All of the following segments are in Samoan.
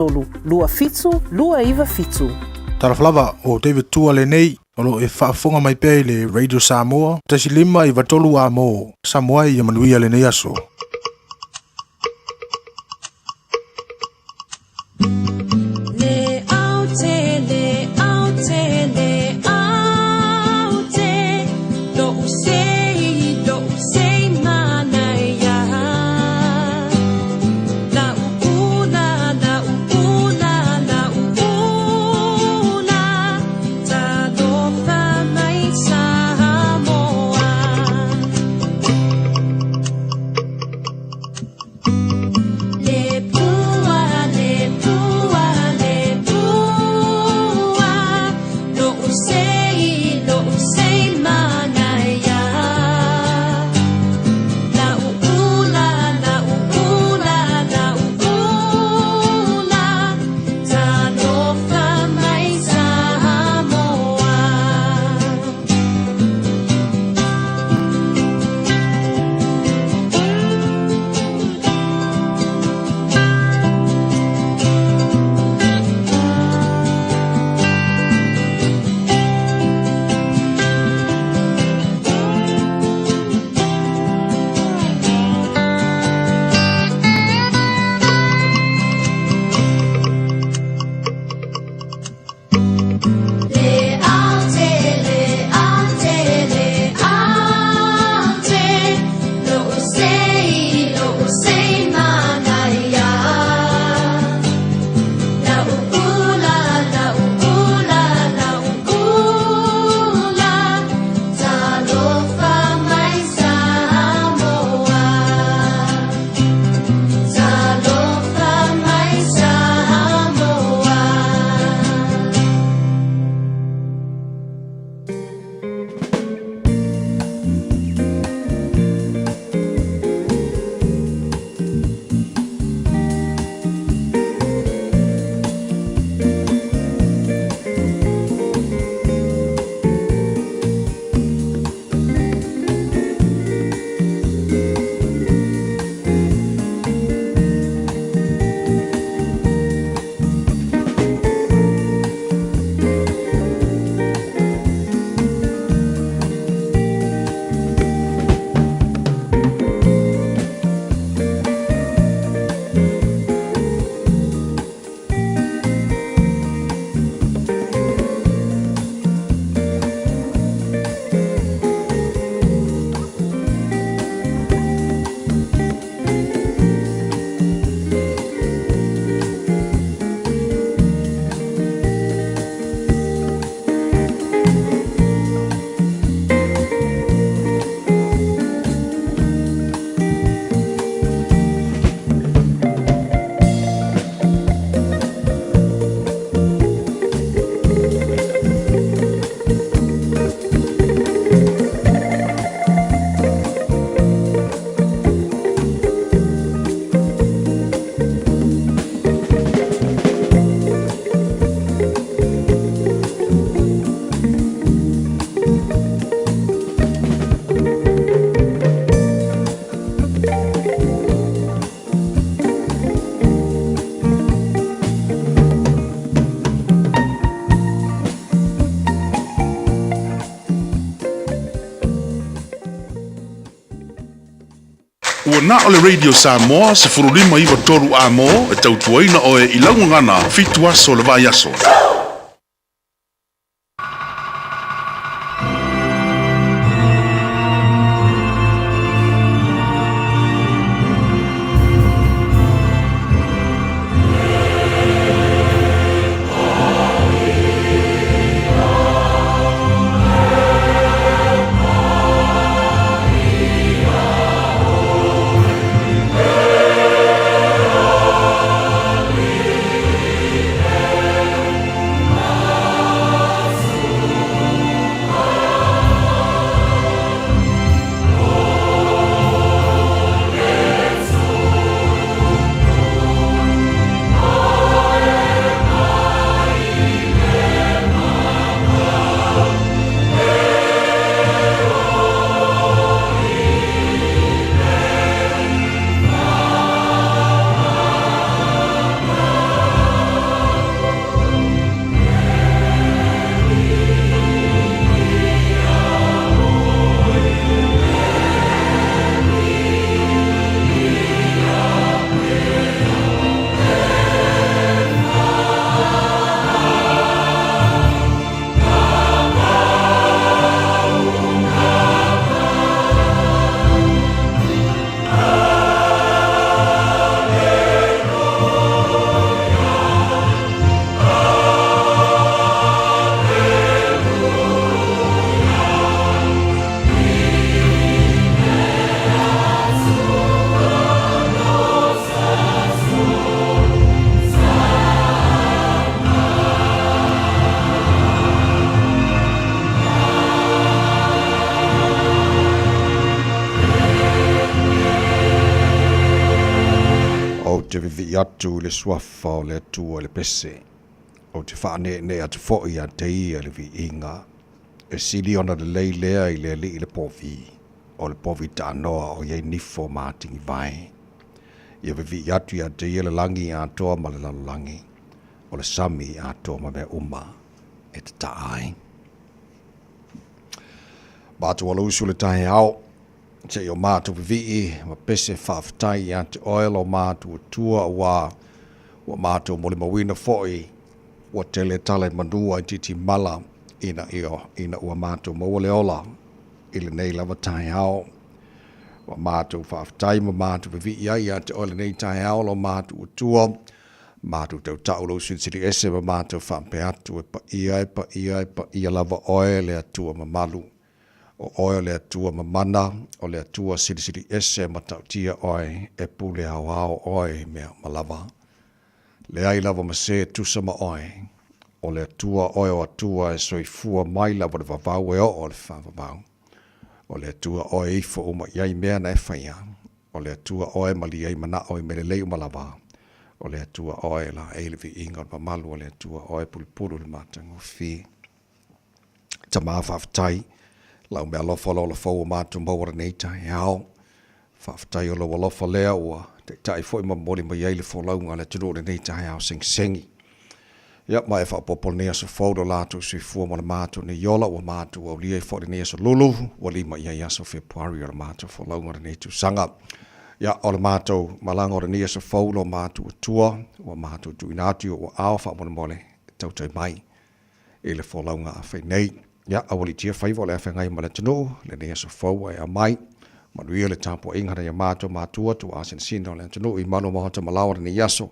3, 2 7 2 9 7. Talofa lava, o David Tua lenei, o lo o e faafofoga mai pea i le Radio Samoa, 1.5 93 A mo Samoa ia manuia lenei aso. Le aute, le aute, le aute, lo'u sei, lo'u sei manaia. La ula, la ula, la ula, talofa mai Samoa. Le pua, le pua, le pua, lo'u sei, lo'u sei manaia. La ula, la ula, la ula, talofa mai Samoa. Le aute, le aute, le aute, lo'u sei, lo'u sei manaia. La ula, la ula, la ula, talofa mai Samoa. Talofa mai Samoa. Ua na o le Radio Samoa 15 93 A mo e tautuaina oe i lau gagana 7 aso o le vaiaso. atu i le Suafa o le Atua i le pese, ou te faaneenee atu foi ia te Ia i le viiga. E sili ona lelei lea i le Alii le povi, o le povi taanoa o i ai nifo ma atigivae. Ia vivii atu ia te Ia le lagi atoa ma le lalolagi, o le sami atoa ma mea uma e tataa ai. Matou alausu le taeao, se i o matou vivii ma pese faafetai ia te oe lo matou Atua auā ua matou molimauina foi ua tele tala i manua i titimala ina ia ina ua matou maua le ola i lenei lava taeao. Ua matou faafetai ma matou vivii ai ia te oe lenei taeao lo matou Atua, matou tautau lou silisili ese ma matou faapea atu e paia e paia e paia lava oe le Atua mamalu. O oe o le Atua mamana, o le Atua silisili ese matautia oe, e pule aoao oe i mea uma lava. Leai lava ma se e tusa ma oe. O le Atua oe o Atua e soifua mai lava le vavau e oo i le faavavau. O le Atua oe e ifo uma i ai mea na e faia. O le Atua oe e malie ai manao i mea lelei uma lava. O le Atua oe e laei le viiga o le mamalu o le Atua oe e pulupulu i le matagofie. Tama faafetai lau mealofa o le ola fou o matou maua lenei taeao. Faafetai o lou alofa lea ua taitai foi ma momoli mai ai le folauga a le atunuu i lenei taeao segisegi. Ia, ma e faaopoopo lenei aso fou lo latou soifua ma le matou nei ola ua matou aulia ai foi lenei aso lulu ua lima i ai aso Fepuari o le matou folauga lenei tausaga. Ia, o le matou malaga o lenei aso fou lo matou Atua ua matou tuuina atu i ou aao faamolemole e tautai mai i le folauga a fai nei. Ia, aualiitia faiva o le a feagai ma le atunuu, lenei aso fou ua e aumai. Manuia le tapuaiga nai a matou matua tuaasinasina o le atunuu i malu o maota ma laoa lenei aso.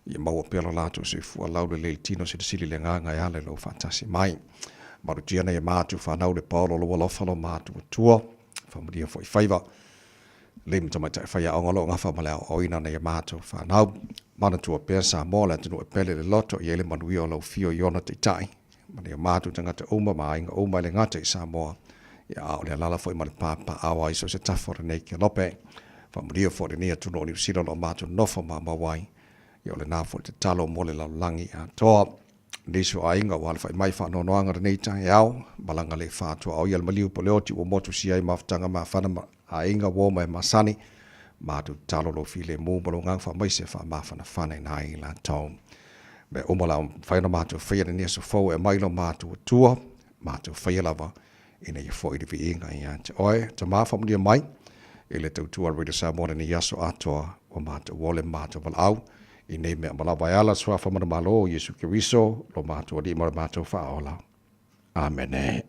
Ia maua pea lo latou soifua laulelei i le tino silisili le agaga e ala i lou faatasi mai. Malutia nai a matou fanau le paolo o lou alofa lo matou Atua. Faamanuia foi faiva. Alii ma tamaitai faiaoga o lo o gafa ma le aoaoina o nai a matou fanau. Manatua pea Samoa, le atunuu e pele i le loto, i ai le manuia o lau afio i ona taitai, ma nai o matou tagata uma ma aiga uma e le gata i Samoa, ia a o le alaala foi ma le papaaao ai so o se tafa o lenei kelope. Faamanuia foi lenei atunuu o Niu Sila o lo o matou nonofo maumau ai, ia o lena foi le tatalo mo le lalolagi atoa. Nisi o aiga ua alafai mai faanoanoaga lenei taeao, malaga le faatuaoia le maliu po le oti ua motusia ai mafutaga mafana ma aiga uo ma e masani, matou tatalo lou filemu ma lou agaga faamaise faamafanafana ai i latou. Mea uma la mafai ona matou faia lenei aso fou e aumai lo matou Atua, matou faia lava ina ia foi le viiga ia te oe. Tama faamanuia mai i le tautua a Radio Samoa lenei aso atoa ua matou ole ma matou valaau i nei mea uma lava e ala suafa manumalo o Iesu Keriso lo matou Alii ma lo matou Faaola. Amene.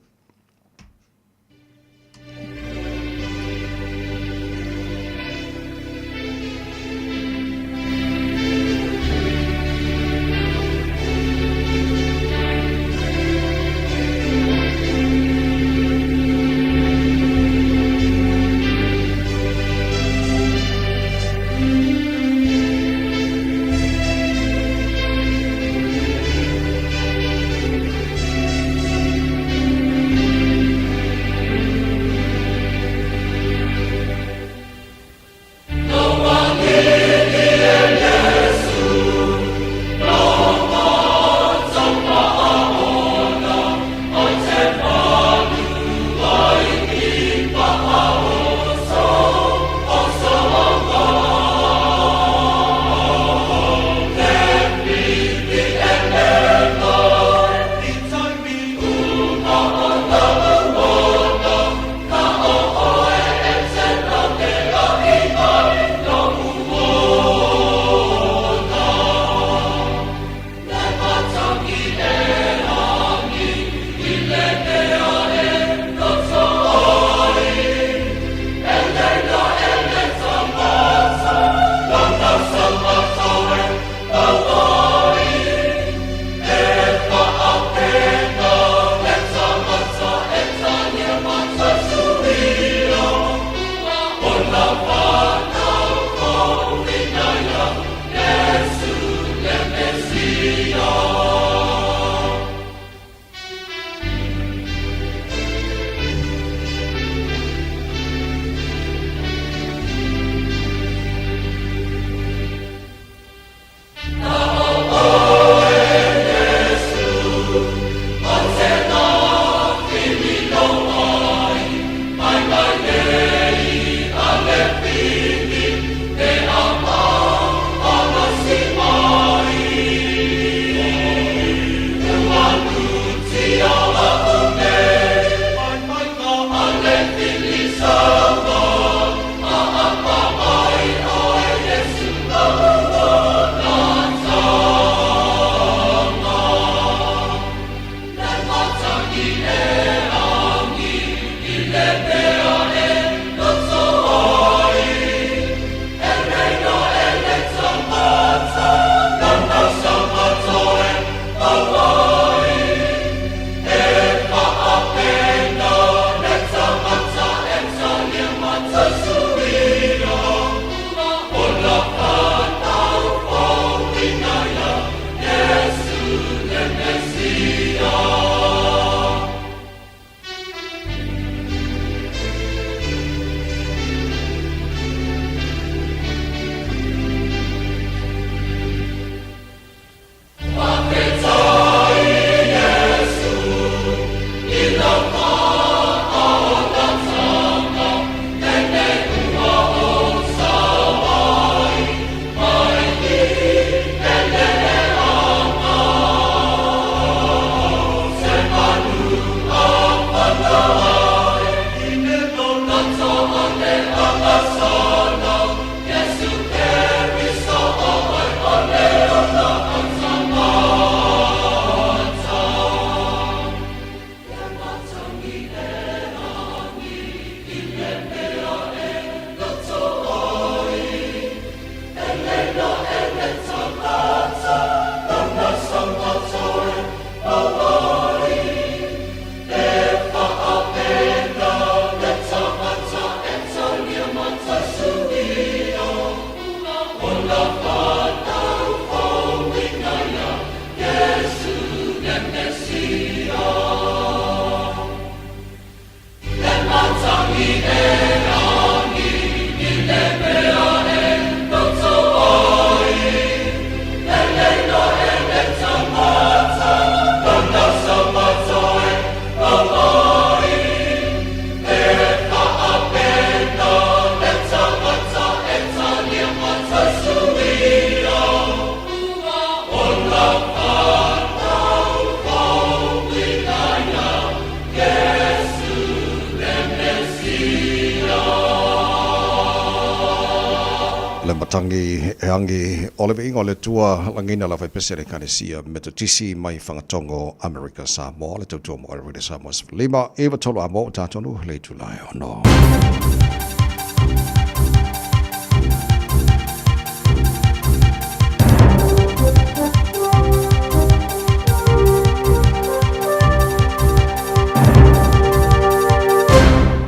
matagi e agi o le viiga o le Atua lagiina le aufaipese a le Ekalesia Metotisi mai Fagatogo Amerika Samoa le tautua mo le Radio Samoa 15 9 3 a mo tatonu le itula e ono.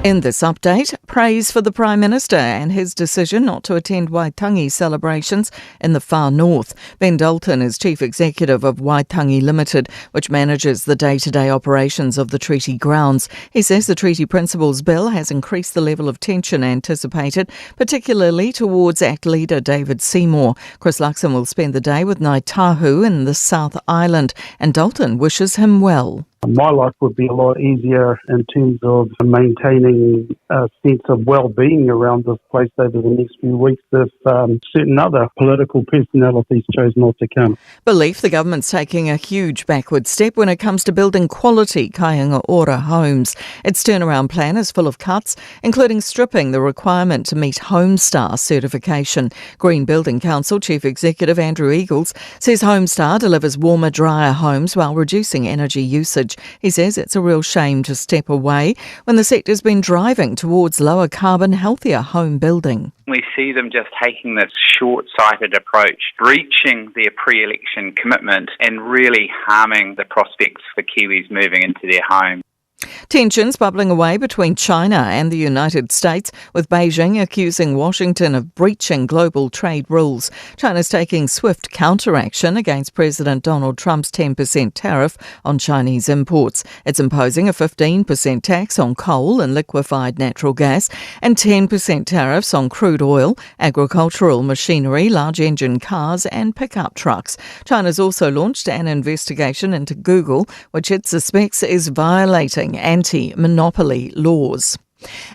In this update, praise for the Prime Minister and his decision not to attend Waitangi celebrations in the far north. Ben Dalton is Chief Executive of Waitangi Limited, which manages the day to day operations of the treaty grounds. He says the Treaty Principles Bill has increased the level of tension anticipated, particularly towards ACT leader David Seymour. Chris Luxon will spend the day with Ngāi Tahu in the South Island, and Dalton wishes him well. My life would be a lot easier in terms of maintaining a sense of well-being around this place over the next few weeks if um, certain other political personalities chose not to come. Belief the government's taking a huge backward step when it comes to building quality Kāinga Ora homes. Its turnaround plan is full of cuts, including stripping the requirement to meet Homestar certification. Green Building Council Chief Executive Andrew Eagles says Homestar delivers warmer, drier homes while reducing energy usage. He says it's a real shame to step away when the sector's been driving towards lower carbon, healthier home building. We see them just taking this short sighted approach, breaching their pre election commitment and really harming the prospects for Kiwis moving into their homes. Tensions bubbling away between China and the United States, with Beijing accusing Washington of breaching global trade rules. China's taking swift counteraction against President Donald Trump's 10% tariff on Chinese imports. It's imposing a 15% tax on coal and liquefied natural gas and 10% tariffs on crude oil, agricultural machinery, large engine cars, and pickup trucks. China's also launched an investigation into Google, which it suspects is violating anti monopoly laws.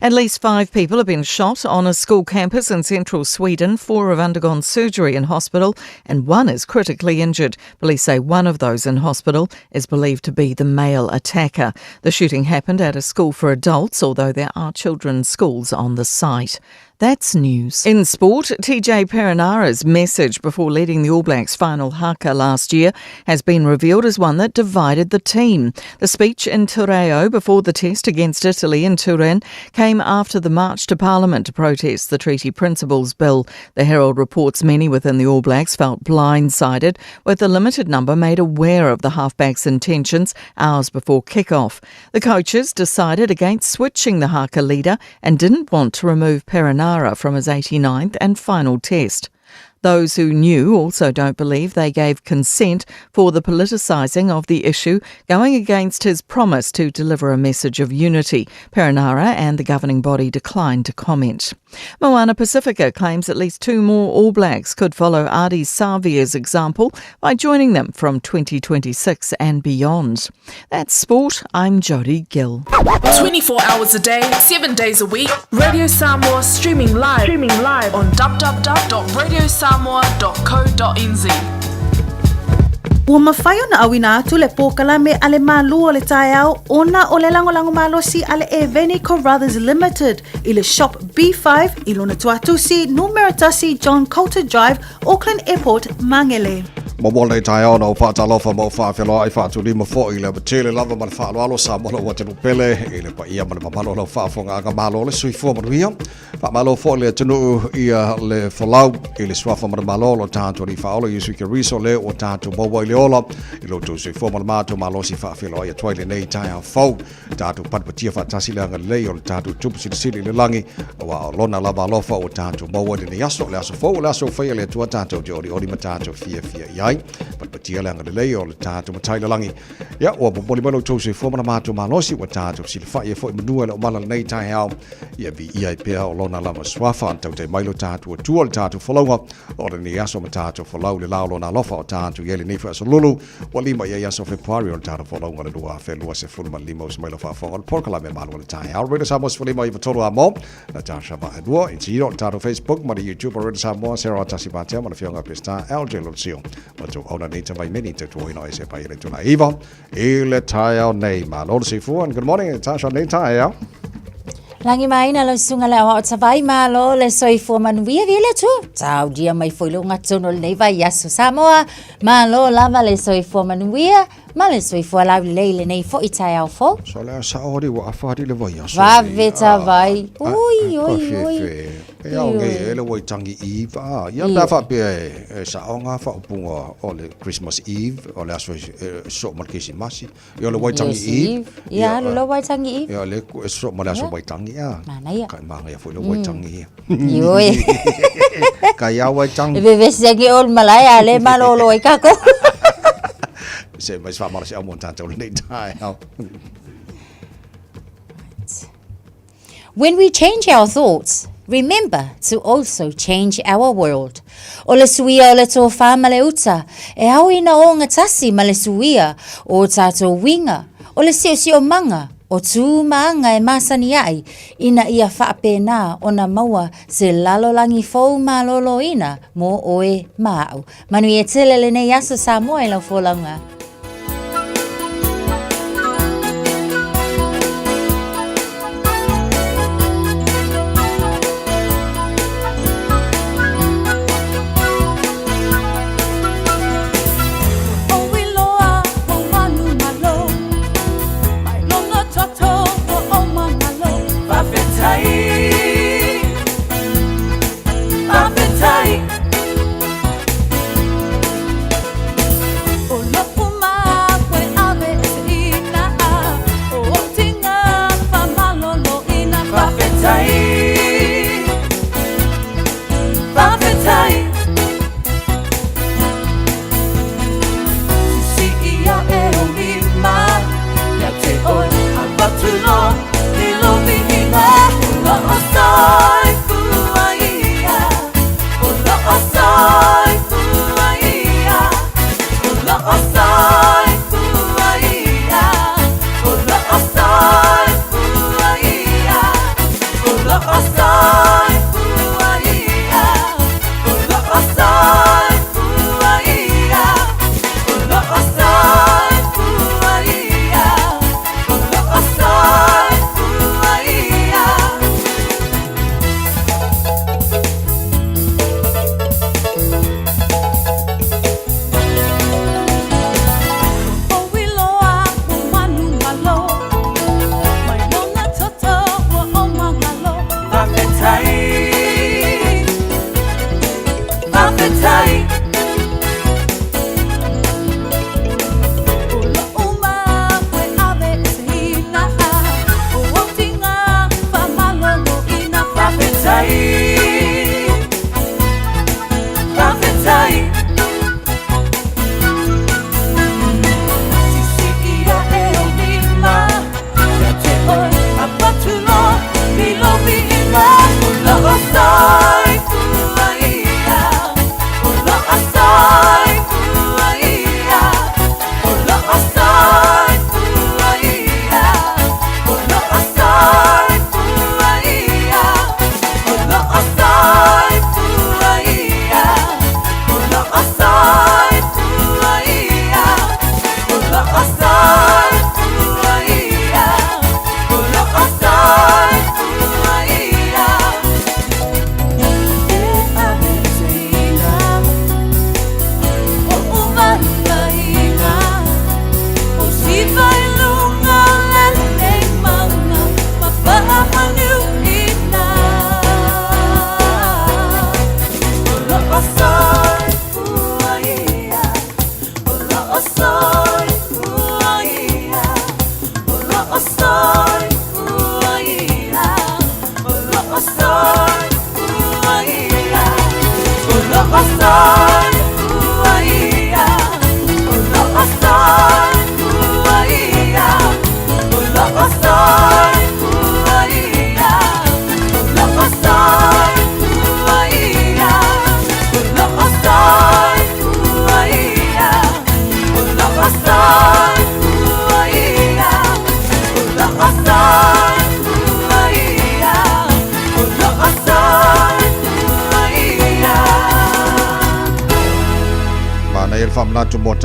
At least five people have been shot on a school campus in central Sweden. Four have undergone surgery in hospital and one is critically injured. Police say one of those in hospital is believed to be the male attacker. The shooting happened at a school for adults, although there are children's schools on the site. That's news. In sport, TJ Perenara's message before leading the All Blacks final haka last year has been revealed as one that divided the team. The speech in Te Reo before the test against Italy in Turin came after the march to Parliament to protest the Treaty Principles Bill. The Herald reports many within the All Blacks felt blindsided, with a limited number made aware of the halfback's intentions hours before kick-off. The coaches decided against switching the haka leader and didn't want to remove Perenara from his 89th and final test. Those who knew also don't believe they gave consent for the politicising of the issue, going against his promise to deliver a message of unity. Perenara and the governing body declined to comment. Moana Pacifica claims at least two more All Blacks could follow Ardie Savea's example by joining them from 2026 and beyond. That's sport. I'm Jodie Gill. 24 hours a day, 7 days a week. Radio Samoa streaming live, streaming live on www.radiosamoa.co.nz. Ua mafai ona auina atu le pōkalame a le Malu o le taeao ona o le lagolago malosi a le Eveni Carruthers Limited i le Shop B5 i lona tuatusi numera tasi John Coulter Drive, Auckland Airport, Mangele. Mo lenei taeao na ou faatalofa ma ou faafeloai faatulima foi i le avatele lava ma le faaaloalo Samoa lau atunuu pele i le paia ma le mamalu o lau faafofogaaga Malo le soifua manuia. Faamalo foi le atunuu ia le folau i le suafa ma le Malo o lo tatou Alii Faaola Iesu Keriso le ua tatou maua i le ola i lo outou soifua ma le matou malosi faafeloai atu ai lenei taeao fou. Tatou patipatia faatasi le agalelei o le tatou Tupu Silisili i le lagi, aua o lona lava alofa ua tatou maua i lenei aso, o le aso fou, o le aso ua faia e le Atua tatou te olioli ma tatou fiafia i ai. Patipatia le agalelei o le tatou Matai i le lagi. Ia, ua momoli mai lo outou soifua ma le matou malosi, ua tatou silafai ai foi manua i le omala lenei taeao, ia viia ai pea o lona lava suafa, tautai mai lo tatou Atua, le tatou folauga, o lenei aso ma tatou folau le la o lona alofa o tatou i ai lenei foi aso lulu, Ua lima i ai aso o Fepuari o le tatou folauga o le 2025 uso mai lau faafofoga o le polokalame Malu o le Taeao. Radio Samoa 15 93 a mo Natasha Vaelua i tiro le tatou Facebook ma le YouTube o Radio Samoa Sarah Tasi Patea ma le fioga Pesta LJ Lolosio ma tou auna nei tawai meni te tuoina o ese pai le tuna iva i le taeao nei. Malo le soifua and good morning Natasha nei taeao. Lagi maina lau susuga le aoao tavai malo le soifua manuia viia le Atua. Taulia mai foi le ogatotonu o lenei vaiaso Samoa. Malo lava le soifua manuia ma le soifua laulelei i lenei foi taeao fou. So le a sao ali ua afa ali le vaiaso. Vave tavai. Ui, ui, ui. E ao nei e le Waitangi Eve a. Ia pe a faapea e sao ngā faaupuga o le Christmas Eve o le aso e sosoo ma le Kerisimasi. Ia o le Waitangi Eve. Ia alu loa Waitangi Eve. Ia le e sosoo ma le aso Waitangi a. Manaia. Kai manaia foi le Waitangi ia. Ioe. Kai a Waitangi. E vevesi agi o le malae a le malolo ai kākou. Se mai se faamalosiau mo tātou lenei taeao. When we change our thoughts, remember to also change our world. O le suia o le tofā ma le uta, e ao ina ogatasi ma le suia o tātou uiga, o le siosiomaga, o tu ma aga e masani ai, ina ia faapena ona maua se lalolagi fou malōlōina mō oe ma a'u. Manuia tele lenei aso Samoa i lau folauga.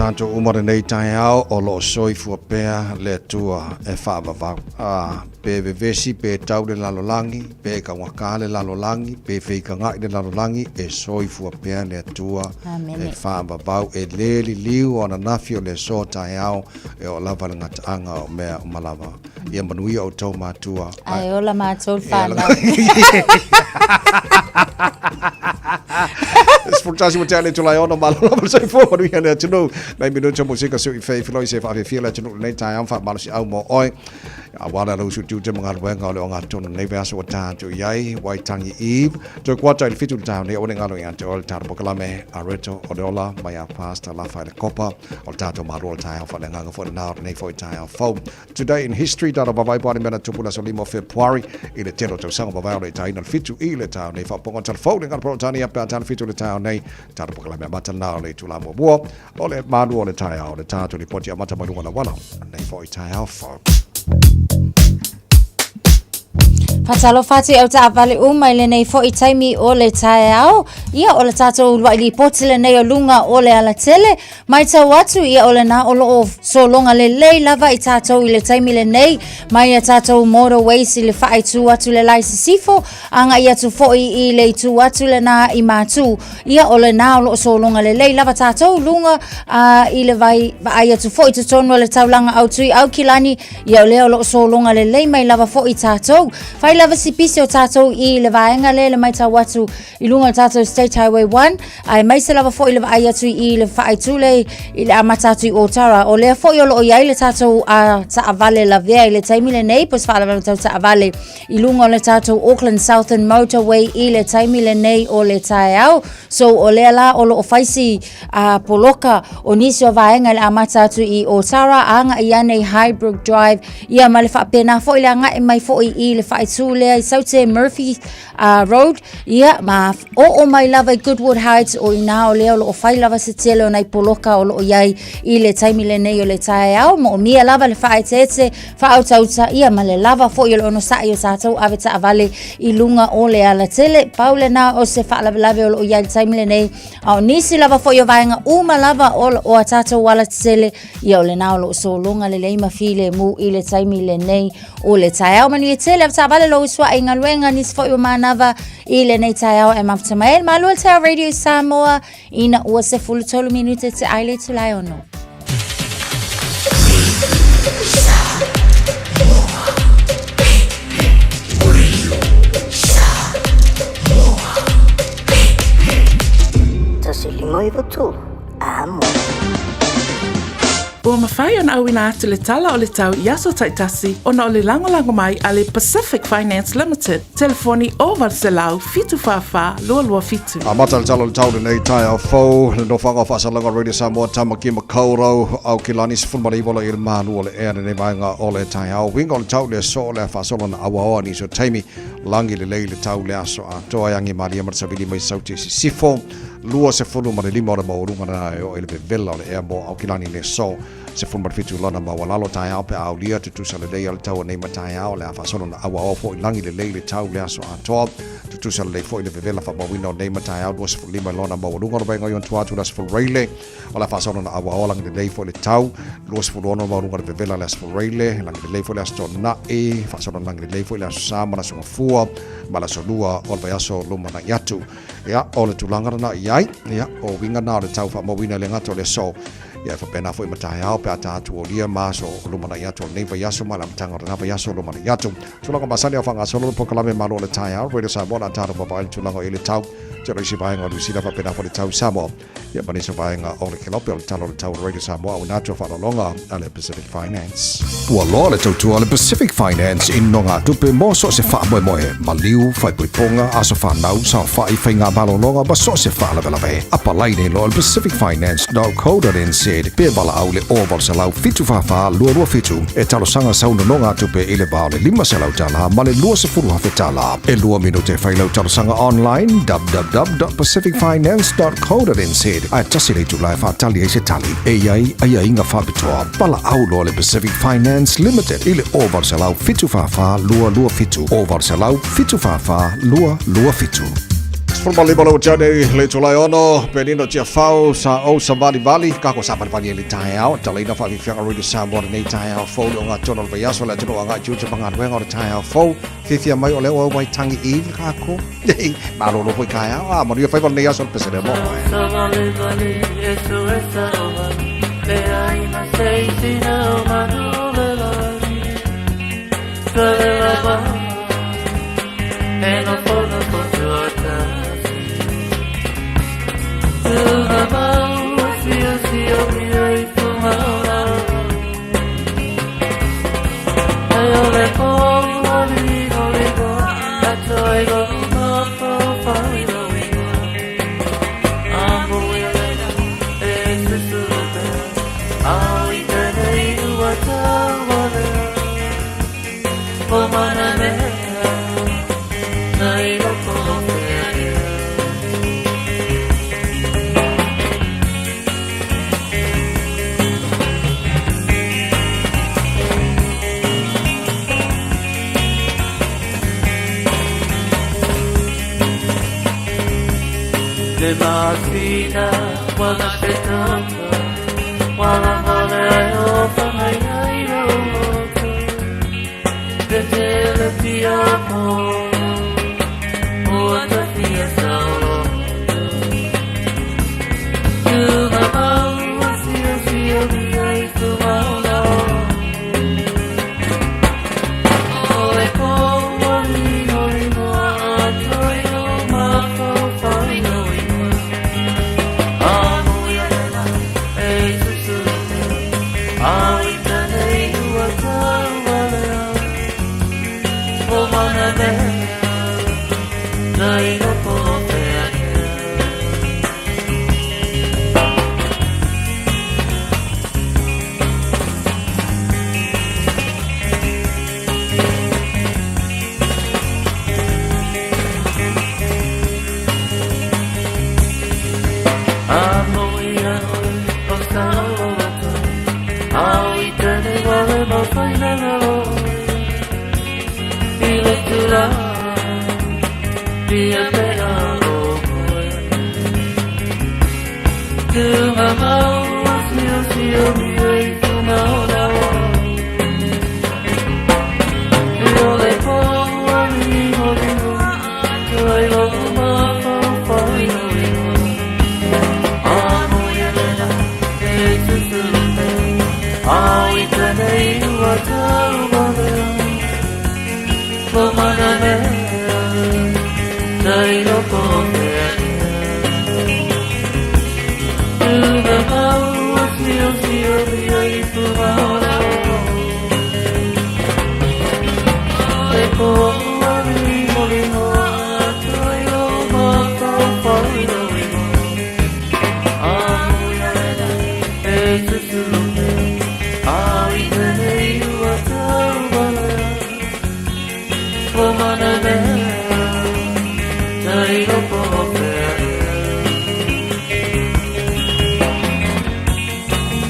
tatou uma lenei taeao o lo o soifua pea le Atua e faavavau. A, pe vevesi pe tau le lalolagi, pe taugata le lalolagi, pe feitagaʻi le lalolagi, e soifua pea le Atua Amene. e faavavau. E lē liliu o ananafi o le aso taeao e oo lava le gataaga o mea uma lava. Ia manuia outou matua. Ae ola matou le whanau. 11 ua tea le itula e 6 malo lava le soifua manuia le atunuu. Nai minute o musika sui fei filoi se whaafefia le atunuu lenei taeao faamalosi au mo oe. Aua le alausu tiute ma galuega o le ogatotonu lenei vaiaso ua tatou i ai, Waitangi Eve. Toe kuata i le 7 le taeao nei, aua ne i galo ia te oe le tatou polokalame a Reto o le Ola mai a Pastor Lafa i le Kopa o le tatou malo o le taeao faaleagaga foi lenā o lenei foi taeao fou. Today in History, tatou vaavaai po o a ni mea na tupu i le aso 5 o Fepuari i le tele o tausaga ua mavae o le itaina le 7 i le taeao nei. Faaopoopoga o le tala fou le galo Peretania pe a ta le 7 i le taeao nei. Tatou polokalame amata lenā o le itula muamua o le malu o le taeao le tatou lipoti amata mai luga o le auala nei foi taeao fou. Faatalofa atu i au taavale uma i lenei foi taimi o le taeao. Ia, o le tatou uluai lipoti lenei o luga o le alatele. Maitau atu, ia o lenā o loo sologa lelei lava i tatou i le taimi lenei, mai a tatou motorways i le faaitū atu le la i sisifo, agai atu foi i le itū atu lenā i Matū. Ia o lenā o loo sologa lelei lava tatou luga a, i le vai, vaai atu foi i totonu o le taulaga autui Aukilani, ia o lea o loo sologa lelei mai lava foi tatou. Fai lava si pisi o tatou i le vaega lea le maitau atu i luga o le tatou State Highway 1, aemaise lava foi le vaai atu i le faaitū le i le amata atu i Otara. O lea foi o loo i ai le tatou taavale lavea i le taimi lenei, po o se faalavelave tau taavale i luga o le tatou Auckland Southern Motorway i le taimi lenei o le taeao. So o lea la o loo fai si poloka o nisi o vaega i le amata atu i Otara agai ane i Highbrook Drive, ia ma le faapena foi le agai mai foi i le faaitū lea i Saute Murphy Road, ia ma oo mai lava i Goodwood Heights. O inā o lea o loo fai lava se tele o nai poloka o loo i ai i le taimi lenei o le taeao. Moomia lava le faaeteete faautauta, ia ma le lava foi o le onosaʻi o tatou ave taavale i luga o le alatele. Pau lenā o se faalavelave o loo i ai i le taimi lenei, a o nisi lava foi o vaega uma lava o a tatou alatetele, ia o lenā o loo sologa lelei ma filemu i le taimi lenei o le taeao. Manuia tele ave taavale lou usuaʻi i galuega, nisi foi o manava i lenei taeao e mafuta mai ai le Malu o le Taeao Radio Samoa ina ua 13 minute te ai le itula e 6. 153 Amo. Ua mafai ona auina atu le tala o le tau i aso taitasi ona o le lagolago mai a le Pacific Finance Limited, telefoni 0800 744 227. Amata le tala o le tau lenei taeao fou, le nofoaga o faasalaga Radio Samoa Tamaki Makaurau, Aukilani 19 o le malu o le ea lenei vaega o le taeao. Uiga o le tau le aso o le a faasolo na auaoa nisi o taimi, lagi lelei le tau le aso atoa e agi malie ma le savili mai Saute i sisifo. 25 o le maualuga lena e oo i le vevela o le ea mo Aukilani le aso. 17 lona maualalo taeao pe a aulia tutusa lelei a le tau nei ma taeao le a faasolo na auaoa foi lagi lelei le tau le aso atoa. Tutusa lelei foi le vevela faamauina o nei ma taeao 25 lona maualuga o le vaega i ona tua atu le aso Faraile o le a faasolo na auaoa lagi lelei foi le tau 26 maualuga le vevela le aso Faraile lagi lelei foi le aso Tonaʻi faasolo lagi lelei foi le aso Sa ma le aso Gafua ma le aso Lua o le vaiaso lumanaʻi atu. Ia, o le tulaga lena i ai, ia, o uiga na o le tau faamauina i le gata o le aso. Ia, e faapena foi ma taeao pe a ta atu olia ma aso o lumanai atu o lenei vaiaso ma le amataga o lena vaiaso o lumanai atu. Tulaga masani o faagasolo le polokalame malo o le taeao, Radio Samoa o le a tatou vaavaai i le tulaga o i le tau. Te o isi vaega o Niu Sila faapena foi le tau i Samoa. Ia ma nisi o vaega o le kelope o le tala o le tau o Radio Samoa auina atu a faaaloaloga a le Pacific Finance. Ua loa le tautua a le Pacific Finance i nogatupe mo so o se faamoemoe, maliu, faaipoipoga, aso fanau, saofai, faiga malologa ma so o se faalavelave. Apalai nei loa le pacificfinance.co.nz pe valaau le 0800 744 227 e talosaga sau nonogatupe i le va o le $500 ma le $20,000. E lua minute e fai lau talosaga online www.pacificfinance.co.nz ae tasi le itula e faatali ai se tali. E i ai aiaiga faapitoa. Valaau loa le Pacific Finance Limited i le 0800 744 227 0800 744 227. 15 le ua nei le itulai 6, Penina Tiafau, sa ou savalivali, kako savalivali e le taeao, talaina faafiafiaga Radio Samoa lenei taeao fou le ogatotonu o le vaiaso le atunuu agai tiute ma galuega o le taeao fou. Fiafia mai o lea ua Waitangi Eve kako. Malolo foi taeao, a manuia faiva lenei aso le pesele mo.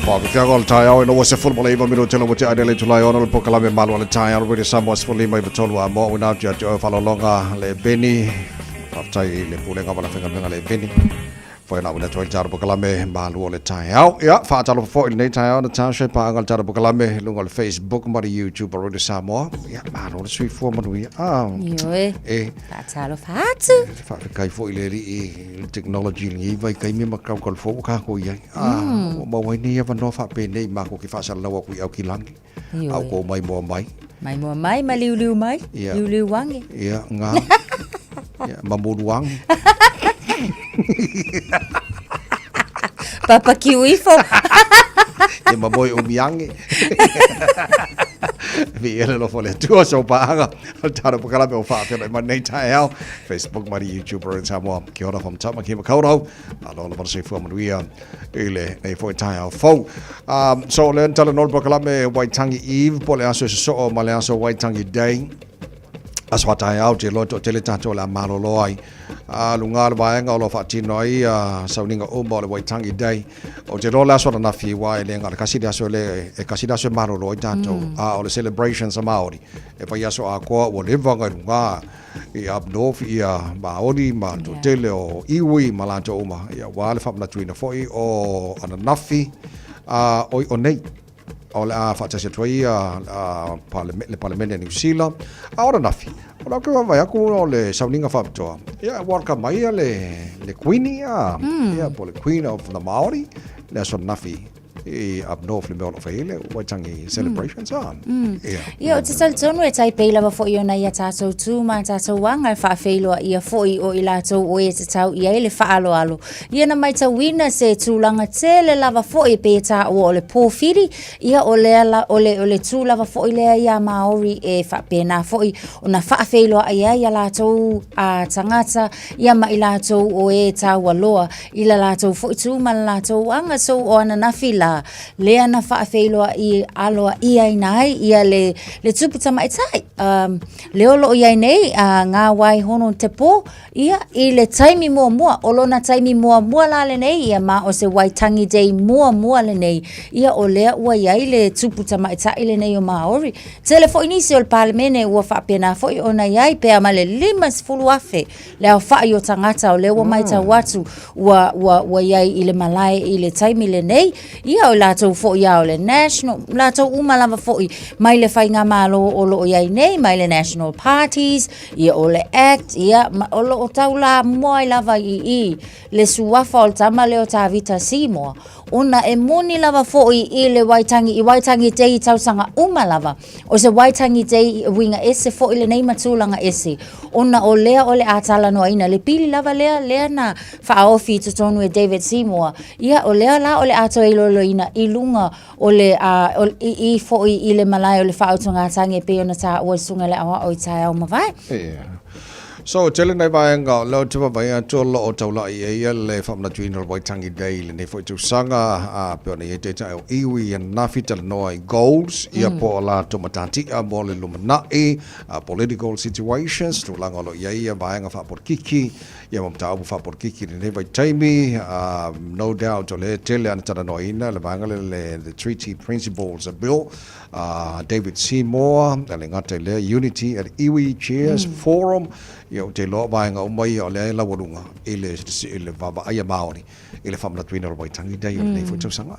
Faafiafiaga o le taeao ina ua 19 minute le ua tea nei le itulai 6 le polokalame malu o le taeao Radio Samoa 15 i 3 a moa uina atu ia te oe faalologa le Beni. Faafetai i le pulega ma le faigaluega le Beni. Foi na uina atu ai le tatou polokalame malu o le taeao. Ia, faatalofa foi i lenei taeao Natasha i paaga le tatou polokalame i luga o le Facebook ma le YouTube o Radio Samoa. Ia, malo le soifua manuia. Ah, Ioe. e, Faatalofa atu. faafetai foi i le alii i le technology i lenei vaitaimi ma tautalo fou ua tatou i ai. Ah, ua maua ai nei avanoa faapenei matou te faasalalau atu i Aukilagi. Ioe. Au kou mai moa mai. Mai mua mai, ma liuliu mai. Ia. Liuliu ange. Ia, ngā. Ia, mamulu ange. Papa kiu ifo. Ia mamoe umi ange. Viia le alofa o le Atua so paaga. O le tatou polokalame o faafeogai mai nei taeao. Facebook ma le YouTube Radio Samoa. Kia ora from Tamaki Makaurau. Malo lava le soifua manuia i lenei foi taeao fou. So o lea na talanoa le polokalame Waitangi Eve po o le aso e sosoo ma le aso Waitangi Day. Aso faataeao, ou te iloa e toatele tatou o le a malolo ai. A luga o le vaega o lo o faatino ai sauniga uma o le Waitangi Day. Ou te iloa o le aso ananafi aua e le na o le tasi le aso e le, e tasi le aso e malolo ai tatou, a o le celebrations a Māori, e vaiaso atoa ua leva ona i luga i up north ia Māori ma le toatele o iwi ma latou uma, ia aua le faamanatuina foi o ananafi a oi o nei. O le a faatasi atu ai le Palemene a Niu Sila. A o ananafi, o lau ke vaavaai atu o le sauniga faapitoa, ia e welcome mai le, le Kuini, a, ia po o le Queen of the Maori, le aso ananafi i up north le mea o lo o fai ai le Waitangi celebrations, a. Ia. Ia, ou te talitonu e tai pei lava foi ona ia tātou tū ma tātou aga e faafeiloaia foi o i latou o e tatau i ai le faaaloalo. Ia na maitauina se tulaga tele lava foi e pei e tāua o le pōwhiri, ia o lea la, o le, o le tū lava foi lea iā Māori e faapena foi ona faafeiloai ai a latou a tagata, ia ma i latou o e tāua loa i la latou foi tū ma la latou aga. So o ananafi la, lea na faafeiloai aloaiaina ai ia le, le tupu tamaitai, um, lea o loo i ai nei a ngā wai hono te pō, Ia, i le taimi muamua, o lona taimi muamua la lenei, ia ma o se Waitangi Day muamua lenei, ia o lea ua i ai le tupu tamaitai lenei o Māori. Tele foi nisi o le Palemene ua faapena foi ona i ai pea ma le 50,000 le aofai o tagata o lea ua maitau atu ua, ua, ua i ai i le malae i le taimi lenei. Ia o latou foi a o le National, latou uma lava foi mai le faigamalo o loo i ai nei, mai le National Parties, Ia o le Act, ia, ma, o loo taulamua ai lava i i le suafa o le tama lea o Tavita Seymour, ona e moni lava foi i le Waitangi, i Waitangi Day i tausaga uma lava. O se Waitangi Day uiga ese foi lenei ma tulaga ese, ona o lea o le a talanoaina le pili lava lea, lea na faaofi i totonu e David Seymour, ia o lea la o le a toe iloiloina i luga o le a, o, i, i foi i le malae o le faautugatagi e pei ona tāua i susuga i le aoao i taeao mavae. Yeah. So, tele nai vaega o lea ou te vaavaai atu o lo o taulai i ai ia le faamanatuina o le Waitangi Day i lenei foi tausaga, a pei ona i ai taitai o iwi ananafi talanoa i goals, ia po o latou matatia mo le lumanai, political situations, tulaga o lo o i ai ia vaega faapolokiki, Ia ma mataupu faapolokiki i lenei vaitaimi, no doubt o lea e tele ana talanoaina le vaega lea le The Treaty Principles Bill, David Seymour, e le gata i lea Unity at Iwi Chairs Forum, ia ou te iloa o vaega uma ia o lea e laualuga i le i le vaavaai a Māori i le faamanatuina o le Waitangi Day o lenei foi tausaga.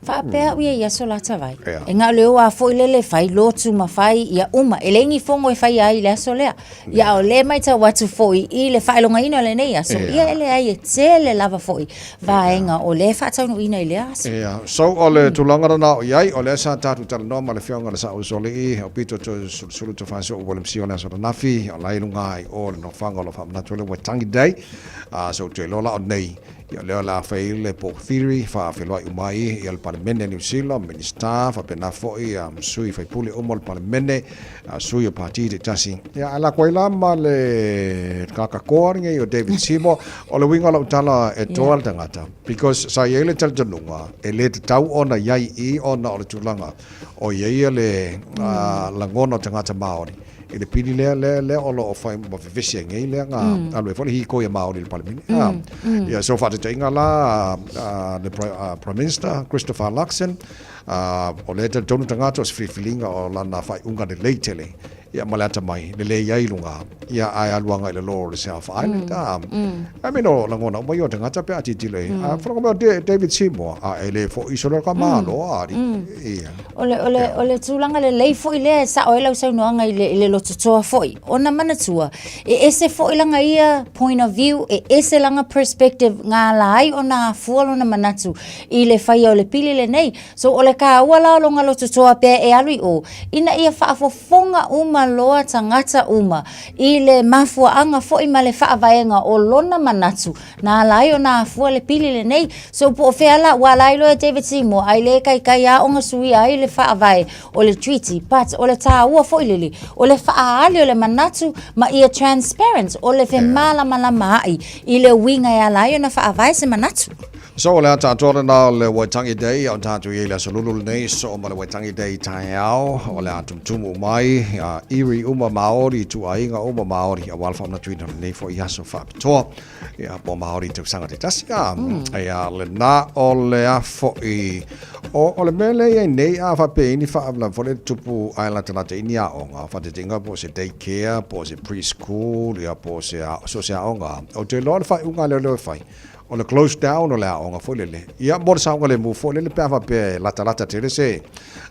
Faapea au ia i aso lata vai. E nga o le o a foi lele fai lotu ma fai ia uma. E leai ni fono e faia ai i le aso lea. Ia a o lea e maitau atu foi i le faailogaina o lenei aso, ia e leai e tele lava foi vaega o lea e faataunuuina i lea aso. Ia, so o le tulaga lena o i ai, o lea sa tatou talanoa ma le Afioga i le Sa'o Usoalii, o pito toe sulusulu tofaeso'o William Sio i le aso ananafi, o la e i luga ai o le nofoaga o lo o faamanatu ai le Waitangi Day, a so ou te iloa la o nei, Ia lea o le a fai le pōwhiri faafeiloai uma ai ia le Palemene a Niu Sila, Minista, faapena foi ia sui faipule uma o le Palemene, sui o Pati taitasi. Ia ae lako ai la ma le kakakoa lenei o David Seymour, o le uiga o lau tala e toa le tagata, because sa i ai le talitonuga e le tatau ona i ai i ona o le tulaga o i ai le lagona o tagata Māori. I le pili lea, lea, lea o lo o fai ma vevesi ai nei lea nga alu ai foi le hīkoi a Māori i le Palemene. Ia, so faataitaiga la le Prime Minister Christopher Luxon, o lea e talitonu tagata o se filifiliga o lana faaiuga lelei tele, ia ma le atamai, le leai i luga, ia ae alu agai i le lo o le South Island. I mean, o lagona uma ia o tagata pe a tilotilo i ai. Whanau mai o David Seymour, a e le foi solo ka malo, a, ia. O le, o le, o le tulaga lelei foi lea e sao ai lau saunoaga i le, i le lototoa foi. Ona manatua, e ese foi lana ia point of view, e ese lana perspective na ala ai ona afua lona manatu i le faia o le pili lenei. So o le kāua la o lona lototoa pea e alu i o, ina ia faafofoga uma loa tagata uma i le mafuaaga foi ma le faavaega o lona manatu Na ala ai ona afua le pili lenei. So po o fea la, ua ala ai loa e David Seymour, ai le kaikai a ona suia ai le faavae o le treaty, but o le tāua foi lele, o le faaali o le manatu ma ia transparent, o le femalamalamaai i le uiga e ala ai ona faavae se manatu. So o le ata atoa lena o le Waitangi Day a o tatou i ai i le aso lulu lenei soo ma le Waitangi Day i taeao o le a tumutumu mai a iwi uma Māori ituaiga uma Māori aua le faamanatuina o lenei foi aso faapitoa ia mo Māori i tausaga taitasi a ia lena o le a foi o, o le mea lea i ai nei a faapea i ni faalavelave foi lea tupu ae latalata i ni aoga faataitaiga po o se day care po o se preschool ia po o se so o se aoga ou te iloa le faaiuga a leoleo e fai O le close down o le aoga foi lele. Ia, mo le saogalemu foi lele pe a faapea e latalata tele se,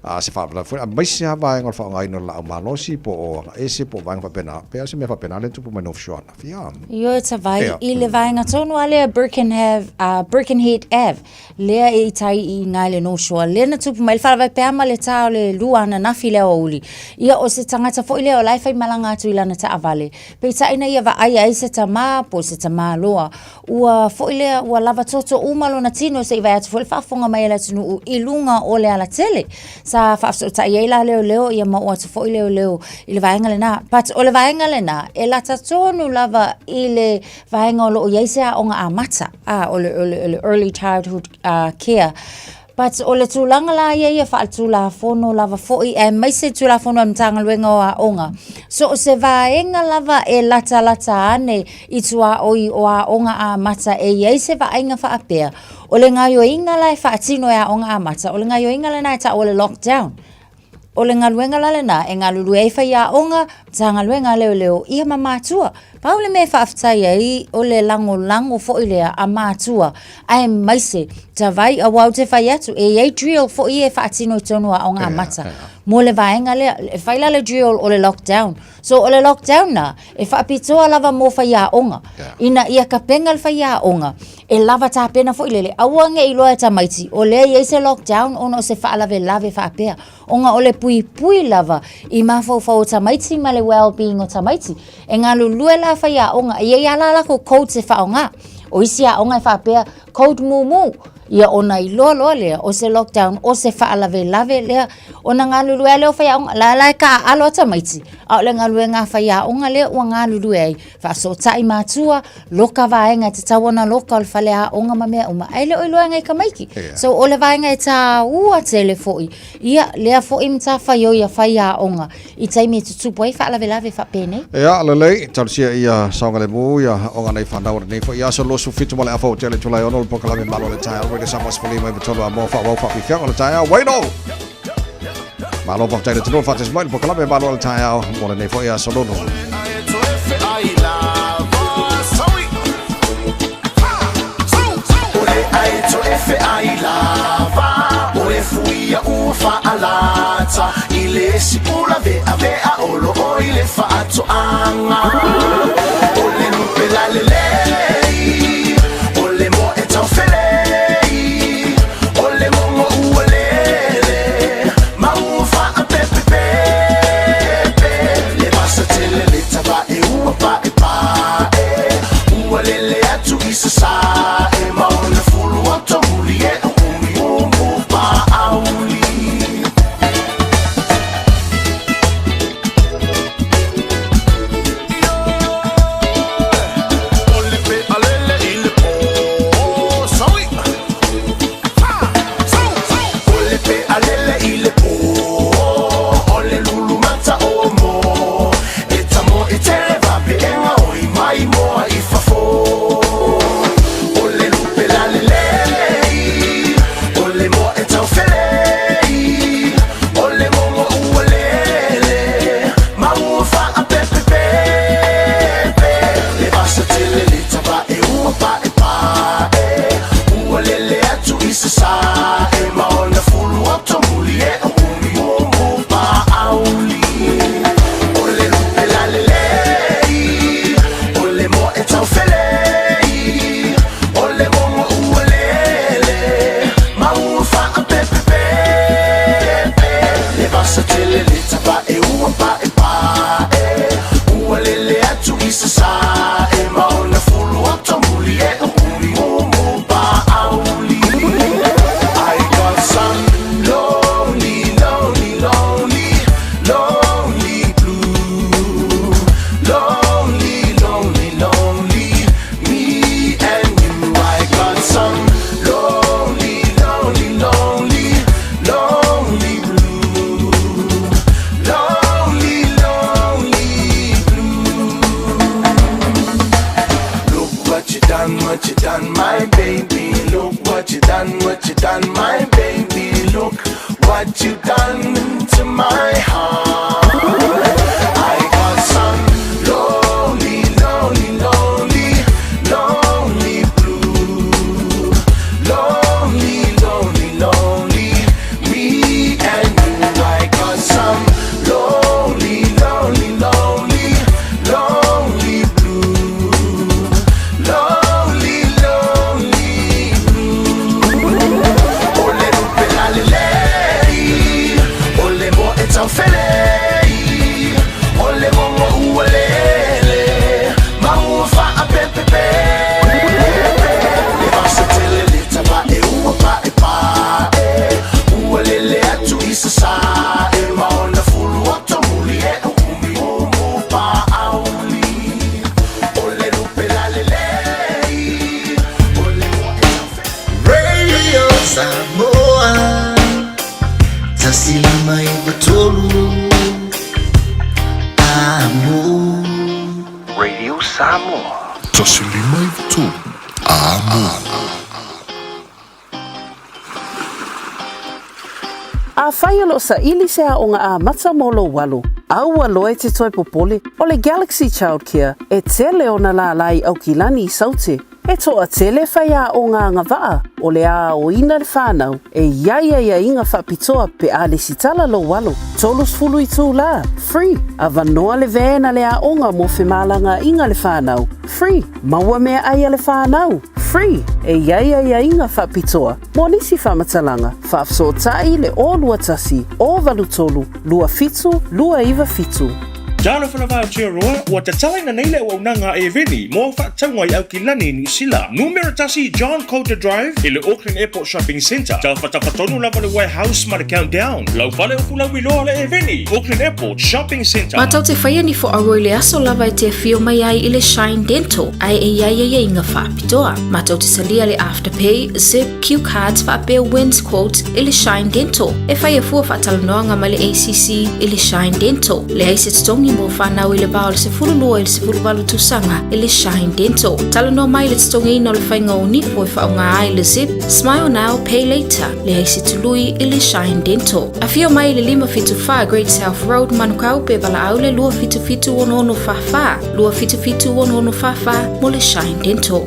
a, se faalavelave foi, aemaise lava vaega o le faaaogaina o le laau malosi po o agaese po o vaega faapena, pei lava o se mea faapena lea e tupu mai North Shore ananafi, ia. Ioe tavai Ia. i le vaega tonu a lea Birkenhead, Birkenhead Ave, lea e i tai i ina i le North Shore, lea na tupu mai le faalavelave pe a ma le tā o le lua ananafi i le aoauli. Ia, o se tagata foi lea o la e faimalaga atu i lana taavale, peitai ina ia vaaia ai se tama po o se tamaloa Ua foi lea, ua lava toto uma lona tino se i vaai atu foi le faafofoga mai a le atunuu i luga o le alatele. Sa faafesootai ai la leoleo ia ma oo atu foi leoleo i le vaega lena. But o le vaega lena, e lata tonu lava i le vaega o lo o i ai se aoga amata, a, o le, o le, o le early childhood care. But o le tulaga la ia ia faaletulafono lava foi aemaise Tulafono a le Matagaluega o Aoga, so o se vaega lava e latalata ane i tuaoi o aoga amata e i ai se vaaiga faapea, o le gaoioiga la e faatino e aoga amata, o le gaoioiga lena e taua o le lockdown. O le galuega la lena e galulue ai faiaoga, Matagaluega a Leoleo, ia ma matua. Pau le mea e faafetai ai, o le lagolago foi lea a matua, aemaise tavai, aua ou te fai atu, e i ai drill foi ia e faatino i totonu o aoga amata mo le vaega lea. E fai la le drill o le lockdown. So o le lockdown na, e faapitoa lava mo faiaoga, ina ia kapena le faiaoga, e lava tapena foi lele, aua ne i iloa e tamaiti, o lea e i ai se lockdown ona o se faalavelave faapea, ona o le puipui lava i mafaufau o tamaiti ma le well-being o tamaiti. E galulue la faiaoga, e i ai lava la latou codes e faaaoga. O isi aoga e faapea, code mumu, ia ona iloa loa lea o se lockdown, o se faalavelave lea, ona galulue lava lea o faiaoga, la la e taaalo lava tamaiti, a o le galuega a faiaoga lea ua galulue ai, faafesootai matua, loka vaega e tatau ona loka o le faleaoga ma mea uma, ae le o iloa e nai tamaiti. So o le vaega e taua tele foi, ia lea foi matafaioi a faiaoga i taimi e tutupu ai faalavelave faapenei. Ia, lelei, talosia ia saogalemu ia aoga nei fanau o lenei foi aso 27 ma le afa o tele Tulae 6 o le polokalame Malo le Taeao Radio Samoa 15 93 a moa faaauau faafifiaga o le taeao. Waino! Malo faafetai le atunuu faatasi mai le polokalame Malo le Taeao mo lenei foi aso lolo. 1.593 Amo. Radio Samoa. 1.593 Amo. Afai o lo o saili se aoga amata mo lou alo, a ua loa e te toe popole, o le Galaxy Childcare e tele ona lālā i Aukilani i Saute. E toatele faiaoga agavaa o le a aoina le fanau e i ai aiaiga faapitoa pe a lesitala lou alo. 30 itulā, free, avanoa le van a le aoga mo femalagaaiga a le fanau, free, maua meaai a le fanau, free, e i ai aiaiga faapitoa mo nisi faamatalaga, faafesootai i le 021 083 27 297. Talofa lava Aotearoa, ua tatalaina nei le auaunaga a Eveni mo au faatauga i Aukilani i Niu Sila. Numera 1 John Coulter Drive i le Auckland Airport Shopping Centre. Taufatafata lava le warehouse ma le Countdown. Lau fale upu lauiloa le Eveni, Auckland Airport Shopping Centre. Matou te faia ni foaua i le aso lava e te afio mai ai i le Shine Dental ae e i ai aiaiga faapitoa. Matou te talia le Afterpay, Zip, Q Cards faapea Wins Quote i le Shine Dental. E faia fua faatalanoaga ma le ACC i le Shine Dental. Leai se totogi mo fanau i le va o le 12 i le 18 tausaga i le Shine Dental. Talanoa mai i le totogiina o le faiga o nipo e faaaoga ai le Zip, Smile Now, Pay Later. Leai se tului i le Shine Dental. Afio mai i le 574 Great South Road, Manukau pe valaau le 277 6644, 277 6644 mo le Shine Dental.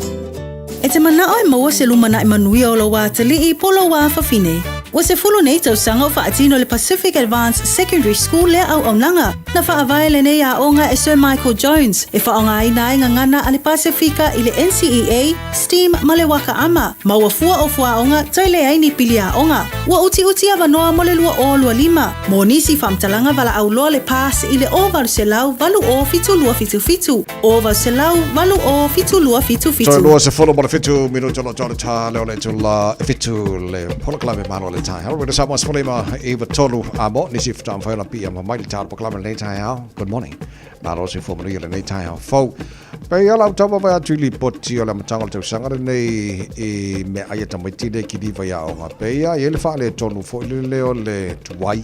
E te manao e maua se lumanai manuia o lou atalii po o lou afafine. Ua 10 nei tausaga o faatino le Pacific Advanced Secondary School lea auaunaga. Na faavae lenei aoga e Sir Michael Jones e faaaogaina ai gagana a le Pasefika i le NCEA, STEAM ma le Waka Ama. Maua fua o fuaoga toe leai ni pili aoga. Ua utiuti avanoa mo le 2025. Mo nisi faamatalaga valaau loa le PASS i le 0800 80 7277. 0800 80 7277. Toe lua sefulu ma le fitu minuta o lo o le tā leo le itula e fitu le polokalame malo o le taeao. Radio Samoa 15 93 amo nisi faatoa mafai ona piia ma mai le tā o le polokalame lenei taeao. Good morning. Malo se fua manuia lenei taeao fou. Pei ala au tau vai atu i lipoti o le amataga o le tausaga lenei i meaai a tamaiti le kiliva i aoga. Pei a i ai le faaletonu foi lele o le tuai.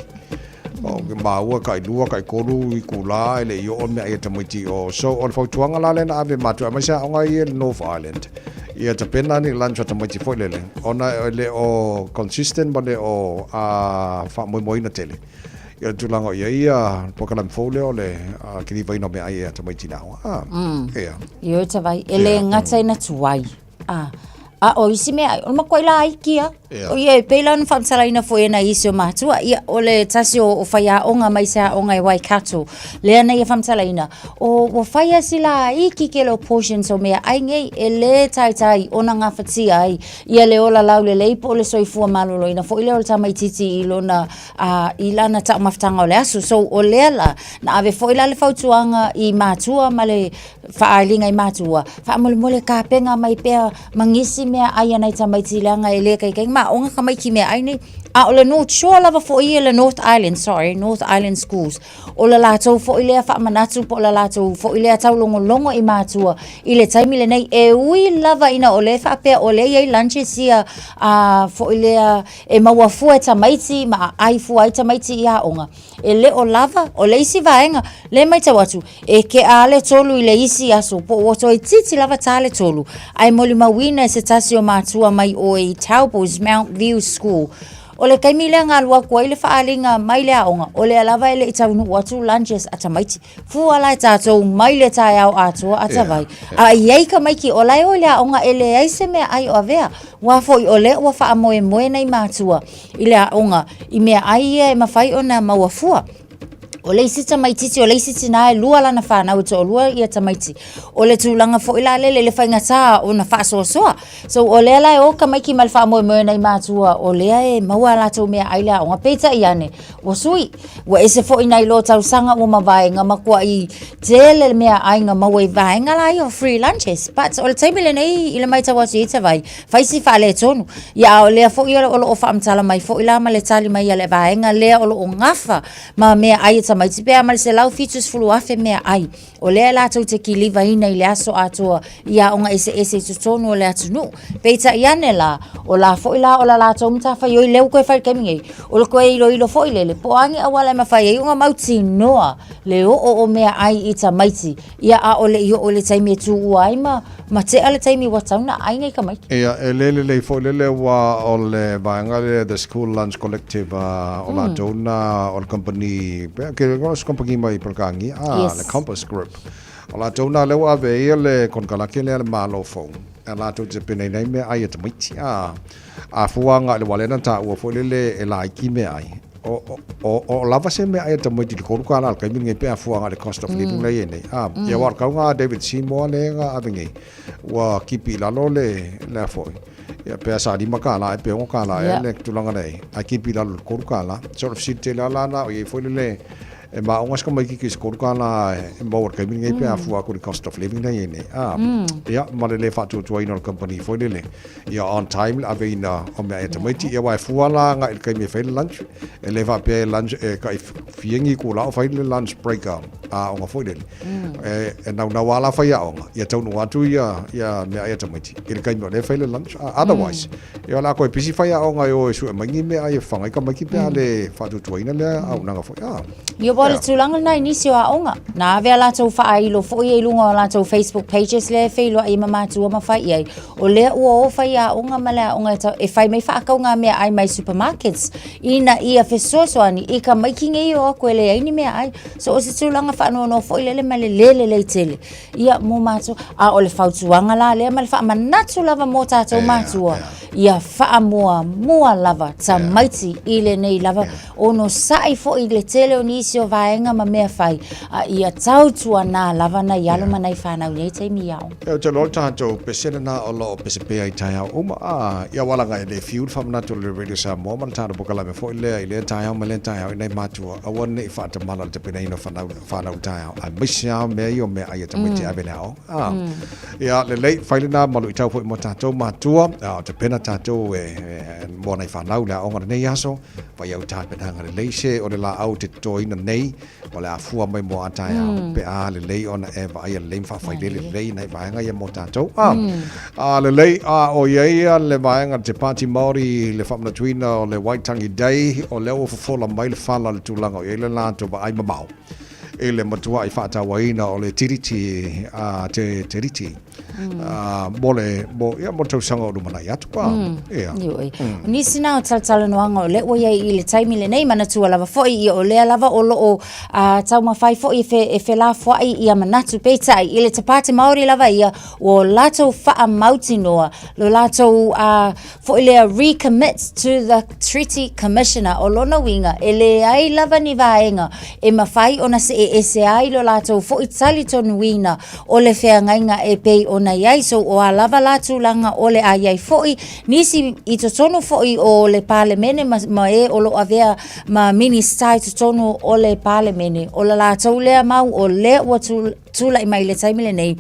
O ke maua kai lua kai kolu i kula e le i oo meaai a tamaiti o. So o le fautuaga la lea na ave matua aemaise aoga ia i le North Island. Ia tapena ni lunch a tamaiti foi lele. Ona e le o consistent ma le o a faamoemoeina tele. Ia le tulaga o i ai ia polokalame fou lea o le kilivaina o meaai a tamaiti i le aoga. Ah, Ia. Ioe tavai, e le gata ina tuai. Ah, a o isi mea, o le makuai laiti lava. Ia. O ia, e pei la ona faamatalaina foi e nai isi o matua, ia, o le tasi o, o faiaoga mai se aoga i Waikato, lea na ia faamatalaina, o ua fai lava si laiti tele o portions o meaai nei, e le taitai ona gafatia ai ia le ola laulelei po o le soifua maloloina foi lea o le tamaitiiti i lona a, i lana taumafataga o le aso. So, o lea la, na ave foi la le fautuaga i matua ma le faaaliga i matua, faamolemole tapena mai pea ma nisi meaai a nai tamaiti leaga e le taitai ma aoga tamaiti i meaai nei. A o le North Shore lava foi ia le North Island, sorry, North Island Schools, o le latou foi lea faamanatu po o le latou foi lea taulogologo i matua i le taimi lenei, e ui lava ina o lea e faapea o lea e i ai lunches ia a foi lea e maua fua e tamaiti ma aai fua ai tamaiti i aoga, e le o lava. O le isi vaega lea e matau atu, e kea lava le 3 i le isi aso, po ua toeitiiti lava ta le 3, ae molimauina e se tasi o matua mai oe i Talboys Mount View School. O le taimi lea na alu atu ai le faaaliga mai le aoga, o lea lava e le i taunuu atu lunches a tamaiti. Fua la e tatou mai le taeao atoa a tavai. A i ai tamaiti o la e o i le aoga e leai se meaai o avea. Aua foi o lea ua faamoemoe nai matua i le aoga i meaai ia e mafai ona maua fua. O le isi tamaitiiti, o le isi tinā e lua lana fanau e toalua ia tamaiti. O le tulaga foi la lele i le faigata ona faasoasoa. So o lea la e o tamaiti ma le faamoemoe o nai matua o lea e maua a latou meaai i le aoga. Peitai ane, ua sui, ua ese foi nai lo tausaga ua mavae na matuai tele le meaai na maua i vaega la ia o free lunches. But o le taimi lenei i le matau atu i Tavai, fai si faaletonu. Ia a o lea foi o lo o faamatala mai foi la ma le tali mai a le vaega lea o lo o gafa ma meaai a tamaiti. tamaiti pe a ma le 170,000 meaai o lea latou te kilivaina i le aso atoa i aoga eseese i totonu o le atunuu. Peitai ane la, o la foi la o la latou matafaioi lea ua toe fai i le taimi nei, o le toe iloilo foi lele, po o a ni auala e mafai ai ona mautinoa le oo o meaai i tamaiti, ia a o le i oo i le taimi e tuua ai ma ma tea le taimi ua tatau ona ai nei tamaiti. Ia, e le lelei foi lele aua o le vaega lea The School Lunch Collective o latou na o le kamupani, pe ke o se kamupani mai Perekania, le Compass Group. O latou na lea ua ave ai le konekarate lea a le Malo fou, a latou te tapenaina ai meaai a tamaiti. A fua agai i le wā lea na taua foi lele e laiti meaai, o lava se meaai a tamaiti i le $3 i le taimi lenei pe a fua agai i le cost of living la e i ai nei. Ia aua o le tauga a David Seymour lea na ave nei, ua tipi i lalo le a foi, ia pe a sa $5 ea pe $6 ea le tulaga la e i ai, ae tipi i lalo i le $3. So o le fesili tele lava la na o i ai foi lele, E maoga se tamaititi i se $3 e maua i le taimi lenei pe a fua atu i le cost of living la e i ai nei. Ia, ma le le faatuatuaina o le kamupani foi lele, ia on time le aveina o meaai a tamaiti. Ia aua e fua la agai i le taimi e fai le lunch, e le faapea e lunch e tai fia ni itula o fai le lunch break a aoga foi lele. E naunau lava la faiaoga ia taunuu atu ia meaai a tamaiti i le taimi o lea e fai le lunch. Otherwise, Ia o le a toe pisi faiaoga e o e sue mai ni meaai e fafaga ai tamaiti pe a le faatuatuaina lea auaunaga foi. Ah. Ia ua o le tulaga lena i nisi o aoga. Na ave a latou faailo foi i luga o latou Facebook pages lea e feiloai ai ma matua ma fai i ai. O lea ua o faiaoga ma le aoga e fai mai faatauga meaai mai supermarkets ina ia fesoasoani i tamaiti nei e o atu e leai ni meaai. So o se tulaga faanoanoa foi lele ma le le lelei tele. Ia, mo matua. A o le fautuaga la lea ma le faamanatu lava mo tatou matua, ia faamuamua lava tamaiti i lenei lava onosai foi i le tele o nisi o vaega ma mea fai, a ia tautuana lava nai alo ma nai fanau i nei taimi i aoga. Ia, ou te iloa o le tatou pese lena o lo o pese pea i taeao uma. A, ia aua leaga e le fiu le faamanatu o le Radio Samoa ma le tatou polokalame foi lea i lea taeao ma lea taeao i nai matua, aua ne i faatamala i le tapenaina o fanau. Whanau taeao, aemaise lava mea ia o meaai a tamaiti ave i le aoga. Ah. Ia, lelei, fai lena ma luitau foi mo tatou matua, a o tapena tatou e, e, mo nai whanau le aoga lenei aso, vai au tapenaga lelei se o le laau te totoina nei, o le a fua mai mo a taeao, pe a lelei ona e vaaia lelei ma faafailele lelei nai vaega ia mo tatou. Ah. A lelei, a o i ai ia le vaega te Pāti Māori i le faamanatuina o le Waitangi Day, o lea ua fofola mai le fala i le tulaga o i ai le latou vaai mamao i le matuai faatauaina o le Tiriti, a, te Tiriti, a, mo le, mo, ia, mo le tausaga o lumanai atu, a, ia. Ioe. O nisi na o talatalanoaga o lea ua i ai i le taimi lenei, manatua lava foi, ia o lea lava o lo o a, taumafai foi e, fe, e felafoai ia manatu, peitai, i le te Pāti Māori lava ia, Ua o latou faamautinoa lo latou foi lea recommit to the Treaty Commissioner. O lona uiga, e leai lava ni vaega e mafai ona see ese ai lo latou foi talitonuina o le feagaiga e pei ona i ai. So, o a lava la tulaga o le a i ai foi nisi i totonu foi o le Palemene ma, ma e o lo o avea ma Minisita i totonu o le Palemene, o le latou lea mau o lea ua tulai mai i le taimi lenei,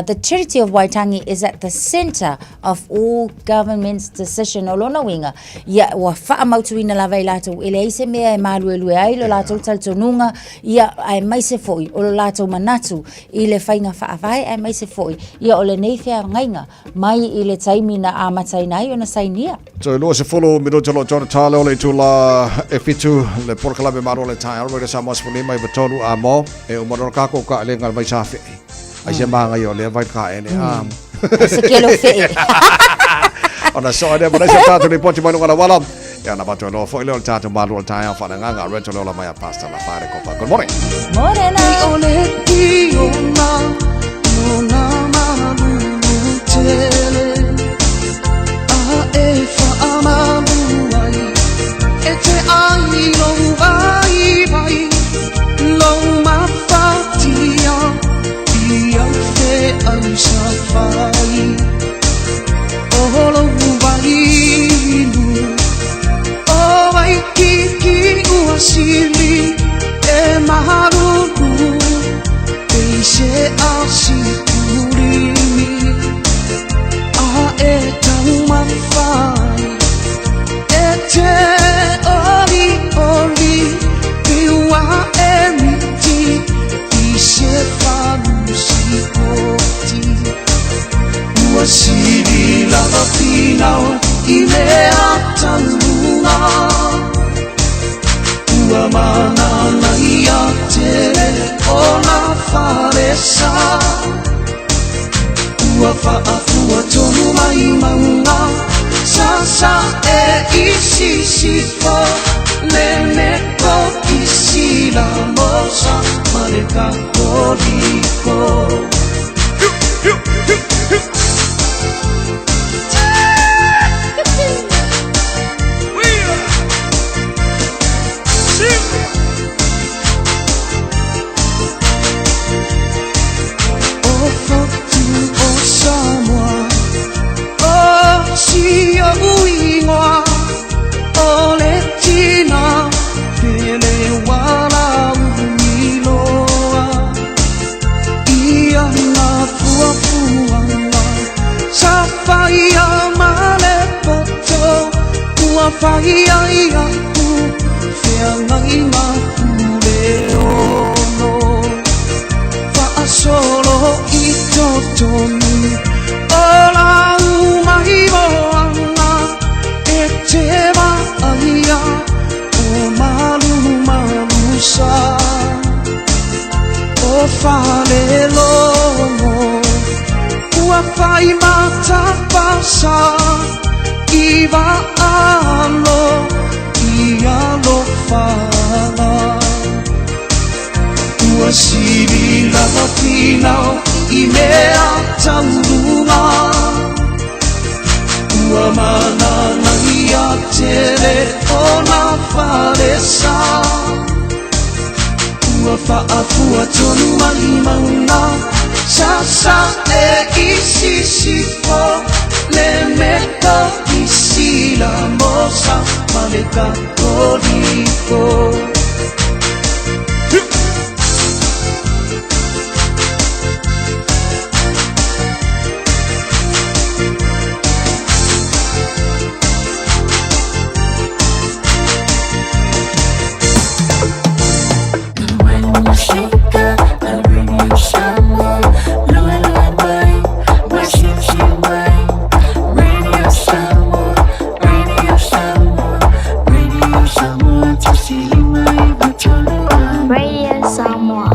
the Treaty of Waitangi is at the centre of all government's decision. O lona uiga, ia ua faamautuina lava e latou, e leai se mea e maluelue ai lo latou talitonuga, ia aemaise foi o lo latou manatu i le faiga faavae aemaise foi ia o lenei feagaiga mai i le taimi na amataina ai ona sainia. Toe 20 minute o lo o tona tale o le itula e fitu le polokalame malo o le taeao Radio Samoa 15 93 a mo e uma loa kākou ka le ngal vai sa fe. Ai se manga o lea vai ka ele a. Se kelo fe. Ona so ane mo se tātou le poti mai lunga la wala. Ia na watu loa foi leo le tātou malo o le taeao whananganga Reto Lola mai a Pastor La Whare Kopa. Good morning. Morena. finau i mea tauga. Ua mananaia tele o nā falesa. Ua faafua tonu mai mauga Sasae i sisifo Le Metokisi la Mosa ma le Katoliko. O Fotu o Samoa, o si ou igoa, o le tina pele ua lauiloa. I ana fuafuaga sa faia ma le poto, ua faia iaʻu feagaiga puleono. Faasolo i totonu o lau maimoaga, e te vaaia o malumalusa. O falelogo ua fai matapasa i vaalo i alofaga. Ua sili lava finau i mea tauga. Ua mananaia tele o nā falesa. Ua faafua tonu mai mauga Sasae i sisifo Le Metokisi la Mosa ma le Katoliko. Radio Samoa.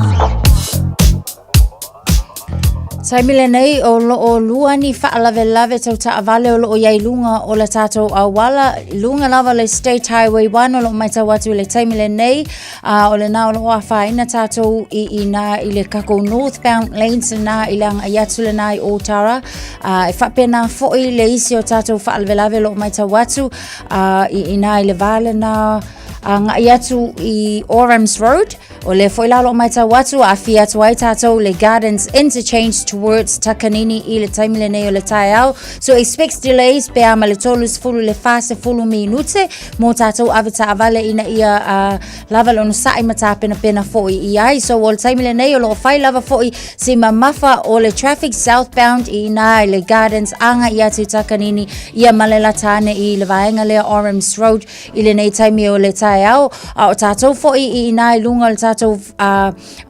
Taimi lenei o loo lua ni faalavelave tau taavale o loo iai luga o le tatou auala, luga lava le State Highway 1 o loo matau atu i le taimi lenei, a o lena o loo afaina tatou i ina i le kakou northbound lanes lena i le agai atu lena i Otara, a e faapena foi le isi o tatou faalavelave o loo matau atu a i ina i le va lena agai atu i Orams Road. O lea foi la o loo matau atu aafia atu ai tatou le Gardens Interchange towards Takanini i le taimi lenei o le taeao. So expect delays pe a ma le 30 le 40 minute mo tatou ave taavale ina ia lava le onosai ma tapenapena foi i ai. So o le taimi lenei o loo fai lava foi si mamafa o le traffic southbound i ina i le Gardens agai atu i Takanini ia ma le lata ane i le vaega lea Orams Road i lenei taimi o le taeao. A o tatou foi i ina i luga o le tatou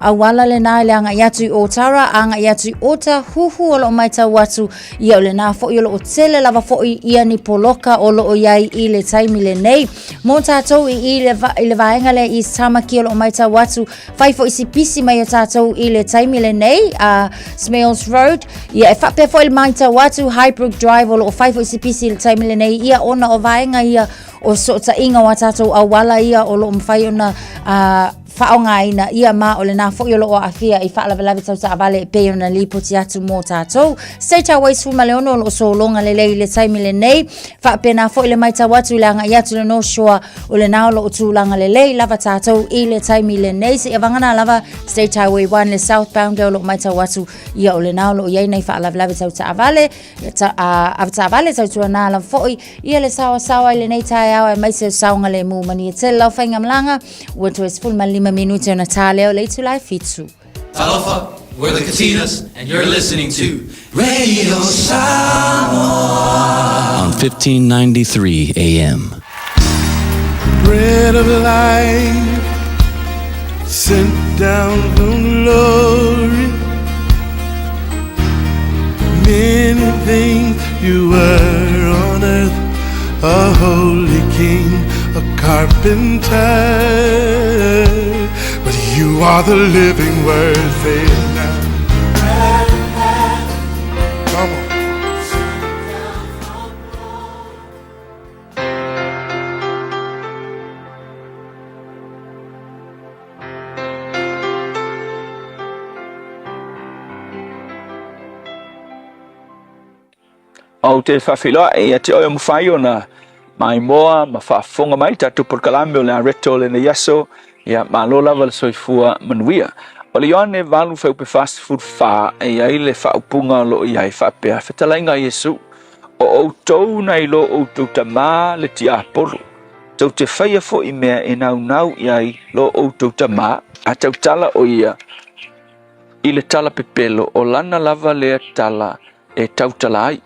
auala lena i le agai atu i Otara, agai atu i Otahuhu o loo matau atu ia o lena foi o loo tele lava foi ia ni poloka o loo iai i le taimi lenei. Mo tatou i i le, i le vaega lea East Tamaki o loo matau atu fai foi si pisi mai o tatou i le taimi lenei Smales Road ia e faapea foi le matau atu Highbrook Drive o loo fai foi si pisi i le taimi lenei ia ona o vaega ia o fesootaiga o a tatou auala ia o loo mafai ona faaaogaina ia ma o lena foi o loo aafia i faalavelave tau taavale e pei ona lipoti atu mo tatou. State Highway 16 o loo sologa lelei i le taimi lenei, faapena foi le matau atu i le agai atu i le North Shore o lena o loo tulaga lelei lava tatou i le taimi lenei. Seia vagana lava State Highway 1 le southbound o loo matau atu ia o lena o loo iai nai faalavelave tau taavale avetaavale tautuana lava foi ia le saoasaoa i lenei taeao aemaise o saogalemu. Manuia tele lau faigamalaga ua toe 15 minute ona tā lea o le itula e 7. Talofa, we're the Katinas, and you're listening to Radio Samoa on 1593 AM. Bread of life, sent down from glory. Many things you were on earth. A holy king, a carpenter. But you are the living word, say it now. Come on. Ou te faafeiloai ia te oe o mafai ona maimoa ma faafofoga mai le tatou polokalame o le Areto o lenei aso. Ia, malo lava le soifua manuia. O le Ioane 8 fuaiupe 44 e i ai le faaupuga o lo o i ai faapea, Fetalaiga a Iesu, o outou na i lo outou tamā le tiapolo, tou te faia foi mea e naunau i ai lo outou tamā, a tautala o ia i le tala pepelo, o lana lava lea tala e tautala ai,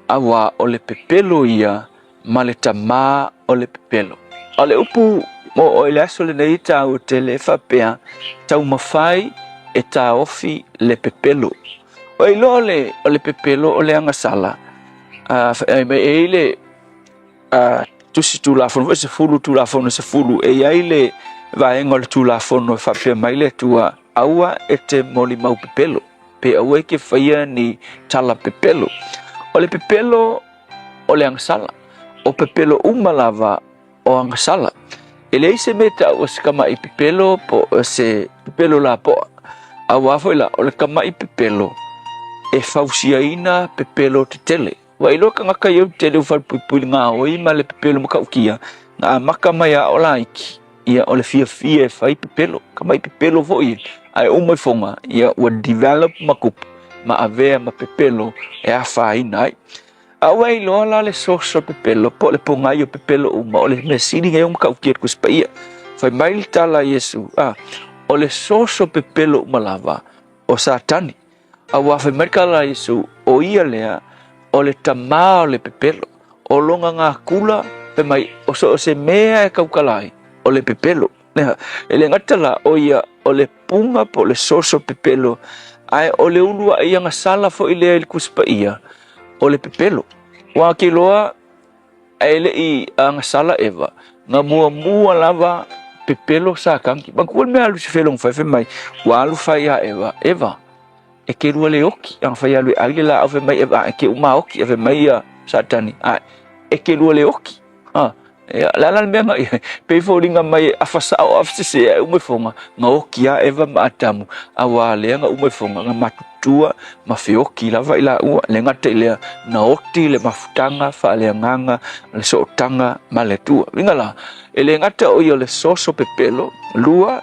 auā o le pepelo ia ma le tamā o le pepelo. O le upu mo oe i le aso lenei e tāua tele e faapea, taumafai e taofi le pepelo. Ua iloa o le, o le pepelo o le agasala, a, e i ai le a, tusi tulafono foi 10 tulafono 10 e i ai le vaega o le tulafono e faapea mai le Atua, aua e te molimau pepelo. Pe aua e ke faia ni tala pepelo. O le pepelo o le agasala. O pepelo uma lava o agasala. E leai se mea e ta'u o se kama'i pepelo po o se pepelo lapo'a. Auā foi la, o le kama'i pepelo e fausiaina pepelo tetele. Ua iloa kagaka ia tele o falepuipui le gaoi ma le pepelo matautia, na amata mai a o laiti, ia o le fiafia e fai pepelo, kama'i pepelo foi ae uma ifoga, ia ua develop ma kupu ma avea ma pepelo e afaina ai. A ua iloa la le soso pepelo po o le pogai o pepelo uma, o le mea sili nei o matautia i le Tusi Paia. Fai mai le tala a Iesu, a, o le soso pepelo uma lava o Satani. Auā fai mai le tala a Iesu, o ia lea, o le tamā o le pepelo, o lona gakula, fai mai, o so o se mea e tautala ai, o le pepelo. E le gata la, o ia, o le puga po o le soso pepelo, ae o le uluai agasala foi lea i le Tusi Paia, o le pepelo. Ua ke iloa, Ae le i agasala Eva, na muamua lava pepelo Satani. Manatua le mea a Lusifelo na fai, fai mai, ua alu fai ia Eva, Eva, e te lua le oki. A na fai alu e ai le laau, fai mai Eva, e te uma oki. A fai mai ia Satani, ae, e te lua le oki. Ha, ia, le a la le mea na i ai? Pei foliga mai e afa sao afa sese ae uma ifoga, na oki lava Eva ma Atamu, auā lea na uma ifoga, na matutua ma feoki lava i laua, le gata i lea, na oti le mafutaga faaleagaga, le sootaga ma le Atua. Uiga la, e le gata o ia o le soso pepelo, lua,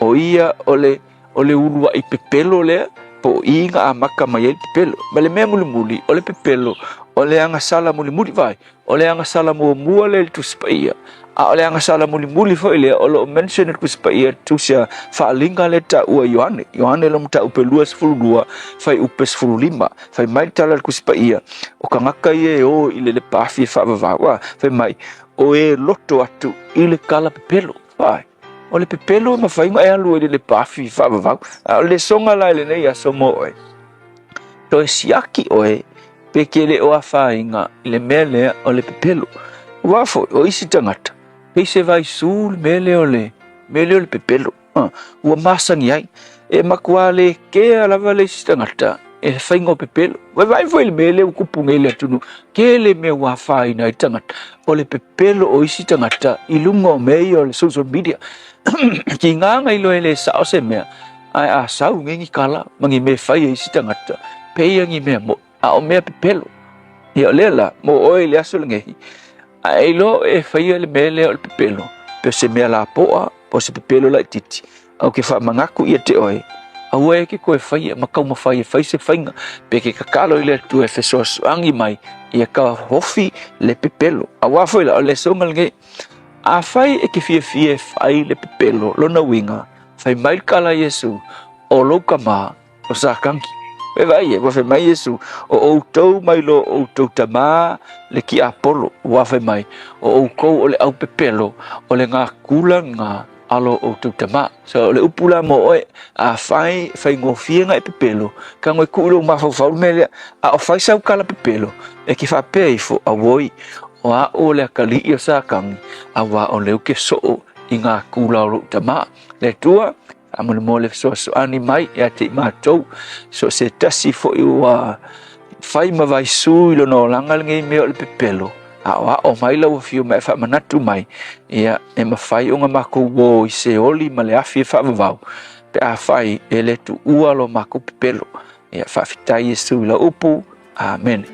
o ia o le, o le uluai pepelo lea, po o i na amata mai ai le pepelo. Ma le mea mulimuli, o le pepelo, o le agasala mulimuli, vaai, O le agasala muamua lea i le Tusi Paia, a o le agasala mulimuli foi lea o lo o mention i le Tusi Paia, tusi a faaaliga lea e taua e Ioane. Ioane lona mataupu e 22, fuaiupe 15. Fai mai le tala a le Tusi Paia, o tagata ia e o i le lepa afi e faavavau, a, fai mai, o e loto atu i le tala pepelo. Vaai, o le pepelo e mafai ona e alu ai i le lepa afi faavavau. A o le lesoga la i lenei aso mo oe, toe siaki oe pe ke le o afaina i le mea lea o le pepelo. Aua foi, o isi tagata, pei se vaisū le mea lea o le mea lea o le pepelo. Ua masani ai. E matua le kea lava le isi tagata e le faiga o pepelo. Vaivai foi le mea lea ua tupu nei i le atunuu, tele mea ua afaina ai tagata. O le pepelo o isi tagata i luga o mea ia o le social media. Tiga na iloa e le sao se mea, ae a sau nei ni tala ma ni mea e fai e isi tagata, pei ia ni mea moʻi, a o mea pepelo. Ia o lea la, mo oe i le aso lenei, a e iloa oe e faia le mea lea o le pepelo, pe o se mea lapoa, po o se pepelo laitiiti, a ou te faamanatu ia te oe, aua e te toe faia ma taumafai e fai se faiga, pe te tatalo i le Atua e fesoasoani mai ia taofi le pepelo. Aua foi la, o le lesoga lenei, afai e te fiafia e fai le pepelo, lona uiga, Fai mai le tala a Iesu, O lou tamā, o Satani. E vaai e, ua fai mai Iesu, O outou mai lo outou tamā le tiapolo, ua fai mai, o outou o le aupepelo, o le gakula lena a lo outou tamā. So, o le upu la mo oe, afai e faigofie na e pepelo, tago e tuu i lou mafaufau le mea lea, a o fai sau tala pepelo, e te faapea ifo, auoi, o a'u o le akalii o Satani, auā o lea ou te soo i ngā kula o lou tamā. Le Atua, faamolemole fesoasoani mai ia te i matou, so o se tasi foi ua fai ma vaisū i lona olaga lenei mea o le pepelo, aoao mai lau afio ma e faamanatu mai, ia e mafai ona matou uō i Seoli ma le afi e faavavau, pe afai e le tuua lo matou pepelo. Ia faafetai Iesu i lau upu. Amene.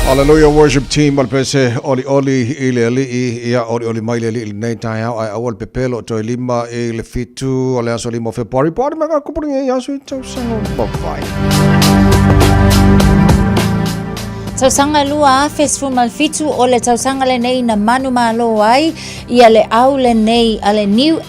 Hallelujah worship team o le pese oli oli i le alii ia oli oli mai le alii i lenei taeao ae aua le pepelo o toe 5 i le 7 o le aso 5 o February po o le mea kupu nei aso i tausaga mavae. Tausaga 2017 o le tausaga lenei na manumalo ai ia le au lenei a le New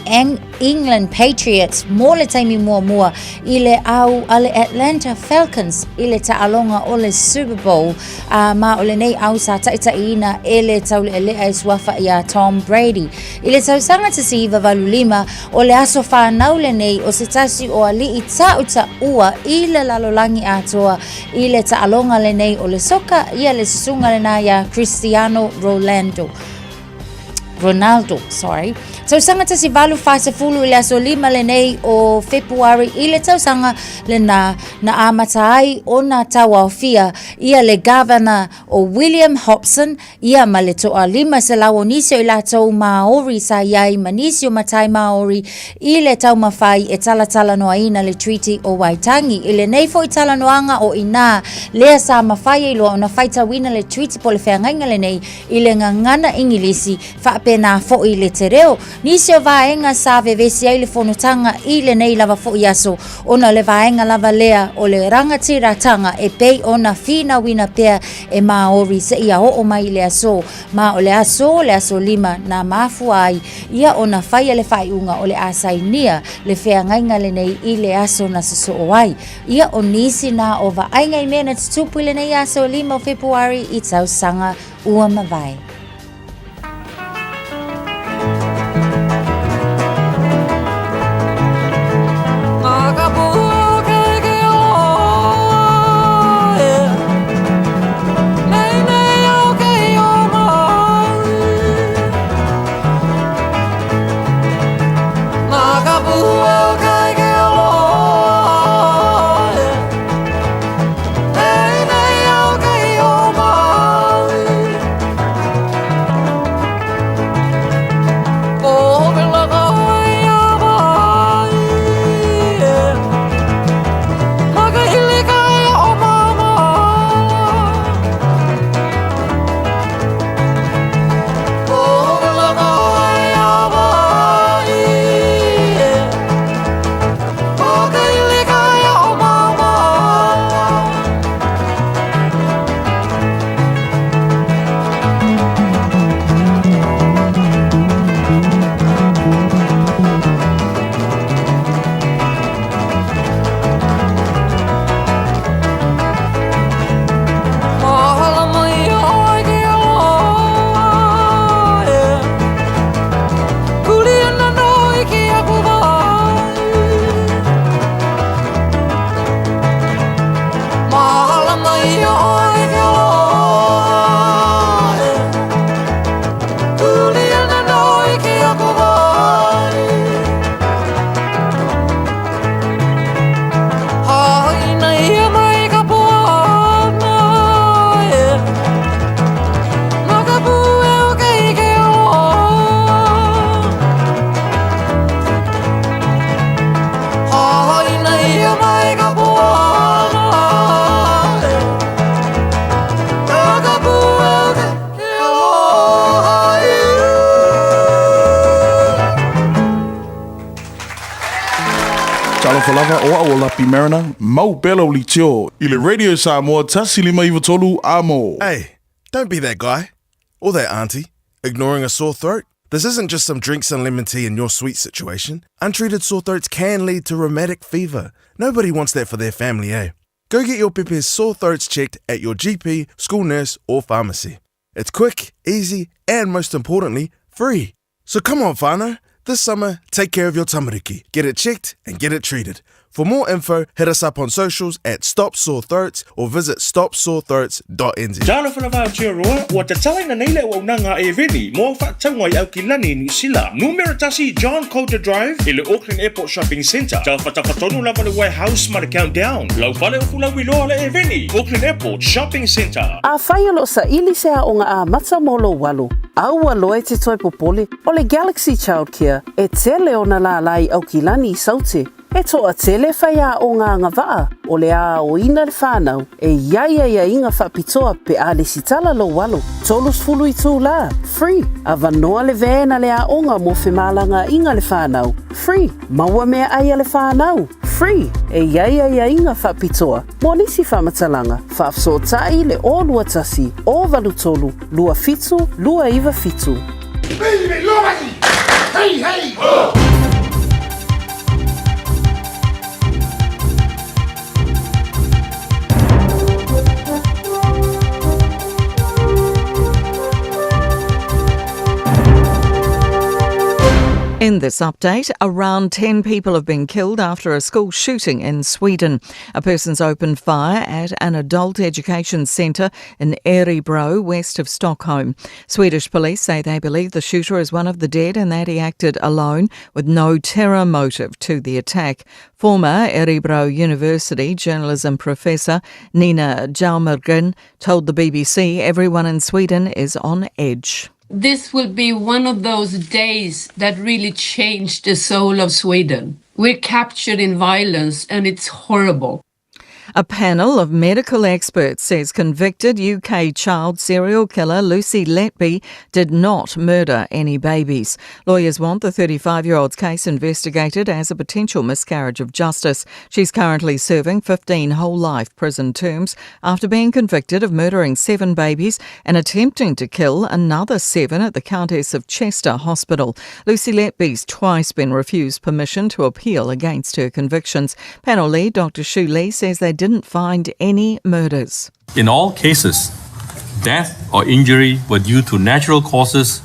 England Patriots mo le taimi muamua i le au a le Atlanta Falcons i le taaloga o le Super Bowl, a ma o lenei au sa taitaiina e le taulealea e suafa iā Tom Brady. I le tausaga 1985, o le aso fanau lenei o se tasi o ali'i ta'utaʻua i le lalolagi atoa i le taaloga lenei o le soka, ia le susuga lenā iā Cristiano Rolando. Ronaldo, sorry. Tausaga 1840 i le aso 5 lenei o Fepuari i le tausaga lena na amata ai ona tauaofia ia le Gavana o William Hobson ia ma le toa 500 o nisi o i latou Māori sa i ai ma nisi o matai Māori i le taumafai e talatalanoaina le Treaty o Waitangi. I lenei foi talanoaga o inā lea sa mafai ai loa ona faitauina le Treaty po o le feagaiga lenei i le gagana Igilisi, faapena foi le te reo. Nisi o vaega sa vevesi ai le fonotaga i lenei lava foi aso, ona o le vaega lava lea o le rangatiratanga e pei ona finauina pea e Māori seia oo mai i le aso. Ma o le aso, le aso 5, na mafua ai ia ona faia le faaiuga o le a sainia le feagaiga lenei i le aso na sosoo ai. Ia o nisi na o vaaiga i mea na tutupu i lenei aso 5 o Fepuari i tausaga ua mavae. Talofa lava o au o Lapi Mariner, mau pea lau litio i le Radio Samoa 1593 amo. Hey, don't be that guy. Or that auntie. Ignoring a sore throat? This isn't just some drinks and lemon tea in your sweet situation. Untreated sore throats can lead to rheumatic fever. Nobody wants that for their family, eh? Go get your pepe's sore throats checked at your GP, school nurse, or pharmacy. It's quick, easy, and most importantly, free. So come on, whānau. This summer, take care of your tamariki. Get it checked and get it treated. For more info, hit us up on socials at Stop Sore Throats or visit stopsorethroats.nz. Talofa lava Aotearoa, ua tatalaina nei le auaunaga a Eveni mo au faatauga i Aukilani, Niu Sila. Numera 1 John Coulter Drive i le Auckland Airport Shopping Centre. Taufatafatono lava le Warehouse ma le Countdown. Lau fale o Fulauiloa le Eveni, Auckland Airport Shopping Centre. Afai o lo o saili se aoga amata mo lou alo, a ua loa e te toe popole, o le Galaxy Childcare e tele ona lālā i Aukilani i Saute. He toatele whaiaoga agavaa o le aoina le whanau e i ai aiaiga faapitoa pe a lesitala lou alo. 30 itulā, free, avanoa le van a le aoga mo femalagaaiga le whanau, free, maua meaai a le whanau, free, e i ai aiaiga faapitoa mo nisi faamatalaga, faafesootai le 021 083 27 297. Hey, hey, ho! In In this update, around 10 people have been killed after a school shooting in Sweden. A person's opened fire at an adult education centre in Örebro, west of Stockholm. Swedish police say they believe the shooter is one of the dead and that he acted alone with no terror motive to the attack. Former Örebro University journalism professor Nina Jalmergren told the BBC everyone in Sweden is on edge. This will be one of those days that really changed the soul of Sweden. We're captured in violence and it's horrible. A panel of medical experts says convicted UK child serial killer Lucy Letby did not murder any babies. Lawyers want the 35 year old's case investigated as a potential miscarriage of justice. She's currently serving 15 whole life prison terms after being convicted of murdering seven babies and attempting to kill another seven at the Countess of Chester Hospital. Lucy Letby's twice been refused permission to appeal against her convictions. Panel lead Dr. Shu Lee says they didn't find any murders. In all cases, death or injury were due to natural causes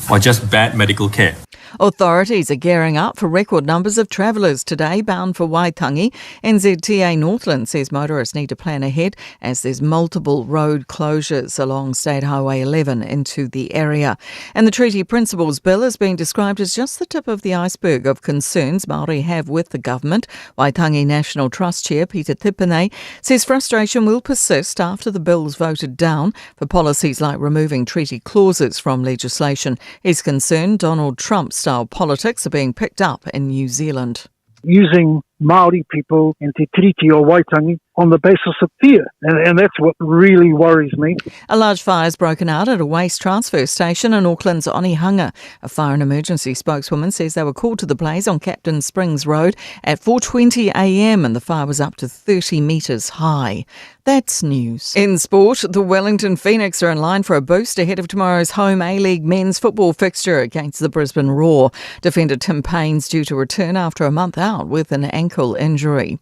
or just bad medical care. Authorities are gearing up for record numbers of travellers today bound for Waitangi. NZTA Northland says motorists need to plan ahead as there's multiple road closures along State Highway 11 into the area. And the Treaty Principles Bill has been described as just the tip of the iceberg of concerns Māori have with the government. Waitangi National Trust Chair Peter Tipene says frustration will persist after the bill's voted down for policies like removing treaty clauses from legislation. He's concerned Donald Trump style politics are being picked up in New Zealand. Using Māori people and Te Tiriti o Waitangi on the basis of fear. And, and that's what really worries me. A large fire has broken out at a waste transfer station in Auckland's Onehunga. A fire and emergency spokeswoman says they were called to the blaze on Captain Springs Road at 4:20 a.m. and the fire was up to 30 metres high. That's news. In sport, the Wellington Phoenix are in line for a boost ahead of tomorrow's home A-League men's football fixture against the Brisbane Roar. Defender Tim Payne's due to return after a month out with an ankle injury.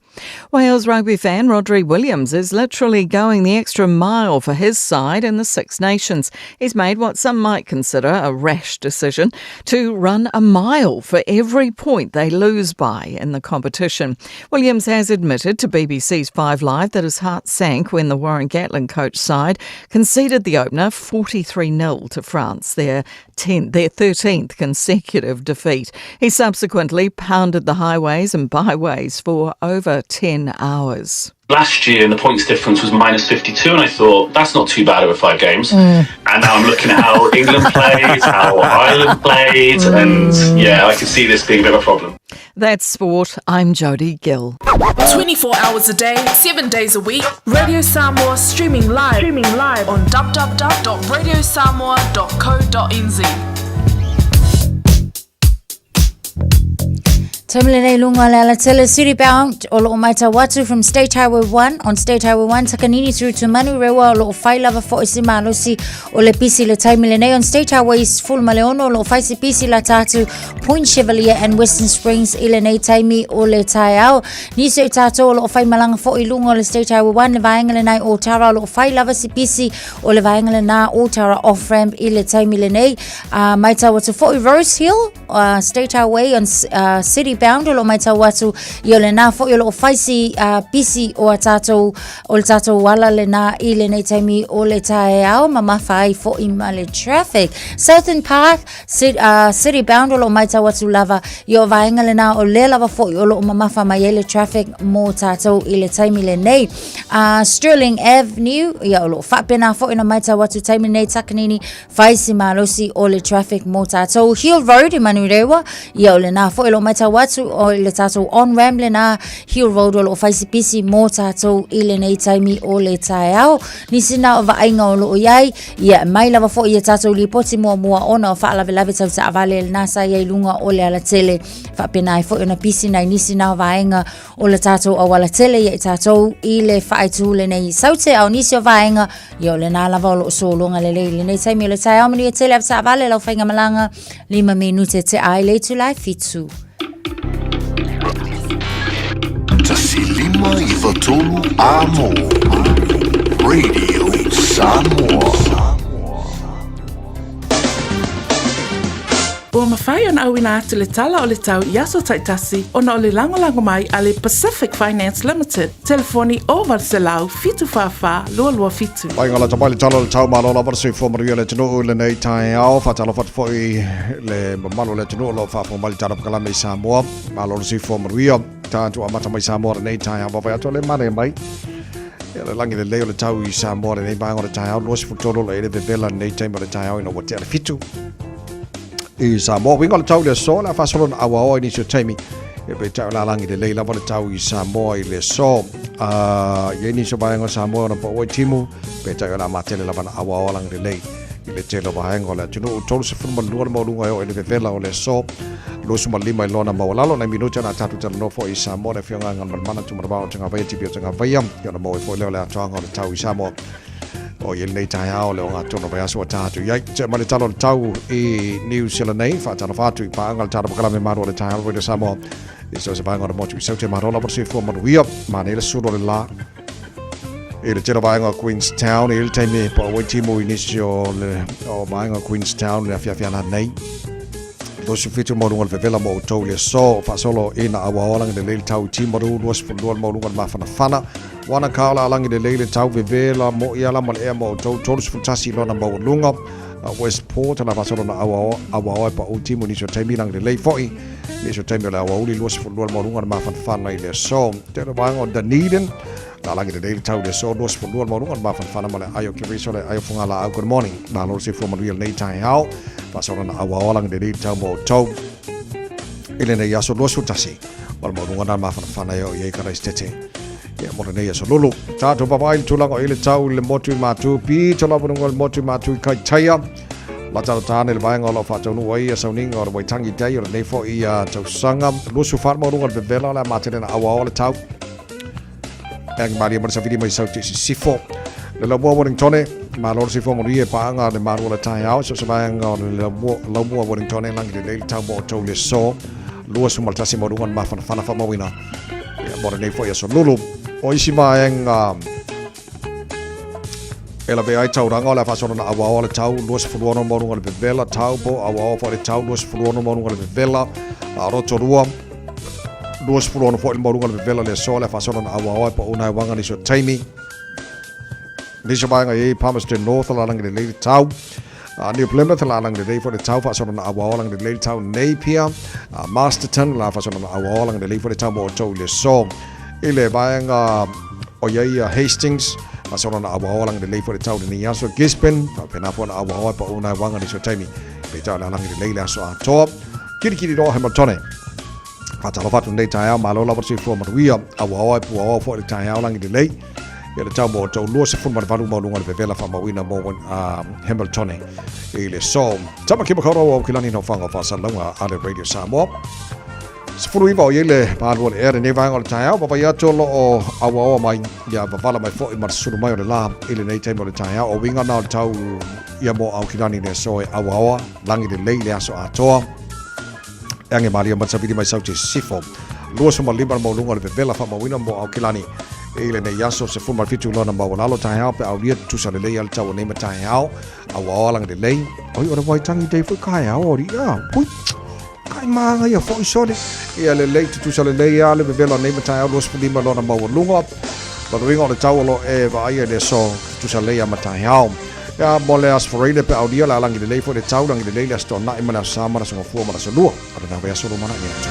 Wales rugby fan Rhodri Williams is literally going the extra mile for his side in the Six Nations. He's made what some might consider a rash decision to run a mile for every point they lose by in the competition. Williams has admitted to BBC's Five Live that his heart sank when the Warren Gatland coach side conceded the opener 43 0 to France, their, 10, their 13th consecutive defeat. He subsequently pounded the highways and byways for over 10 hours. Last year, the points difference was minus 52, and I thought that's not too bad over five games. And now I'm looking at how England played, how Ireland played, and yeah, I can see this being a bit of a problem. That's sport. I'm Jodie Gill. 24 hours a day, 7 days a week. Radio Samoa streaming live, streaming live on www.radiosamoa.co.nz. Taimi lenei lunga le alatele City bound o loo maitau atu from State Highway 1 on State Highway 1 Takanini through to Manurewa o loo fai lava fo'i se malosi o le pisi le taimi lenei on State Highway 16 o loo fai se pisi la tatu Point Chevalier and Western Springs i lenei taimi o le taeao. Nisi o tātou o loo fai malanga fo'i lunga o le State Highway 1 le vaenga lenai o Tara o loo fai lava se pisi o le vaenga lena o Tara off ramp i le taimi lenei. Uh, maitau atu fo'i Rose Hill uh, State Highway on uh, City Bound o lo maitau atu i o lena fo'i o loo faisi uh, pisi o a tātou o le tātou ala lena i lenei taimi o le taeao mamafa ai fo'i ma le traffic. Southern Park City, uh, City Bound o loo maitau atu lava i o vaenga lena o le lava fo'i o loo mamafa mai ai le traffic mō tātou i le taimi lenei. Uh, Sterling Avenue ia o loo faapena fo'i na maitau atu taimi nei Takanini Whai si malosi o le traffic mō tātou. Hill Road i Manurewa, ia o lena foi lo maitau atu o le tātou on ramp lena Hill Road o lo whai si pisi mō tātou i lenei taimi o le taeao. Nisi nā o vaaiga o loo iai, ia mai lava foi ia tātou lipoti mua mua ona o whaalawelawe tau taavale lena sa ia i lunga o le alatele. Whaapena ai foi ona pisi nai nisi nā o vaenga o le tātou aualatele ia i tātou i le whaaitu lenei saute au nisi o vaenga Ia o lena lava o loo sologa lelei i lenei taimi o le taeao manuia tele avetaavale lau faigamalaga lima minute te ai le itula e fitu. Tasi lima iva tolu a mo. Radio Samoa. Ua mafai ona auina atu le tala o le tau i aso taitasi ona o le lagolago mai a le Pacific Finance Limited, telefoni 0800 744 227. Mai ngala tamai le tala o le tau malo lava le soifua manuia le atunuu i lenei taeao. Faatalofa atu foi le mamalu o le atunuu o lo o faafofoga mai le tala pakalame i Samoa. Malo le soifua manuia. Tatou amata mai Samoa lenei taeao. Vaavaai atu le manaia mai. Ia le lagi lelei o le tau i Samoa lenei vaega o le taeao. 23 o le ele vevela lenei taimi o le taeao ina ua tea le 7. I Samoa, uiga o le tau i le aso, le a faasolo na auaoa i nisi o taimi. E peitai o le a lagi lelei lava le tau i Samoa i le aso. I ai nisi o vaega o Samoa ona paua i timu, peitai o le a matele lava na auaoa lagi lelei i le tele o vaega o le atunuu. 32 le maualuga e oo i le vevela o le aso. 25 i lona maualalo. Nai minute ona tatou talanoa foi i Samoa, le Afioga Galumalemana Tumanavao o Tagavaia, TV o Tagavaia, ia ona maua ai foi lea o le atoaga o le tau i Samoa. O i lenei taeao le ogatotonu o vaiaso ua ta atu i ai. Tea mai le tala o le tau i New Zealand nei, faatalofa atu i paaga le tala pakalame malu o le taeao Radio Samoa. I so se vaega o le motu i Saute Malo lava le soifua manuia. Manaia le sulu o le la. I le tele o vaega o Queenstown, i le taimi e paua i timu i nisi o le o vaega o Queenstown le afiafi ana nei. 27 maualuga o le vevela mo outou i le aso. Faasolo ina auaoa lagi lelei le tau i Timaru, 22 le maualuga o le mafanafana. Wanaka o le a lagi lelei le tau vevela mo ia la ma le ea mo outou, 31 lona maualuga. Westport la faasolo na auaoa auaoa e paʻu timu nisi o taimi lagi lelei foi. Nisi o taimi o le aoauli 22 le maualuga o le mafanafana i le aso. Tele vaega o Dunedin la lagi lelei le tau i le aso, 22 le maualuga o le mafanafana ma le ai o Keriso le ai o Fogalaau. Good morning. Malo le soifua manuia lenei taeao. Faasolo na auaoa lagi lelei le tau mo outou i lenei aso 21 ma le maualuga na mafanafana e oo i ai Karaisitete. Ia mo lenei aso lulu. Tatou vavaai le tulaga o i le tau i le motu i Matu, pito lava luga o le motu i Matu i Kaitaia. Latalata ane le vaega o lo o faataunuu ai ia sauniga o le Waitangi Day o lenei foi ia tausaga. 24 maualuga le vevela o le a matele na auaoa le tau. E agi malie ma le safili mai sau te sisifo. Le laumua Wellingtone, malo le soifua manuia e paaga le malu o le taeao. So se vaega o le laumua Wellingtone langi lelei le tau mo outou le aso. 21 maualuga le mafanafana faamauina. Ia mo lenei foi aso lulu. O isi vaega e lawe ai tauranga o le a faasolo na auaoa le tau 26 maualuga le vevela Taupo auaoa foi le tau 26 maualuga le vevela Rotorua 26 foi le maualuga le vevela le aso le a faasolo na auaoa e pauna e wanga nisi o taimi. Nisi o vaega i Palmerston North lalagi lelei le tau. New Plymouth lalagi lelei foi le tau faasolo na auaoa lagi lelei le tau Napier. Masterton la faasolo na auaoa lagi lelei foi le tau mo outou i le aso. I le vaega o i ai Hastings faasolo na auaoa lagi lelei foi le tau lenei aso. Gisborne faapena foi na auaoa e pauna e waga nisi o taimi. Peitai o le lalagi lelei le aso atoa. Kirikiri roa Hamiltone. Faatalofa atu lenei taeao, malo lava le soifua manuia. Auaoa e puaoa foi le taeao lagi lelei. Ia le tau mo outou 28 maualuga le vevela faamauina mo Hamiltone i le aso. Tama ki makaurau au kilani no whanga whaasalauga a le Radio Samoa. 19 o i ai le malu o le ea lenei vaega o le taeao. Vaavaai atu o lo o auaoa mai ia wavala mai foi ma le sulu mai o le la i lenei taimi o le taeao. O uiga na o le tau ia mo Aukilani le aso e auaoa, lagi lelei le aso atoa. E age malie mai savili mai sau te sifo. 25 le maualuga o le vevela faamauina mo Aukilani i lenei aso 17 lona maualalo taeao pe aulia tutusa lelei a le tau o nei ma taeao auaoa lagi lelei. Oi o le Waitangi Day foi kaeao o ria. Hui. Kai maanga ia foi sole. Ia lelei tutusa lelei a le vevela nei ma taeao 25 lona maualuga. Maluiga o le tau o lo e vaaia i le aso tutusa lelei a ma taeao. Ia mo le Aso Faraile pe aulia le a lagi lelei foi le tau, lagi lelei le Aso Toonai ma le Aso Sa ma le Aso Gafua ma le Aso Lua. O lena vaiaso lumanai atu.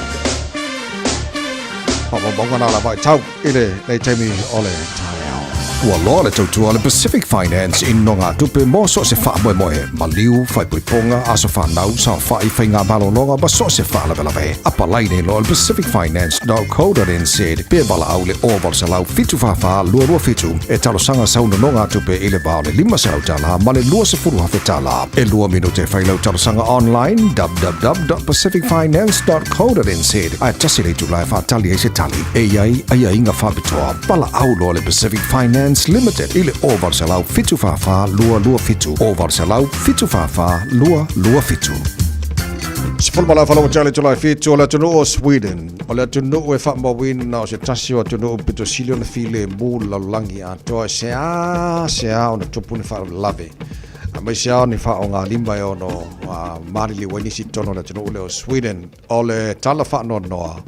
Faamaumauga na la vaitau i lenei taimi o le taeao. Ua loa le tautua a le Pacific Finance i nogatupe mo so o se faamoemoe, maliu, faaipoipoga, aso fanau, saofai, faiga malologa ma so o se faalavelave. Apalai nei loa i le pacificfinance.co.nz pe valaau i le 0800 744 227 e talosaga sau nonogatupe i le va o le $500 ma le $20,000. E lua minute e fai lau talosaga online www.pacificfinance.co.nz ae tasi le itula e faatali ai se tali. E i ai aiaiga faapitoa. Valaau loa le Pacific Finance Limited i le 0800 744 227, 0800 744 227. Sefulu ma lau falaua tale itula e fitu o le atunuu o Sweden. O le atunuu e faamauina o se tasi o atunuu pito sili ona filemu i le lalolagi atoa e seāseā ona tupu ni faalavelave. Aemaise lava o ni faaaogalima e ono maliliu ai nisi i totonu o le atunuu lea o Sweden. O le tala faanoanoa,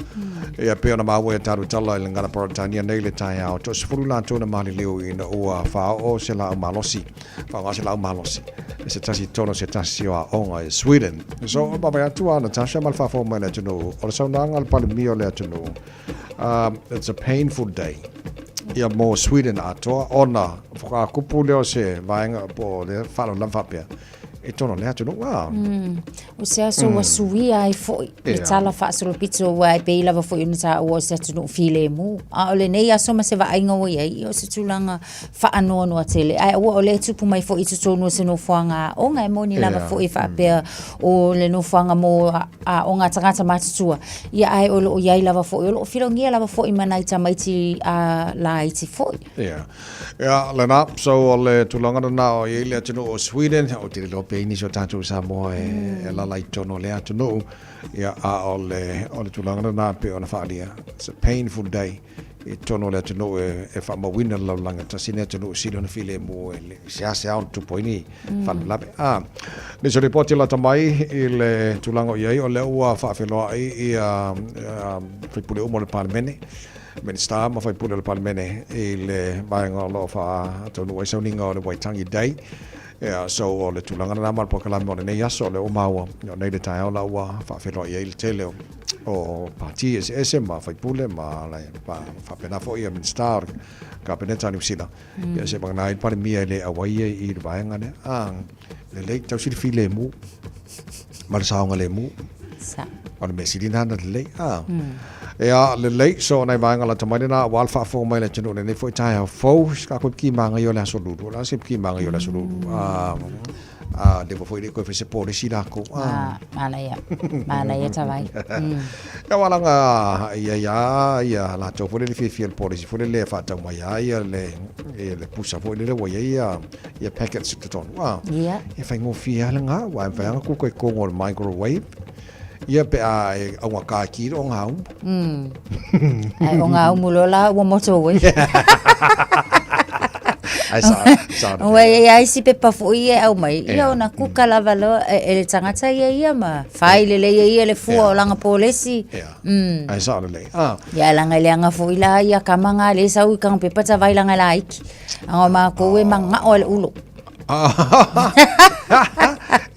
ia pei ona maua ia tatou tala i le gagana Peretania nei i le taeao, toasefulu latou na maliliu ina ua faaoo se laau malosi, faaaoga se laau malosi e se tasi i totonu o se tasi o aoga i Sweden. So, vaavaai atu a Natasha ma le faafofoga mai a le atunuu, o le saunoaga a le Palemia o le atunuu, it's a painful day ia mo Sweden atoa ona faatoa tupu lea o se vaega po o le faalavelave faapea i totonu o le atunuu. Ah. O se aso ua suia ai foi le tala faasolopito aua e pei lava foi ona taua o se atunuu filemu. A o lenei aso ma se vaaiga ua i ai, ia o se tulaga faanoanoa tele. Ae aua o lea e tupu mai foi i totonu o se nofoaga aoga, e moni lava foi faapea o le nofoaga mo aoga a tagata matutua, ia ae o lo o i ai lava foi, o lo o filogia lava foi ma nai tamaiti laiti foi. Ia. Ia, lena, so o le tulaga lena o i ai le atunuu o Sweden, ou te le iloa pe i ai nisi o tatou Samoa e, e alaala i totonu o lea atunuu, ia, a o le, o le tulaga lena e pei ona faaalia, it's a painful day i totonu o le atunuu e, e faamauina le lalolagi, tasi lenei atunuu e sili ona filemu e le, seasea ona tupu ai ni faalavelave. A, nisi o lipoti lata mai i le tulaga o i ai, o lea ua faafeiloai ia, ia sui usufono uma o le Palemene, Minista ma sui usufono o le Palemene i le vaega o lo o faataunuu ai sauniga o le Waitangi Day. Ia, so o le tulaga lena ma le polokalame o lenei aso, o lea ua maua, o nei le taeao la ua faafeiloai ai le tele o, o pati eseese ma sui usufono ma le faapena foi ia Minista o le Kapeneta a Niu Sila. Ia se vagana ai le Palemia e le auai ai i le vaega lea. Ah, lelei, tau sili filemu ma le saogalemu. Sa. O le mea sili lena na lelei. Ah. Ia, lelei, so nai vaega lata mai lena, aua le faafofoga mai a le atunuu i lenei foi taeao fou, se tatou piki magaia o le Aso Lulu. O le a se piki magaia o le Aso Lulu? Ah, ah, leva foi le i toe fai se polesi lakou. Ah. Ah, manaia. Manaia tavai. Ia aua leaga e i ai lava ia latou foi lele fiafia i le polesi foi lele e faatau mai lava ia le le pusa foi lele ua i ai ia ia packets i totonu. Ah. Ia. E faigofie lava lena, aua e mafai lava ona kuka i totonu o le microwave. Ia pe a e augata ki le ogaumu. Ai ogaumu loa la ua moto ue. Ai sa sa. Ua e ai si pepa foi e au mai. Ia ona kuka lava loa e le tagata ia ia ma fai lelei e ia le fua o lana polesi. Ai sa lelei. Ah. Ia leaga e leaga foi la ia kama nga le sau i kanga pepa tavai langa laiti. Anga o makou e mangao e le ulo.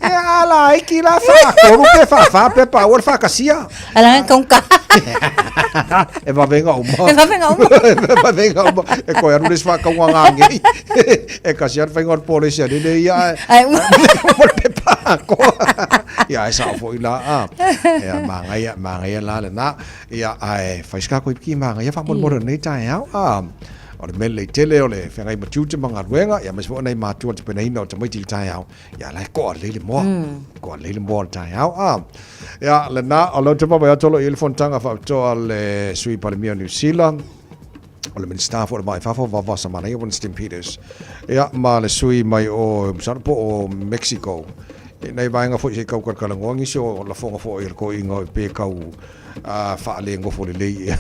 Ia ala iki la whaakolu pe whaawha pe pa ua le whaakasia. Ala ngai kaunga. E wawenga uma. E wawenga uma. E wawenga uma. E koe aru le whaakaunga ngā ngei. E kasia le whainga o le polesi a lele ia. Ai uma. Uma le pepa akoa. Ia e sao foi la. A. Ia māngaia, māngaia la le nā. Ia ae whaiska koe ki māngaia whaamoremore nei taeao. A. O le mea lelei tele o le feagai ma tiute ma galuega, ia aemaise foi o nai matua i le tapenaina o tamaiti i le taeao, ia la e koa lelei le moa. Koa lelei le moa o le taeao. A, ia, lena, o lea ou te vaavaai atu o lo o i ai le fonotaga faapitoa a le Sui Palemia o Niu Sila, o le Minisita foi o le Va i Fafo, Vava Samanaia Winston Peters, ia, ma le sui mai o, masalo po o Mexico, i nai vaega foi se i tau talatalanoa nisi o lafoga foi a le toeaina pe tau a faalegofo lelei ea.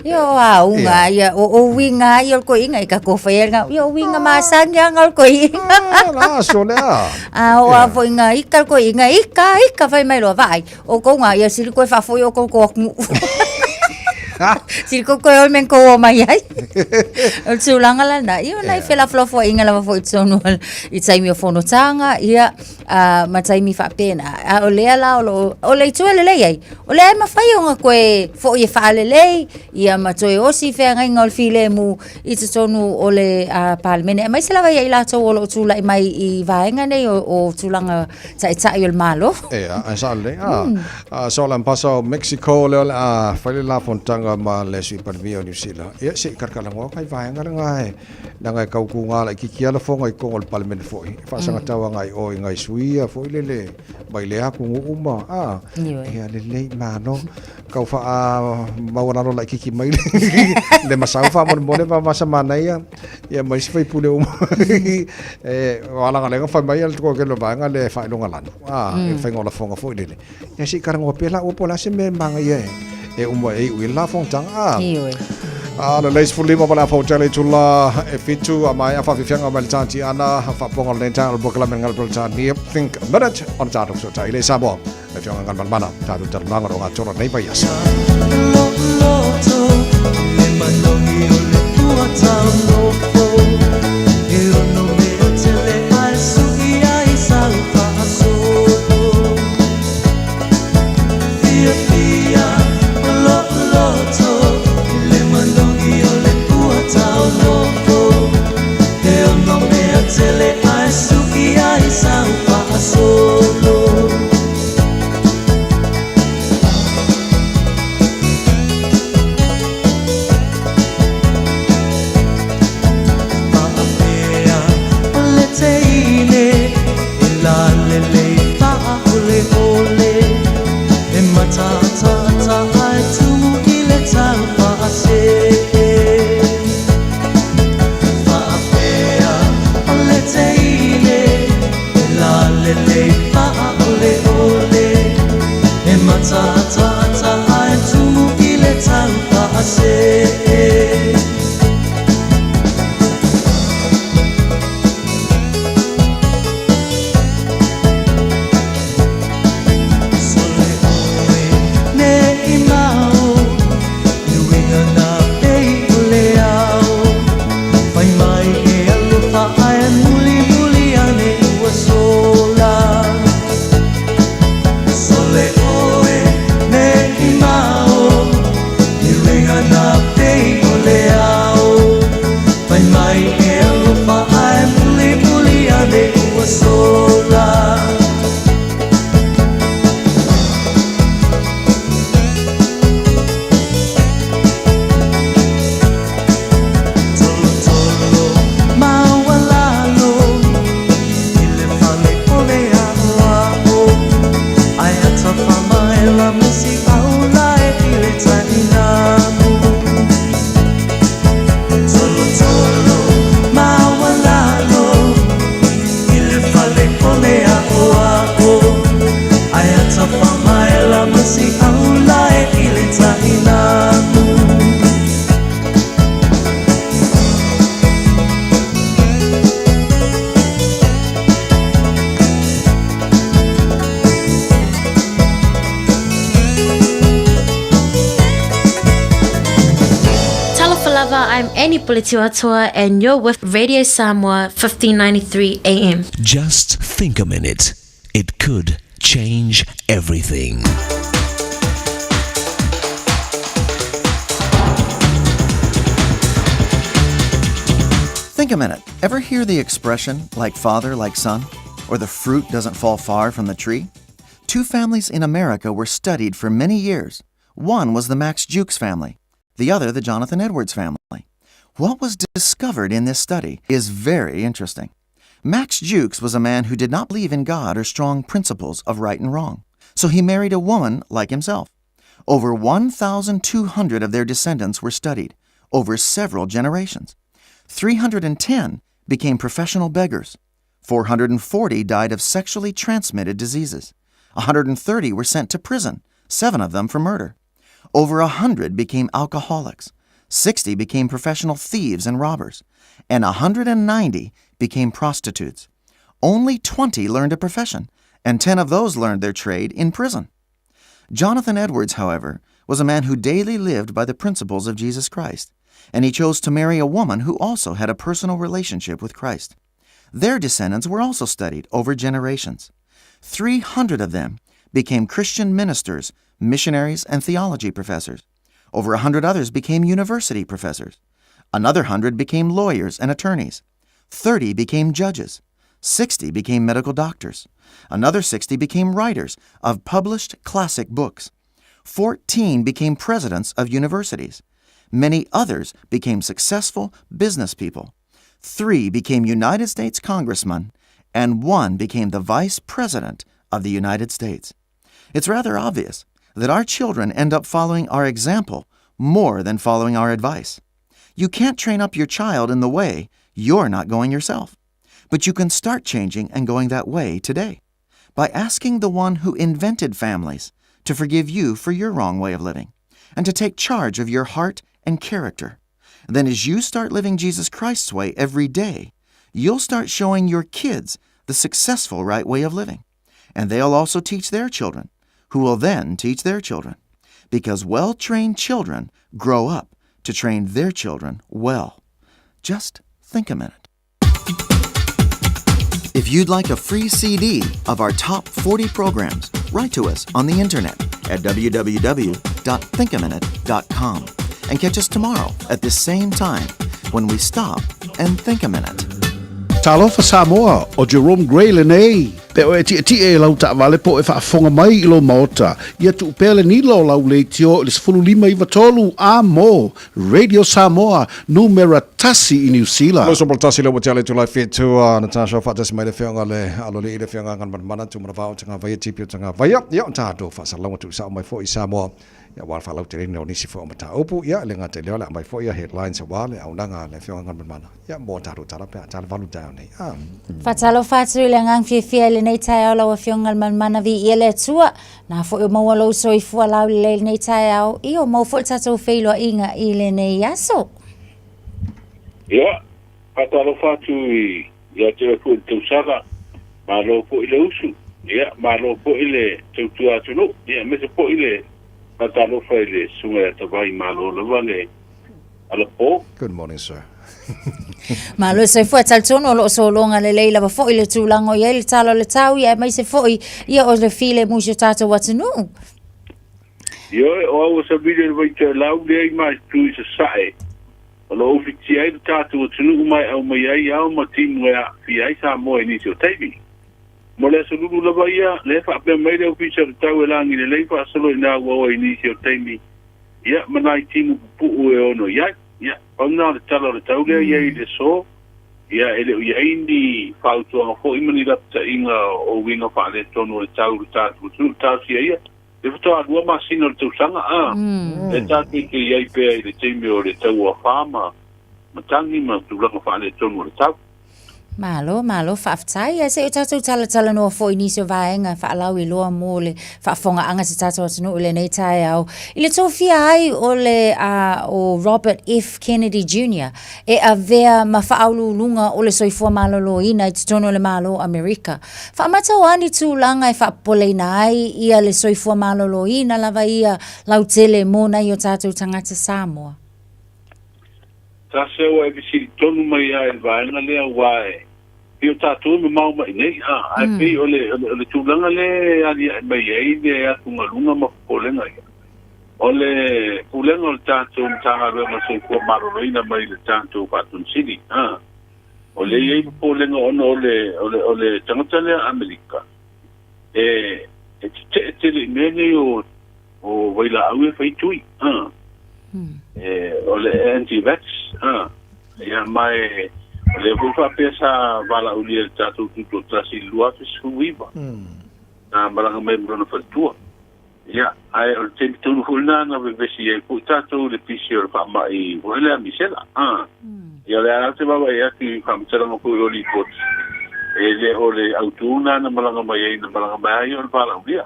Ia o auga ia o o uiga ia o le toeaina i tatou faia lena ia o uiga masani lava na o le toeaina. Ah, la aso lea. A o a foi na ika le toeaina ika ika fai mai loa vaai o tou na ia sili koe faafoi o tou tou atunuu. Sili kou koe o le mea na tou o mai ai. O le tulaga lena ia o nai felafolafoaiga lava foi i totonu i taimi o fonotaga ia a ma taimi faapena. A o lea la o lo o le itu e lelei ai, o lea e mafai ona toe foi e faalelei ia ma toe osi feagaiga o le filemu i totonu o le Palemene, aemaise lava ia i latou o lo o tulai mai i vaega nei o, o tulaga taitai o le Malo. Ia, ae sao lelei. Ah, so o le Ambasa o Mexico lea o le a fai le la fonotaga ma le Sui Palemia o Niu Sila. Ia, se i kalakalanoa kai vaega lena e Leaga e tau tūgā laitiiti lava lafoga i totonu o le Palemene foi, e faasagatau agai i o i nai sui ia foi lele mai lea atunuu ma, a, ia lelei, malo, tau faamaualalo laitiiti mai le masau faamolemole ma masa manaia, ia ma isi faipule uma. E, o alagalega fai mai le toatele o vaega le faailoga lanu, a, i le faiga o lafoga foi lele. Ia se i talanoa pea la ua po o le a se mea e manaia e uma e iu i le la fonotaga, a. Ioe. A lelei 15 ma le afa ua tea le itula e fitu a maea faafiafiaga mai le taatiaga faafofoga o lenei taeao o le polokalame a le Peretania Think a Minute ona tatou fesootai lea i Samoa le Afioga Galumalemana tatou talanoaga o lo o gatola i lenei vaiaso. Talofa lava, I'm Annie Puletiuatoa and you're with Radio Samoa 1593 AM. Just think a minute. It could change everything. Think a minute. Ever hear the expression, like father, like son? Or the fruit doesn't fall far from the tree? Two families in America were studied for many years. One was the Max Jukes family, the other the Jonathan Edwards family. What was discovered in this study is very interesting. Max Jukes was a man who did not believe in God or strong principles of right and wrong, so he married a woman like himself. Over 1,200 of their descendants were studied over several generations. 310 became professional beggars. 440 died of sexually transmitted diseases. 130 were sent to prison, seven of them for murder. Over 100 became alcoholics. 60 became professional thieves and robbers, and 190 became prostitutes. Only 20 learned a profession, and 10 of those learned their trade in prison. Jonathan Edwards, however, was a man who daily lived by the principles of Jesus Christ, and he chose to marry a woman who also had a personal relationship with Christ. Their descendants were also studied over generations. 300 of them became Christian ministers, missionaries, and theology professors. Over 100 others became university professors. Another 100 became lawyers and attorneys. 30 became judges. 60 became medical doctors. Another 60 became writers of published classic books. 14 became presidents of universities. Many others became successful business people. Three became United States congressmen, and one became the vice president of the United States. It's rather obvious that our children end up following our example more than following our advice. You can't train up your child in the way you're not going yourself. But you can start changing and going that way today by asking the one who invented families to forgive you for your wrong way of living and to take charge of your heart and character. Then, as you start living Jesus Christ's way every day, you'll start showing your kids the successful right way of living. And they'll also teach their children, who will then teach their children. Because well trained children grow up to train their children well. Just think a minute. If you'd like a free CD of our top 40 programs, write to us on the internet at www.thinkaminute.com and catch us tomorrow at this same time when we stop and think a minute. Talofa Samoa, ʻo Jerome Gray lenei. Pe oe e tiʻetiʻe i lau taʻawale po e faafofoga mai i lou maota, ia tuu pea le nila o lau leitio i le 15 9 3 a mo Radio Samoa, numera tasi i Niu Sila. Lo sopo tasi le ua te ale tulai fitu a Natasha faatasi mai le afioga le aloalii le afioga Aganomanamana Tumanavao o Tagavaia Tipi o Tagavaia ia o tatou faasalauga tuusao mai foi i Samoa ia aua le faalauteleina o nisi foi o mataupu ia e le gata i lea o le a aumai foi ia headlines aua le auaunaga a le afioga Aganomanamana ia mo a tatou tala pe a tala valu taeao nei a. Faatalofa atu i le agaga fiafia i lenei taeao lau Afioga i le Manumana Viia le Atua, na foi o maua lou soifua laulelei i lenei taeao, ia o maua foi le tatou feiloaiga i lenei aso. Ia, faatalofa atu i ia te oe foi i le tausala, malo foi le usu, ia, malo foi le tautua atunuu, ia, aemaise foi le faatalofa i le Susuga ia Tavai, malo lava le alapo. Good morning sir. Malo le soifua, e talitonu o lo o sologa lelei lava foi le tulaga o i ai le tala o le tau, ia aemaise foi ia o le filemu i si o tatou atunuu. Ioe, o au o Samili o le Vaitoelau lea i Maesitu i Sasae, o lo o ufitia ai lo tatou atunuu ma e aumai ai ao ma timu e aafia ai Samoa i nisi o taimi. Mo le aso lulu lava ia, lea e faapea mai le Ofisa o le Tau e lagi lelei faasolo i nā ua oe i nisi o taimi, ia, ma nai timu pupuu e ono i ai. Ia, pau na o le tala o le tau lea i ai i le aso, ia, e le o i ai ni fautuaga foi ma ni lapataiga o uiga faaletonu o le tau i lo tatou atunuu. Talosia ia, le faatoa lua masina o le tausaga, a, e tatou te i ai pea i le taimi o le tau o afa ma matagi ma tulaga faaletonu o le tau. Malo, malo, faafetai. Ae se i o tatou talatalanoa foi i nisi o vaega e faalauiloa mo le faafofogaaga a si tatou atunuu i lenei taeao. I le tofia ai o le uh, o Robert F. Kennedy Jr. e avea ma faauluuluga o le soifua maloloina i totonu o le Malo o Amerika. Faamata o a ni tulaga e faapopoleina ai ia le soifua maloloina lava ia lautele mo nai o tatou tagata Samoa? Tasi au e fesili tonu mai lava i le vaega lea aua e pei o tatou e mamao mai nei, a, ae pei o le, o le tulaga lea e aliae mai ai le atugaluga ma popolega ia. O le pulega o le tatou Matagaluega o le Soifua Maloloina mai le tatou Faatonisili, a, o lea e i ai popolega ona o le, o le, o le tagata lea Amerika e, e tetee tele i mea nei o, o vailaau e fai tui, a, e, o le anti-vax, a, ia, ma e, o lea foi faapea sa valaaulia e le tatou Tutoatasi i le 2019, na malaga mai ma lona faletua. Ia, ae o le taimi tonu foi lena na vevesi ai foi tatou i le pisi o le faamai foi lea misela. A. Ia, o lea lava ou te vaavaai atu i faamatalaga foi o lipoti, e le o le autū lena na malaga mai ai, na malaga mai lava ia o le valaaulia.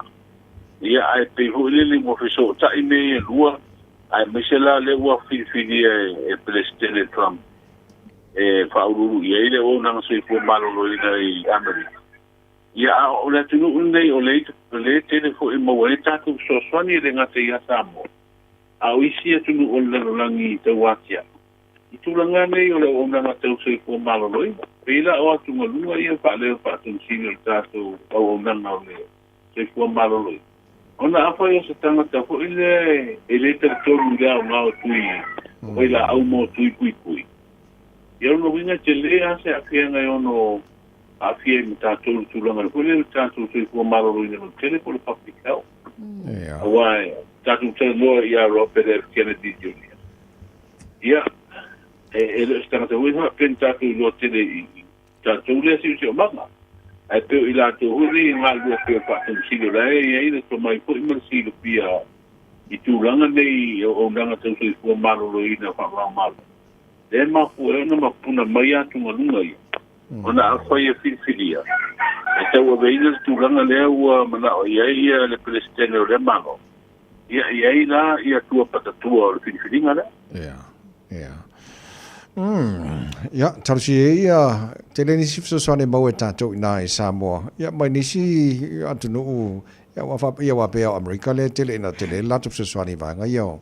Ia, ae pei foi lele ua fesootai mea ia e lua, aemaise la lea ua filifilia e Peresetene Trump e faauluulu i ai le auaunaga soifua maloloina i Amerika. Ia, a o le atunuu lenei o lea, o lea e tele foi e maua ai tatou fesoasoani e le gata ia Samoa, a o isi atunuu o le lalolagi tau atiae. I tulaga nei o le auaunaga tau soifua maloloina, pei la o atugaluga ia faaleo faatonsili o le tatou auaunaga o le soifua maloloina. Ona afai o se tagata foi lea e le talitonu i le aoga o tui vailaau mo tui puipui, ia o lona uiga e tele lava se aafiaga e ono aafia ai ma tatou i le tulaga foi lea o le tatou soifua maloloina lautele po o le public health. Aua e tatou talanoa ia Robert F. Kennedy Jr. Ia, e le o se tagata foi faapea ni tatou iloa tele i tatou lea siosiomaga. Ae pei o i latou foi nei e galulue pea o faataumasili o la e i ai le tomai foi ma le silafia i tulaga nei o auaunaga tau soifua maloloina faavaomalo. Lea e mafua ai ona mapuna mai atugaluga ia. Ona afai e filifilia, e tauaveina le tulaga lea ua manao i ai ia le Peresetene o lea Malo, ia i ai la ia tua patatua o le filifiliga lea. Yeah. Ia. Ia, talosia ia ia, tele nisi fesoasoani e maua e tatou i ina i Samoa. Ia, mai nisi atunuu, ia, ua faapea, ia, aua pei lava o Amerika lea e tele ina tele le latou fesoasoani i vaega ia o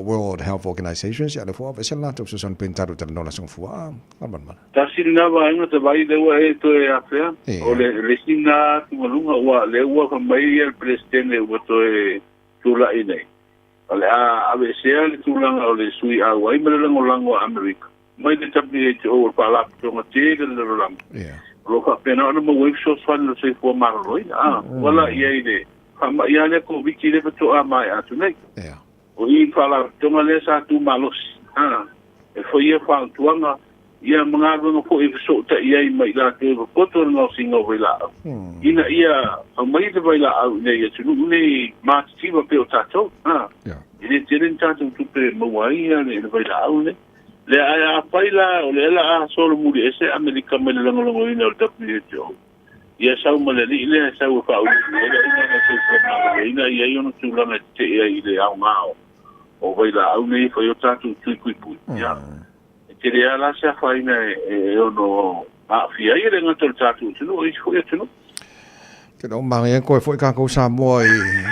World Health Organizations, ia, lea foi ua aveese le latou fesoasoani pei ona tatou talanoa i le Aso Gafua. A, Galumalemana. Tasi lena vaega tavai lea ua e toe afea, o le isi lena atugaluga ua lea ua fai mai le Peresetene ua toe tulai nei, o le a aveesea le tulaga o le sui auai ma le lagolago a Amerika mai le WHO, o le Faalapotopotoga tele o le lalolagi, o lo o faapena ona maua ai fesoasoani o le soifua maloloina. A ua la i ai le faamai lava lea Koviti lea faatoa maea atu nei. O i le Faalapotopotoga lea sa tu malosi e faia fautuaga ia ma galuega foi e fesootai ai ma i latou e popoto i le gaosiga o vailaau, ina ia aumai le vailaau i nei atunuu nei matitiva pei o tatou. E le tele ni tatou tupe e maua ai le vailaau lenei. Lea ae afai la o lea la a solomuli ese Amerika mai le lagolagoina o le WHO, ia sau ma le alii lea e sau e faauluulu ai le auaunaga soifua maloloina e i ai ona tulaga e tetee ai i le aoga o vailaau nei e fai ai o tatou tui puipui. Ia, e tele lava la se afaina e ono aafia ai e le gata o le tatou atunuu, o isi foi atunuu. Ke lau manaia koe foi kākou Samoa i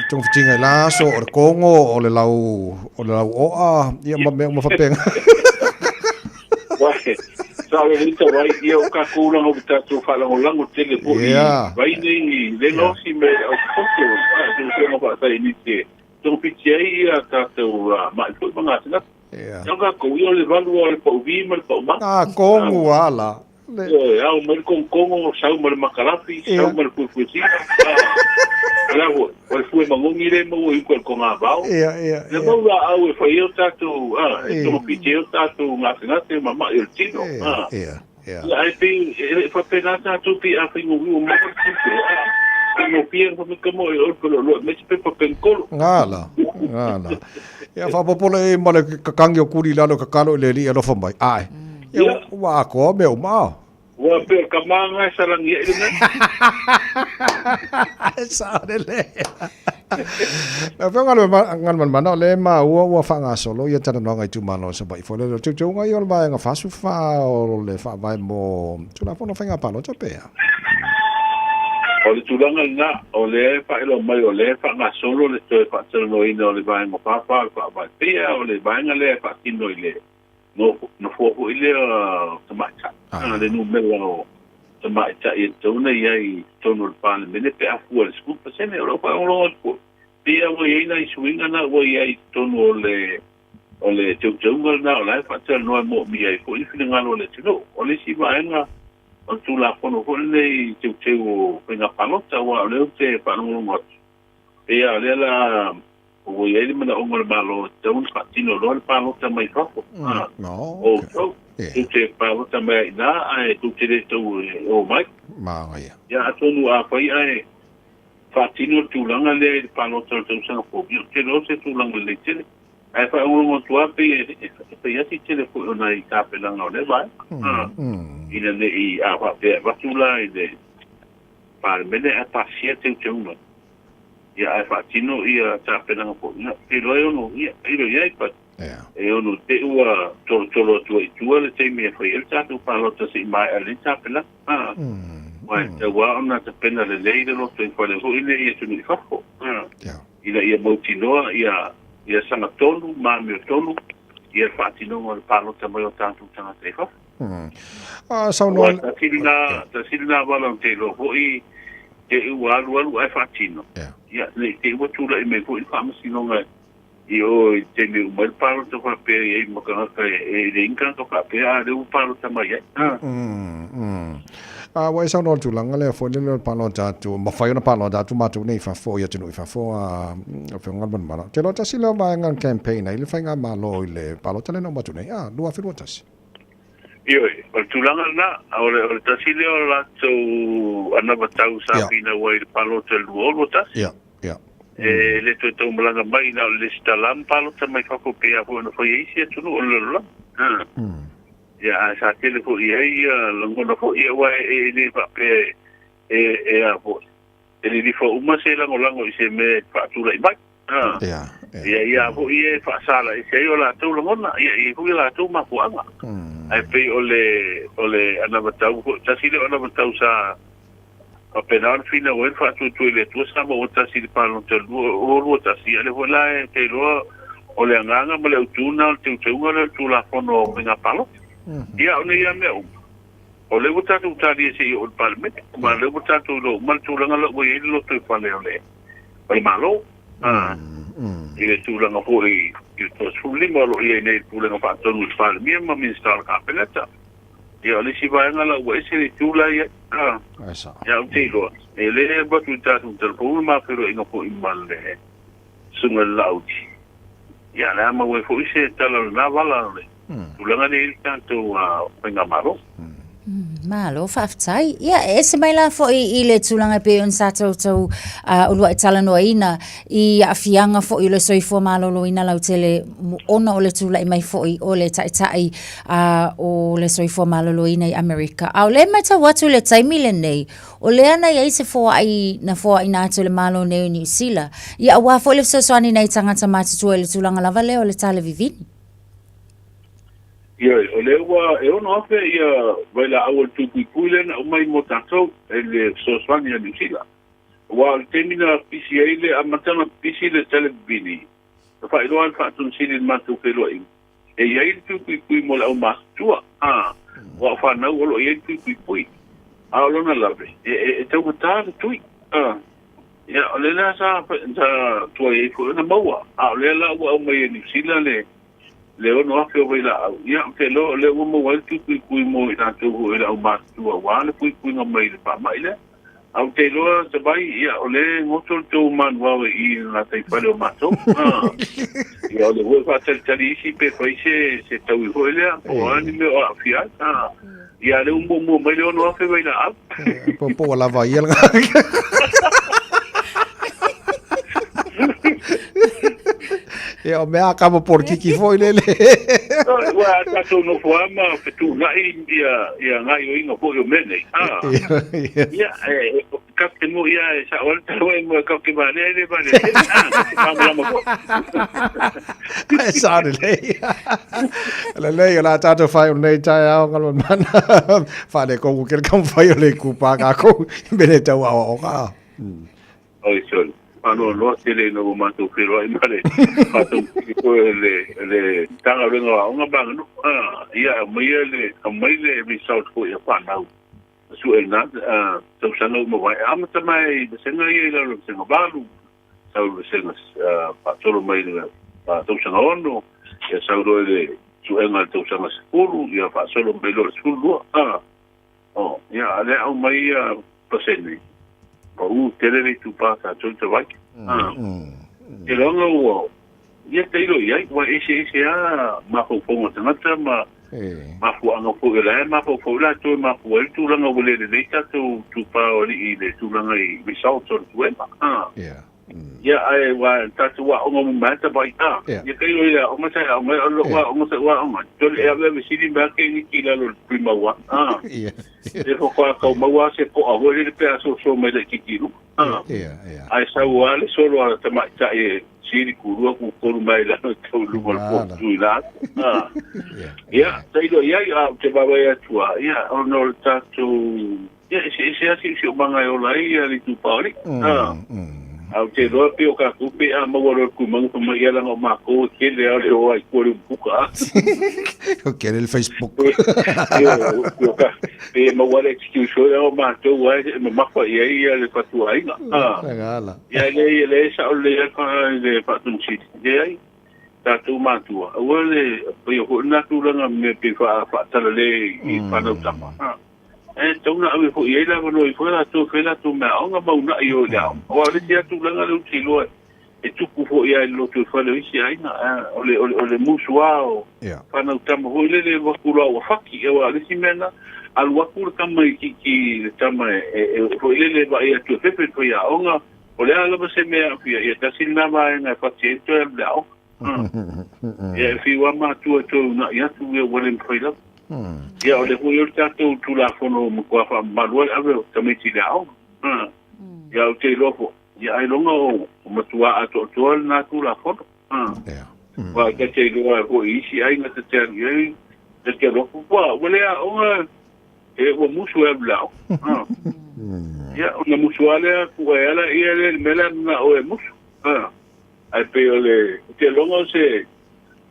togafitiga i la aso o le kongo, o le lau, o le lau oa, ia ma mea uma faapena. Uai, sa o le ita vai, ia o kākou langa o tātou whaalangolago tele po i vai nei le nosi me au poto, a te usenga whaatai ni te togafiti ai ia tātou mai foi ma ngā tangata. Ia kākou, ia o le valu o le pauvi ma le paumā. Ngā kongu ala. Ioe, ao mai le kongokongo, sau ma le makalafi, sau ma le fuefuesina, a, o le fue magogi lea e maua i uka i le kogavao. Ia, ia, Le mau laau e fai ai o tatou, a, e togafiti ai o tatou gasegase ma mai o le tino, a. Ia, ia. Ia, ae pei, e le i faapena tatou pei a faigofie ua maua le tupe, a, faigofie ona fai mai, Kamo e oe le peleoloa, aumai se pepa penikolo. Gala, gala. Ia, faaopoopo i ai ma le kakangi o kuli i lalo e kakalo i le alii alofa mai. Ae. Ia, ua atoa mea uma. Ua pei o le kama lena e salani ai le mea. E sao lelei. Lau Afioga Galumalemana, o lea e maua ua faagasolo ia talanoaga i itumalo o Savaii foi lele. O le teuteuga ia o le vaega 44 o le Faavae mo Tulafono o Faiga Palota pe a? O le tulaga lena, o lea e faailoa mai o lea e faagasolo le toe faatalanoaina o le vaega 44 o le Faavae. Pei lava o le vaega lea e faatino i le nofoa foi lea o tamaitai, le numera o tamaitai e tatau ona i ai i totonu o le Palemene pe a fua i le 10%. O lau faalogologo atu foi, pei lava ua i ai nai suiga na ua i ai i totonu o le o le teuteuga lena o la e faatalanoa e moomia ai foi le finagalo o le atunuu. O le isi vaega o le Tulafono foi lenei teuteu o faiga palota, aua o lea ou te faalogologo atu, pei lava o lea la ua i ai le manaoga o le Malo e tatau ona faatino loa le palota mai fafo. O outou, tou te palota mai ai i ina ae tou te le tau e o mai. Manaia. Ia atonu afai ae faatino le tulaga lea i le palota o le tausaga fou, ia ou te iloa o se tulaga lelei tele. Ae faalogologo atu lava pei e fai atu tele foi o nai tapenaga o lea vaega. Ina ne i a faapea e avatu la i le Palemene ae pasia teuteuga, ia ae faatino ia tapenaga foi, ia ou te iloa e ono, ia, tailo i ai, but e ono te i ua tolotolo atu ai i tua le taimi e fai ai le tatou palota se i maea lelei tapenaga. Aua e tatau lava ona tapena lelei le lotoifale foi lenei i atunuu i fafo, ina ia mautinoa ia ia sagatonu ma amiotonu ia le faatinoga o le palota mai o tatou tagata i fafo. A saunoa. Aua tasi lena, tasi lena vala ou te iloa foi te i ua alualu ae faatino. Ia, ne i te i ua tulai mai foi le faamasinoga i o i le taimi e uma ai le palota faapea e i ai ma tagata e leai ni tagata faapea a o lea ua palota mai ai. A ua e saunoa i le tulaga lea foi lele o le palota atu, mafai ona palota atu matou nei i fafo i atunuu i fafo a Afioga Galumalemana. Ou te iloa tasi lea o vaega na campaign ai le faigamalo i le palota lea na uma atu nei, a, 2021. Ioe, o le tulaga lena, o le, o le tasi lea o latou anavatau sa finau ai i le palota i le 2021. Ia, ia. E le toe taumalaga mai na o le lesitala ma palota mai fafo pei lava foi ona fai e isi atunuu o le lalolagi. Ia, ae sa tele foi i ai ia lagona foi, aua e le faapea e a foi, e lilifa uma se lagolago i se mea e faatulai mai. Ia. Ia ia foʻi e faasala ese ai o latou lagona, ia e i ai foi a latou mafuaaga. Ae pei o le o le anavatau foi, tasi lea o anavatau sa faapena ona finau ai le faatuatua i le Atua sa maua tasi i le palota i le 2021, ia lea foi la e te iloa o le agaga ma le autu lena o le teuteuga lea o le Tulafono o Faiga Palota. Ia o nei lava mea uma, o lea ua tatou talia se i oo i le Palemene, ma o lea ua tatou iloa uma le tulaga la ua i ai le lotoifale o le o le Malo. I le tulaga foi i le 35 o lo o i ai nei i le Pulega Faatonu i le Palemia ma Minisita o le Kapeneta. Ia, o le isi vaega la ua ese le itu la i ai. Ia, ou te iloa, e le alu atu i tatou telefoni ma feiloaiga foi ma le Susuga i le Laauli. Ia, o le a maua ai foi se tala o lena vala o le tulaga lea i le tatou Faigamalo. Malo faafetai. Ia, e ese mai la foi i le tulaga e pei ona sa tatou uluai talanoaina i aafiaga foi o le soifua maloloina lautele ona o le tulai mai foi o le taitai o le soifua maloloina i Amerika. A o lea e matau atu i le taimi lenei, o lea na i ai se foai na foaina atu e le Malo nei o Niu Sila, ia aua foi le fesoasoani i nai tagata matutua i le tulaga lava lea o le tale vivini. Ioe, o lea ua e 6,000 ia vailaau o le tūpuipui lea na aumai mo tatou e le fesoasoani a Niu Sila. Aua o le taimi na pisi ai le amataga pisi le televivini, na faailoa ai le Faatonu Sili i le matou feiloaiga, e i ai le tūpuipui mo le aumatutua, ā, aua o fanau o lo o i ai le tūpuipui. A o lona lave, e taugata le tui, ā. Ia, o lea la sa tuai ai foi ona maua, a o lea la ua aumai e Niu Sila le le 6,000 o vailaau, ia, ou te iloa o lea ua maua ai le tūpuipui mo i latou foi o le aumatutua aua le puipuiga mai i le faamai lea. Ae ou te iloa Tavai, ia, o lea e goto le tou manuao i i le gataifale o matou. Ia, o lea foi e faatalitali isi pe fai se, se taui foi lea, po o a ni mea o aafia ai. Ia, lea ua muamua mai le 6,000 vailaau. Po po ua lava ia le Ia o mea a kama polokiki foi lele. Ua tatou nofo lava ma fetuunai ia ia gaoioiga foi o mea nei. Ah. Ia, e kake mo ia e sao ale tau e mo kake valea e le valea. Ah, te malamalama foi. E sao lelei. Lelei o la tātou whai o nei tae ao ngā mana. Whare kongu kere kamu whai o le kūpā kākou. Mele tau ao o kā. Oi, sorry. Whanoa noa tele ina ua mātou wheroai ma le whātau ki koe le, le tānga renga o aonga manganu. Ah, ia, aumai le, aumai le result foi a whanau. Sue nā, tausaga uma wae. Amata mai vasenga ia i lalo vasenga valu. Sau i le vasega faatolu mai le tausaga ono, ia sau loa i le suega i le tausaga 10, ia faasolo mai loa i le 12. A, o, ia, a lea aumai ia pasene, pau tele le itupa tatou i Savaii. A, te loaga ua, ia tailo i ai, ua eseese lava mafaufauga o tagata ma mafuaaga foi o la e mafaufau latou e mafua ai le tulaga ua le lelei tatou itupa o alii i le tulaga i results o le suega. A. Ia, ae ua tatou aoga uma mai ta vai. A. Ia tailo i le aoga sa e aoga ai, o lou aoga sa ou aoga ai. Tole e ave ave sili mai a keniti i lalo o le Primaua. A. E faatoa tau maua lava se po'a foi lele pe a soso mai laitiiti i luga. Ae sau lava le solo a tamaitai e sili kulua kutolu mai lalo i tau i luma o le potu i la atu. Ia, tailo i ai, a ou te vaavaai atu lava, ia, ona o le tatou, ia, eseese lava siosiomaga e ola ai le itupa o alii. A ou te iloa pei o tatou pe a maua loa le kumaga fai mai, ia leaga o matou e tele lava le o ai tua i le umukuka. O kele le Facebook. Pe maua le excuse foi lea o matou lava e mamafa i ai ia le fatuaiga. Ia e leai e sao lelei lava le Faatonu Sili. Leai, tatou matua, aua le faia foi lena tulaga mea pei faatalale i fanau tama. E tatau ona ave foi i ai le avanoa ifo latou e fai latou meaaoga ma uunai o i le aoga. Aua o le isi lava tulaga lea ou te iloa e tupu foi lava i le lotoifale o isi aiga, o le, o le, o le musu lava o fanau tama foi lele e alu atu loa ua faki. Aua o le isi mea lena, alu atu le tama i ki le tama e foi lele e vaai atu e fefe i le faiaoga, o le a lava se mea e aafia, ia tasi lena vaega e fati ai le toe alu i le aoga. Ia e fiu lava matua e toe uunai atu, ia ua le mafai lava. Ia o lea foi o le tatou Tulafono ua matua faamamalu ai le ave o tamaiti i le aoga. Ia ou te iloa foi, ia ailoga o matua atoatoa lena Tulafono. Ua ta te iloa foi i isi aiga ta te alu i ai, ta te alu atu, ua, ua le aoga, e ua musu e alu i le aoga. Ia, ona musu lava lea, tuu ai lava laia lea i le mea lea na o e musu. Ae pei o le, ou te iloa o se,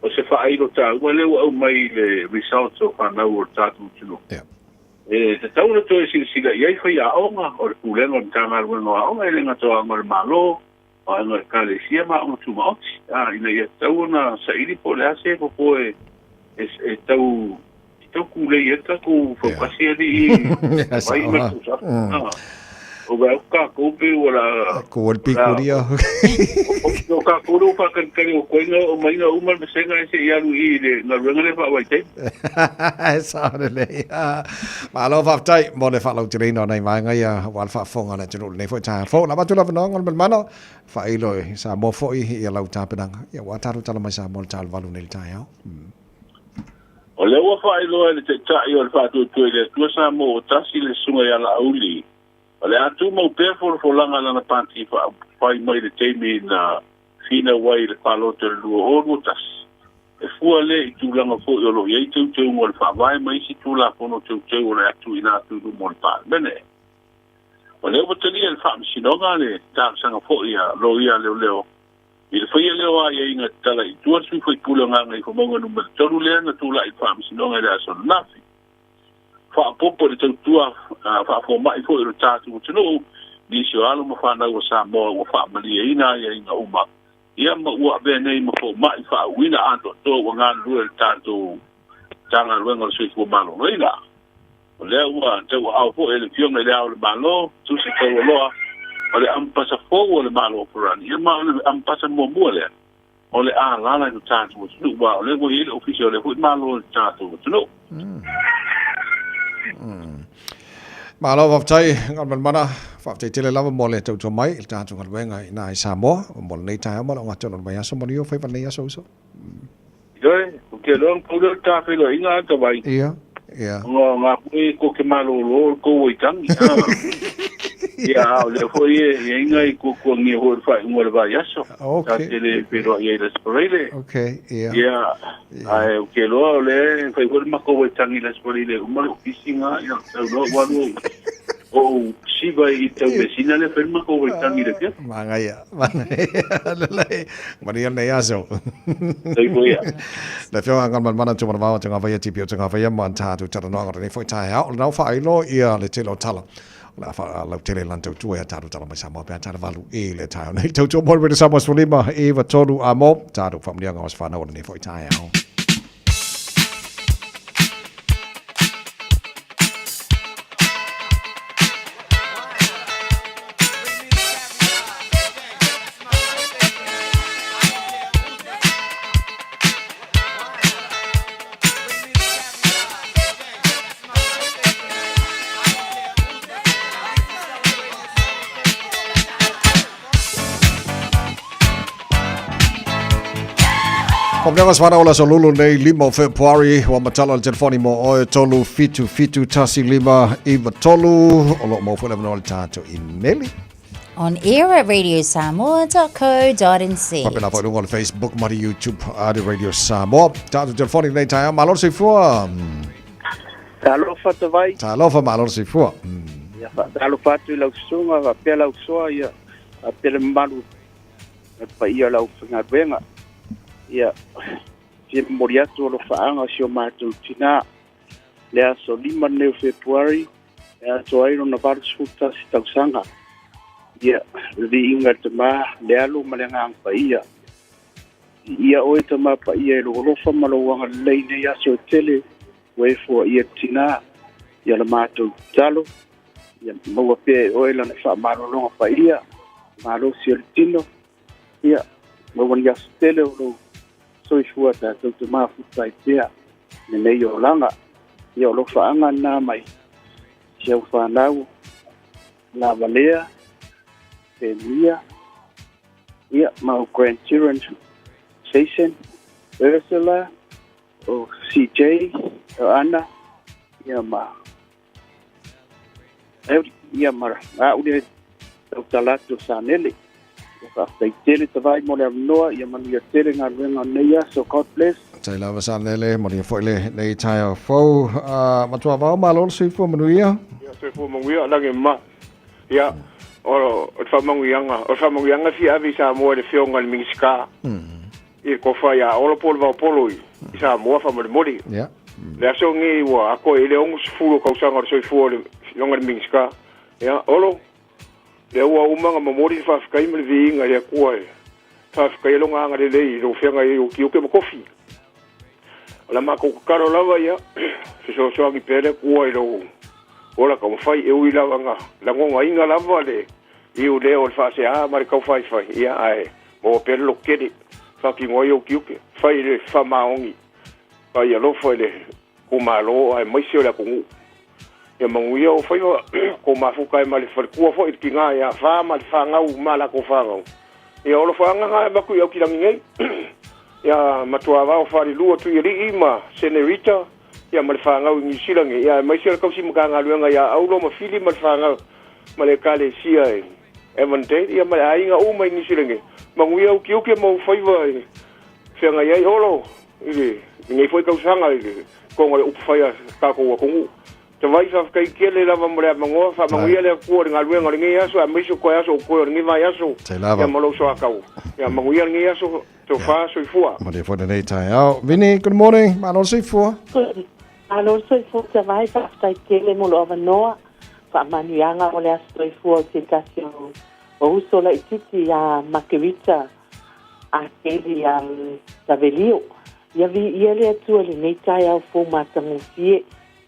o se faailo taua lea ua aumai i le results o fanau o le tatou atunuu. E tatau ona toe silasila i ai faiaoga o le Pulega o le Matagaluega o Aoga, e le gata o aoga a le Malo, o aoga Ekalesia ma aoga tumaoti, a, ina ia tatau ona saili po o le a se fofo e, e, e tau e tau kūlei ai le tatou faukasi alii vai ma le tausaga. O vaai atu kākou pei ua la Ko le pikuria. O kākou lea ua faakalikali o koina o maiga uma le vasega e seʻi alu i le galuega lea faavaitaimi. E sao lelei. Malo faafetai mo le faalauteleina o nai vaega ia aua le faafofoga a le atunuu i lenei foi taeao fou. Lava atu le avanoa Galumalemana, faailo i Samoa foi ia lau tapenaga ia aua tatou tala mai Samoa i le talu valu nei i le taeao. O lea ua faailoa e le Taitai o le Faatuatua i le Atua Samoa ua Tasi le Susuga ia Laauli, o le a tumau pea folafolaga a lana Pati Faaupufai mai le taimi na finau ai i le palota i le 2021. E fua lea i tulaga foi o lo o i ai teuteuga o le Faavae ma isi Tulafono Teuteu o le a tuuina atu i luma o le Palemene. O lea ua talia e le Faamasinoga le talosaga foi a Loia Leoleo i le faia lea o aiaiga tatala i tua le sui faipule o Gagaifomauga Nu.3 lea na tulai i le Faamasinoga i le aso ananafi. Faaopoopo i le tautua faafomai foi o le tatou atunuu, nisi o alo ma fanau a Samoa ua faamalieina aiaiga uma ia ma ua avea nei ma fomai faauuina atoatoa ua galulue i le tatou Matagaluega o le Soifua Maloloina. O lea ua tauaao foi e le Afioga i Le Ao o le Malo, Tusi Taualoa, o le amepasa fou o le Malo o Farani, ia ma o le amepasa muamua lea o le a alaala i lo tatou atunuu, aua o lea ua i ai le ofisa o lea foi Malo i le tatou atunuu. Malo faafetai Galumalemana, faafetai tele lava mo le tautua mai i le tatou galuega i ina i Samoa mo lenei taeao ma le ogatotonu o le vaiaso. Manuia faiva lenei aso uso. Ioe, ou te iloa na pau lea o le tafeiloaiga a Tavai. Ia, ia. Ona o ngā koe ko te malōlō o le kou waitangi. Ia, a o lea foi e i ai ngai kuakuagia foi o le faaiuga o le vaiaso. Okay. Ta te le feiloai ai i le Aso Faraile. Okay, ia. Ia, ae ou te iloa o lea e fai foi le matou waitangi i le Aso Faraile e uma le ofisi ngā, ia, tau loa ua alu ou siva i tau measina lea fai le matou waitangi i le afiafi. Manaia, manaia, lelei. Manuia lenei aso. Soifua ia. Le Afioga a Galumalemana Tumanavao o Togavaia TP o Togavaia ma tatou talanoaga o lenei foi taeao. O lena ua faailo ia le tele o tala. O le a faalautele lana tautua ia tatou tala mai Samoa pe a tala valu i le taeao nei. Tautua mo le Radio Samoa 15 93 a mo tatou faamanuiaga o se whanau o lenei foi taeao. Faamanuiaga o se whanau o le aso lulu nei 5 o February ua matala le telefoni mo oe 3 7 7 1 5 9 3 o lo o maua foi le avanoa le tatou imeli. On air at radiosamoa.co.nz. Faapena foi luga o le Facebook ma le YouTube a le Radio Samoa. Tatou telefoni lenei taeao, malo le soifua. Talofa Tavai. Talofa malo le soifua. Ia faatalofa atu i lau susuga faapea lau soa ia faapea le mamalu o le paia o le aufaigaluega. Ia fia momoli atu alofaaga o si o matou tinā le aso 5 lenei o Fepuari e atoa ai lona 81 tausaga. Ia, le viiga i le Tama, le Alo ma le Agaga Paia. Viia oe Tama Paia i lou alofa ma lou agalelei i nei aso e tele ua e foaia le tinā. Ia la matou tatalo, ia maua pea e oe lana faamalologa paia, malosi o le tino, ia maua ni aso tele o lou soifua tatou te mafuta ai pea lenei olaga. Ia o alofaaga lena mai si au fanau Lavalea, Femia, ia ma ou grandchildren Jason, Ursula, o CJ, o Anna, ia ma ia ma a'u le tautala atu o Sanele. Ia faafetai tele Tavai mo le avanoa, ia manuia tele galuega o lenei aso. God bless. Tai lava Sanele, manuia foi lenei taeao fou. Matua Vao, malo le soifua manuia. Ia soifua manuia, lagi ma. Ia, o le faamanuiaga, o le faamanuiaga e fia ave i Samoa i le Afioga i le Minisita, i le Tofa ia Olo po o le Vaopolo i Samoa faamolemole. Le aso lenei ua atoa i ai le 60 o tausaga o le soifua o le Afioga i le Minisita. Ia, Olo, lea ua uma ona momoli le faafetai ma le viiga i le Atua e faafetaia lona agalelei i lou feagai ai o tiute ma tofi. O la matou tatalo lava ia, fesoasoani pea le Atua i lou ola taumafai, e ui lava na lagonaina lava le iu lea o le faasea ma le taufaifai, ia ae maua pea le lototele, faatino ai ou tiute, fai le faamaoni, fai alofa i le itumalo aemaise o le atunuu. Ia manuia ou faiva, kou mafuta ai ma le faletua foi i le tina ia Fa ma le fanau ma latou fanau. Ia o alofaaga na e avatu i Aukilani nei. Ia Matuavao Falelua Tuialii ma Senerita ia ma le fanau i Niu Sila nei. Ia aemaise o le tausi Matagaluega ia Aulo ma Fili ma le fanau ma le Ekalesia i Avondale ia ma le aiga uma i Niu Sila nei. Manuia utiuti ma ou faiva i feagai ai Olo i lenei foi tausaga i le toga o le upufai a tatou atunuu. Tavai faafetai tele lava mo le avanoa, faamanuia le Atua i le galuega o lenei aso aemaise o toe aso o totoe o lenei vaiaso ia ma lou soatau. Ia manuia lenei aso, tofa soifua. Manuia foi lenei taeao. Vini, good morning, malo le soifua. Malo le soifua Tavai, faafetai tele mo lou avanoa, faamanuiaga mo le aso soifua o se tasi o uso laititi ia Makerita Akeli ia Tavelio. Ia viia le Atua i lenei taeao fou matagofie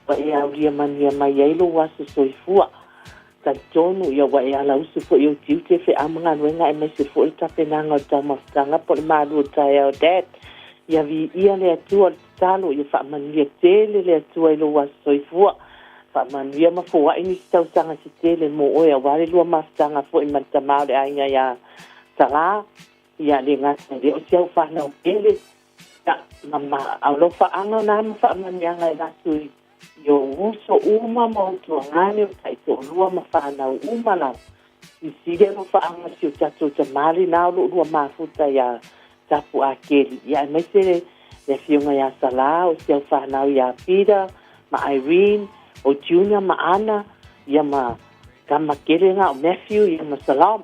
ua e aulia manuia mai ai lou aso soifua. Talitonu, ia ua e alausu foi i ou tiute, feau ma galuega aemaise foi le tapenaga o le taumafataga po o le malu o le taeao Dad. Ia viia le Atua, o le tatalo ia faamanuia tele le Atua i lou aso soifua. Faamanuia ma foai nisi tausaga se tele mo oe aua le lua mafutaga foi ma le tama o le aiga ia Salā. Ia le gata i lea o si au fanau pele, ia, ma ma alofaaga na ma faamanuiaga e avatu i i ou uso uma ma ou tuagane, o taitoalua ma fanau uma lava. Silisili alofaaga si o tatou tama lena o loo lua mafuta ia Tapu Akeli, ia aemaise le le afioga ia Salā, o si au fanau ia Peter ma Irene, o Junior ma Ana, ia ma tama kele na o Matthew, ia ma Salom.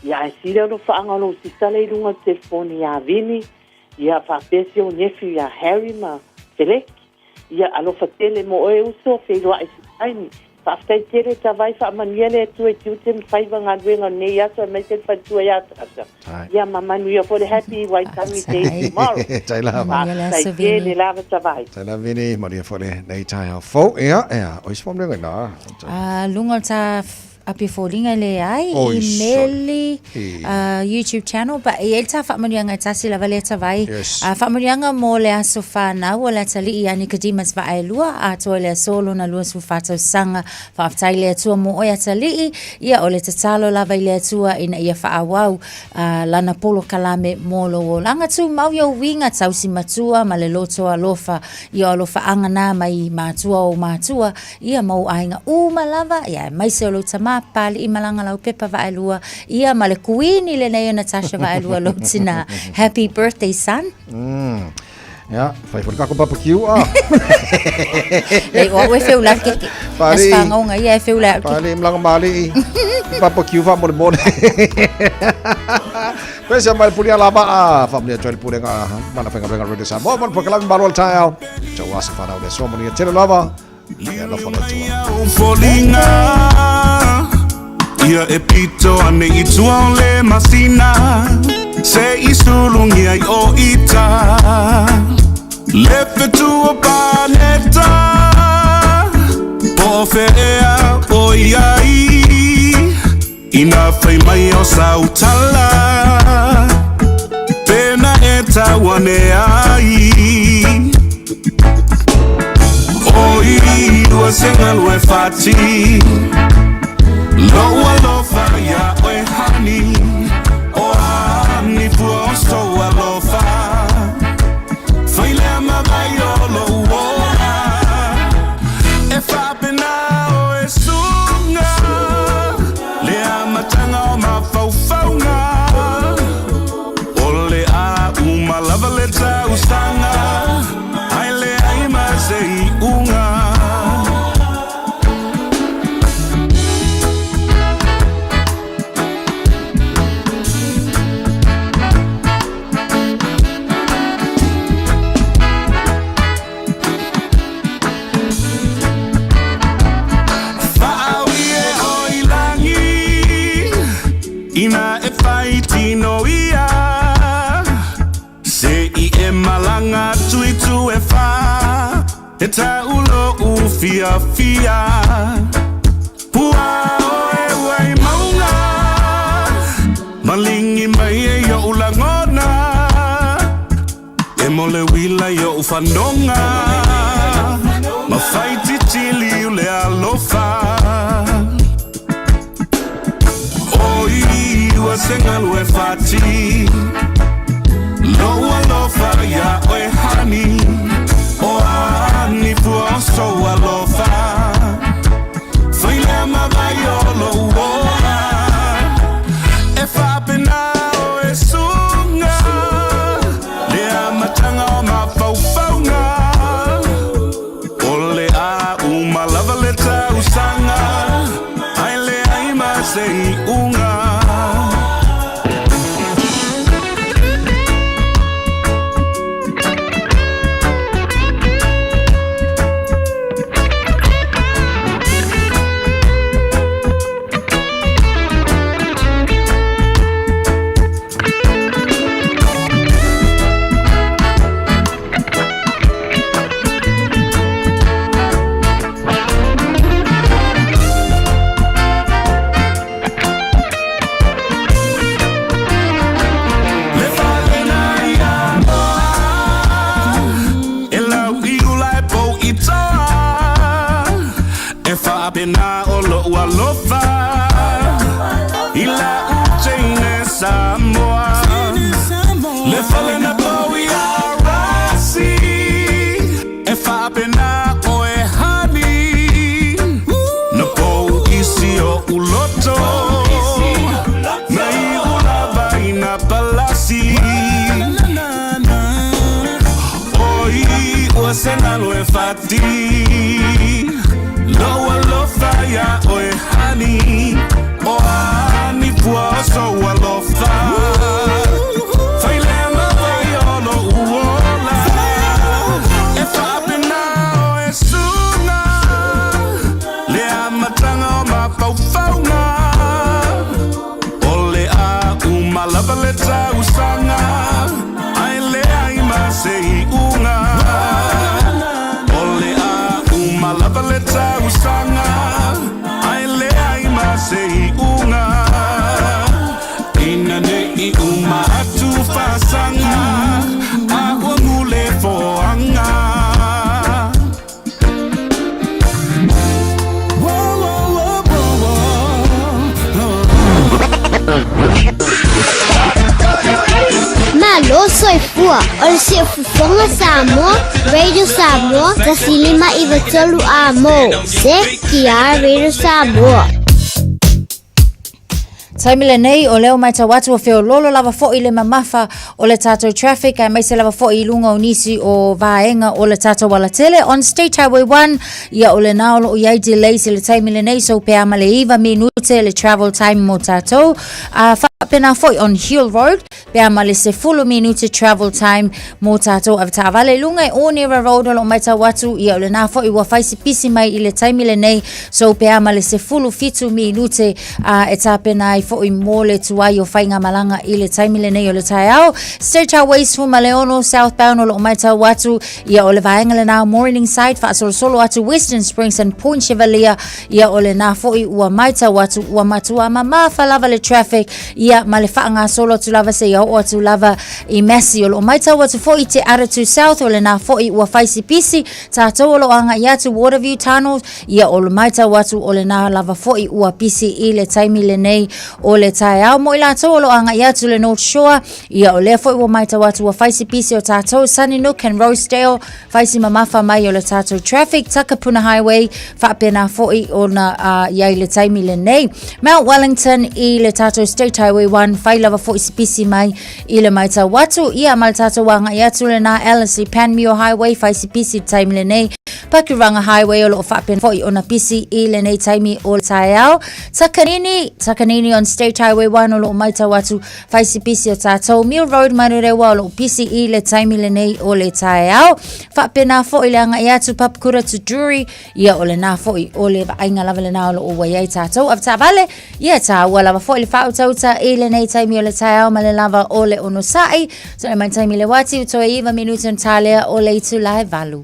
Ia ae sili alofaaga o lou sisale i luga o le telefoni ia Vini, ia faapea si ou nephew ia Harry ma Feleki. Ia alofa tele mo oe uso, feiloai se taimi. Faafetai tele Tavai, faamanuia le Atua i tiute ma faiva galuega o lenei aso aemaise le faletua ia Tasha. Ia ma manuia foi le Happy Waitangi Day tomorrow. Tai lava. Faafetai tele lava Tavai. Tai lava Vini, manuia foi lenei taeao fou. Ia, ia, o isi faamanuiaga i ina. Luga o le ta A pe foliga e leai, Oi, imeli, sorry. YouTube channel, but e i ai le ta faamanuiaga e tasi lava lea tavai. Yes. Faamanuiaga mo le aso fanau o le atalii ia Nicodemus Vaaelua, atoa i le aso lona 24 tausaga. Faafetai i le Atua mo oe atalii, ia o le tatalo lava i le Atua ina ia faaauau lana polokalame mo lou olaga tumau i ou uiga tausi matua ma le loto alofa i o alofaaga na mai matua o ou matua Ia ma ou aiga uma lava, ia aemaise o lou tama Papali'i Malaga Laupepa Vaaelua, ia ma le kuini lenei o Natasha Vaaelua lou tina. Happy birthday son. Ia, fai foi le kako barbecue a. Lei o au e feula ke ke. As whangaunga ia e feula au ke. Pali malaga mali. Barbecue fa mo le mole. Pese mai le puli ala va a. Fa mo le le puli nga mana whenga whenga Radio Samoa. Mo le pokalami malo le taeao. Tau asa whanau le soa mo ni tele lava. Ia alofa le Atua. Foliga Ia e pito ane i tua o le masina Se i sulugia i o ita Le fetu o paneta Po o fea o i ai Ina fai mai o sau tala Pena e tau ane ai O i lua se galu e fati Lou alofa ia oe honey O a ni fua o sou alofa Fai lea ma vai o lou ola E faapena o e suga Le amataga o mafaufauga. se iʻuga. Faaui e oe i lagi, Ina e fai tino ia, Se i e malaga atu i itu e whā, E tau loʻu fiafia. Pua oe ua i mauga, Maligi mai e i oʻu lagona, E mo le uila i oʻu fanoga, Ma fai titili u le alofa. Oi ua se galu e fati, Loʻu alofa iā ʻoe honey, O a ni pua o sou alofa, Fai lea ma vai o loʻu ola, E faapena oe suga, Le amataga o mafaufauga, O le a uma lava le tausaga, Ae leai ma se iʻuga. Le fale na ia moa, E lau i ula e pou i toa, E faapena o loʻu alofa, I lau teine Samoa. Le fale na pou ia Rasi, E faapena oe honey, Na pou isi oʻu loto, Na iʻu lava i na palasi. Oi ua se galu e fati, Loʻu alofa iā ʻoe honey, O a ni pua o sou alofa, Fai lea ma vai o loʻu ola, E faapena oe suga, Le amataga o mafaufauga, O le a uma lava le tausaga, Ae leai ma se iʻuga. O le a uma lava le tausaga, Ae leai ma se iʻuga. Ina neʻi uma atu faasaga, A ua gule foaga. Malo soifua o le Siufofoga Samoa, Radio Samoa, 1593 A mo, CKR Radio Samoa. Taimi lenei, o lea ua matau atu ua feololo lava foi le mamafa o le tatou traffic aemaise lava foi i luga o nisi o vaega o le tatou alatele. On State Highway 1, ia o lena o loo i ai delays i le taimi lenei, so pe a ma le 9 minute le travel time mo tatou. A faapena foi on Hill Road, pe a ma le 10 minute travel time mo tatou avetaavale i luga i Onera Road o loo matau atu, ia o lena foi ua fai si pisi mai i le taimi lenei, so pe a ma le 17 minute a e tapena ai foi mo le tuai o faigamalaga i le taimi lenei o le taeao. State Highway 16 southbound o loo matau atu, ia o le vaega lena Morningside faasolosolo atu Western Springs and Point Chevalier, ia o lena foi ua matau atu ua matua mamafa lava le traffic, ia ma le faagasolo atu lava seia oo atu lava i Massey. O loo matau atu foi Te Atatū South o lena foi ua fai si pisi tatou o loo agai atu Waterview Tunnel, ia o le matau atu o lena lava foi ua pisi i le taimi lenei. o le taeao. Mo i latou o lo o agaʻi atu le North Shore, ia o lea foi ua matau atu ua fai si pisi o tatou Sunnynook and Rosedale, fai si mamafa mai o le tatou traffic, Takapuna Highway, faapena foi ona uh, iai le taimi lenei. Mount Wellington i le tatou State Highway 1, fai lava foi si pisi mai i le matau atu, ia ma le tatou agaʻi atu lena Ellerslie Panmure Highway, fai si pisi le taimi lenei. Pakuranga Highway o lo o faapena foi ona pisi i lenei taimi o le taeao. Takanini, Takanini on State Highway 1 o lo o matau atu fai si pisi o tatou Mill Road Manurewa o lo o pisi i le taimi lenei o le taeao. Faapena foi le agaʻi atu Papakura to Drury, ia o lena foi o le vaaiga lava lena o lo o ua i ai tatou. Avetaavale, ia tāua lava foi le faautauta i lenei taimi o le taeao ma le lava o le onosai. Toe mai taimi le wati, toe iva minuti ona tā lea o le itula e valu.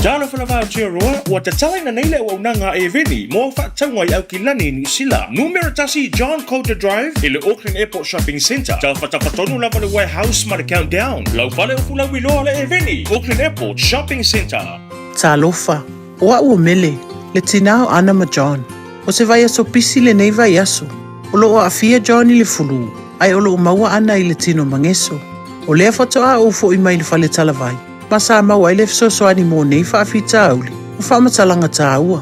Talofa lava Aotearoa, ua tatalaina nei le auaunaga a Airveni mo au faatauga i Aukilani, Niu Sila. Numera tasi John Coulter Drive i le Auckland Airport Shopping Centre. Tafatafa tonu lava le Warehouse ma le Countdown. Lau fale o Fulauiloa le Airveni, Auckland Airport Shopping Centre. Talofa, o a'u o Mele, le tinā o Ana ma John. O se vaiaso pisi lenei vaiaso. O lo'o aafia John i le fulū, ae o lo'o maua ana i le tino mageso. O lea faatoa ou foʻi mai le fale talavai, ma sa maua ai le fesoasoani mo nei faafitauli ma faamatalaga tāua,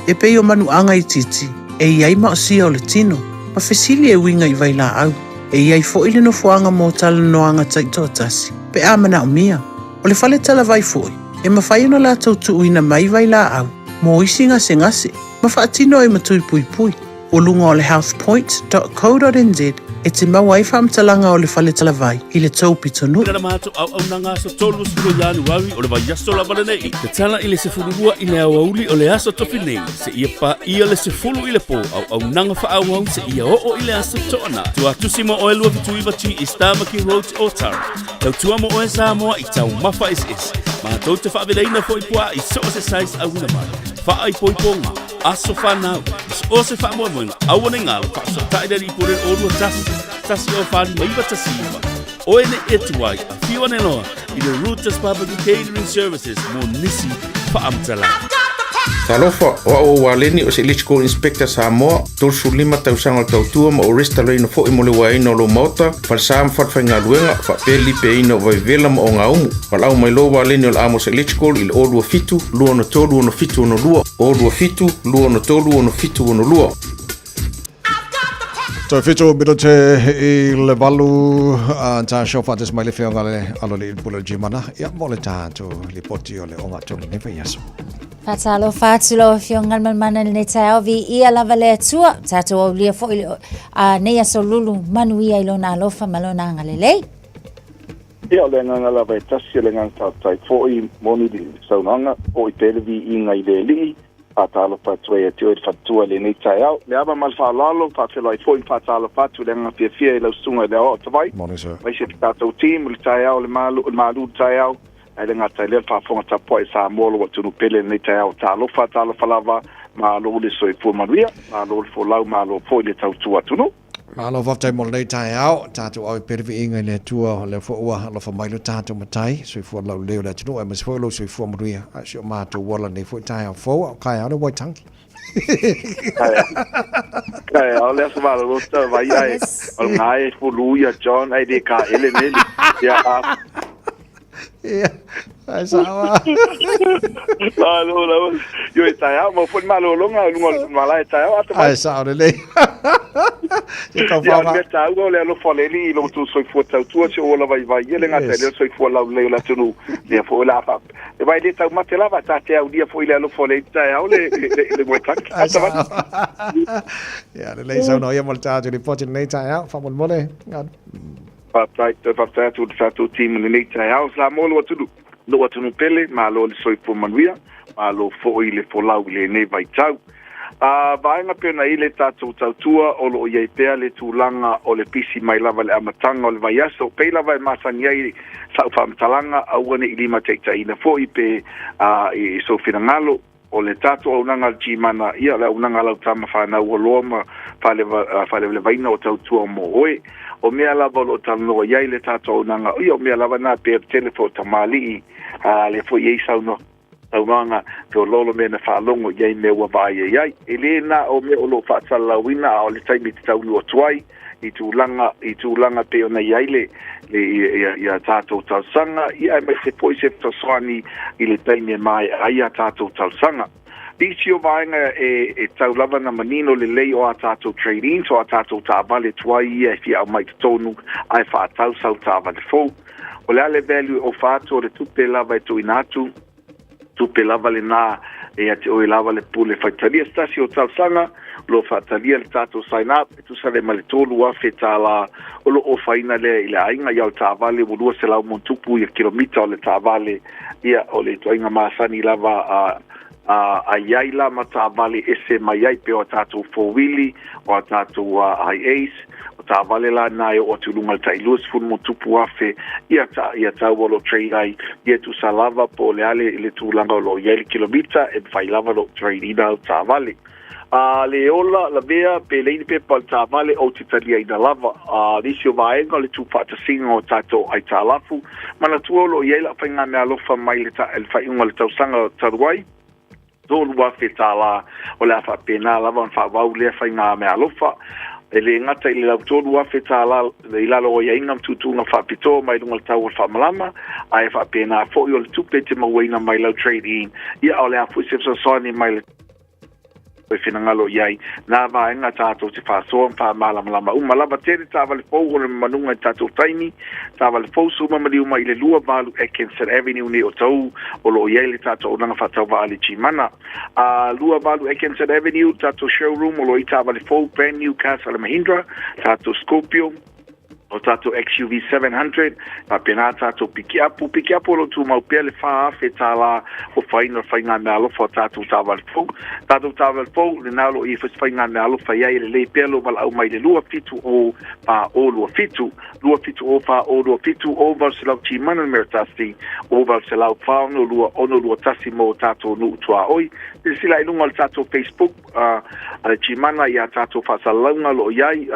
e pei o manuaga itiiti e i ai maosia o le tino, ma fesili e uiga i vailaau. E i ai foʻi le nofoaga mo talanoaga taitoatasi, pe a manaomia. O le fale talavai foʻi, e mafai ona latou tuuina mai vailaau mo isi gasegase ma faatino ai ma tui puipui. O luga o le healthpoint.co.nz e te maua ai faamatalaga o le fale talavai i le tou pitonuu. Na matou auaunaga aso 30 Ianuari o le vaiaso lava lenei. Tatala i le 12 i le aoauli o le aso tofi nei, seia paia le 10 i le po, auaunaga faaauau seia oo i le aso Toanai. Tuatusi mo oe 279 G East Tamaki Road, Otara. Tautua mo oe Samoa i taumafa eseese. Matou te faavelaina foi puaa i so o se size auina mai. Faaipoipoga, aso fanau, ma so o se faamoemoega, aua ne i galo, faasootai le alii pule o 21 1 0 4 5 1 9. Oe ne i atu ai, afio ane loa i le Rooters Barbecue Catering Services mo nisi faamatalaga. Talofa, o a'u o Waleni o se Electrical Inspector Samoa, 35 tausaga o le tautua ma ou restalaina fo'i mo le uaeina o lou maota, falesa ma falefaigaluega, faapea le lipeaina o vaivela ma ogaumu. Valaau mai loa Waleni o le Amos Electrical i le 027 263 6762, 027 263 6762. Toe fitu minute i le valu a tā show whaates mai le whionga le alo le ilpula jimana. Ia mo le tātou lipoti o le onga tonu nei vai aso. Faatalofa atu lau Afioga i le Malemana i lenei taeao, viia lava le Atua, tatou aulia foi le a nei aso lulu manuia i Lona alofa ma Lona agalelei. Ia, o le agaga lava e tasi, o le agaga faafetai foi, moni le saunoaga, foi pea le viiga i le Alii, faatalofa atu ai ia te oe le faletua i lenei taeao. Le ava ma le faaaloalo, faafeiloai foi ma faatalofa atu i le agaga fiafia i lau susuga i le Aoao Tavai, aemaise le tatou team i le taeao o le malu, o le malu taeao, Ae le gata i lea, le faafofoga tapuai a Samoa o lo o atunuu pele i lenei taeao. Talofa, talofa lava, malo le soifua manuia, malo le folau, malo foi le tautua atunuu. Malo faafetai mo lenei taeao, tatou ave pea le viiga i le Atua, o lea foi ua alofa mai lo tatou Matai, soifua laulelei o le atunuu aemaise foi o lou soifua manuia a si o matou ola lenei foi taeao fou, a o kaeao le Waitangi. Kaeao le aso malolo tavai ae o le gae fulu ia John ae le kaele meli. Ia a Ia, ai sao. Malo lava. Io e taeao, mau foi malologa o luga o le malae e taeao ata mai. Ai sao lelei. Ia tau whaonga. Ia, mea tāua o le alofa o le Alii i lo outou soifua tautua, si ou ola vaivai ia le gata i lea soifua laulelei o le atunuu. Lea foi o le a wha. E vai le taumate lava, tā te aulia foi le alofa o le taeao le, le, le, le moetaki. Ata mai. Ia, lelei saunoa ia mo le tātou ripoti lenei taeao, faamolemole. Faafetai, toe faafetai atu i le tatou team i lenei taeao. Samoa lou atunuu, lou atunuu pele, malo le soifua manuia, malo foi le folau i lenei vaitau. A vaega pei ona i le tatou tautua o lo o i ai pea le tulaga o le pisi mai lava i le amataga o le vaiaso, pei lava e masani ai sa'u faamatalaga, aua ne i limataitaiina foi pe a i sou finagalo. O le tatou auaunaga a le G-Mana, ia, o le auaunaga a lau tama fanau ua loa ma faalevalevaina o tautua mo oe. O mea lava o lo o talanoa i ai le tatou auaunaga, ia, o mea lava na, pei o le tele foi o tamalii, a lea foi e i ai saunoaga. Saunoaga feoloolo mea na faalogo i ai mea ua vaaia i ai. E lē na o mea o loo faasalalauina, a o le taimi e te taunuu atu ai i tulaga i tulaga pei ona i ai le le ia ia tatou talosaga, ia aemaise foi se fesoasoani i le taimi e maea ai a tatou talosaga. Nisi o vaega e e tau lava na manino lelei o a tatou trade-ins, o a tatou taavale tuai ia e fia aumai i totonu ae faatau sau taavale fou. O le a le value e ofa atu, o le tupe lava e tuuina atu, tupe lava lenā ia te oe lava le pule faitalia. Se tasi o talosaga o lo o faatalia le tatou sign up e tusa lea ma le $3,000 o lo o ofaina lea i le aiga, ia o le taavale ua 200 ma ono tupu ia kilomita o le taavale, ia o le ituaiga masani lava a a i ai la ma taavale ese mai ai pei o a tatou four-wheelie, o a tatou Hiace, o taavale la na e oo atu i luga i le tai 20 ma ono tupu afe ia ta ia tau o lo o trade ai, ia tusa lava po o le a le le tulaga o lo o i ai le kilomita e mafai lava lou trade ina au taavale. A le ola lavea pe leai ni pepa o le taavale, ou te taliaina lava. A nisi o vaega o le tuufaatasiga o tatou aitalafu. Manatua o lo o i ai lau faigameaalofa mai le le faaiuga o le tausaga talu ai, $3,000, o le a faapena lava ona faaauau lea faigameaalofa. E lē gata i le lau $3,000 i lalo o aiaiga ma tuutuuga faapitoa mai luga o le tau o le faamalama, ae faapena foi o le tupe e te mauaina mai lau trade-in, ia a o le a foi se fesoasoani mai le e finagalo i ai nā vaega tatou te faasoa ma faamalamalama uma lava. Tele taavale fou o le manuga i tatou taimi, taavale fou suma maliu mai i le 28 Atkinson Avenue nei o Taū, o lo o i ai le tatou auaunaga faatauvaa a le Gimana. A 28 Atkinson Avenue, tatou showroom, o lo o i taavale fou, brand new cars a le Mahindra, tatou Scorpio, o tatou XUV 700, faapena tatou pikiapu. Pikiapu o lo o tumau pea le $4,000 ofaina o le faigameaalofa o tatou taavale fou. Tatou taavale fou, lenā o lo o i ai foi se faigameaalofa i ai, e lelei pea lou valaau mai i le 270 4027, 270 4027, o 800 Gimana numera 1, o 800 462 621 mo tatou nuu tuaoi. Silasila i luga o le tatou Facebook a le Gimana i a tatou faasalalauga o lo o i ai,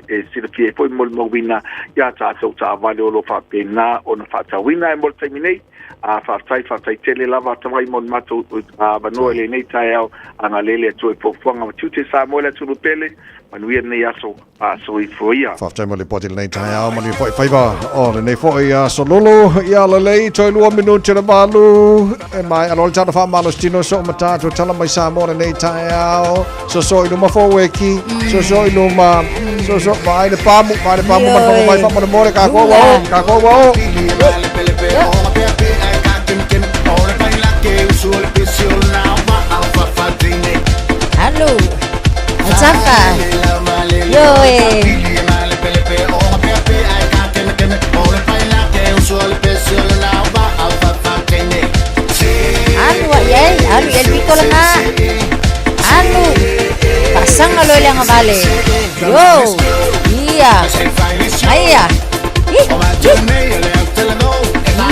e silafia ai foi molimauina i a tatou taavale o lo o faapena ona faatauina. E mo le taimi nei, a faafetai, faafetai tele lava Atawai mo le matou avanoa i lenei taeao. Agalelei le Atua i fuafuaga ma tiute Samoa le atunuu pele. Manuia lenei aso, faasoifua ia. Faafetai mo le lipoti i lenei taeao, manuia foi faiva o lenei foi aso lolo. Ia lelei, toe 2 minute le 8 e maea loa le tala faamalositino so ma tatou tala mai Samoa lenei taeao. Soso i luma fou e ki, soso i luma, soso vaai le pamu, vaai le pamu ma le whangamai whamolemole, ka koa ua o, ka koa ua o. Alu. Atafa. Yo e. Alu ai ai, alu i le pito lena. Alu. Faasaga loa i le agavale. Yo. Ia. Aia. Ih, ih.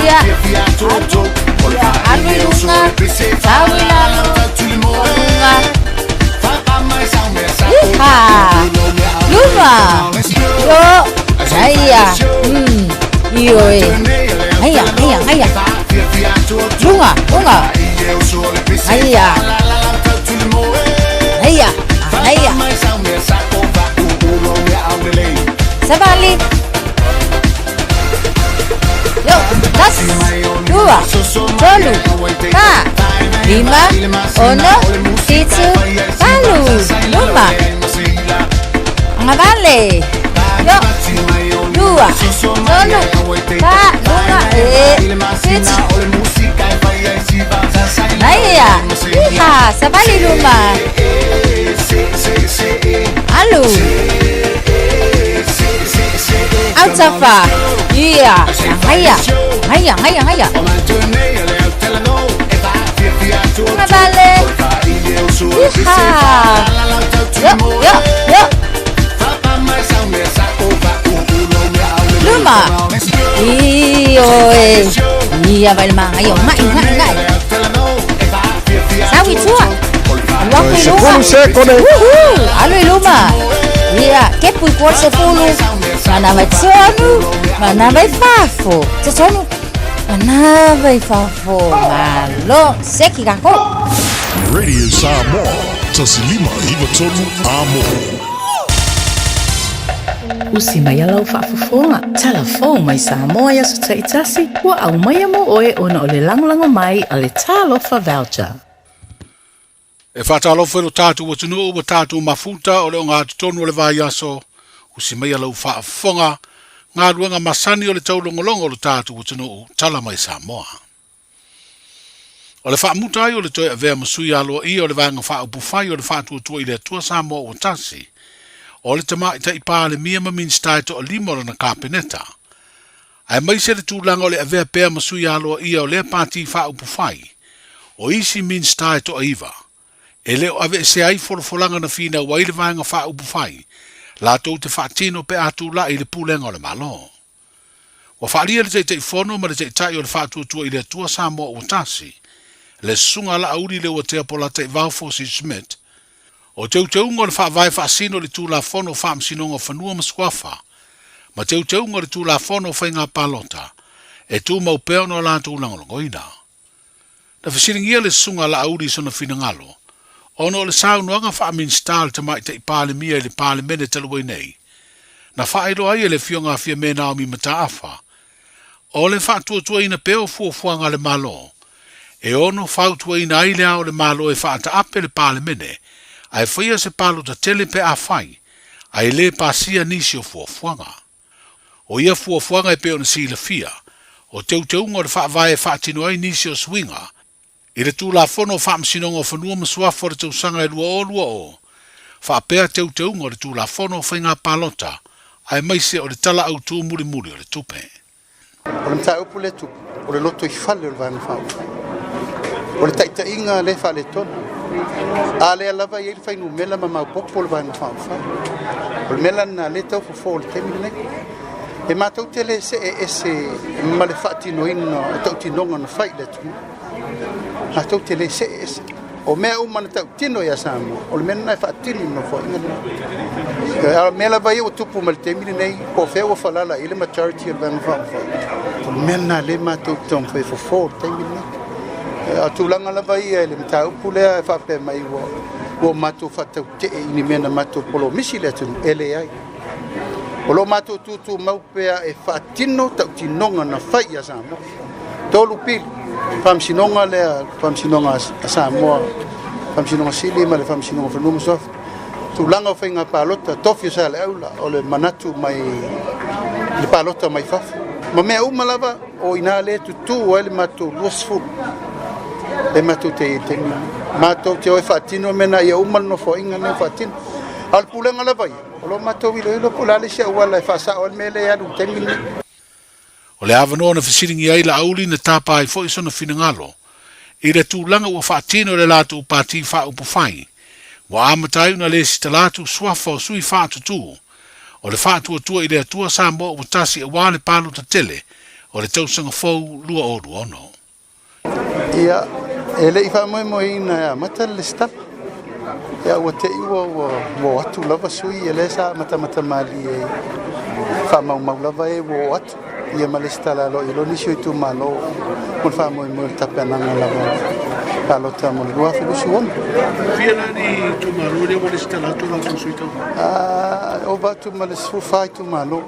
Ia. Alu. Ia, alu i luga. Sau i lalo. Luga. Iha. Luma. Yo. Aia. Ioe. Aia, aia, aia. Luga, luga. Aia. Aia. Aia. Savali. Yo, tasi, lua, tolu, fa, lima, ono, fitu, valu, luma. Agavale. Yo, lua, tolu, fa, luma, e, fitu. Aia, iha, savali luma. Alu. Autafa. Ia, aia, aia, aia, aia. Agavale. Iha. Yo, yo, yo. Luma. Ioe. Ia vai le magaia o ngai, ngai, ngai. Sau i tua. Alu aku i luma. 10 sekone. Uhu, alu i luma. Ia, kepu i kua le 10. Mana mai tonu, mana mai fafo. Totonu. Manava i fafo, malo, seki kākou. Radio Samoa, 1593 Amo. Usi mai lau faafofoga, talafou mai Samoa i aso taitasi, ua aumaia mo oe ona o le lagolago mai a le Talofa Voucher. E faatalofa i lo tatou atunuu ua tatou mafuta o le ogatotonu o le vaiaso, usi maia lau faafofoga, galuega masani o le taulogologo o lo tatou atunuu, tala mai Samoa. O le faamuta ai o le toe avea ma sui aloaia o le Vaega Faaupufai o le Faatuatua i le Atua Samoa Ua Tasi, o le Tamaitai Palemia ma Minisita e toalima o lana Kapeneta, aemaise le tulaga o le avea pea ma sui aloaia o lea Pati Faaupufai, o isi Minisita e toaiva, e le o aveesea ai folafolaga na finau ai le Vaega Faaupufai latou te faatino pe a tulai i le pulega o le Malo. Ua faaalia le Taitaifono ma le Taitai o le Faatuatua i le Atua Samoa Ua Tasi, le Susuga a Laauli Leuatea Polataivao Fosi Schmidt, o teuteuga o le Faavae Faasino i le Tulafono o Faamasinoga o Fanua ma Suafa, ma teuteuga o le Tulafono o Faiga Palota, e tumau pea ona o latou lagolagoina. Na fesiligia le Susuga a Laauli i sona finagalo, ona o le saunoaga faa-Minisita a le Tamaitai Palemia i le Palemene talu ai nei, na faailoa ai e le Afioga a Fiame Naomi Mataafa, o le faatuatuaina pea o fuafuaga a le Malo, e ono fautuaina ai le Ao o le Malo e faataape le Palemene ae faia se palota tele pe afai ae le pasia nisi o fuafuaga. O ia fuafuaga e pei ona silafia, o teuteuga o le Faavae e faatino ai nisi o suiga i le Tulafono o Faamasinoga o Fanua ma Suafa o le tausaga e 2020, faapea teuteuga o le Tulafono o Faiga Palota aemaise o le Tala Autu Mulimuli o le Tupe. O le mataupu lea e tupu, o le lotoifale o le Vaega Faaupufai. O le taitaiga lea e faaletonu. A lea lava e i ai le fuainumera ma maopoopo o le Vaega Faaupufai. O le mea la lena lea e tau fofo i le taimi lenei. E matou te le see ese ma le faatinoina o tautinoga na fai i le atunuu. Matou te le see ese. O mea uma na tautino ia Samoa, o le mea lena e faatino i le Nofoaiga lenei. A o mea lava ia ua tupu mai le taimi lenei, po o fea ua falala i ai le majority o le Vaega Faaupufai, o le mea lena lea matou te taumafai e fofo i le taimi lenei. A o tulaga lava ia i le mataupu lea e faapea mai ua matou faatautee i ni mea na matou polomisi i le atunuu, e leai. O lo o matou tutumau pea e faatino tautinoga na fai ia Samoa. Tolu pili, faamasinoga lea, faamasinoga a Samoa, faamasinoga sili ma le faamasinoga fanua ma suafa. Tulaga o faiga palota, tofi o Saleaula, o le manatu mai le palota mai fafo. Ma mea uma lava, o ina lea tutū ai le matou 20. Le matou te i taimi. Matou te o e faatino mea na ia uma le nofoaiga nei faatino. A o le pulega lava ia, o lo matou iloilo po o le a le isi auala e faasao ai le mea lea e alu i le taimi lenei. O le avanoa na fesiligia ai Laauli na tapa ai foi sona finagalo i le tulaga ua faatino e le latou pati faaupufai, ua amata ai ona lesitala atu suafa o sui faatutū o le Faatuatua i le Atua Samoa Ua Tasi aua le palota tele o le tausaga fou 2026. Ia, e le i faamoemoeina e amata le lesitala. Ia, ua te i ua ua o atu lava sui, ia lea sa matamata malie faamaumau lava e ua o atu. Ia ma lesitala aloaia loa nisi o itumalo mo le faamoemoe o le tapenaga lava palota mo le 2026. Fia la ni itumalo lea ua lesitala atu latou sui tauva? Ah, ova atu ma le 14 itumalo.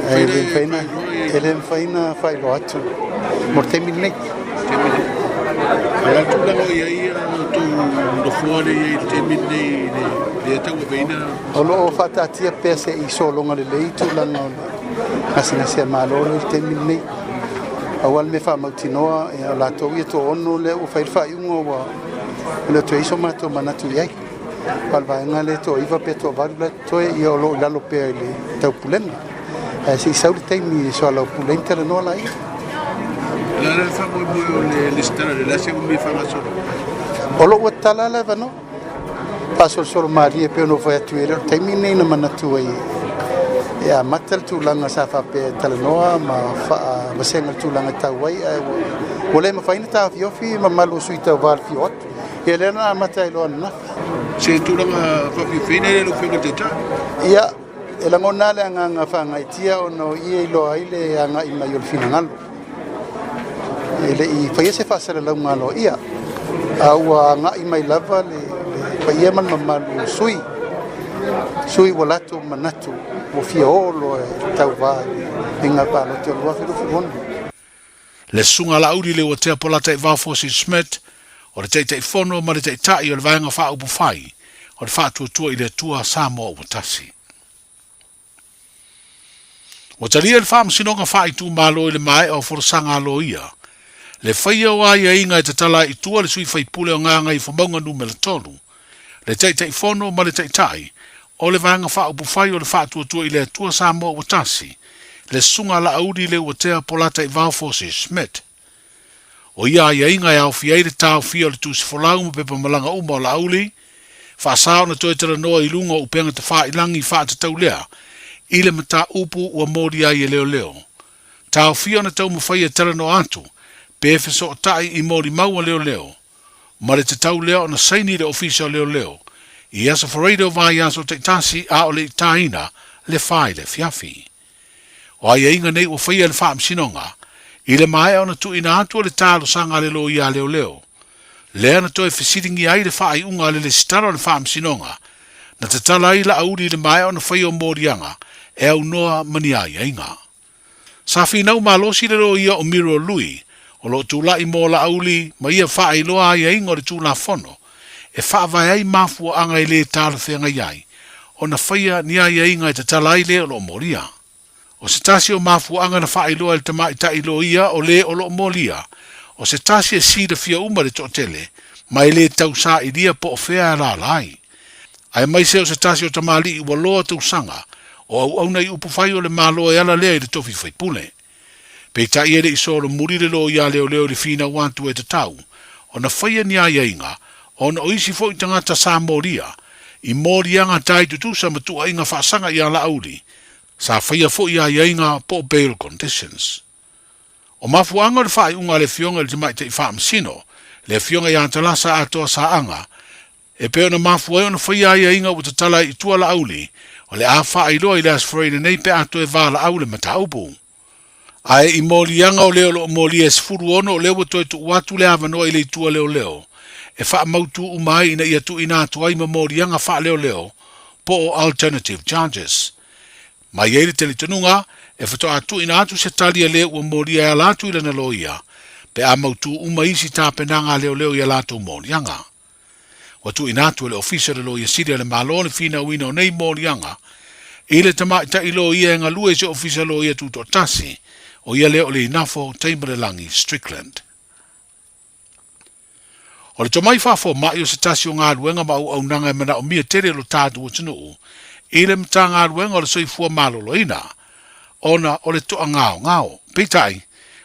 E le mafai ona faailoa atu mo le taimi lenei. O le a tulaga o i ai outou nofoa lea e i ai i le taimi lenei i le tauaveina? O lo o faataatia pea se i sologa lelei tulaga o le gasegase a Malo lea i le taimi lenei. Aua le mea faamautinoa, o latou ia toaono lea ua fai le faaiuga ua le o toe i ai so matou manatu i ai. A o le vaega lea e toaiva pe toavalu la e totoe, ia o lo o i lalo pea i le taupulega. Ae se i sau le taimi e soalaupule ai ma talanoa laia. O le a le faamoemoe o le lesitala lea, o le a se umi e faagasolo? O lo o ua tatala le avanoa, faasolosolo malie pei ona ou fai atu, e le o le taimi lenei na manatu ai e amata le tulaga sa faapea e talanoa ma faavasega le tulaga e tau ai, ae ua le mafai ona taofiofi mamalu o sui tauva i le fio atu. Ia lea na amata ai loa ananafi. Se tulaga faafiafiaina lea lau Afioga i le Taitai? Ia, E lagona le agaga faagaeetia ona o i e iloa ai le agai mai o le finagalo. E le i faia se faasalalauga aloaia, a ua agai mai lava le paia ma le mamalu o sui usufono ua latou manatu ua fia o loa e tauva i le faiga palota o le 2026. Le Susuga Laauli Leuatea Polataivao Fosi Schmidt, o le Taitaifono ma le Taitai o le Vaega Faaupufai o le Faatuatua i le Atua Samoa Ua Tasi. Ua talia e le Faamasinoga Faaitumalo i le maea o folasaga a loia le faia o aiaiga e tatala ai i tua le sui faipule o Gagaifomauga Numera 3, le Taitaifono ma le Taitai o le Vaega Faaupufai o le Faatuatua i le Atua Samoa Ua Tasi, le Susuga Laauli Leuatea Polataivao Fosi Schmidt. O ia aiaiga e aofia ai le taofia o le tusi folau ma pepa malaga uma o Laauli, faasa ona toe talanoa i luga o upega tafailangi faatatau lea i le mataupu ua molia ai e leoleo. Taofia ona taumafai e talanoa atu pe fesootai i molimau a leoleo, ma le tatau lea ona saini le Ofisa o Leoleo i Aso Faraile o vaiaso taitasi a o le i taina le fa i le afiafi. O aiaiga nei ua faia e le Faamasinoga i le maea ona tuuina atu o le talosaga a le loia a leoleo, lea na toe fesiligia ai le faaiuga a le Lesitala o le Faamasinoga na tatala ai Laauli i le maea ona faia o moliaga e aunoa ma ni aiaiga. Sa finau malosi le loia o Miro Lui, o lo o tulai mo Laauli ma ia faailoa aiaiga o le Tulafono e faavae ai mafuaaga e le talafeagai ai ona faia ni aiaiga e tatala ai le o lo o molia. O se tasi o mafuaaga na faailoa e le tamaitai loia o le o lo o molia, o se tasi e silafia uma le toatele ma e le tau sailia po o fea e alaala ai. Aemaise o se tasi o tamalii ua loa tausaga o auauna i upufai o le Malo e ala lea i le tofi faipule. Peitai e le i solomuli le loia leoleo i le finau atu e tatau ona faia ni aiaiga ona o isi foi tagata sa molia i moliaga tai tutusa ma tuuaiga faasaga i Alauli, sa faia foi aiaiga po o bail conditions. O mafuaaga o le faaiuga a le Afioga i le Tamaitai Faamasino, le Afioga ia Talasa Atoa Saaga, E pei ona mafua ai ona faia aiaiga ua tatala ai i tua Laauli, o le a faailoa i le Aso Faraile nei pe a toe valaau le mataupu. Ae i moliaga o le o lo o molia e 16 o lea ua toe tuu atu le avanoa i le itu a leoleo e faamautu uma ai ina ia tuuina atu ai ma moliaga faaleoleo po o alternative charges. Ma i ai le talitonuga e faatoa tuuina atu se tali a le ua molia e ala atu i lana loia pe a mautu uma isi tapenaga a leoleo i a latou moliaga. Ua tuuina atu e le Ofisa o le Loia Sili a le Malo le finauina o nei moliaga i le tamaitai loia e galue i se Ofisa Loia Tutoatasi, o ia lea o Leinafo Taimalelagi Strickland. O le tomai faafomai o se tasi o galuega ma auaunaga e manaomia tele e lo tatou atunuu i le Matagaluega o le Soifua Maloloina ona o le toagaogao. Peitai,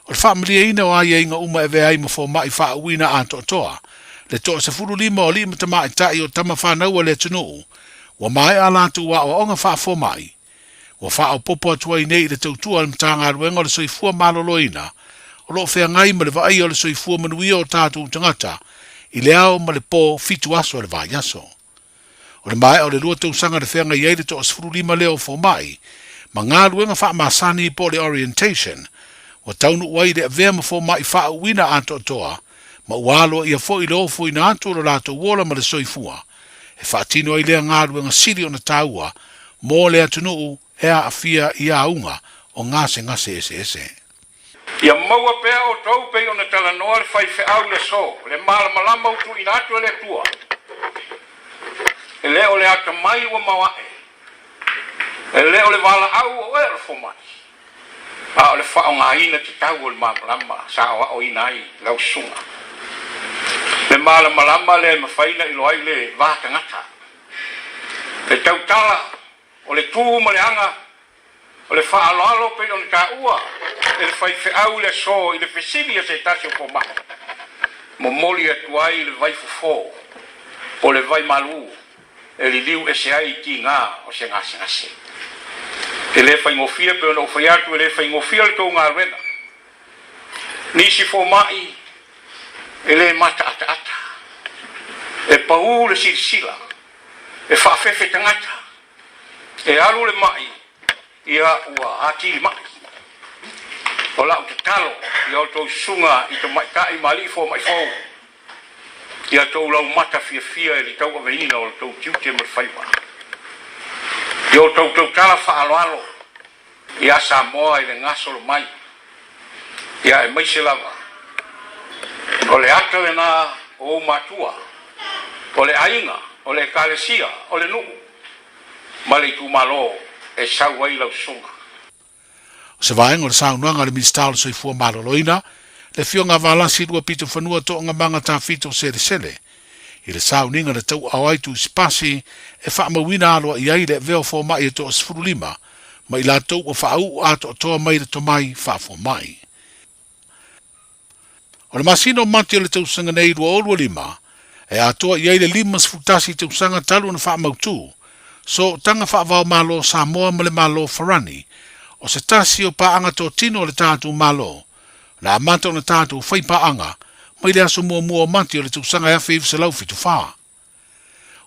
o le faamalieina o aiaiga uma e avea ai ma fomai faauuina atoatoa, le toa 15 o alii ma tamaitai o tama fanau a le atunuu, ua maea a latou aoaoga faafomai, ua faaopoopo atu ai nei i le tautua a le Matagaluega o le Soifua Maloloina, o lo o feagai ma le vaaia o le soifua manuia o tatou tagata i le ao ma le po fitu aso i le vaiaso. O le maea o le lua tausaga na feagai ai le toa 15 lea o fomai ma galuega faamasani po o le orientation, ua taunuu ai i le avea ma fomai faauuina atoatoa ma ua aloaia foi le ofoina atu o lo latou ola ma le soifua e faatino ai lea galuega sili ona taua mo le atunuu e aafia i auga o gasegase eseese. Ia maua pea outou pei ona talanoa le faifeau i le aso, le malamalama ua tuuina atu e le Atua. E le o le atamai ua maoae, e le o le valaau o oe o le fomai, a o le faaaogaina tatau o le malamalama sa aoaoina ai lau susuga. Le malamalama lea e mafai ona iloa ai le va tagata, le tautala o le tu ma le aga O le faaaloalo pei ona taua e le faifeau i le aso i le fesili a se tasi o fomai, momoli atu ai le vaifofo po o le vaimalu e liliu ese ai i tiga o se gasegase. E le faigofie pei ona ou fai atu e le faigofie le tou galuega. Nisi fomai e le mataataata, e pau le silasila, e faafefe tagata. E alu le ma'i, ia ua atili ma'i. O la'u tatalo i a outou susuga i tamaitai ma alii foma'i fou, ia outou laumata fiafia i le tauaveina o lo outou tiute ma le faiva. Ia outou tautala faaaloalo ia Samoa i le gasolo mai, ia aemaise lava o le ata lena o ou matua, o le aiga, o le ekalesia, o le nuu ma le itumalo e sau ai lau susuga. O se vaega o le saunoaga a le Minisita o le Soifua Maloloina, le Afioga a Valasi Luapitofanua Toogamaga Tafito Selesele, i le sauniga na tauaao ai tusipasi e faamauina aloaia ai le avea o fomai e toa-15 ma i latou ua faauu atoatoa mai le tomai faafomai. O le masina o Mati o le tausaga nei 2025, e atoa i ai le 51 tausaga talu ona faamautu sootaga faavaomalo o Samoa ma le Malo o Farani, o se tasi o paaga totino a le tatou Malo, na amata ona tatou fai paaga mai le aso muamua o Mati o le tausaga 1974.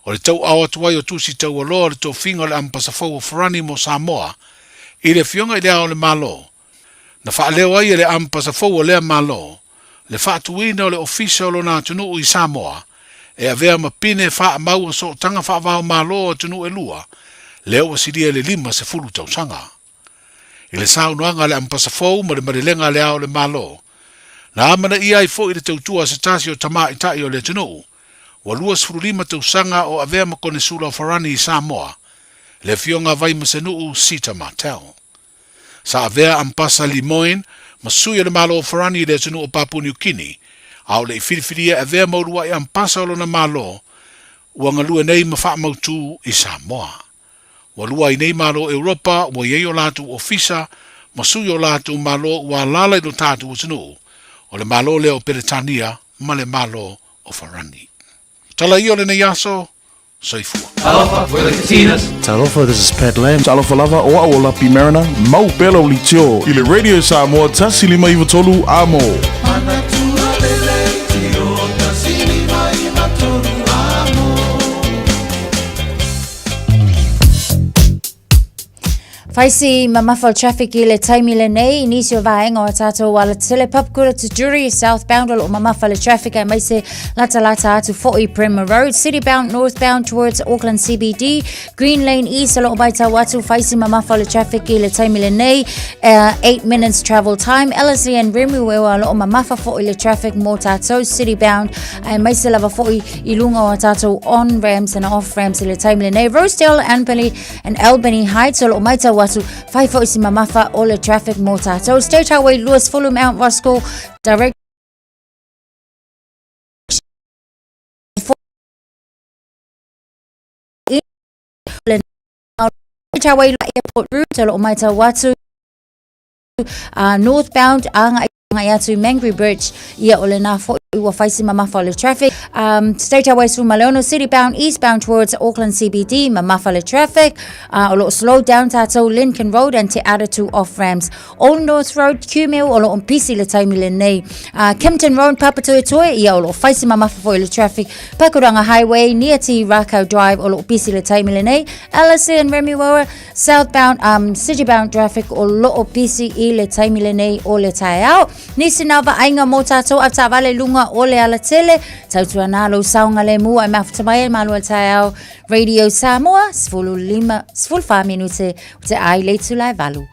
O le tauaao atu ai o Tusi Taualoa o le tofiga o le Amepasafou o Farani mo Samoa i le Afioga i Le Ao o le Malo, na faaleo ai e le Amepasafou o lea Malo le faatuina o le Ofisa o lona atunuu i Samoa e avea ma pine faamau o sootaga faavaomalo o atunuu e lua, lea ua silia i le 50 tausaga. I le saunoaga a le Amepasafou ma le Malelega a Le Ao o le Malo, na amanaia ai foi le tautua a se tasi o tamaitai o le atunuu, ua 25 tausaga o avea ma Konesula o Farani i Samoa, le Afioga a Vaimasenuu Sita Martell. Sa avea Ampasa Lemoine ma sui o le Malo o Farani i le atunuu o Papua Niu Kini, a o le i filifilia e avea ma uluai ampasa o lona Malo, ua galue nei ma faamautu i Samoa. Ua lua ai nei Malo o Europa ua i ai o latou ofisa ma sui o latou Malo ua alaala i lo tatou atunuu, o le Malo lea o Peretania ma le Malo o Farani. Tala ia o lenei aso, soifua. Talofa, we're the Katinas. Talofa, this is Pat Lam. Talofa lava, o au o Lapi Mariner, mau pea lau leitio i le Radio Samoa 1593 Amo. Manatua le leitio 1593 Amo. Faisi mamafa o traffic i le taimi lenei, i nisi o vaega o tātou ala tele Papakura to Jury, southbound o lo o mamafa le traffic aemaise latalata atu fo'i Bremer Road, citybound, northbound towards Auckland CBD, Green Lane East o lo o matau atu faisi mamafa o le traffic i le taimi lenei, 8 minutes travel time, Ellerslie and Remuera o lo o mamafa fo'i le traffic mō tātou citybound, aemaise lava fo'i i luga o a tātou on ramps and off ramps i le taimi lenei. Rosedale, Albany and Albany Heights o lo o maitau atu, whai fo'i si mamafa o le traffic mō tātou. State Highway 20 Mount Roskill, direct State Highway Airport Route o lo o maitau atu northbound a ngai atu Mangere Bridge ia o lena fo'i ua faisi mamafa o le traffic. State Highway 16 city bound eastbound towards Auckland CBD mamafa le traffic. O lo o slow down tātou Lincoln Road and Te Atatū off ramps. Old North Road Kumeu o lo o pisi le taimi lenei. Kimpton Road Papatoetoe ia o lo o faisi mamafa fo'i le traffic. Pakuranga Highway near Te Rakau Drive o lo o pisi le taimi lenei. Ellerslie and Remuera Southbound, city-bound traffic o lo o pisi i le taimi lenei o le taeao. Nisi nā vaaiga mō tātou a taavale lunga o le alatele. Tautua nā lou saogalemu ai mafuta mai ai malu al taeao. Radio Samoa, 15, 14 minute o te ai le itula e valu.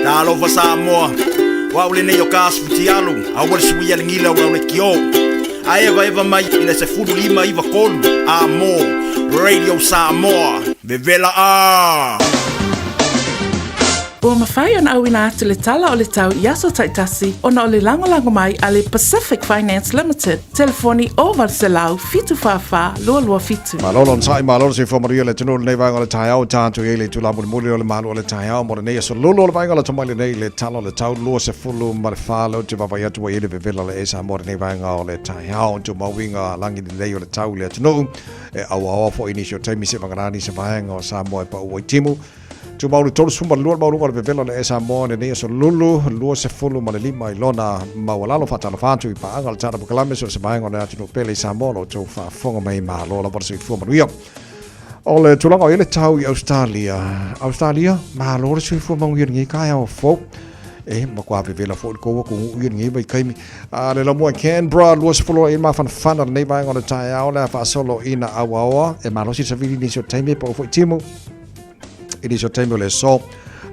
Talofa Samoa, o au lenei o ka asu futialu, aua le suia le gila o lau le kio. A evaeva mai i le 1593 a mo Radio Samoa, vevela a! Ua mafai ona auina atu le tala o le tau i aso taitasi ona o le lagolago mai a le Pacific Finance Limited, telefoni 0800 744 227. Malo le onosai, malo le soifua manuia le atunuu i lenei vaega o le taeao, tatou i ai le itula mulimuli o le malu o le taeao mo lenei aso lolo o le vaega o le tomai lenei i le tala o le tau 24 leo te vaavaai atu ua i ai le vevela le e Samoa lenei vaega o le taeao tumau uiga lagi lelei o le tau i le atunuu e auaoa foi nisi o taimi seivagana nisi vaega o Samoa e pau ai timu Tumau le 32 le maualuga o le vevela o le Air Samoa i lenei aso lulu 25 i lona maualalo. Faatalofa atu i paaga o le Tala Polokalame so o se vaega o le atunuu pele i Samoa o lo outou faafofoga mai malo lava le soifua manuia. O le tulaga o i ai le tau i Australia. Australia, malo le soifua manuia i lenei taeao fou. E matua vevela foi le tou atunuu i lenei vaitaimi. A le laumua i Canberra, 20 i mafanafana lenei vaega o le taeao le a faasolo ina auaoa. E malosi le savili nisi o taimi e pau foi timu. I nisi o taimi o le aso.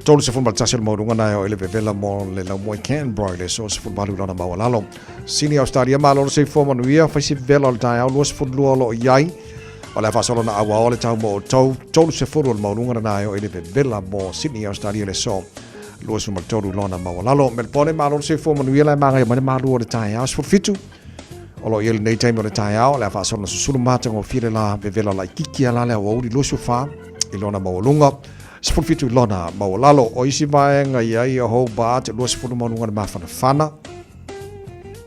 31 o le maualuga na e o i le vevela mo le laumua i Canberra i le aso 18 i lona maualalo. Sini Australia, malo le soifua manuia, fai si vevela o le taeao 22 o lo o i ai. O le a faasolo na auaoa le tau mo outou, 30 o le maualuga na e o i le vevela mo Sydney Australia i le aso 23 lona maualalo. Melbourne, malo le soifua manuia la e magaia mai le malu o le taeao 17. O lo o i ai lenei taimi o le taeao, o le a faasolo na susulu matagofie le la vevela laitiiti a la le aoauli 24 i lona maualuga, 17 i lona maualalo. O isi vaega i ai o Hobart, 20 maualuga le mafanafana.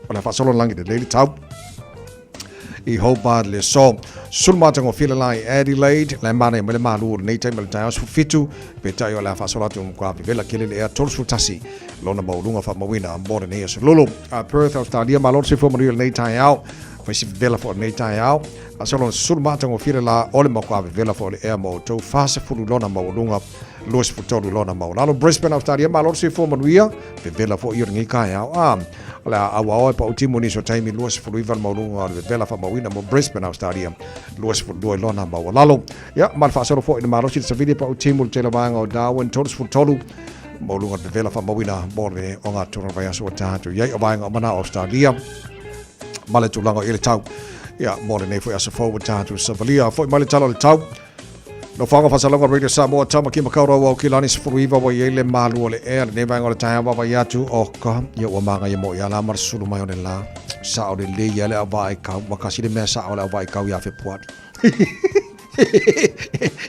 O le a faasolo lagi lelei le tau i Hobart le aso. Sulu matagofie le la i Adelaide, la e manaia mai le malu o lenei taimi o le taeao 17, peitai o le a faasolo atu matua vevela tele le ea 31 lona maualuga faamauina mo lenei aso lulu. A Perth, Australia, malo le soifua manuia i lenei taeao. Fai si vevela foi o lenei taeao. Faasolo na susulu matagofie le la o le matua vevela foi o le ea mo outou 40 lona maualuga 23 lona maualalo. Brisbane, Australia, malo le soifua manuia. Vevela foi i o lenei taeao. A, o le a auaoa e pau timu nisi o taimi 29 le maualuga o le vevela faamauina mo Brisbane, Australia, 22 i lona maualalo. Ia, ma le faasolo foi i le malosi le savili e pau timu le tele vaega o Darwin, 33 maualuga le vevela faamauina mo le ogatotonu o le vaiaso ua tatou i ai o vaega o mana o Australia ma le tulaga o i le tau. Ia, mo lenei foi aso fou ua tatou savalia. Foi mai le tala o le tau. Nofoaga Faasalaga Radio Samoa, Tamaki Makaurau Aukilani 19 ua i ai le malu o le ea lenei vaega o le taeao vaavaai atu o ka ia ua magaia mo ia la ma le sulu mai o le la sao lelei ia le au vaai kau ua kasi le mea sao le au vaai kau ia Fepuari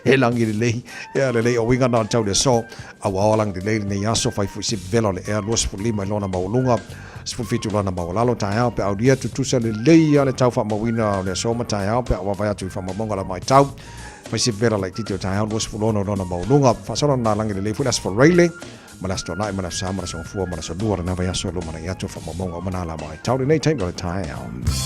e lagi lelei ia lelei o winga na tau le so au ao lagi lelei lenei aso fai fui si vela o le ea 25 i lona maualuga 17 lona maualalo taeao pe aulia tutusa lelei ia le tau faamauina o le aso ma taeao pe au vaavaai atu i faamaumauga la maitau fai si vela laitiiti o taeao 26 lona maualuga faasolo na lagi lelei foi le aso Faraile ma le Aso Toonai ma le Aso Sa ma le Aso Gafua ma le Aso Lua lena vaiaso e lumanai atu faamaumauga uma nā la mai tau lenei taimi o le taeao.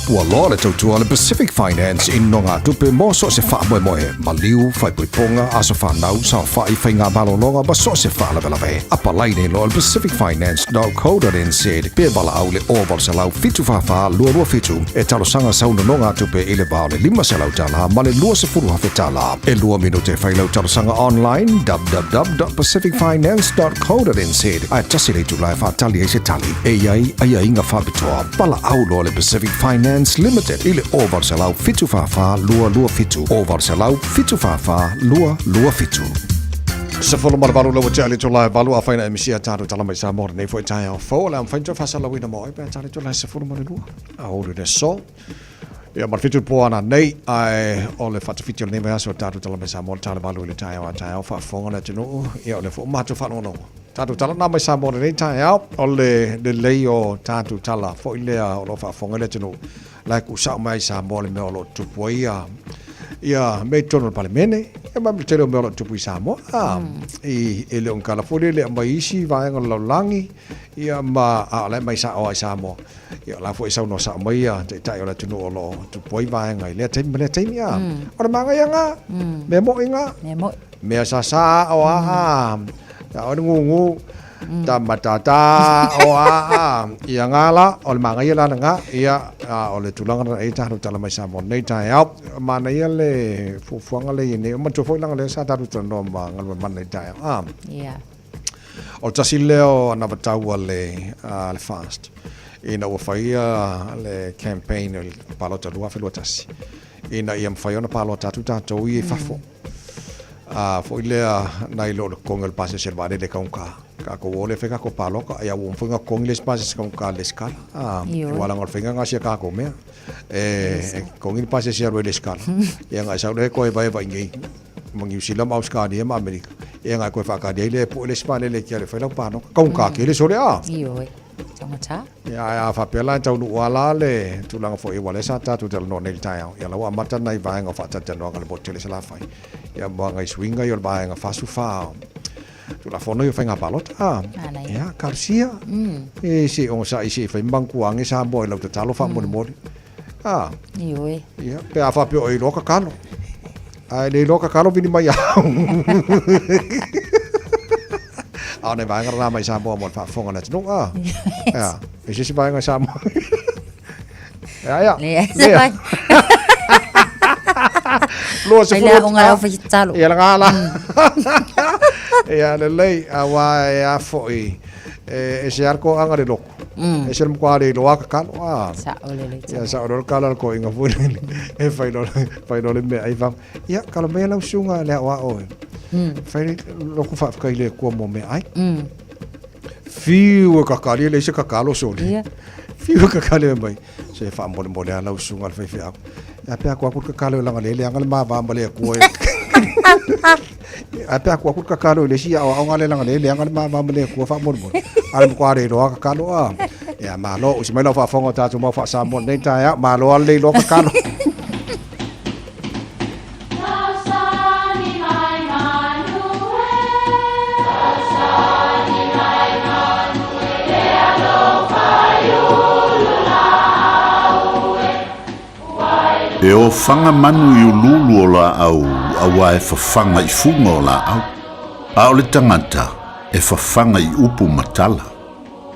Ua loa le tautua a le Pacific Finance i nogatupe mo so o se faamoemoe, maliu, faaipoipoga, aso fanau, saofai, faiga malologa ma so o se faalavelave. Apalai nei loa i le pacificfinance.co.nz pe valaau i le 0800 744 227 e talosaga sau nonogatupe i le va o le $500 ma le $20,000. E lua minute e fai lau talosaga online www.pacificfinance.co.nz ae tasi le itula e faatali ai se tali. E i ai aiaiga faapitoa. Valaau loa le Pacific Finance Limited i le 0800 744 227 0800 744 227. 18 lau tea le tula e valu a whaina e misia tātou tala mai Samoa nei foi taeao fou o le a mawhaina tau whasalawina mo ai pea tā le tula e 12 a olu le so. Ia, ma le 7 po ana nei, ae o le faatafiti o lenei vaiaso o tatou tala mai Samoa, le tala valu i le taeao a taeao, faafofoga le atunuu, ia o lea foi ua matou faalogologo. Tatou tala na mai Samoa lenei taeao, o le lelei o tatou tala foi lea o lo o faafofoga le atunuu, la e tuusao mai ai i Samoa le mea o lo o tupu ai ia, ia mea i totonu o le Palemene, ia ma le tele o mea o lo o tupu i Samoa. A, e le o ni tala foi lea e le aumai isi vaega o le lalolagi, ia ma, a o la e aumai sao lava i Samoa. Ia, o la foi e saunoa sao mai ia taitai o le atunuu o lo o tupu ai vaega i lea taimi ma lea taimi, a. O le magaia ngā, mea moʻi ngā. Mea moʻi. Mea sasā o a a, ta o le ngūngū, ta matata o a a, ia ngā la, o le magaia la ngā, ia, a, o le tulaga na e tātou tala mai Samoa nei taeao. Manaia le fuafuaga le i nei, o matua foi langa lea sa tātou talanoa ma Galuemalemana nei taeao, a. Yeah. O le tasi lea o anavatau a le, a le FAST ina ua faia le campaign o le palota 2021 ina ia mafai ona palota atu tatou ia i fafo. A foi lea nai lo le totogi o le pasese o le vaalele e taugata. Tatou o lea fai tatou palota, ia ua mafai ona totogi le isi pasese taugata i le lesitala. A, aua leaga o le faiga lena a si a tatou mea. E totogi le pasese e alu ai i le lesitala, ia ona e sau lea e toe evaeva i inei. ma Niu Sila ma Ausetalia ma Amerika, ia na e toe faatali ai lea e pue le isi vaalele e te alu e fai lau pāloka. Taugata tele sole a? Ioe, taugata. Ia, ae a faapea la e taunuu lava la le tulaga foi aua lea sa tatou talanoa nei i le taeao, ia la ua amata nai vaega o faatalatalanoaga i le motu tele Salafai, ia ma nai suiga ia o le vaega 44 Tulafono ia o faiga palota. A, ia, talosia. E se i onosai se i fai mantuange Samoa i lau tatalo faamolemole. A. Ioe. Ia, pe a faapea o e iloa tatalo. Ae le iloa kakalo vili mai au. A o nai vaega lena mai Samoa mo le faafofoga a le atunuu a. Ia, e se isi vaega i Samoa. Ia, ia. Leai se Lea. vaega. 20 Ai lea o ngā au talo. Ia la ngā la. Ia lelei, auā e a foi, e ese lava le koaga le loku. Ese le matua le iloa kakalo a. Sa'o lelei. Ia sa'o loa le kala a le koiga foi lele e fai loa fai loa le meaai i fafo. Ia kala maia lau susuga le aoao e fai le loku faafetai i le Atua mo meaai. Fiu e kakali e leai se kakalo sole. Ia. Fiu e kakali mai. Se faamolemole lava lau susuga i le faifeau. Ae pe a atu atu le kakalo e leaga lea e leaga le ma va ma le Atua e. Ae pe a atu atu le kakalo i le isi aoaoga lea leaga lea e leaga le ma va ma le Atua faamolemole. A o le matua le iloa kakalo a. Ia malo, usi mai lau faafofoga o tatou mau faa-Samoa i lenei taeao. Malo lava le le iloa kakalo. E ofaga manu i uluulu o laau auā e fafaga i fuga o laau, a o le tagata e fafaga i upu ma tala.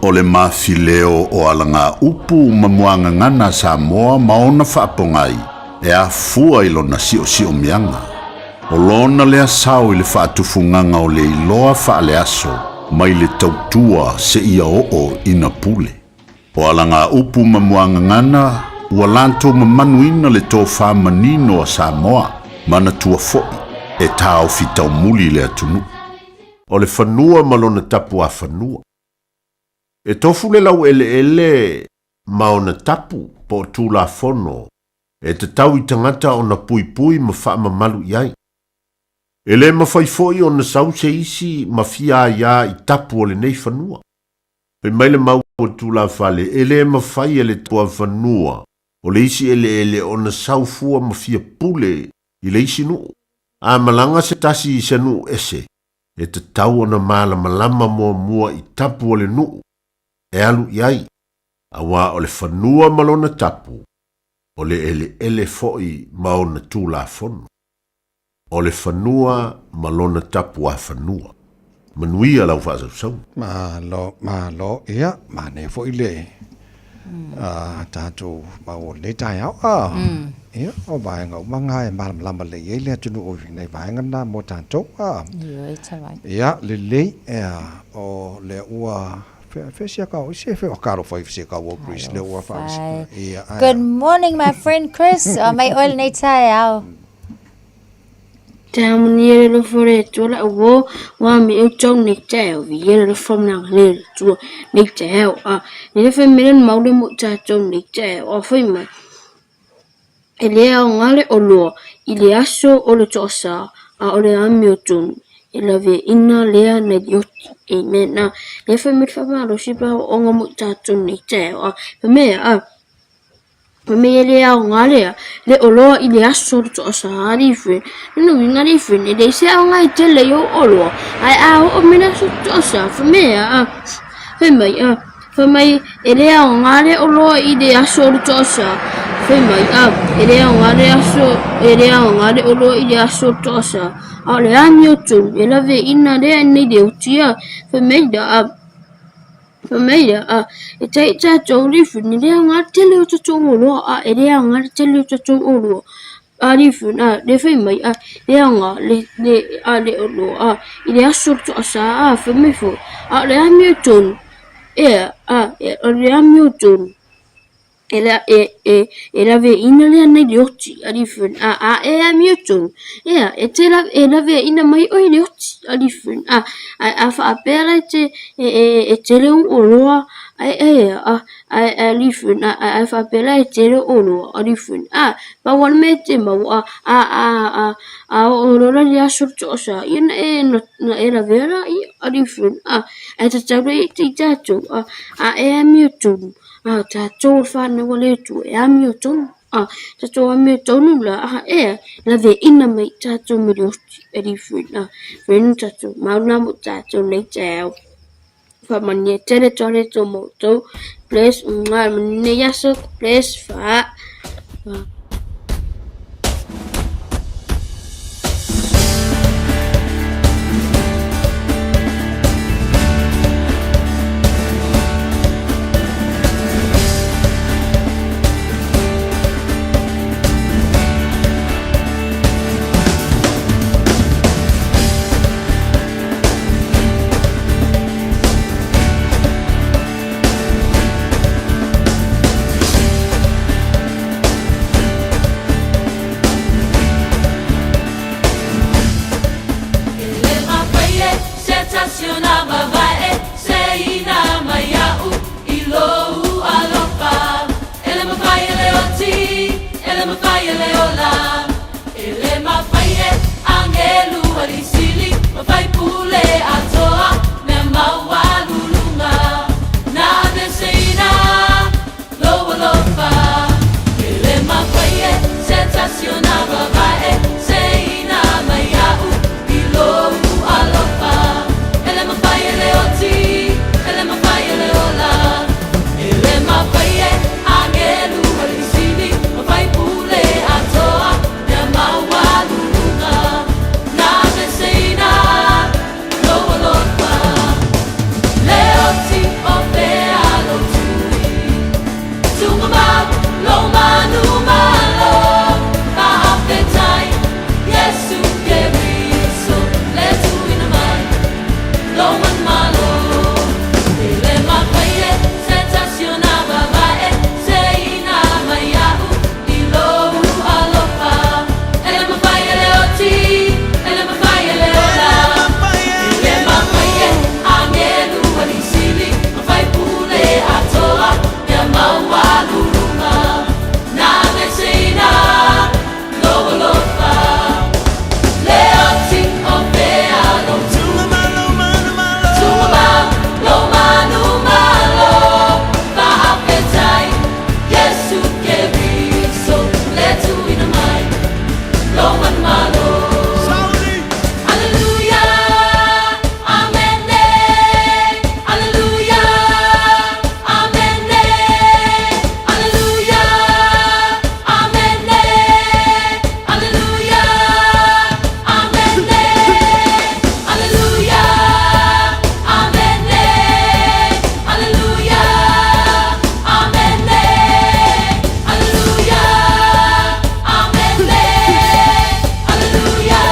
O le mafileo o alagaupu ma muagagana a Samoa ma ona faapogai e afua i lona siosiomiaga. O lona lea sao i le faatufugaga o le iloa faaleaso mai le tautua seia oo ina pule. O alagaupu ma muagagana ua latou mamanuina le tofa manino a Samoa, manatua foi e taofi taumuli le atunuu. O le fanua ma lona tapuafanua. E tofu le laueleele ma ona tapu po o tulafono e tatau i tagata ona puipui ma faamamalu i ai. E le mafai foi ona sau se isi ma fia aiā i tapu o lenei fanua. Fai mai le mau a Tulafale, e le mafai e le tuafanua o le isi eleele ona sau fua ma fia pule i le isi nuu. A malaga se tasi i se nuu ese, e tatau ona malamalama muamua i tapu o le nuu e alu i ai, auā o le fanua ma lona tapu, o le eleele foi ma ona Tulafono. O le fanua ma lona tapuafanua. Manuia lau faasausauga. Malo, malo, ia, manaia foi le a tatou mau o lenei taeao. A, ia, o vaega uma na e malamalama lelei ai le atunuu i nai vaega na mo tatou. A, Ioe, tavai. ia, lelei, ia, o lea ua, fea, fea sia kau, se fea o kalo fai se kau o Chris, lea ua wha, ia, ai. Good morning, my friend Chris. O mai oe lenei taeao. Te amunia le lofo le Atua la uo, wa mi eu tau nei te ao, vi le lofo mna le Atua nei te ao, a ne le fai mele mau le mo tātou nei te ao, a fai mai. E le ao ngale o loa, i le aso o le toasa, a o le amio tonu, e lave ina lea nei oti. Amen. A le fai mai whamalosi pa o nga mo tātou nei te ao, a fai mai a Fai mai e le aoga lea, le oloa i le aso o le toasā alii friend. Lona uiga alii friend, e leai se aoga e tele i ou oloa, ae a oo mai le aso o le toasā, fai mai a, fai mai a, fai mai e le aoga le oloa i le aso o le toasā, fai mai a, e le aoga le aso, e le aoga le oloa i le aso o le toasā, a o le amiotonu, e laveaiina lea nei le oti a, fai mai la a, Fai mai ia, a, e tai tātou rīwhini, le aoga le tele o tātou oloa, a, e le aoga le tele o tātou oloa. A rīwhini, a, le fai mai, a, le aoga, le, le, a, le oloa, a, i le aso o le toasā, a, fai mai foi, a, o le amiotonu, ea, a, e, o le amiotonu. E la, e, e, e laveaiina lea nei le oti, alii friend, a, a e amio tonu, ea, e te la, e laveaiina mai oe i le oti, alii friend, a, a, a faapea la e te, e, e, e tele ou oloa, ae, ae, a, a, alii friend, a, a, a faapea la e tele ou oloa, alii friend, a, pau lava le mea e te maua, a, a, a, a, a oo loa la i le aso o le toasā, ia na e, na, na e lavea laia, alii friend, a, ae tatau la ia i tatou, a, a e amio tonu. A tatou o whanau a le Atua e amiotonu, a tatou amiotonu la a ea laveaiina mai tatou me le oti e li friend a friend tatou mauna mo tatou nei taeao whamania tele tore tō moutou bless ngā nei aso bless wha. E le mafai e le ola, e le mafai e angelu alisili, mafai pule atoa, mea maualuluga, na aveseina lou alofa. E le mafai e se tasi ona vavae, seina mai a'u i lou alofa. E le mafai e le oti, e le mafai e le ola, e le mafai e agelu alisili, mafai pule atoa, mea maualuluga, na aveseina lou alofa. Le oti o fea lou tui, tugamau lou manumalo, faafetai Iesu Keriso, le tuuina mai lou manumalo. E le mafai e se tasi ona vavae, seina mai a'u i lou alofa. E le mafai e le oti, e le mafai e le ola, e le mafai e agelu alisili, mafai pule atoa, mea maualuluga, na aveseina lou alofa. Le oti o fea lou tugamau lou manumalo, faafetai Iesu Keriso, le tuuina mai lou manumalo. Aleluia, amene, aleluia, amene, aleluia, amene, aleluia, amene, aleluia, amene, aleluia, amene, aleluia, amene, aleluia, amene, aleluia,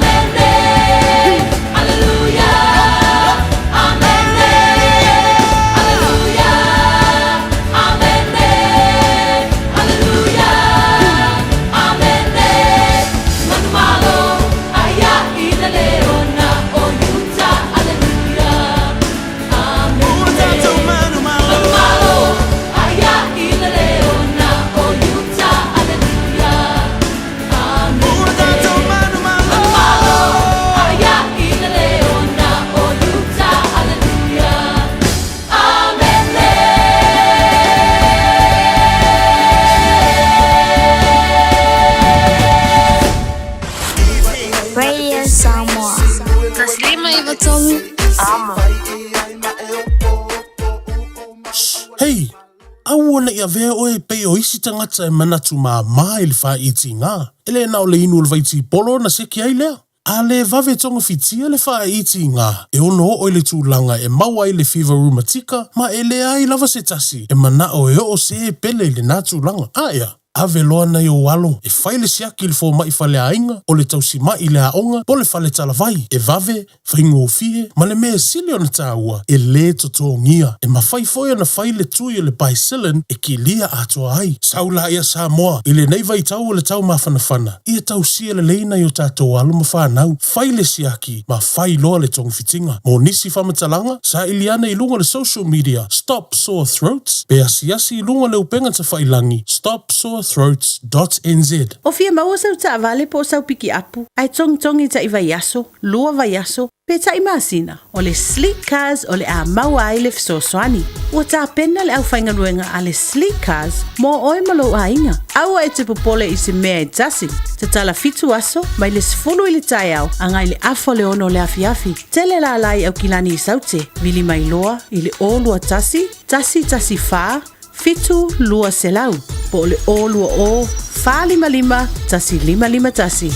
amene, aleluia, amene, aleluia, amene, aleluia, amene. Manumalo, aia i le leona o Iuta, aleluia, amene. Manumalo, aia i le leona o Iuta, aleluia, amene. Manumalo, aia i le leona o Iuta, aleluia, amene. Radio Samoa. 593 amo. Hei! Aua ne i avea oe e pei o isi tagata e manatu māmā i le fāitigā. E le na o le inu o le vaitipolo ona seki ai lea. A le vave togafitia le fāitigā, e ono oo i le tulaga e maua ai le fiva rumatika ma e leai lava se tasi e manao e oo se pele i lenā tulaga. Aea, ave loa nai ou alo e fai le siaki i le fomai faleaiga, o le tausima'i i le aoga po o le fale talavai, e vave, faigofie, ma le mea e sili ona tāua, e lē totogia. E mafai foi ona fai le tui o le Bicillin e kilia atoa ai. Sau laia Samoa, i lenei vaitau o le taumafanafana, ia tausia lelei nai o tatou alo ma fanau, fai le siaki ma fai loa le togafitiga. Mo nisi faamatalaga, saili ane i luga o le social media Stop Sore Throats pe asiasi i luga o le upega tafailangi stopsorethroats.nz. O fia maua sau taavale po o sau pikiapu, ae togitogi tai vaiaso, lua vaiaso, pe tai masina, o le Sleek Cars o le a maua ai le fesoasoani. Ua tapena le aufaigaluega a le Sleek Cars mo oe ma lou aiga. Aua e te popole i se mea e tasi. Tatala 7 aso, mai le 10 i le taeao, agai i le 5:30 o le afiafi. Tele lala i Aukilani i Saute, vili mai loa i le 021 114 7 200 po o le 020 455 1551.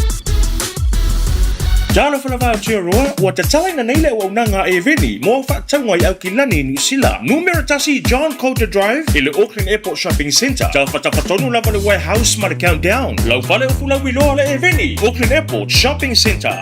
Talofa lava Aotearoa, ua tatalaina nei le auaunaga a Eveni mo au faatauga i Aukilani i Niu Sila. Numera 1 John Coulter Drive i le Auckland Airport Shopping Centre. Tafatafa tonu lava le warehouse ma le Countdown. Lau fale o fulauiloa le Eveni, Auckland Airport Shopping Centre.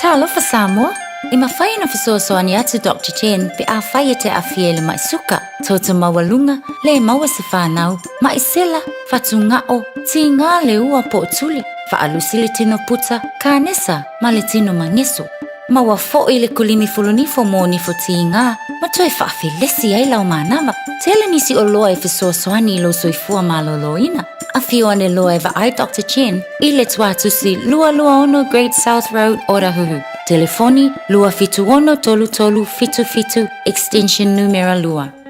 Talofa Samoa, e mafai ona fesoasoani atu Dr Jen pe afai e te aafia i le ma'i suka, toto maualuga, le maua se fanau, ma'i sela, fatuga'o, tigā le ua po o tuli, faalusi le tino puta, kanesa ma le tino mageso. Maua foi le kulimi fulunifo mo nifo tiga ma toe faafelesi ai lau manava. Tele nisi oloa e fesoasoani i lou soifua malōlōina. Afio ane loa e vaai Dr Chen i le Tuatusi 226 Great South Road, Otahuhu. Telefoni 276 33 77 extension numera 2.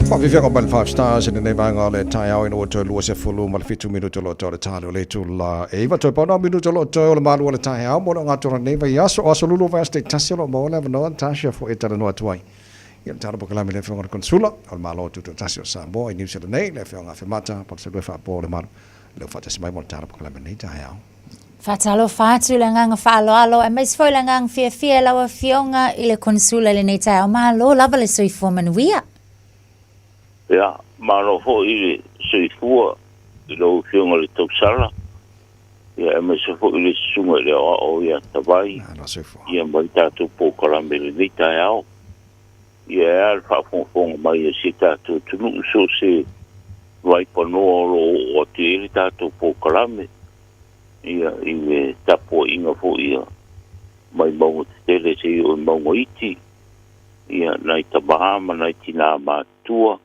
Faafiafiaga mai le Five Stars i lenei vaega o le taeao ina ua toe 27 minute o lo o toe o le tale o le itula e 9 toe pau na o minute o lo o toe o le malu o le taeao mo le ogatotonu o lenei vaiaso. O aso lulu o vaiaso taitasi o lo o maua le avanoa Natasha foi e talanoa atu ai i le tala polokalame i le Afioga i le Konesula o le Malo Tutoatasi o Samoa i Niu Sila nei, le Afioga Afemata Palusalua Faapoa o le Malu lea ua faatasi mai mo le tala polokalame i lenei taeao. Faatalofa atu i le agaga faaaloalo aemaise foi le agaga fiafia i lau Afioga i le Konesula i lenei taeao. Malo lava le soifua manuia. Ia, malo foi le soifua i lau Afioga i le Tausala, ia aemaise foi le Susuga i le Aoao ia Tavai, ia ma le tatou polokalame i lenei taeao. Ia e a le faafogafoga mai a si o tatou atunuu so o se vaipanoa o lo o oo atu i ai le tatou polokalame, ia i le tapuaiga foi a mai mauga tetele seia oo i mauga iti, ia nai tama ma nai tinā matutua,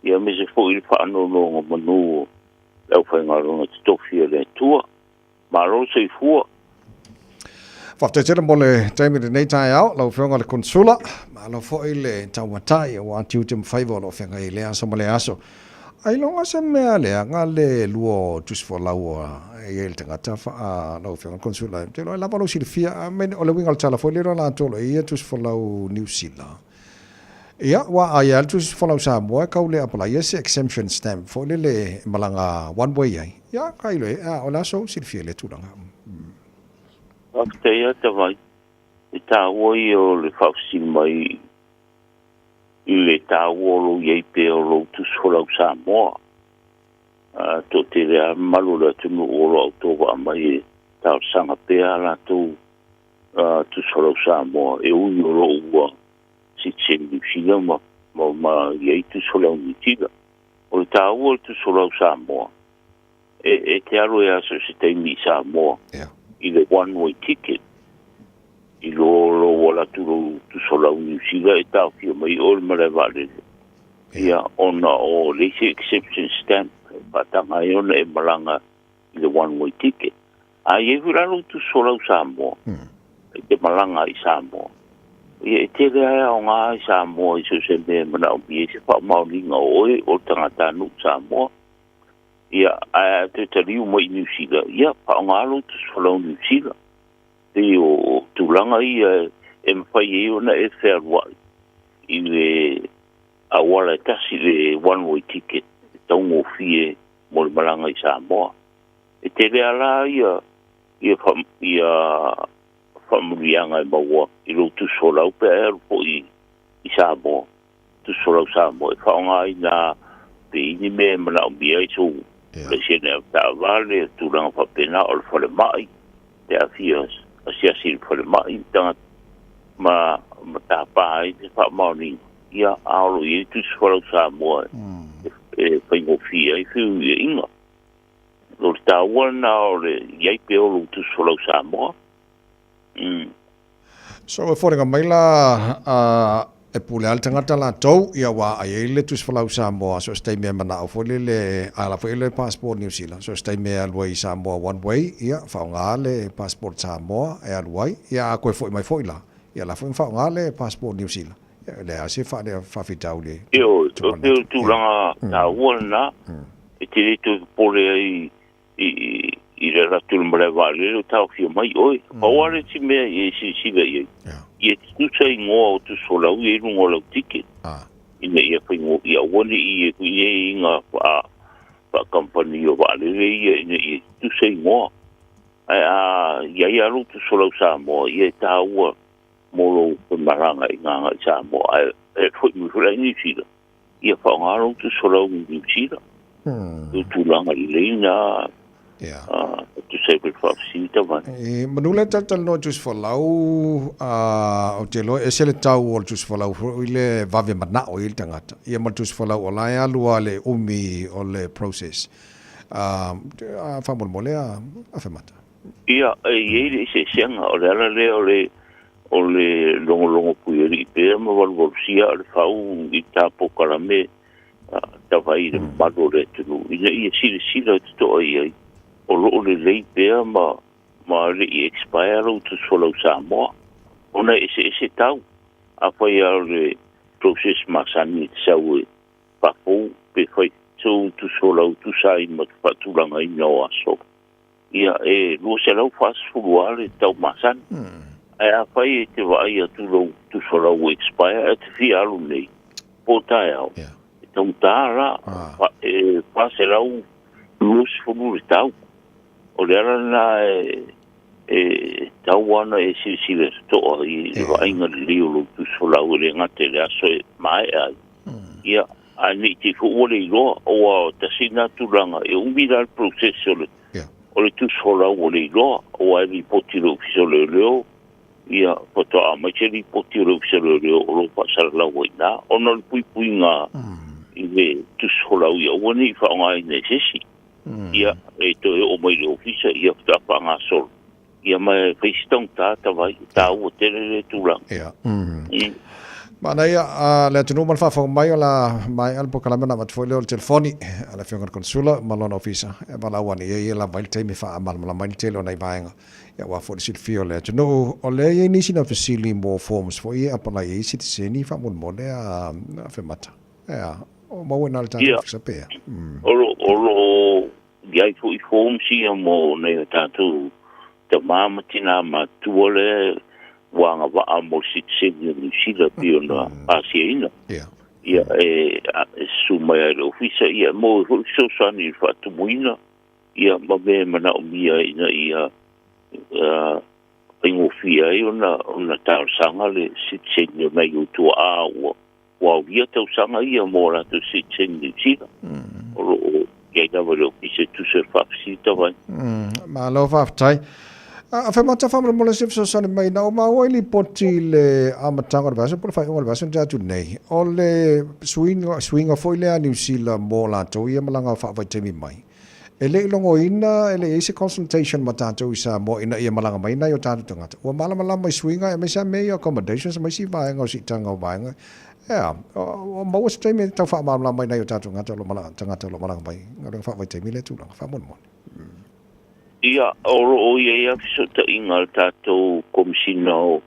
ia aemaise foi le faanonogamanu o le aufaigaluega totofi a le Atua. Malo le soifua. Faafetai tele mo le taimi i lenei taeao, lau Afioga i le Konesula. Malo foi le taumatai aua tiute ma faiva o lo o feagai ai i lea aso ma lea aso. Ailoga se mea leaga le lua o tusi folau e i ai le tagata lau Afioga i le Konesula. Ou te iloa e lava lou silafia, a mea o le uiga o le tala foi lea latou o lo o i ai ia tusi folau Niu Sila. Ia, aua a i ai lava le tusi folau Samoa e kau le apalaia se exemption stamp foi lele e malaga one way ai. Ia, ka iloa e, a o le a sou silafia i lea tulaga. Faafetai lava Tavai, e taua ia o le faafesili mai i le taua o lou i ai pea o lou tusi folau Samoa. A toatele lava mamalu o le atunuu o lo o autovaa mai e talosaga pea a latou tusi folau Samoa e ui o lo o ua citizen Niu Sila ma, ma, ma i ai tusi folau Niu Sila. O le taua o le tusi folau Samoa, e, e te alu e aso se taimi i Samoa i le one way ticket i lo lou ala atu lou tusolau Niu Sila e taofia mai oe le malae vaalele. Ia, ona o le isi exemption stamp e faataga ai ona e malaga i le one way ticket. A i ai foi la lou tusi folau Samoa, e te malaga i Samoa, ia e tele lava e aoga i Samoa i so o se mea e manaomia ai se faamaoniga o oe o le tagatanuu Samoa. Ia, ae a toe taliu mai i Niu Sila, ia faaaoga lou tusi folau Niu Sila. Pei o tulaga ia e mafai ai ona e fealuai i le auala e tasi, le one way ticket, e taugofie mo le malaga i Samoa. E tele lava la ia ia ia faamanuiaga e maua i lou tusi folau pe a e alu foi i Samoa, tusi folau Samoa e faaaogaina pe i ai ni mea e manaomia ai sou laisene avetaavale, tulaga faapena, o le falemai, pe a fia asiasi i le falemai le tagata ma ma tapa ai se faamaoniga, ia, a o lo o i ai tusi folau Samoa e faigofie ai feuiaiga. O le taua lena o le i ai pea o lou tusi folau Samoa. So e foliga mai la e pule lava le tagata latou, ia aua a i ai le tusi folau Samoa so o se taimi e manao foi lele a ala foi le passport Niu Sila so o se taimi e alu ai i Samoa one way ia faaaoga le passport Samoa e alu ai ia a toe foi mai foi la ia la foi ma faaaoga le passport Niu Sila ia e leai lava se faafitauli Ioe, o le tulaga taua lena e te le toe popole ai i le alu atu i le malae vaalele o taofia mai oe. Pau lava le isi mea e silasila i ai, ia tutusa igoa o tusi folau ia i luga o lau ticket, ina ia faigofie, ia aua ne i e i faa-kamupani o vaalele ia ina ia tutusa igoa. Ae a i ai lava lou tusi folau Samoa, ia e taua mo lou malaga i gaga i Samoa, ae e foi mai foi la i Niu Sila, ia faaaoga lou tusi folau i Niu Sila. O tulaga lelei na e tusa ai ma le faafesili tavai. E manu lea talatalanoa i tusi folau, ou te iloa e ese le tau o le tusi folau foi le vave manao i ai le tagata, ia ma le tusi folau o la e alu lava le umi o le process. Faamolemole Afemata. Ia, e i ai le eseesega, o le ala lea o le o le logologo puialii pea ma valuvalusia a le fau i ta polokalame tavai i le mamalu o le atunuu ina ia silasila totoa i ai o lo o lelei pea ma ma le i expire lou tusi folau Samoa ona e eseese tau. Afai lava o le process masani e te sau e faafou pe fai sou tusi folau tusa ai ma te faatulagaina o aso, ia e 240 lava le tau masani. Ae afai e te vaai atu lou tusi folau ua expire ae te fia alu nei po o taeao, e taugata la, e 420 le tau. O le ala lena e tatau ana e silasila totoa i le vaaiga lelei o lou tusi folau e le gata i le aso e maea ai. Ia, ae ne i te i foi ua le iloa, aua tasi lena tulaga, e umi la le process o le, o le tusi folau ua le iloa, aua e lipoti i le Ofisa o Leoleo, ia, faatoa aumai se lipoti o le Ofisa o Leoleo o lo o faasalalau ai i ina, ona o le puipuiga i le tusi folau ia aua ne i faaaogaina e se isi. Ia, e toe oo mai i le Ofisa, ia faatoa faagasolo. Ia ma e fai si taugata tavai, e taua tele lea tulaga. Ia. Manaia a le atunuu ma le faafofoga mai o le a maea le polokalame ona avatu foi lea o le telefoni a le Afioga i le Konesula ma lona ofisa e valaau ane i ai e lava ai le taimi e faamalamalama ai le tele o nai vaega aua foi le silafia o le atunuu. O lea e i ai nisi na fesili mo forms foi ia e apalai ai sitiseni faamolemole a Afemata. Ea, o maua i ina le tatou ofisa pea. O lo o I ai foi forms ia mo nai o tatou tama ma tina matutua lea ua agavaa mo le sitiseni o Niu Sila pei ona pasiaina. Ia e susu mai lava i le ofisa ia e maua ai foi le fesoasoani i le faatumuina ia ma mea e manaomia ina ia faigofie ai ona talosaga le sitiseni o nai ou tuaa ua Ua aulia tausaga ia mo a latou sitiseni Niu Sila. O lo o i ai lava i le Ofisa e tusa i le faafesili tavai. Malo faafetai. Afemata faamolemole se fesoasoani mai na ou maua i lipoti i le amataga o le vaiaso po o le faaiuga o le vaiaso na tea atu nei, o le suiga, suiga foi lea a Niu Sila mo latou ia malaga faavaitaimi mai. E le i logoina, e le i ai se consultation ma tatou i Samoa ina ia malaga mai nai o tatou tagata. Ua malamalama i suiga aemaise lava mea ia o accommodations ma isi vaega o siitaga o vaega. Ea, ua maua se taimi e tau faamalamalama ai nai o tatou tagata o lo o malaga mai i galuega faavaitaimi i lea tulaga, faamolemole. Ia, o loo i ai lava fesootaiga a le tatou Komesina o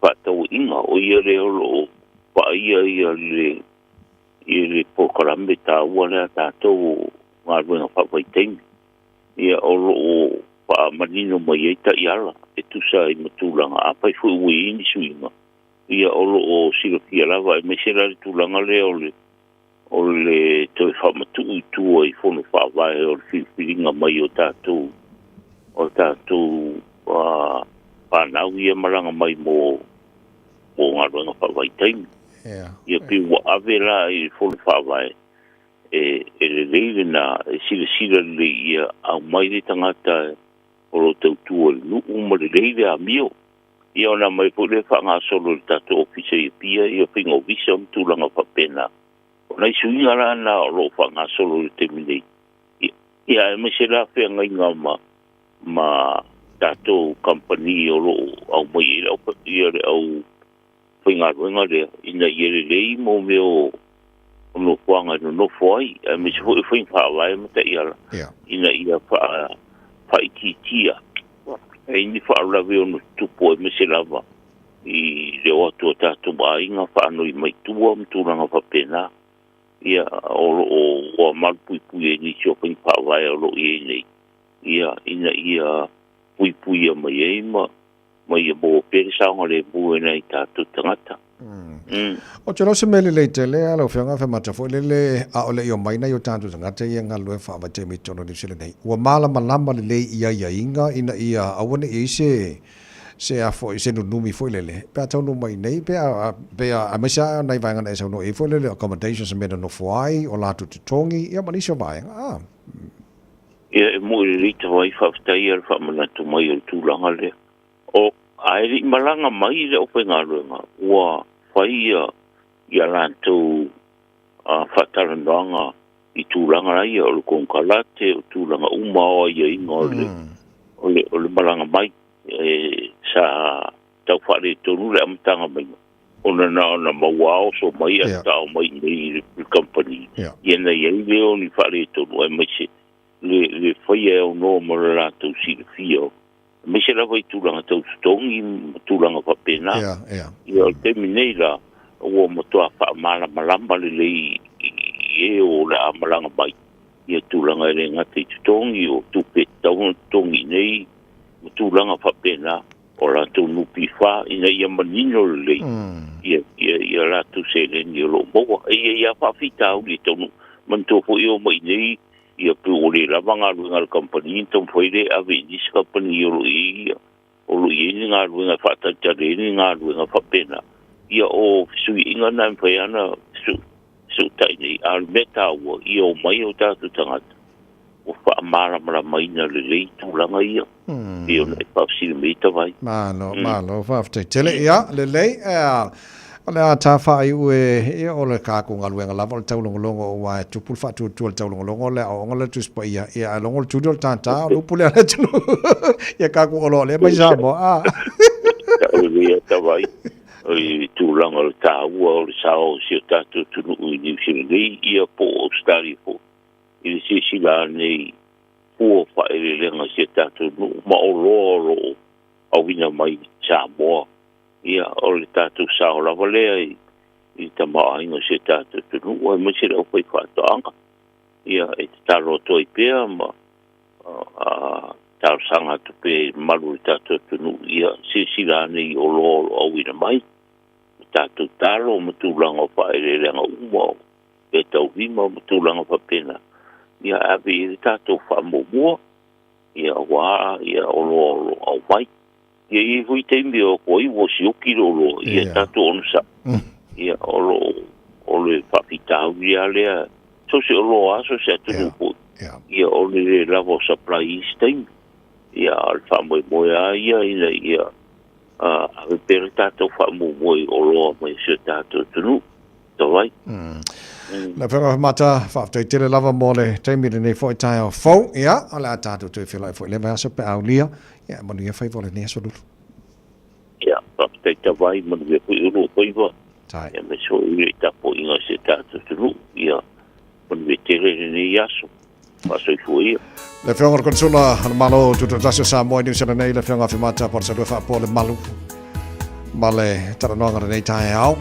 Faatauaiga, o ia lea o loo vaaia ia le i le polokalame taua lea a tatou o galuega faavaitaimi. Ia, o loo faamanino mai ai taiala e tusa ai ma tulaga, afai foi ua i ai ni suiga, ia o loo silafia lava, aemaise la le tulaga lea o le o le toe faamatuu i tua i fono faavae o le filifiliga mai o tatou o tatou fanau ia malaga mai mo mo galuega faavaitaimi. Ia pei ua ave la i le fono faavae e e lelei lena e silasila lelei ia aumai le tagata o lo o tautua i le nuu ma lelei le amio. Ia ona aumai foi lea faagasolo i le tatou ofisa i Apia ia faiga o visa ma tulaga faapena. O nai suiga la na o lo o faagasolo i le taimi nei, ia aemaise la feagaiga ma ma tatou kamupani o lo o aumai ai le au ia le au faigaluega lea ina ia lelei mo mea o nofoaga e nonofo ai, aemaise foi o faiga faavae ma taiala ina ia faaitiitia ai ni faalavelave ono tutupu aemaise lava i le o atu o tatou aiga faanoi mai tua ma tulaga faapena. Ia, o lo o ua malupuipuia i nisi o faiga faavae o lo o i ai nei, ia, ina ia puipuia mai ai ma ma ia maua pea le saogalemu e nai tatou tagata. Mm. Ou te iloa o se mea lelei tele a lau Afioga Faimata foi lele a o le i omai nai o tatou tagata ia e galulue faavaitaimi i totonu o Niu Sila nei, ua malamalama lelei i aiaiga ina ia aua ne i i ai se se a foi se nunumi foi lele pe a taunuu mai nei pe a pe a aemaise lava nai vaega na e saunoa i ai foi lele o accommodations i mea e nonofo ai, o latou totogi ia ma nisi o vaega. A. Ia e moe lelei tawai faafetai ia le faamanatu mai o le tulaga lea. O, a e le i malaga mai le aufaigaluega, ua fai ia ia latou faatalanoaga i tulaga la ia o le konekarate, o tulaga uma o aiaiga o le, o le, o le malaga mai. E, sa tau faaletonu le amataga maiga, ona na ona maua oso mai ae tao mai i i le kamupani. Ia na i ai lea o ni faaletonu aemaise le, le faia e aunoa ma le latou silafia, aemaise lava i tulaga tau totogi ma tulaga faapena. Ia o le taimi nei la, ua matua faamalamalama lelei i e o le a malaga mai ia tulaga e le gata i totogi, o tupe e tatau ona totogi nei ma tulaga faapena. O latou NPF ina ia manino lelei ia ia ia latou seleni o lo o maua. E i ai lava faafitauli e taunuu. Manatua foi e omai nei ia pe ua le lava galuega a le kamupani ona taumafai lea e ave i nisi kamupani o lo o i ai ia o lo o i ai ni galuega e faatalitali ai ni galuega faapena. Ia o fesuiaiga na e mafai lava ona fesootai nei, a o le mea taua ia omai o tatou tagata ua faamalamalamaina lelei tulaga ia pei ona e faafesili mai ai Tavai. Malo, malo, faafetai tele. Ia, lelei, o le a ta faaiu e, ia, o le tatou galuega lava o le taulogologo aua e tupu le faatuatua i le taulogologo o le aoaoga lea o le Tusi Paia, ia ae logo le tuli o le tātā, o le upu lea a le atunuu. Ia tatou oloa lea mai Samoa, a. Tau lelei lava Tavai i tulaga o le taua o le sao o si o tatou atunuu i Niu Sila nei, ia po o Ausetalia foi. I le silasila anei fua faaeleeleaga i si a tatou nuu ma oloa o lo o auina mai i Samoa, ia, o le tatou sao lava lea i le tamaoaiga o si a tatou atunuu, aemaise le aufaifaatoaga. Ia, e tatalo atu ai pea ma talosaga atu pea i le mamalu o le tatou atunuu, ia, silasila ane i oloa o lo o auina mai, ma tatou talo ma tulaga o faaeleeleaga uma o meataulima ma tulaga faapena, ia ave i ai le tatou faamuamua, ia aua ia oloa o lo o aumai. Ia i ai foi taimi e o atu ai ua sioki le oloa, ia tatou onosai. Ia o lo o o le faafitauli lava lea, so o se oloa lava, so o se atunuu foi, ia o le le lava o supply i isi taimi. Ia a o le faamoemoe lava ia ina ia ave pea le tatou faamuamua i oloa mai si o tatou atunuu. Tawai. Lau Afioga Famata, faafetai tele lava mo le taimi i lenei foi taeao fou. Ia, o le a tatou toe feiloai foi i le vaiaso pe a aulia. Ia, manuia faiva o lenei aso Lulu. Ia, faafetai Tawai, manuia foi o lua faiva. Ia, aemaise foi le tapuaiga a si o tatou atunuu. Ia, manuia tele lenei aso. Faasoifua ia. Le Afioga i le Konesula o le Malo Tutoatasi o Samoa i Niu Sila nei, le Afioga Afemata Palusalua Faapoa Lemalu, ma le talanoaga o lenei taeao.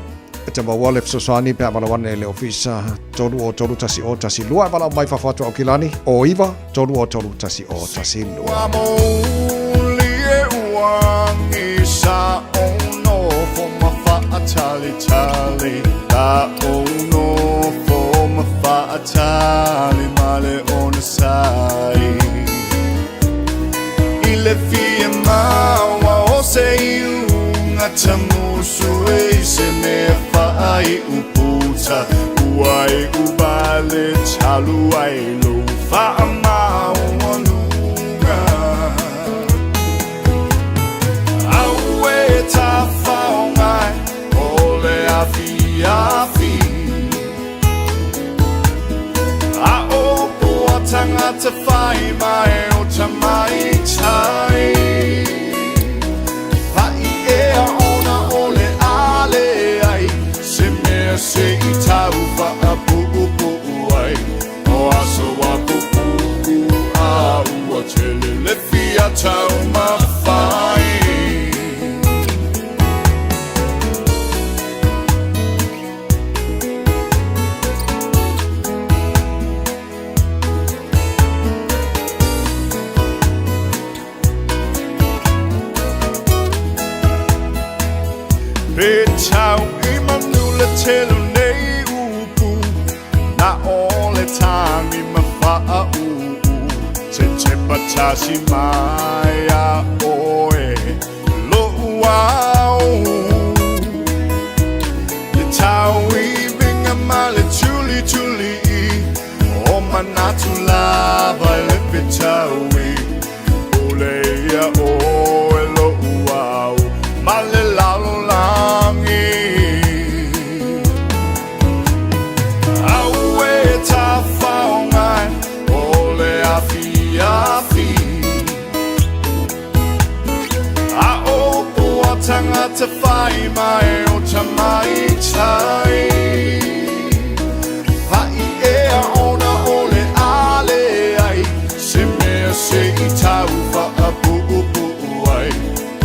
E te maua le fesoasoani pe a valaau ane i le ofisa 303 10 12 e valaau mai fafo atu Aukilani o 9 303 10 12. Ua mouli e uagi sa o nofo ma faatalitali La o nofo ma faatali ma le ona sai I le fia maua o se iuga tamusu e se mea faai uputa Ua e uvale talu ai lo faamaualuga Aue tafaogai o le afiafi A o pua tangata whai mai o tamaitai Whai ea ona o le ale ai Se mea se i tau whaapuupuu ai O aso a pupu'u a ua tele le fia taumafai Pe tau i manu le telu nei upu Na o le tangi ma whaau Te tepa tasi mai a oe Lo uau Le tau i vinga ma le tuli tuli i O manatu lava i le fetaui Ule ia oe lo uau Ma le lalolagi Aue tafaogai o le afiafi A o pua tangata whai mai o tamaitai Whai ea ona o le ale ai Se mea se i tau whaapuupuu ai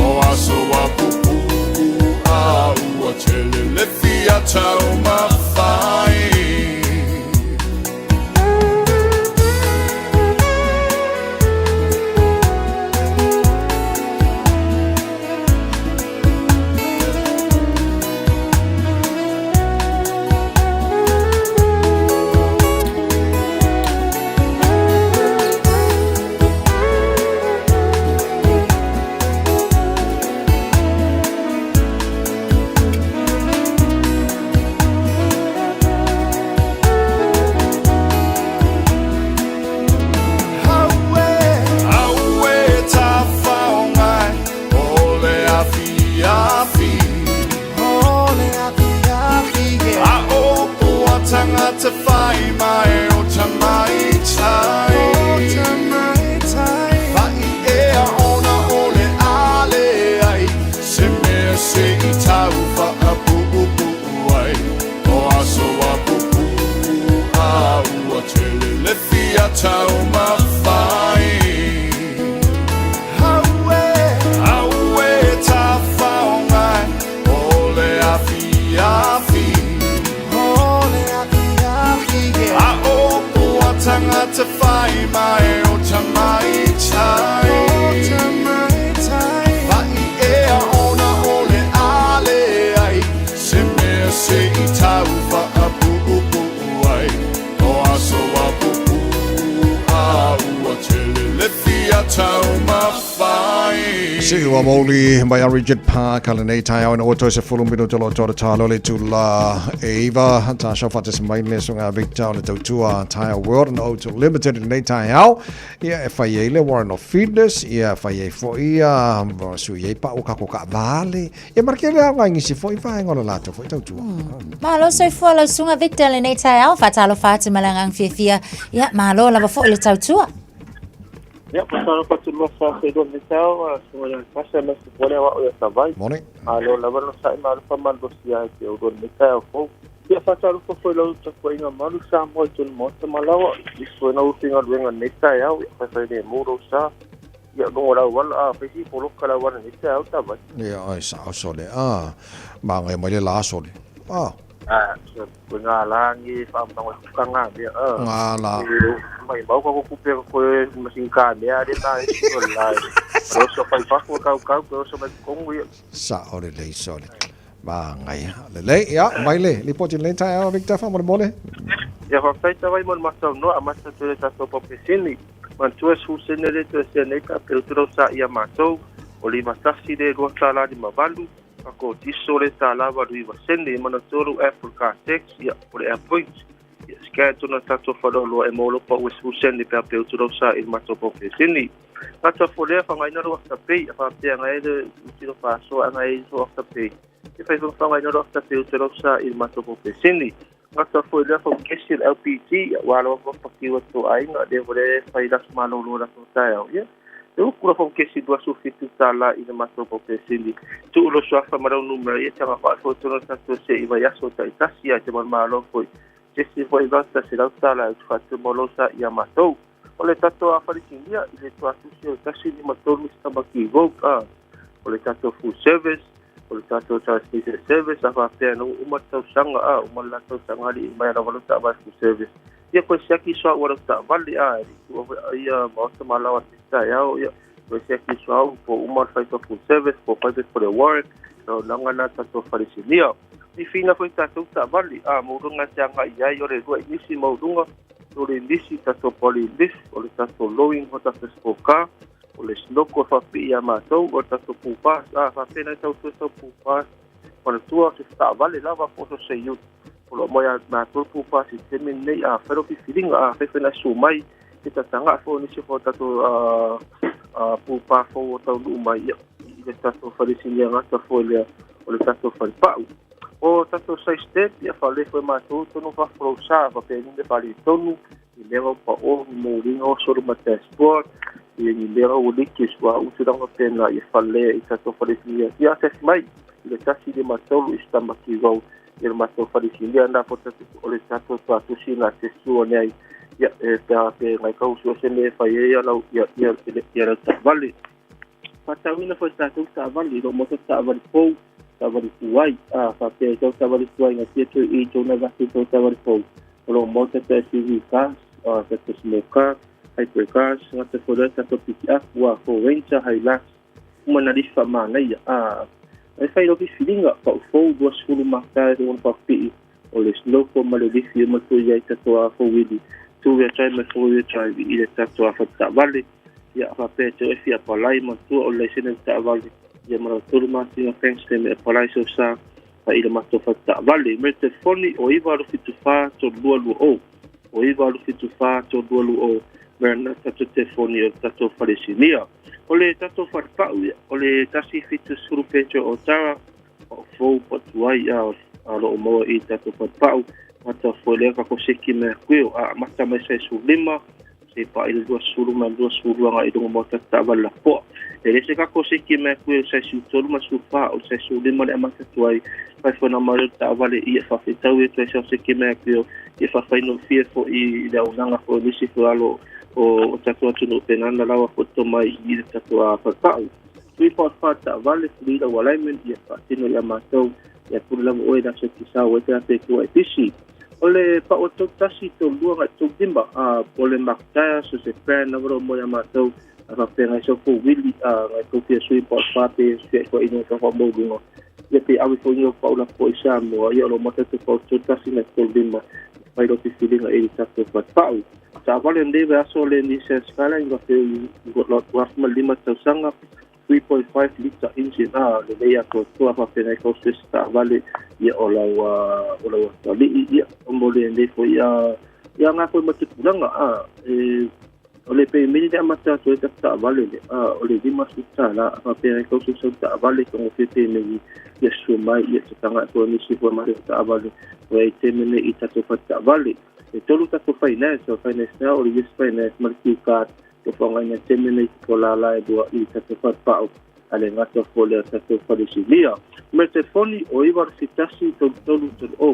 O aso a pupu'u a ua tele le fia taumafai Aue tafaogai o le afiafi O le afiafi A o pua tangata whai mai o tamaitai O tamaitai Whai ea ona o le ale ai Se mea se i tau whaapuupuu ai O aso a pupu'u a ua tele le fia taumafai Aue tafaogai o le afiafi O le afiafi A o pua tangata whai mai o tamaitai O tamaitai Whai ea ona o le ale ai Se mea se i tau whaapuupuu ai O aso a pupu'u a ua tele le fia taumafai Si ua mouli mai a Richard Park a lenei taeao ina ua toe 10 minuta o lo o toa talo le itula e 9 ta sau faatasi mai le Susuga Victor o le tautua Tire World and Auto Limited i lenei taeao ia e fai ai le Warrant of Fitness ia e fai ai foi ia sui ai pau o kako kaavale ia ma le tele lava o nai nisi foi vaega o le latou foi tautua. Malo soifua lau Susuga Victor i lenei taeao, faatalofa atu ma le agaga fiafia. Ia, malo lava foi le tautua. Ia, faatalofa atu loa sa se lua lenei taeao, a Susuga ia Natasha ma se fole au ia Savai. Morning. Malo lava le onosai ma alofa malosi ia te oulua i lenei taeao fou. Ia faatalofa foi lau tapuaiga malu Samoa i tonu maota ma lawa i suena o faigaluega nei taeao ia faifai lemu lou sa ia luga o le auala a fai si poloka le auala nei taeao tavai. Ia ai sa'o sole a maga mai le la sole a. A koe ngā lāngi whaamanga ka ngā mea a. Ngā la. Mai mau ka kupe koe masin ka mea le nā e o la. Roso whai whaku kau kau koe oso mai kongu ia. Sa'o le lei sole. Maga le lei ia mai le lipoti le taeao Victor faamolemole. Ia whawhai tawai mo le matau noa a mata tue le tātou papesini. Mantua su sene le tue se nei ka pe uturo sa ia mātou. O lima tasi le 2 tāla 58. Ako diso le tāla 89 sene. Mana tolu Apple Car Tax ia o le Airpoint. Ia scan tuna tātou whaloloa e mōlopa ue su sene pea pe uturo sa i mātou papesini. Ngata folea whangaina ro afterpay. A whapea ngai le utiro whasoa ngai so afterpay. E whai whangaina ro afterpay uturo sa i mātou papesini. Ngata foi lea fau kesi le LPG, wa lawa pakiwa tō ainga, le vole whai lasu malolo la tō taeao, ia. E ukura fau kesi 27 tāla i le mātou papesini. Tu ulo suafa marau numera, ia tanga whaafo tono tātou se i vai aso ta i tasi a te malo foi. Jesi foi vata se lau tāla e tuwhatu molosa i a mātou. O le tātou a wharisinia, i le tuatusi o tasi ni matolu tamaki vogue, a. O le tātou full service, o le tātou transmission service, a whapea no uma tausanga, a uma la tausanga li mai ana walu ta'avale full service. Ia koe siaki soa ua lau ta'avale, a ia maota malawa te taeao, ia koe siaki soa au po uma le whaitoa full service, po whaitoa for the warrant, no nanga nā tātou wharisinia. I whina foi tātou ta'avale, a maurunga te anga i ai o le rua i nisi maurunga, o le nisi tātou poli lift, o le tātou lowing o tātou spoka, o le snoko whapi ia mātou, o tātou pūpās, a whapena i tau tue tau pūpās, o le tua se ta'avale lava po so se iut. O lo moia mātou pūpās i te mene nei a whero whiringa, a whewhena su mai, te tatanga fo nisi fo tātou pūpā fo o tau nuu mai ia, i le tātou wharisinia ngata fo lea, o le tātou wharipau. O tātou sai step, ia whale fo mātou, tonu whafrou sa, whapea nine whale tonu, i mea pa o, mōringa o soro ma dashboard, i ni mea o liki sua uturanga pena i whale i tātou wharisinia. Ia te mai, i le tasi le matolu i stamaki rau, i le mātou wharisinia, nā po tātou o le tātou tuatusi nā te sua nei, ia e pea pe ngai kau sua se me whai e ia lau, ia ia lau ta'avale. Whātauina whai tātou ta'avale, i ro moto ta'avale pou, ta'avale tuai, a whapea i tau ta'avale tuai ngā tia tui i tōna vaki tau ta'avale pou. O ro moto te SUV cars, te small car, hypercars, ngā te whore tātou piki up, ua fo Ranger, Hilux, uma na riwha mānei, a e whai roki whiringa, pa ufou 20 mātai te wana whapii, o le snowfall ma le riwhi o matua ia i tātou a fo wili, 2-wheel drive ma 4-wheel drive i le tātou a whatavale, ia whapea te oefi a palai matua o le sene ta'avale, ia mara tolu mātinga fence me a palai so sa, pa i le matua whatavale. Me te foni o iwa aru whitu whā tō lua lua o, o iwa aru whitu whā tō lua lua o, mea nā tātou te foni o tātou wharisinia. O le tātou wharipau ia, o le tasi whitu suru petro o tara, o fou patuai a lo o maua i tātou wharipau, mata foi lea kako seki mea kueo, a mata mai sai su lima, se pa i le 20 ma 20 anga i runga mō ta'avale la poa. E le se kako seki mea kueo sai su tolu ma su wha, o sai su lima le amata tuai, whai whana mare ta'avale i e whawhitau e tuai sau seki mea kueo, i e whawhaino fia fo i le aunanga fo nisi fo alo o tātou atunu penana lawa fo tō mai i le tātou a whapau. Tui pa wha ta'avale furi lau alignment ia whaatino ia mātou, ia puru lava oe na se kisau e te ape kua e pisi. O le pa o tau tasi tō lua ngai tō lima, a o le maktaia so se pēr na waro mo ia mātou, a whapea ngai sau fo wili, a ngai kofia sui pa o whape, sui e kua ino ka wha maurunga. Ia te awe fo ingo paula fo i sa moa, ia o lo mata te pa o tau tasi ngai tō lima, whai ropi whiringa e i tātou whapau. Ta'avale ndewe aso le Nissan Skyline nga pe wa lima tausanga 3.5 liter engine a le lei atoa toa whapena i kau se ta'avale ia o lau atali'i ia o mo le nei foi ia ia ngā foi matipulanga a e o le pe mini le amata atu e ta'avale le a o le lima suta la whapena i kau se ta'avale kongo fe pe mini ia sua mai ia te tanga atoa nisi fua mare ta'avale o e te mene i tātou whata'avale. E tolu tātou finance, o finance now, o le yes finance, ma le Q-card, o whangaina te mene i te lala e dua i tātou whatapau, a le ngata fo lea tātou wharisinia. Me te foni o iwa rufitasi tolu tolu tolu o,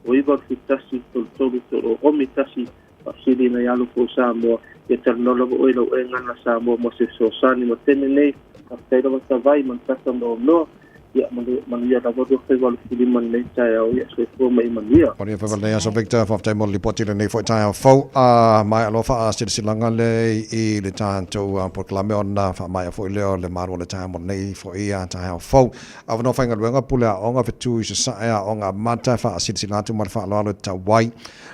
O 9 o le 71 33 3 o 1 faafesili i nai alo fou Samoa ia talanoa lava oe i lau oe gagana Samoa mo se fesoasoani mo tene nei. Faafetai lava Tavai ma le tata ma Ono. Ia manuia lava 2025 lenei taeao. Ia soifua ma ia manuia. Manuia faiva lenei aso Victor, faafetai mo le lipoti lenei foi taeao fou. A maea loa faasilasilaga lea i le tatou polokalame ona faamaea foi lea o le malu o le taeao mo lenei foi taeao fou. Avanoa faigaluega, pule aoga, fetu i sasae, aoga amata, faasilasila atu ma le faaaloalo e tatau ai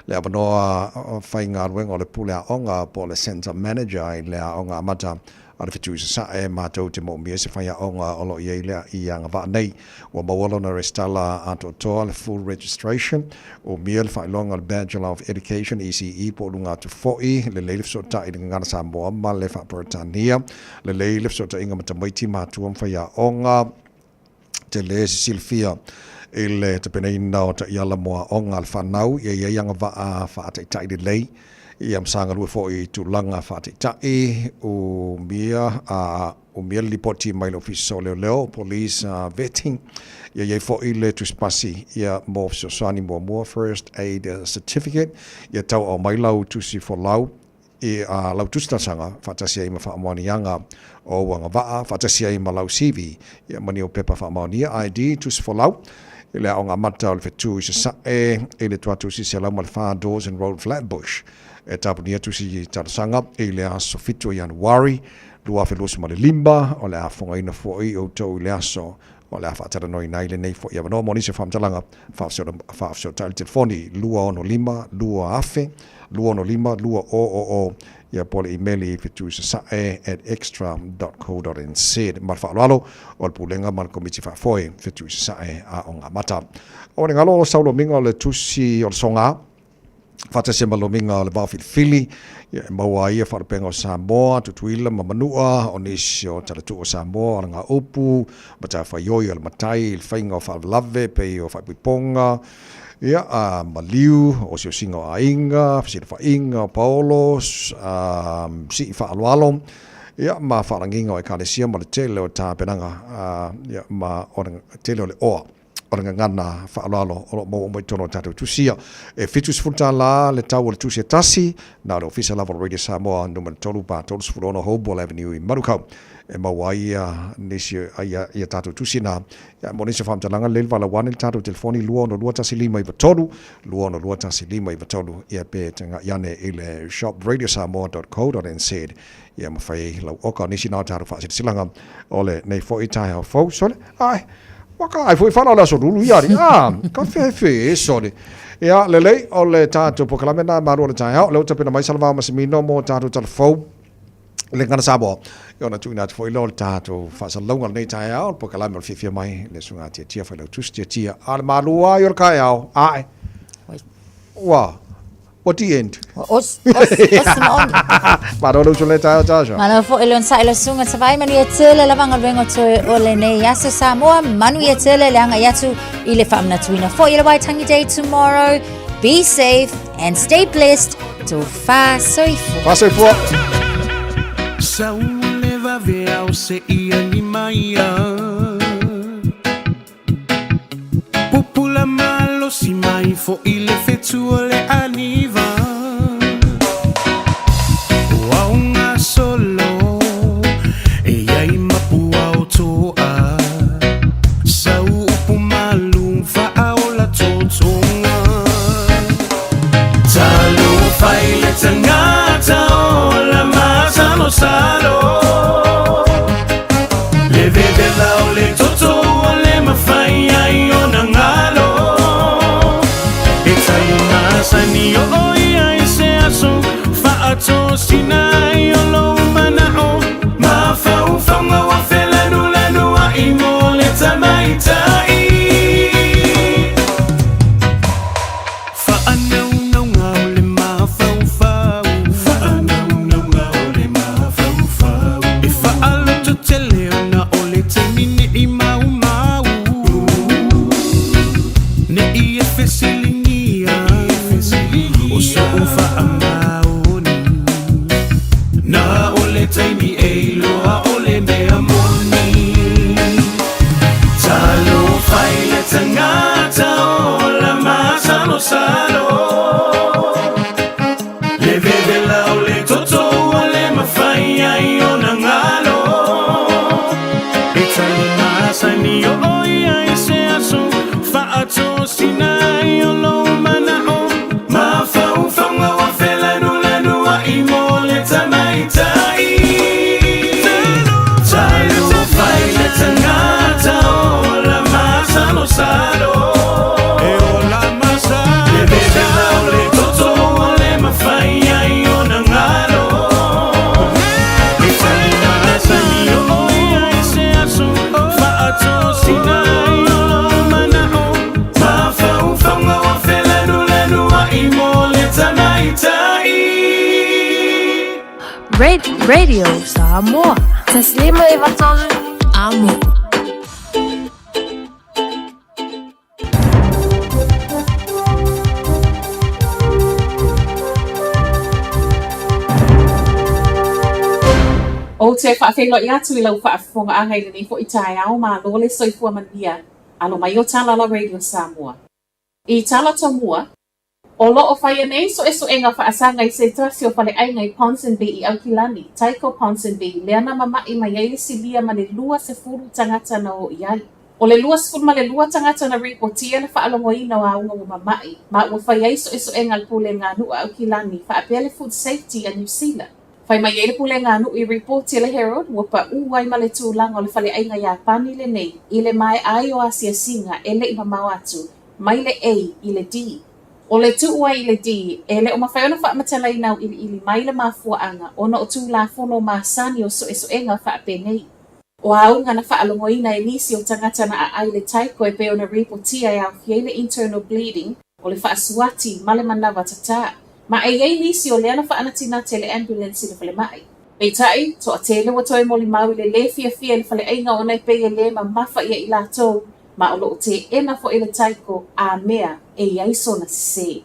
le avanoa faigaluega o le pule aoga po o le Centre Manager i le aoga amata a le fetu i sasae. Matou te moomia se faiaoga o lo o i ai lea i agavaa nei. Ua maua lona resitala atoatoa, le full registration, umia le faailoga o le Bachelor of Education, ECE, po o luga atu foi, lelei le fesootai i le Gagana Samoa ma le Faa-Peretania, lelei le fesootaiga ma tamaiti, matua ma faiaoga, tele se silafia i le tapenaina o taiala mo aoga a le fanau, ia i ai agavaa faataitai lelei, ia ma sa galue foi i tulaga faataitai, umia a umia le lipoti mai le Ofisa o Leoleo, Police Vetting, ia i ai foi le tusipasi ia mo fesoasoani muamua, First Aid Certificate, ia tauaao mai lau tusi folau i a lau tusi talosaga faatasi ai ma faamaoniaga o ou agavaa, faatasi ai ma lau CV, ia ma ni ou pepa faamaonia, ID, tusi folau, i le aoga amata o le Fetu i Sasae i le Tuatusi 104 Dawson Road, Flatbush. E tapunia tusi talosaga i le aso 7 o Ianuari 2025, o le a fogaina foi outou i le aso o le a faatalanoaina ai lenei foi avanoa mo nisi o faamatalaga. Faafesootai i le telefoni 265 2000, 265 2000, ia po o le imeli i fetuisasae at xtra dot co dot nz. Ma le faaaloalo o le Pulega ma le Komiti Faafoe Fetuisasae Aoga Amata. O le galo o sau lomiga o le tusi o le soga, faatasi ai ma lomiga o le vao filifili, ia e maua ai ia faalupega o Samoa, Tutuila ma Manua, o nisi o talatuu o Samoa, o alagaupu, matafaioi o le matai, le faiga o faalavelave, pei o faaipoipoga, ia, a maliu, osiosiga o aiga, fesilafaiga o paolo, a, sii faaaloalo, ia, ma faalagiga o ekalesia ma le tele o tapenaga, a, ia, ma o le tele o le oa o le gagana faaaloalo o lo o maua uma i totonu o tatou tusi ia. E $70 le tau o le tusi e tasi, na o le Ofisa lava o le Radio Samoa, numera 3 pa 36 Hopewell Avenue i Manukau e maua ai ia nisi ia, ia tatou tusi na. Ia, mo nisi o faamatalaga, lelei le valaau ane le tatou telefoni 2621593, 2621593, ia pe tagai ane i le shopradiosamoa.co.nz ia ma fai ai lau oka o nisi na o tatou faasilasilaga o lenei foi taeao fou. Sole, ai, waka ai foi whana o le aso lulu ia ari. Ah, ka whewhe, sole. Ia, lelei, o le tātou pokalame nā malu o le taeao, leo tapena mai salavao masimino mo tātou talafou le Gana Samoa. Ia ona tuuina atu foi lea o le tātou faasalalauga o lenei taeao, le pokalame o le fiafia mai le susuga Tiatia Failautusi Tiatia. A le malu ai o le kaeao, ae. Ua, what the end? Os, os, os ma oni. Malo le uso le taeao, Tasha. Malo foi le onosai le susuga Tavai, manuia tele lava galuega o toe o lenei aso Samoa, manuia tele le agai atu i le faamanatuina foi o le Waitangi Day tomorrow. Be safe and stay blessed. Tofa soifua. Fa soifua. Sau le vave ao se ia ni maia Pupula malosi mai fo'i le fetu o le aniva O aoga solo e iai mapua o toa Sau upu malu faaola totoga Talofa i le tagata ola masalosalo Le vevela o le toto ua le mafai ai ona galo E tai masani o o ia i se aso Faatosina ai o lou manao Mafaufauga ua felanulanuai mo le tamaitai Faanaunauga o le mafaufau Faanaunauga o le mafaufau E faalototele ona o le taimi nei maumau Nei e fesiligia O so'u faamaoni Na o le taimi e iloa o le mea moni Talofa i le tagata ola masalosalo. Faatosina ai o lou manao Mafaufauga ua felanulanuai mo le tamaitai Talofa i le tagata ola masalosalo E ola masalosalo Le vevela o le toto ua le mafai ai ona galo E tali masani o ia i se aso Faatosina ai o lou manao Mafaufauga ua felanulanuai mo le tamaitai Radio Samoa. 593 Amo. Ou te faafeiloai atu i lau faafofogaaga i lenei foi taeao, malo le soifua manuia, alo mai o tala la Radio Samoa. I tala tomua, o lo o faia nei suesuega faasaga i se tasi o faleaiga i Ponsonby i Aukilani, Taiko Ponsonby, lea na mama'i mai ai le silia ma le 20 tagata na o i ai. O le 22 tagata na ripotia le faalogoina o auga ua mama'i, ma ua fai ai suesuega a le Pulega a Nu'u a Aukilani faapea le Food Safety a Niu Sila. Fai mai ai le Pulega a Nu'u i ripoti a le Herald ua pa'ū ai ma le tulaga o le faleaiga Iapani lenei i le maea ai o asiasiga e le i mamao atu mai le A i le D. O le tu'u ai i le D, e le o mafai ona faamatalaina au'ili'ili mai le mafua'aga ona o tulafono masani o suesuega faapenei. O auga na faalogoina e nisi o tagata na aai le taiko e pei ona ripotia e aofia ai le internal bleeding, o le faasuati ma le manawa tatā. Ma e i ai nisi o lea na faanatinati e le ambulance i le falemai. Peitai, toatele ua toe molimau i le lē fiafia i le faleaiga ona e pei e lē mamafa ia i latou, ma o lo o teena foi le taiko a mea e i ai sona sesē.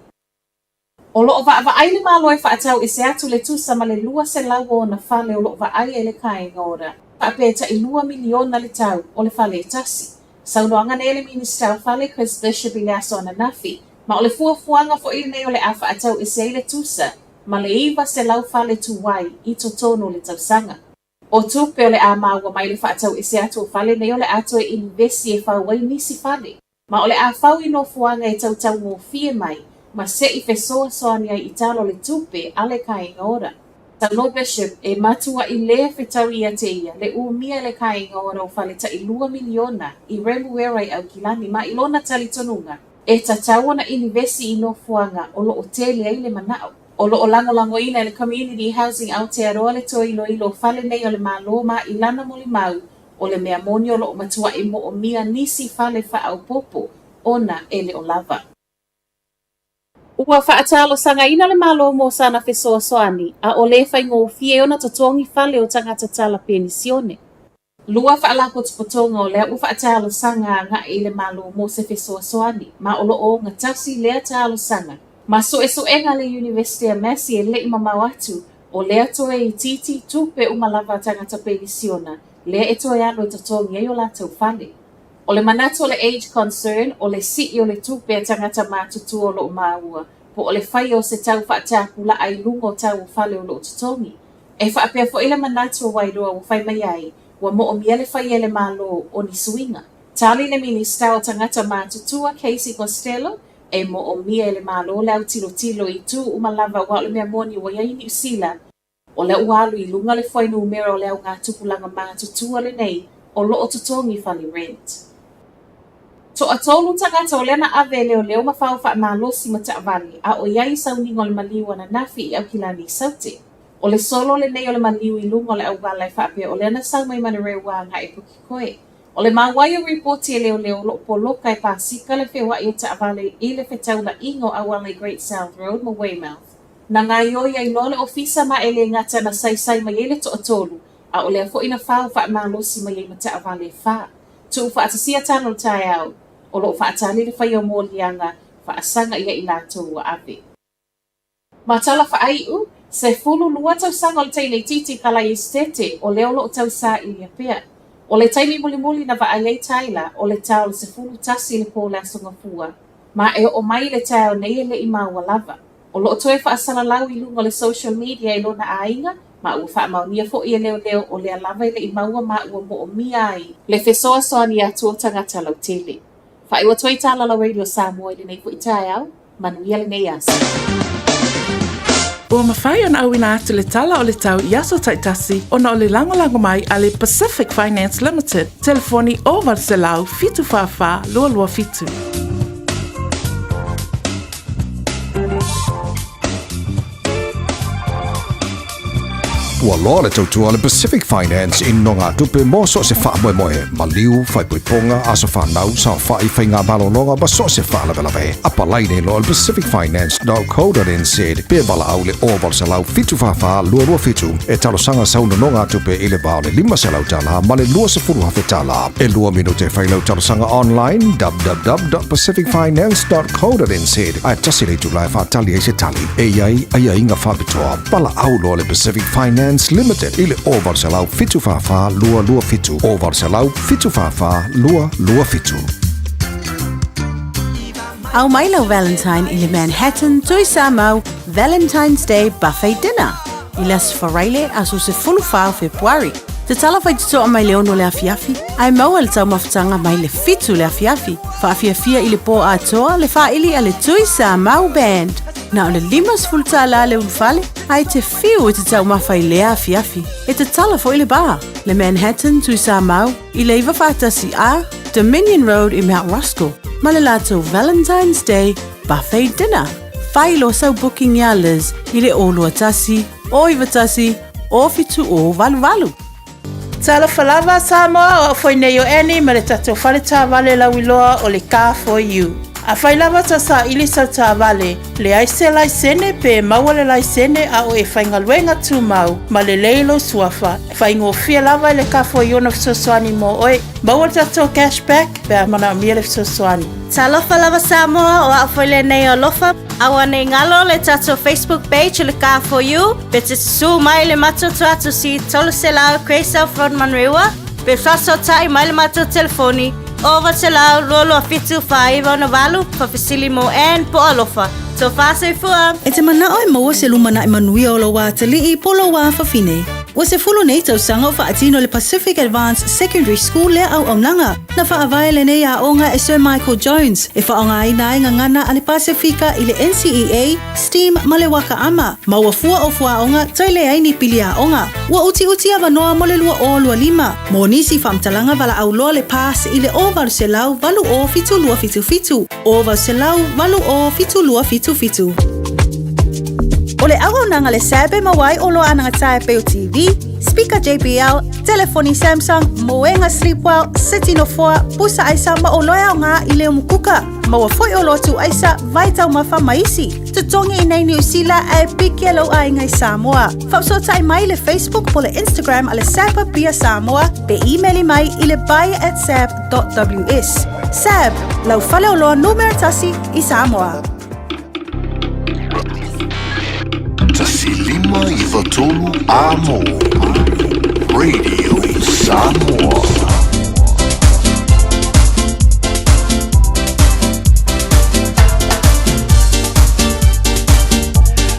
O lo o vaavaai le Malo e faatau ese atu le tusa ma le 200 o ona fale o lo o vaaia e le Kāinga Ora, faapea e taʻi lua miliona le tau o le fale e tasi. Saunoaga nei a le Minisita o Fale Chris Bishop i le aso ananafi, ma o le fuafuaga foi lenei o le a faatau ese ai le tusa ma le 900 fale tuai i totonu o le tausaga. O tupe o le a maua mai le faatau ese atu o fale nei o le a toe inivesi e fau ai nisi fale. Ma o le a fau i nofoaga e tautaugofie mai ma seʻi fesoasoani ai i tala o le tupe a le Kāinga Ora. Saunoa Bishop, e matuaʻi lē fetau ia te ia le ʻumia e le Kāinga Ora o fale taʻilua miliona i Remuera i Aukilani ma i lona talitonuga e tatau ona inivesi i nofoaga o lo o tele ai le manaʻo. O lo o lagolagoina e le Community Housing Aotearoa le toe iloilo o fale nei o le Malo ma i lana molimau O le mea moni o lo o matuaʻi moʻomia nisi fale faaopoopo ona e le o lava. Ua faatalosagaina le Malo mo sana fesoasoani, a ʻo le faigofie ona totogi fale o tagata tala penisione. Lua faalapotopotoga o lea ua faatalosaga agaʻi i le Malo mo se fesoasoani, ma o lo o ogatasi lea talosaga ma suesuega a le Iunivesite a Massey e leʻi mamao atu o lea toe itiiti tupe uma lava a tagata penisiona lea e toe alu e totogi ai o latou fale. O le manatu o le Age Concern, o le siʻi o le tupe a tagata matutua o lo o maua, po o le faia o se tau faatapulaʻa i luga o tau o fale o lo o totogi. E faapea foi le manatu o Wairoa ua fai mai ai, ua moʻomia le faia e le Malo o ni suiga. Tali le Minista o Tagata Matutua Casey Costello, e moʻomia e le Malo le autilotilo i itu uma lava aua o le mea moni ua i ai i Niu Sila, o lea ua alu i luga le fuainumera o le augatupulaga matutua lenei o lo o totogi fale rent. Toatolu tagata o lea na ave e leoleo ma fao faamalosi ma taavale a o i ai i sauniga o le maliu ananafi i Aukilani i Saute. O le solo lenei o le maliu i luga o le auala e faapea o lea na sau mai Manurewa agaʻi Pukekohe. O le maua ai o ripoti e leoleo o lo o poloka e pasika le feoaʻi o taavale i le fetaulaʻiga o auala i Great South Road ma Weymouth. Na gaoioi ai loa le ofisa ma e le gata na saisai mai ai le toatolu, a o lea foi na fao faamalosi mai ai ma taavale e fa. Tuu faatasia tala o le taeao, o lo o faatali le faia o moliaga faasaga ia i latou ua ave. Ma tala faaiu, 12 tausaga o le teine itiiti Kalai Esetete o lea o lo o tausaili pea. O le taimi mulimuli na vaai ai Tyler o le ta o le 11 i le po o le Aso Gafua, ma e oo mai i le taeao nei e le i maua lava. O lo o toe faasalalau i luga o le social media e lona aiga, ma ua faamaonia foi e leoleo o lea lava e le i maua ma ua moʻomia ai le fesoasoani atu o tagata lautele. Faaiu atu ai Tālala Radio Samoa i lenei foi taeao, manuia lenei aso. Ua mafai ona auina atu le tala o le tau i aso taitasi ona o le lagolago mai a le Pacific Finance Limited, telefoni 0800 744 227. Ua loa le tautua a le Pacific Finance i nonogatupe mo so o se faamoemoe, maliu, faaipoipoga, aso fanau, saofai, faiga malologa ma so o se faalavelave. Apalai nei loa i le pacificfinance.co.nz pe valaau i le 0800 744 227 e talosaga sau nonogatupe i le va o le $500 ma le $20,000. E lua minute e fai lau talosaga online www.pacificfinance.co.nz ae tasi le itula e faatali ai se tali. E i ai aiaiga faapitoa. Valaau loa le Pacific Finance Limited i le 0800 744 227, 0800 744 227. Ao mai lau Valentine i le Manhattan Tui Samoa Valentine's Day Buffet Dinner i le Aso Faraile aso 14 o Fepuari. Tatala faitotoa mai le 6 le afiafi, ae maua le taumafataga mai le 7 le afiafi. Faafiafia i le po atoa le faili a le Tui Samoa Band. Na o le $50 le ulufale, ae te fiu e te taumafa i lea afiafi. E tatala foi le bar, le Manhattan Tui Samoa, i le 941 A, Dominion Road i Mount Roskill, ma le latou Valentine's Day Buffet Dinner. Fai loa sau booking iā Liz i le 021 091 0788. Talofa lava Samoa, o au foi nei o Annie ma le tatou fale taavale lauiloa o le Car For You. Afai lava ta saili sau taavale, leai se laisene pe maua le laisene a o e faigaluega tumau ma lelei lou suafa, faigofie lava i le Car For You ona fesoasoani mo oe. Maua le tatou cash back pe a manaomia le fesoasoani. Talofa lava Samoa, o au foi lenei o Alofa. Aua nei galo le tatou Facebook page o le Car For You, pe te susū mai le matou tuatusi 300 Grey South Road Manurewa, pe faasootai mai le matou telefoni 0800 227 4968, faafesili mo Ann po o Alofa. Tofa soifua! E te manao e maua se lumanai manuia o lou atalii po o lou afafine. Ua 10 nei tausaga o faatino le Pacific Advanced Secondary School lea auaunaga. Na faavae lenei aoga e Sir Michael Jones e faaaogaina ai gagana a le Pasefika i le NCEA, STEAM ma le Waka Ama. Maua fua o fuaoga toe leai ni pili aoga. Ua utiuti avanoa mo le 2025. Mo nisi faamatalaga valaau loa le PASS i le 0800 80 7277, 0800 80 7277. O le auaunaga le SAB e maua ai oloa anagata e pei o TV, speaker JBL, telefoni Samsung, moega Sleepwell, seti nofoa, pusa aisa ma oloa e aoga i le umukuka. Maua foi oloa tuu aisa, vai taumafa ma isi. Totogi i nei Niu Sila ae piki lou aiga i Samoa. Faafesootai mai i le Facebook po le Instagram a le SAB Apia Samoa pe imeli mai i le buy at sab.ws. SAB, lau faleoloa numera tasi i Samoa. 1 5 9 3 Amo Radio Samoa.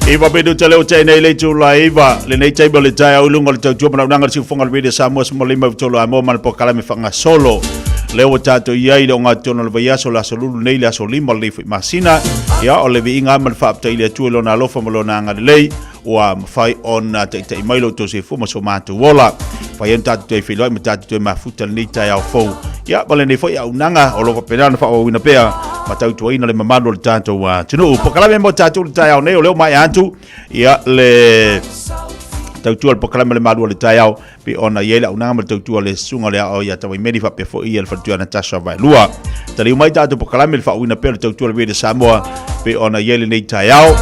Iva minute leo te nei le tula iva le nei taimi o le taeao i luga o le tautua manaunaga le siufoga o le Radio Samoa 15 i amo ma le polokalame faagasolo lea ua tatou i ai i le ogatotonu o le vaiaso le aso lulu nei le aso lima o lenei foi masina. Ia o le viiga ma le faafetai i le Atua i lona alofa ma lona agalelei ua mafai ona taitai mai lo outou soifua ma so matou ola. Fai ai ona tatou toe feiloai ma tatou toe mafuta lenei taeao fou. Ia ma lenei foi auaunaga o lo o faapena ona faaauauina pea ma tautuaina le mamalu o le tatou atunuu. Polokalame mo tatou le taeao nei o lea ua maea atu ia le tautua le polokalame o le malu o le taeao pei ona i ai le auaunaga ma le tautua a le susuga o le aao ia Tawaimeli faapea foi ia le faletua Natasha Vaelua. Taliu mai tatou polokalame le faauuina pea o le tautua le Radio Samoa pei ona i ai lenei taeao.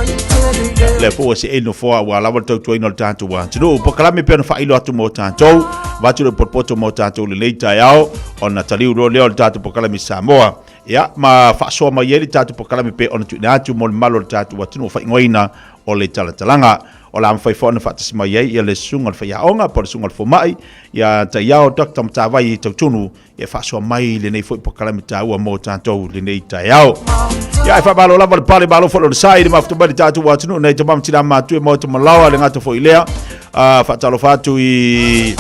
Lea foi ua seei nofoa aua lava le tautuaina o le tatou atunuu. Polokalame pei ona faailo atu mo tatou, avatu le potopoto mo tatou lenei taeao ona taliu loa lea o le tatou polokalame Samoa. Ia, ma faasoa mai ai le tatou polokalame pei ona tuuina atu mo le mamalu o le tatou atunuu faaigoaina o le talatalaga. O le a mafai foi ona faatasi mai ai ia le susuga o le faiaoga po o le susuga o le fomai ia Taiao Dr. Matavai Tautonu e faasoa mai lenei foi polokalame taua mo tatou lenei taeao. Ia e faamalo lava le pale malo foi le sai le mafuta mai le tatou atunuu nei tama ma tina matua e maota malaoa le gata foi lea. Faatalofa atu i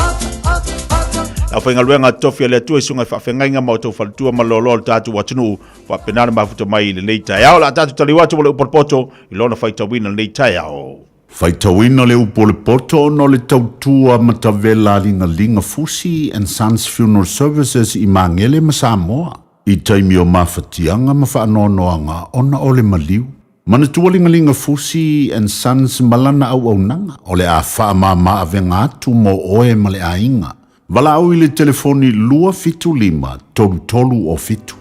Le aufaigaluega tofi a le Atua i susuga i faafeagaiga ma outou faletua ma le loaloa o le tatou atunuu, faapena le mafuta mai i lenei taeao. O le a tatou taliu atu mo le upu a le poto i lona faitauina i lenei taeao. Faitauina le upu o le poto ona o le tautua matavela a Ligaliga Fusi and Sons Funeral Services i Magele ma Samoa i taimi o mafatiaga ma faanoanoaga ona o le maliu. Manatua Ligaliga Fusi and Sons ma lana auaunaga o le a faamama avega atu mo oe ma le aiga. Valaau i le telefoni 275 33 o 7.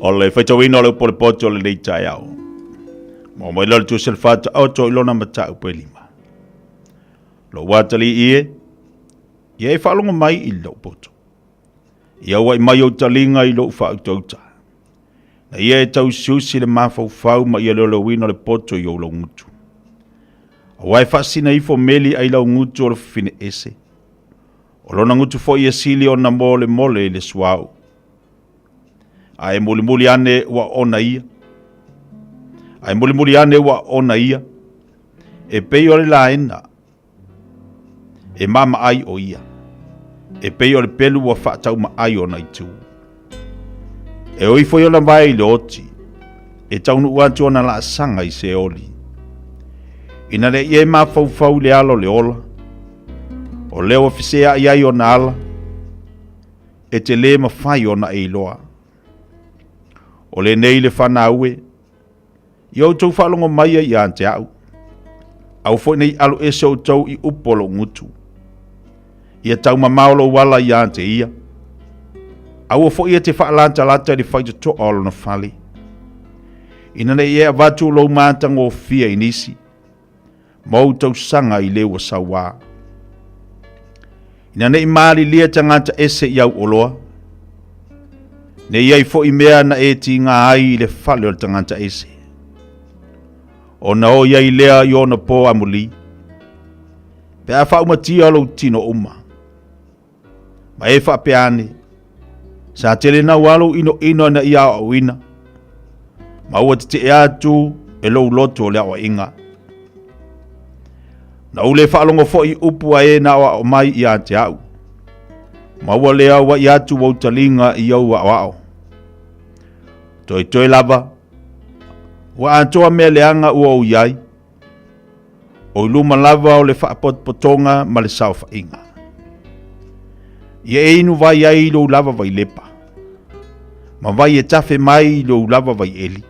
O le faitauina o le upu o le poto o lenei taeao. Mo mai le tusi le fata oto i lona mataupu e lima. Lou atalii e, ia e faalogo mai i lou poto. Ia auai mai ou taliga i lou faautauta. Na ia e tausiusi le mafaufau ma ia leoleoina le poto i ou laugutu. Aua e faasina ifo meli ai laugutu o le fafine ese. O lona gutu foi e sili ona molemole i le suauu. A e mulimuli ane ua ona ia. A e mulimuli ane ua ona ia. E pei o le laena E maamaai o ia, e pei o le pelu ua faataumaai ona itu. E o ifo i ona vae i le oti, e taunuu atu ona laasaga i Seoli. Ina ne i e mafaufau i le ala o le ola, o lea ua feseai ai ona ala, e te lē mafai ona e iloa. O lenei le fanau e, Ia outou faalogo mai ai ia te au. Aua foi ne i alu ese outou i upu o lou gutu. Ia taumamao lou ala ia te ia. Aua foi e te faalatalata i le faitotoa o lona fale. Ina ne i e avatu lou matagofie i nisi, ma ou tausaga i le ua sauā. Ina ne i malilie tagata ese i au oloa, ne i ai foi mea na e tiga ai i le fale o le tagata ese. Ona o i ai lea i ona pō amuli, pe a faaumatia lou tino uma. Ma e faapea ane, sa tele nau alo inoino ina ia aoaoina, ma ua tetee atu e lou loto o le aoaiga. Na ou le faalogo foi i upu a e na aoao mai ia te au, ma ua le auai atu ou taliga i ou aoao. Toetoe lava, ua atoa mea leaga ua ou i ai, O i luma lava o le faapotopotoga ma le saofaiga. Ia e inu vai ai i lou lava vailepa, ma vai e tafe mai i lou lava vaieli.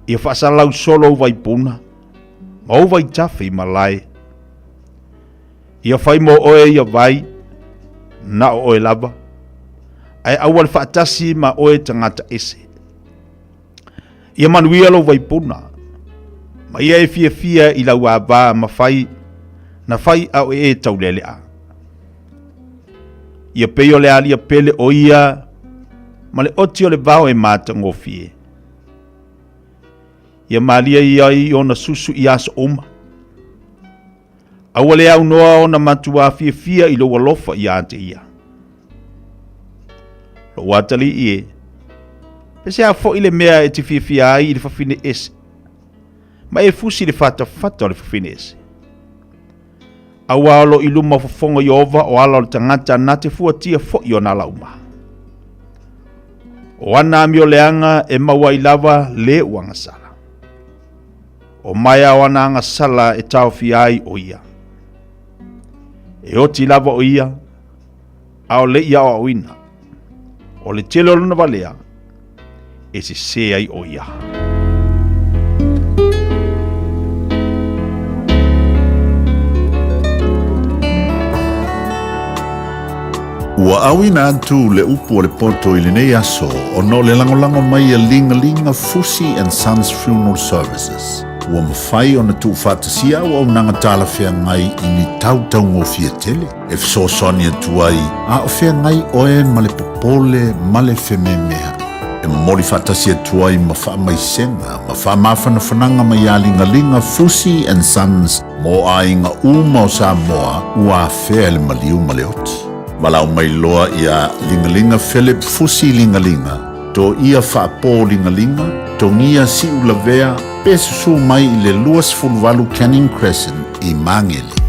Ia faasalau solo ou vaipuna, ma ou vaitafe i malae. Ia fai mo oe ia vai, na o oe lava, ae aua le faatasi ma oe tagata ese. Ia manuia lou vaipuna, ma ia e fiafia i lau ava ma fai, na fai a o e taulealea. Ia pei o le alia pele o ia ma le oti o le vao e matagofie. Ia malie ia i ona susu i aso uma. Aua le aunoa ona matuā fiafia i lou alofa ia te ia. Lou atalii e, pese a foi le mea e te fiafia ai i le fafine ese, ma e fusi le fatafata o le fafine ese. Aua o lo i luma o fofoga o Ieova o ala o le tagata na te fuatia foi ona ala uma. O ana amioleaga e maua ai lava le ua agasala. O maea o ana agasala e taofia ai o ia. E oti lava o ia, a o le i aoaoina. O le tele o lona valea, e sesē ai o ia. Ua auina atu le upu o le poto i lenei aso ona o le lagolago mai a Ligaliga Fusi and Sons Funeral Services. Ua mafai ona tuufaatasia auaunaga talafeagai i ni tau taugofie tele e fesoasoani atu ai a o feagai oe ma le popole ma le fememea'i. E momoli faatasi atu ai ma faamaisega ma faamafanafanaga mai ia Ligaliga Fusi and Sons mo aiga uma o Samoa ua afea i le maliu ma le oti. Valaau mai loa ia Ligaliga Philip Fusi Ligaliga, Toia Faapo Ligaliga, Togia Siulavea pe susū mai i le 28 Canning Crescent i Magele.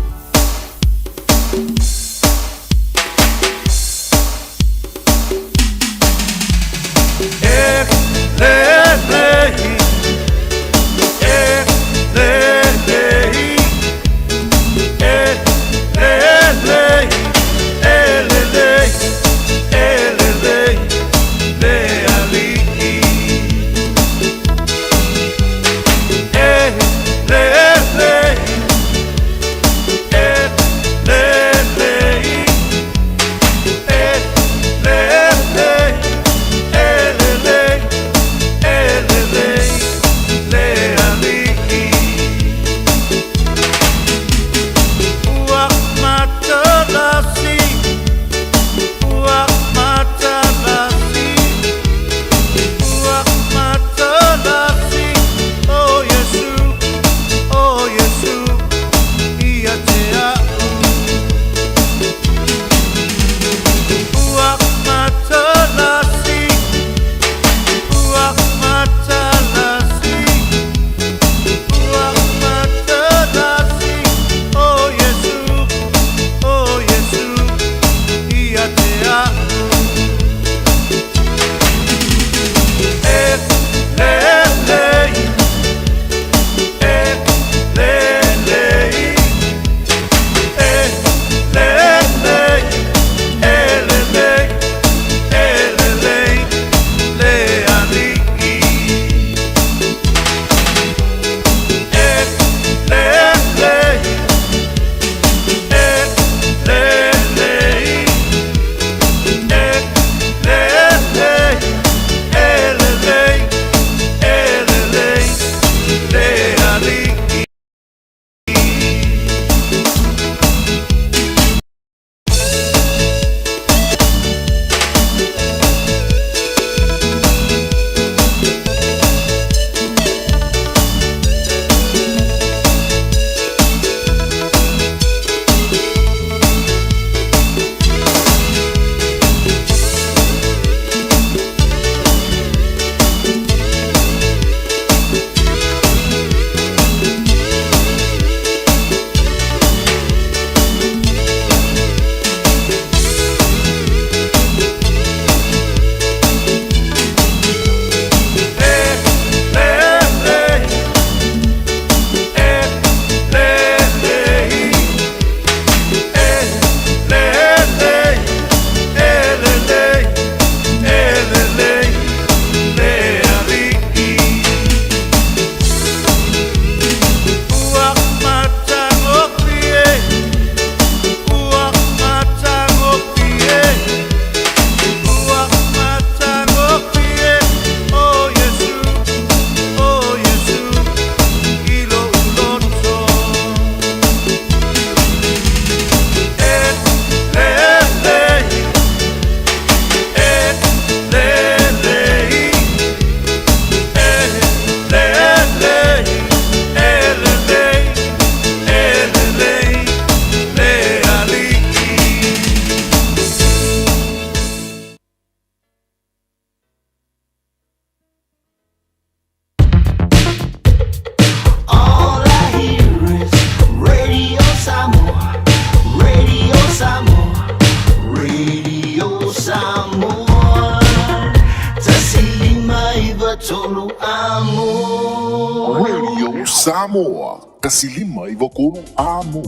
Samoa, 153 Amo.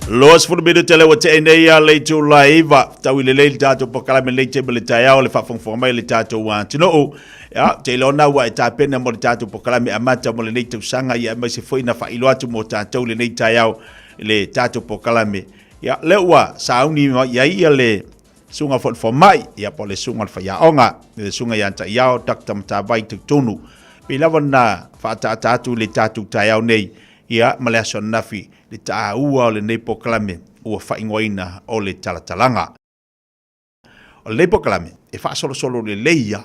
20 minute le ua tea nei a le itula e 9. Tau i lelei le tatou polokalame lenei taimi o le taeao le faafogafoga mai le tatou atunuu. Ia, ou te iloa na ua e tapena mo le tatou polokalame amata mo lenei tausaga ia aemaise foi na faailoa atu mo tatou lenei taeao le tatou polokalame. Ia, lea ua sauni mai ai ia le susuga foi le fomai, ia po o le susuga le faiaoga, le susuga ia Taiao Dr. Matavai Tautono. Pei lava na faataata atu i le tatou taeao nei, ia ma le aso ananafi, le taua o lenei polokalame ua faaigoaina o le talatalaga. O lenei polokalame, e faasolosolo lelei lava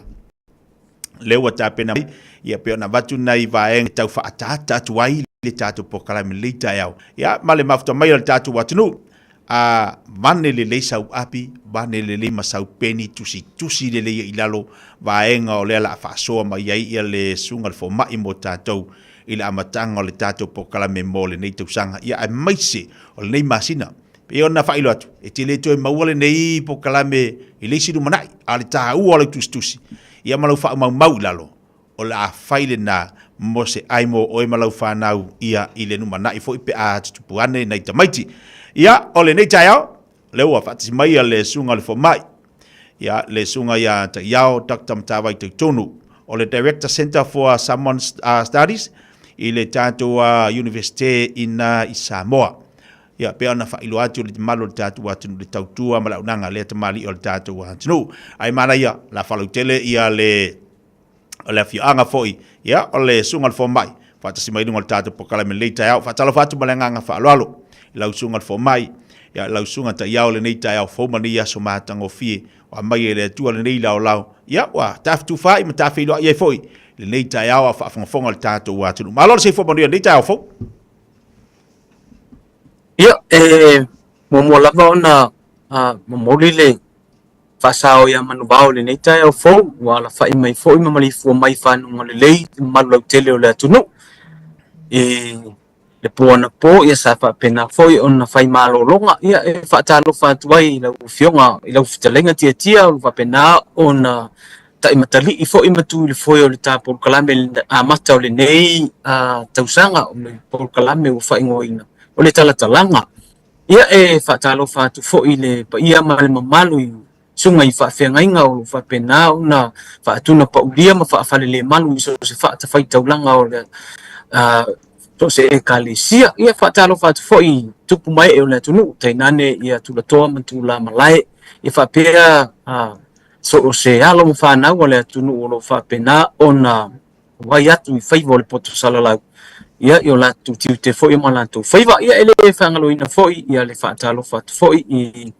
lea ua tapena mai, ia pei ona avatu nai vaega e tau faaataata atu ai le tatou polokalame i lenei taeao. Ia, ma le mafuta mai o le tatou atunuu, a vane lelei sau api, vane lelei ma sau peni, tusitusi lelei ai i lalo vaega o lea o le a faasoa mai ai ia le susuga i le fomai mo tatou i le amataga o le tatou polokalame mo lenei tausaga, ia aemaise o lenei masina. Pei ona faailoa atu, e te le toe maua lenei polokalame i le isi lumanai, a o le taua o lau tusitusi, ia ma lau faaumaumau i lalo, o le a fai lena mo se ai mo oe ma lau fanau ia i le lumanai foi pe a tutupu ane nai tamaiti. Ia, o lenei taeao, lea ua faatasi mai le susuga i le fomai, ia, le susuga ia Taiao Doctor Matavai Tauitonu, o le Director Centre for Samoan Studies i le tatou Universite ina i Samoa. Ia, pei ona faailoa atu le mamalu o le tatou atunuu i le tautua ma le auaunaga a lea tamalii o le tatou atunuu. Ae manaia, o le a faalautele ia le o le afioaga foi, ia, o le susuga i le fomai, faatasi mai i luga o le tatou polokalame i lenei taeao. Faatalofa atu ma le agaga faaaloalo i lau susuga i le fomai, ia, lau susuga Taiao i lenei taeao fou ma lenei aso matagofie ua aumai e le Atua lenei laolao, ia, ua tafitufaai ma tafeiloai ai foi i lenei taeao a o faafogafoga le tatou atunuu. Malo le soifua manuia i lenei taeao fou. Ia, e muamua lava ona momoli le faasao ia Manuvao i lenei taeao fou, ua alafai mai foi ma maleifua mai i fanuga lelei le mamalu lautele o le atunuu. I le po anapo, ia sa faapena foi ona fai malologa, ia e faatalofa atu ai i lau Afioga i lau fetalaiga Tiatia, o lo o faapena ona taimatalii foi ma tu i le foe o le ta polokalame i le amata o lenei tausaga, o le polokalame ua faaigoaina o le talatalaga. Ia e faatalofa atu foi i le paia ma le mamalu i susuga i faafeagaiga o lo o faapena ona faatunapaulia ma faafalelemalu i so o se faatafaitaulaga o le so o se ekalesia. Ia faatalofa atu foi i tupu ma ee o le atunuu, tainane ia tulatoa ma tulamalae, ia faapea so o se alo ma fanau a le atunuu o lo o faapena ona auai atu i faiva o le poto salalau, ia, i o latou tiute foi ma latou faiva. Ia, e le faagaloina foi ia le faatalofa atu foi i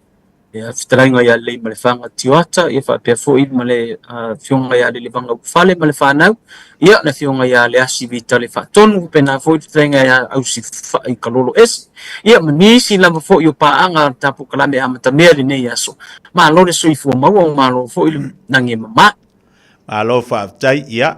le fetalaiga ia Leimalefanga Tioata, ia faapea foi ma le Afioga ia Lelevaga Ulufale ma le fanau, ia, le Afioga ia Leasi Vitale Faatonu, faapena foi le fetalaiga ia Ausifai Kalolo Ese, ia, ma nisi lava foi o paaga a le tatou polokalame amatamea i lenei aso. Malo le soifua maua, malo foi le nagi e mama. Malo faafetai, ia,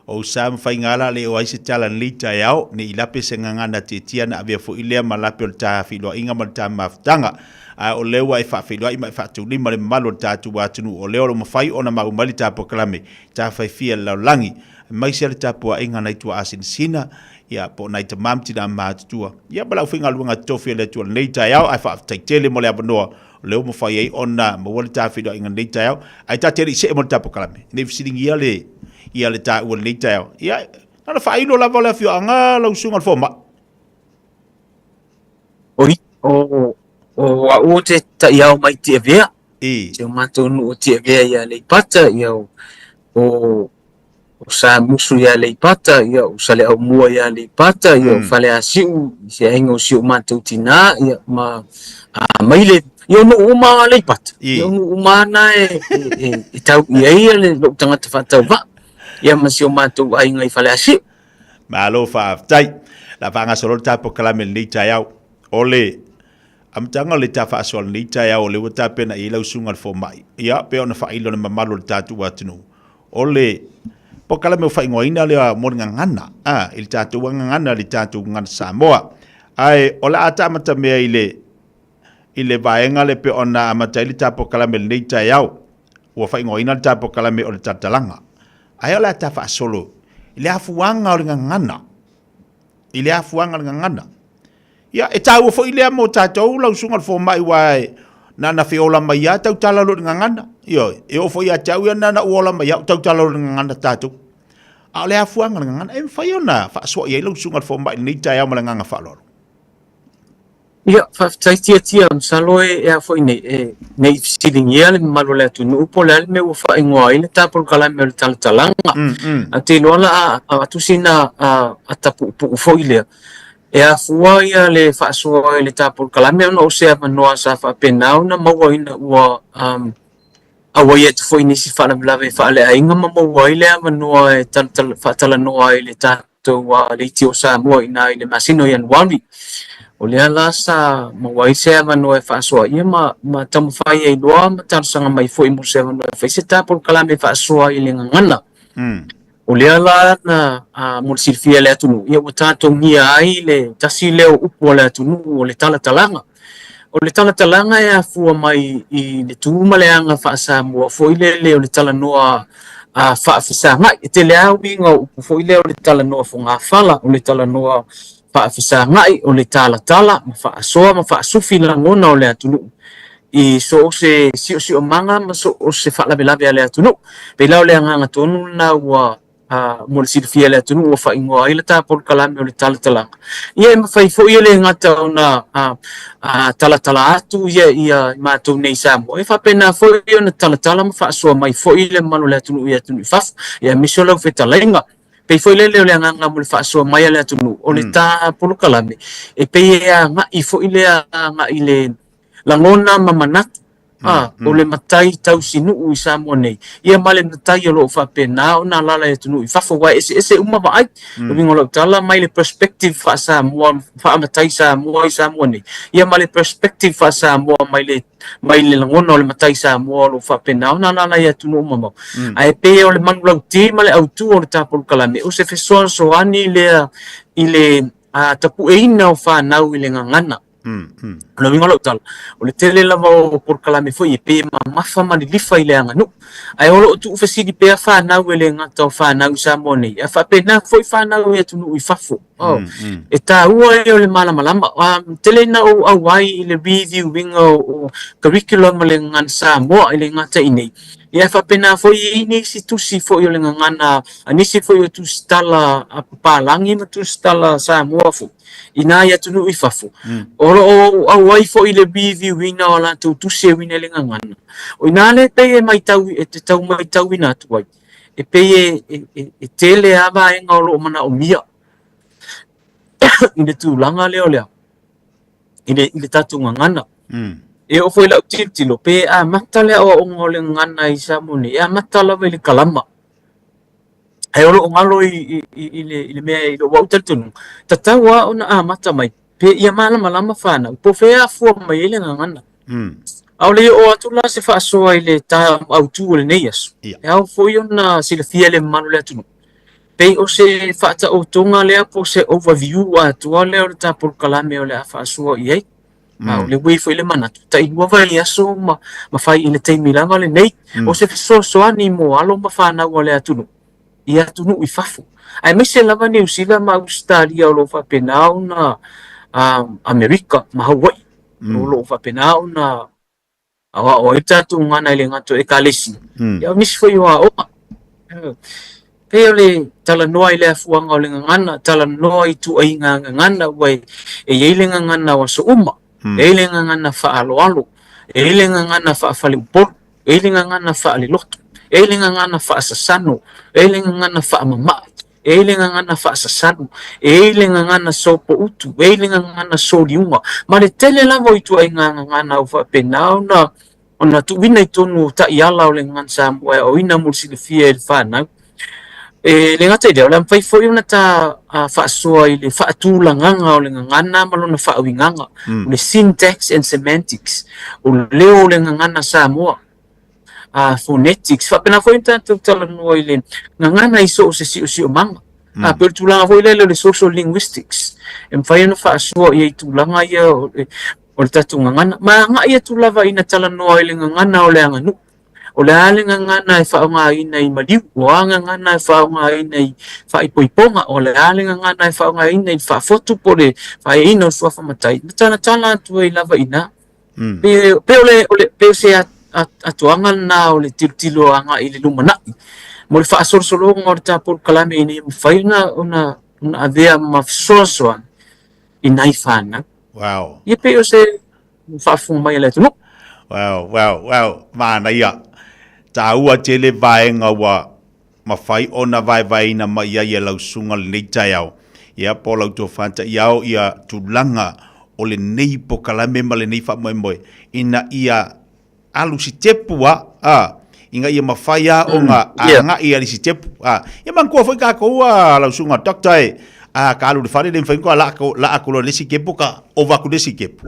o usa ma faiga la le o ai se tala lenei taeao, ne i lape se gagana tietia na avea foi lea ma lape o le ta feiloaiga ma le ta mafutaga. Ae o lea ua e faafeiloai ma e faataulima le mamalu o le tatou atunuu, o lea o lo o mafai ona mau mai le ta polokalame, ta faifia i le lalolagi, aemaise le tapuaiga a nai tuaasinasina, ia, po o nai tama ma tina matutua, ia ma le aufaigaluega totofi a le Atua i lenei taeao, ae faafetai tele mo le avanoa O lea ua mafai ai ona maua le ta feiloaiga i lenei taeao. Ae ta te le i see mo le ta polokalame, ne i fesiligia le, ia le taua i lenei taeao. Ia, na ona faailo lava o le afioaga lau susuga i le fomai. Oi, o, o au o te taiao mai Tiavea. I. Si o matou nuu o Tiavea i Aleipata, ia o, o, o Samusu i Aleipata, ia o Saleaaumua i Aleipata, ia o Faleasiu i se aiga o si o matou tinā, ia ma Amaile, ia o nuu uma o Aleipata, ia o nuu uma na e, e, e, e tau i ai ia le lou tagata faatauvaa, ia ma si o matou aiga i Faleasiu. Malo faafetai. La faagasolo le ta polokalame i lenei taeao. O le amataga o le ta faasoa i lenei taeao o lea ua tapena i ai lau susuga i le fomai. Ia, pei ona faailo i le mamalu o le tatou atunuu. O le polokalame ua faaigoaina lea mo le gagana, a, i le tatou gagana, le tatou gagana Samoa. Ae o le a ta amatamea i le, i le vaega lea pei ona amata ai le ta polokalame i lenei taeao. Ua faaigoaina le ta polokalame o le talatalaga. Ae o le a ta faasolo i le afuaga o le gagana, i le afuaga o le gagana. Ia, e taua foi lea mo tatou lau susuga i le fomai, aua e, na ona feola mai lava tautala loa i le gagana. Ioe, e oo foi ia te au ia na ona ou ola mai lava ou tautala loa i le gagana tatou. A o le afuaga o le gagana, e mafai ona faasoa i ai lau susuga i le fomai i lenei taeao ma le agaga faaaloalo. Ia, faafetai Tiatia, masalo e, e a foi nei, e, ne i fesiligia le mamalu o le atunuu po o le a le mea ua faaigoa ai le ta polokalame o le talatalaga. Ae ou te iloa la a avatu sina ata puupuu foi lea, E afua ia le faasoa i le ta polokalame ona o se avanoa sa faapena ona maua ina ua um, Auai atu foi i nisi faalavelave faaleaiga ma maua ai le avanoa e faatalanoa ai le tatou leitio o Samoa i ina i le masina o Ianuari. O lea la sa maua ai se avanoa e faasoa ia ma, ma taumafai ai loa ma talosaga mai foi mo se avanoa e fai se ta polokalame e faasoa i le gagana. O lea la na mo le silafia e le atunuu, ia ua tatogia ai le tasi lea o upu a le atunuu o le talatalaga. O le talatalaga e afua mai i le tu ma le aga faa-Samoa foi lele o le talanoa faafesagai. E tele lava uiga o upu foi lea o le talanoa fogafala, o le talanoa faafesagai, o le talatala ma faasoa ma faasufi lagona o le atunuu i so o se siosiomaga ma so o se faalavelave a le atunuu. Pei la o le agaga tonu lena ua mo le silafia e le atunuu ua faaigoa ai le ta polokalame o le talatalaga. Ia e mafai foi e le gata ona talatala atu ia ia i matou nei i Samoa, e faapena foi ona talatala ma faasoa mai foi le mamalu o le atunuu i atunuu i fafo, ia aemaise o lau fetalaiga. Pei foi lele o le agaga mo le faasoa mai a le atunuu, o le ta polokalame, e pei e agai foi lea agai i le lagona ma manatu a o le matai tausinuu i Samoa nei, ia ma le matai o lo o faapena ona alaala i atunuu i fafo, aua e eseese uma vaai. O le uiga o lau tala, mai le perspective faa-Samoa, faa-matai Samoa i Samoa nei, ia ma le perspective faa-Samoa mai le mai le lagona o le matai Samoa o lo o faapena ona alaala i atunuu mamao. Ae pei o le manulauti ma le autu o le ta polokalame, o se fesoasoani lea i le tapueina o fanau i le gagana. O le uiga o lau tala, o le tele lava o polokalame foi e pei e mamafa ma lilifa i le aganuu, ae o lo o tuufesili pea fanau e le gata o fanau i Samoa nei, ae faapena foi fanau i atunuu i fafo. Oh, e taua ia o le malamalama. Tele ina ou auai i le review ina o curriculum o le gagana Samoa e le gata i nei, ia e faapena foi e i ai nisi tusi foi o le gagana, a nisi foi o tusitala a papalagi ma tusitala Samoa foi. Inā i atunuu i fafo, o lo o auai foi le review ina o a latou tusi e uiga i le gagana. O inā lea e pei e matau, e te tau matauina atu ai, e pei e, e, e, e tele lava vaega o lo o manaomia i le tulaga lea o le a, i le, i le tatou gagana. E oo foi i lau tilotilo, pe amata le aoaoga o le gagana i Samoa nei, e amata lava i le kalama. Ae o lo o galo i, i, i, le, i le mea i lou au talitonuga, tatau lava ona amata mai, pe ia malamalama whanau, po o fea e afua mai ai le gagana. Aole i oo atu la se faasoa i le ta autu o lenei aso, e ao foi ona silafia le mamalu o le atunuu. Pei o se faataotoga lea po o se overview atoa lea o le ta polokalame o le a faasoa i ai. A o le ui foi le manatu, tailua vaiaso ma, ma fai i le taimi lava lenei, o se fesoasoani mo alo ma fanau a le atunuu i atunuu i fafo. Aemaise lava Niu Sila ma Ausetalia o lo o faapena ona Amerika ma Hawaii o lo o faapena ona aoao ai le tatou gagana e le gata o Ekalesia, ia o nisi foi o aoga. Pei o le talanoa i le afuaga o le gagana, talanoa i ituaiga gagana ua e i ai le gagana o aso uma, e i ai le gagana faaaloalo, e i ai le gagana faafaleupolu, e i ai le gagana faalelotu, e i ai le gagana faasasano, e i ai le gagana faamamae, e i ai le gagana faasasalu, e i ai le gagana sopoutu, e i ai le gagana soliuga, ma le tele lava o ituaiga gagana ua faapena ona ona tuuina i totonu o taiala o le gagana Samoa e aoaoina mo le silafia e le fanau. E le gata i lea, o le a mafai foi ona ta faasoa i le faatulagaga o le gagana ma lona faauigaga, o le syntax and semantics, o le leo o le gagana Samoa, phonetics. Faapena foi ona tatou talanoa i le gagana i so o se siosiomaga. A pei o le tulaga foi lele o le social linguistics, e mafai ona faasoa i ai i tulaga ia o le tatou gagana. Ma agai atu lava ina talanoa i le gagana o le aganuu. O le a le gagana e faaaogaina i maliu, o a gagana e faaaogaina i faaipoipoga, o le a le gagana e faaaogaina i le faafotu po o le faaeaina o le suafa matai, ma talatala atu ai lava i ina. Pe, pe o le, o le, pe o se atoaga lena o le tilotilo agai i le lumanai mo le faasolosologa o le ta polokalame ina ia mafai ona, ona, ona avea ma fesoasoani i nai fanau. Wow. Ia pei o se faafofoga mai a le atunuu. Wow, wow, wow. Manaia. Taua tele vaega ua mafai ona vaevaeina mai ai e lau susuga lenei taeao, ia po o lau tofa ta'iao ia tulaga o lenei pokalame ma lenei faamoemoe ina ia alu sitepu a, a. Ina ia mafai lava ona agai i le sitepu. Ia manatua foi tatou lau susuga doctor e, a ka alu i le fale le mafai ona laa atu loa i le isi kepu ka ova atu i le isi kepu.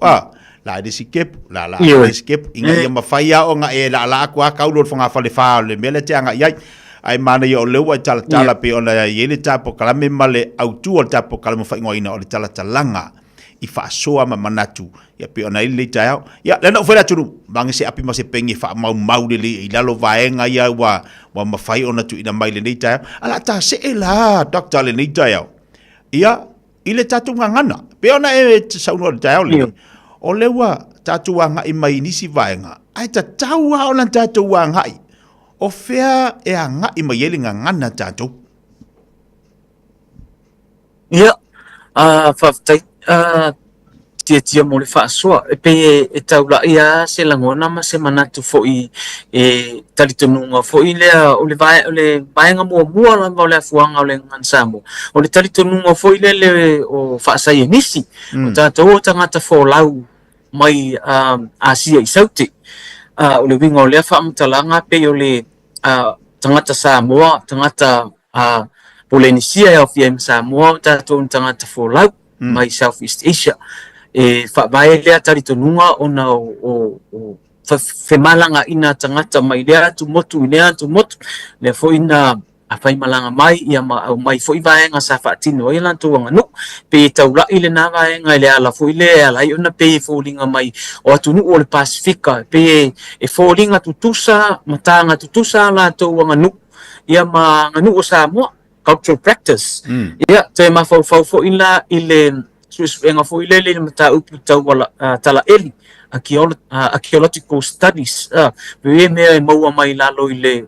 Laa i le isi kepu, laa laa atu i le isi kepu, ina ia mafai lava ona e laalaa atu lava tau loa i le fogafale fa o le mea lea e te agai i ai. Ae manaia o lea ua e talatala pei ona i ai le ta polokalame ma le autu o le ta polokalame ua faaigoaina o le talatalaga i faasoa ma manatu ia pei ona i ai lenei taeao. Ia, lea na ou fai le atunuu, vage se api ma se peni e faamaumau lelei i lalo vaega ia ua ua mafai ona tuuina mai i lenei taeao. A o le a ta see la, Doctor, lenei taeao, ia, i le tatou gagana. Pei ona e saunoa i le taeao lenei, o lea ua tatou agai mai i nisi vaega, ae tatau lava ona tatou agai. O fea e agai mai ai le gagana a tatou? Ia, faafetai Tiatia mo le faasoa. E pei e taulai lava se lagona ma se manatu foi e talitonuga foi lea o le vaega muamua lava o le afuaga o le Gagana Samoa, o le talitonuga foi lele o faasaienisi, o tatou o tagata folau mai Asia i Saute. O le uiga o lea faamatalaga pei o le tagata Samoa, tagata Polenisia e aofia ai ma Samoa, o tatou ni tagata folau mai South East Asia. E faavae lea talitonuga ona o femalagaina tagata mai lea atumotu i lea atumotu, lea foi na faimalaga mai ia ma aumai foi vaega sa faatino ai latou aganuu. Pei e taulai lena vaega i le ala foi lea e ala ai ona pei e foliga mai o atunuu o le Pasefika, pei e foliga tutusa ma taga tutusa a latou aganuu ia ma aganuu o Samoa, cultural practice. Ia, toe mafaufau foi la i le suesuega foi lele i le mataupu tau talaeli, archaeological studies, pei e mea e maua mai lalo i le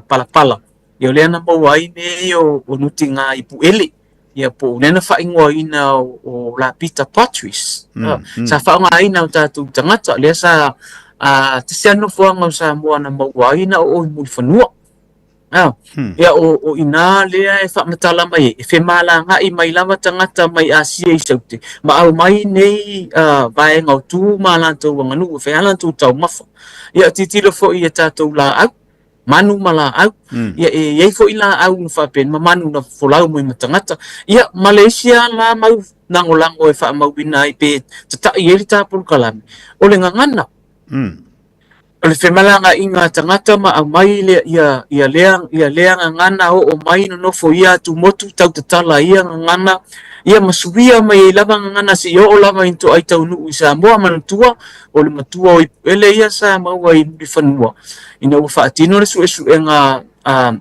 palapala. Ia o lea na maua ai mea ia o nutiga i Puele, ia po o lea na faaigoaina o Lapita potteries. Sa faaaogaina o tatou tagata, lea sa tasi lava nofoaga o Samoa na maua ai na oo i Mulifanua. Ia o ina lea e faamatala mai ai, e femalagaai mai lava tagata mai Asia i Saute, ma aumai nei vaega o tu ma latou aganuu e fai a latou taumafa. Ia tilotilo foi i a tatou laau, manu ma laau. Ia e i ai foi laau na faapena ma manu na folau mai ma tagata. Ia ma le isi lava la mau lagolago e faamauina ai pe tata'i ai le ta polokalame, o le gagana. O le femalagaaiga a tagata ma aumai le, ia, ia lea, ia lea gagana oo mai nonofo ia atumotu tau tatala ia gagana, ia ma suia mai ai lava gagana seia oo lava i toai taunuu i Samoa manatua o le matua o Ipuele ia sa maua i Mulifanua ina ua faatino le suesuega a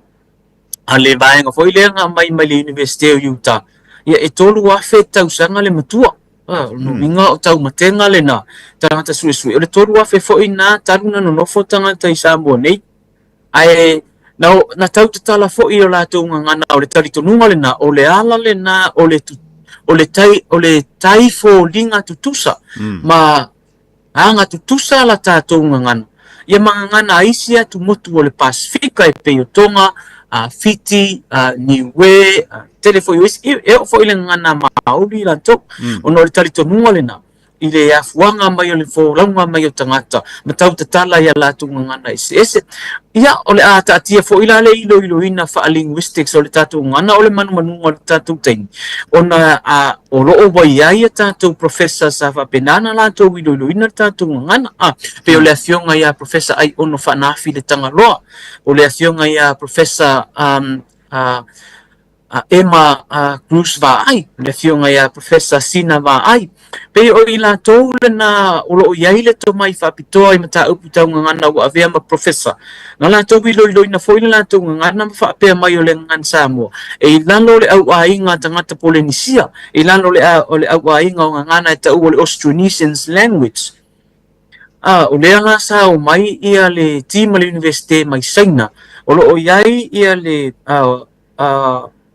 a le vaega foi lea na aumai mai le Iunivesite o Utah, ia e 3,000 tausaga le matua. O lona uiga o taumatega lena tagata suesue. O le 3,000 foi na talu na nonofo tagata i Samoa nei. Ae na, na tau tatala foi o latou gagana o le talitonuga lena, o le ala lena o le, o le tai, o le tai foliga tutusa ma Aga tutusa la tatou gagana ia ma gagana a isi atumotu o le Pasefika e pei o Tonga, Fiti, Niue, tele foi o isi, e oo foi i le gagana a Maori latou, ona o le talitonuga lena i le afuaga mai o le folauga mai o tagata ma tau tatala i a latou gagana eseese. Ia, o le a taatia foi la le iloiloina faa-linguistics o le tatou gagana o le manumanuga o le tatou taimi, ona a, o lo o ua i ai a tatou professor sa faapena ona latou iloiloina le tatou gagana. A, pei o le afioga ia Professor Aiono Faanaafi Le Tagaloa, o le afioga ia Professor um, Emma Cruz Vaai, le afioga ia Professor Sina Vaai. Pei o i latou lena o lo o i ai le tomai faapitoa i mataupu tau gagana ua avea ma Professor. Na latou iloiloina foi le latou gagana ma faapea mai o le gagana Samoa e i lalo o le auaiga a tagata Polenisia, e i lalo o le auaiga o gagana e taua o le Austronesians language. A, o lea la sa omai ia le team a le Iunivesite mai Saina, o lo o i ai ia le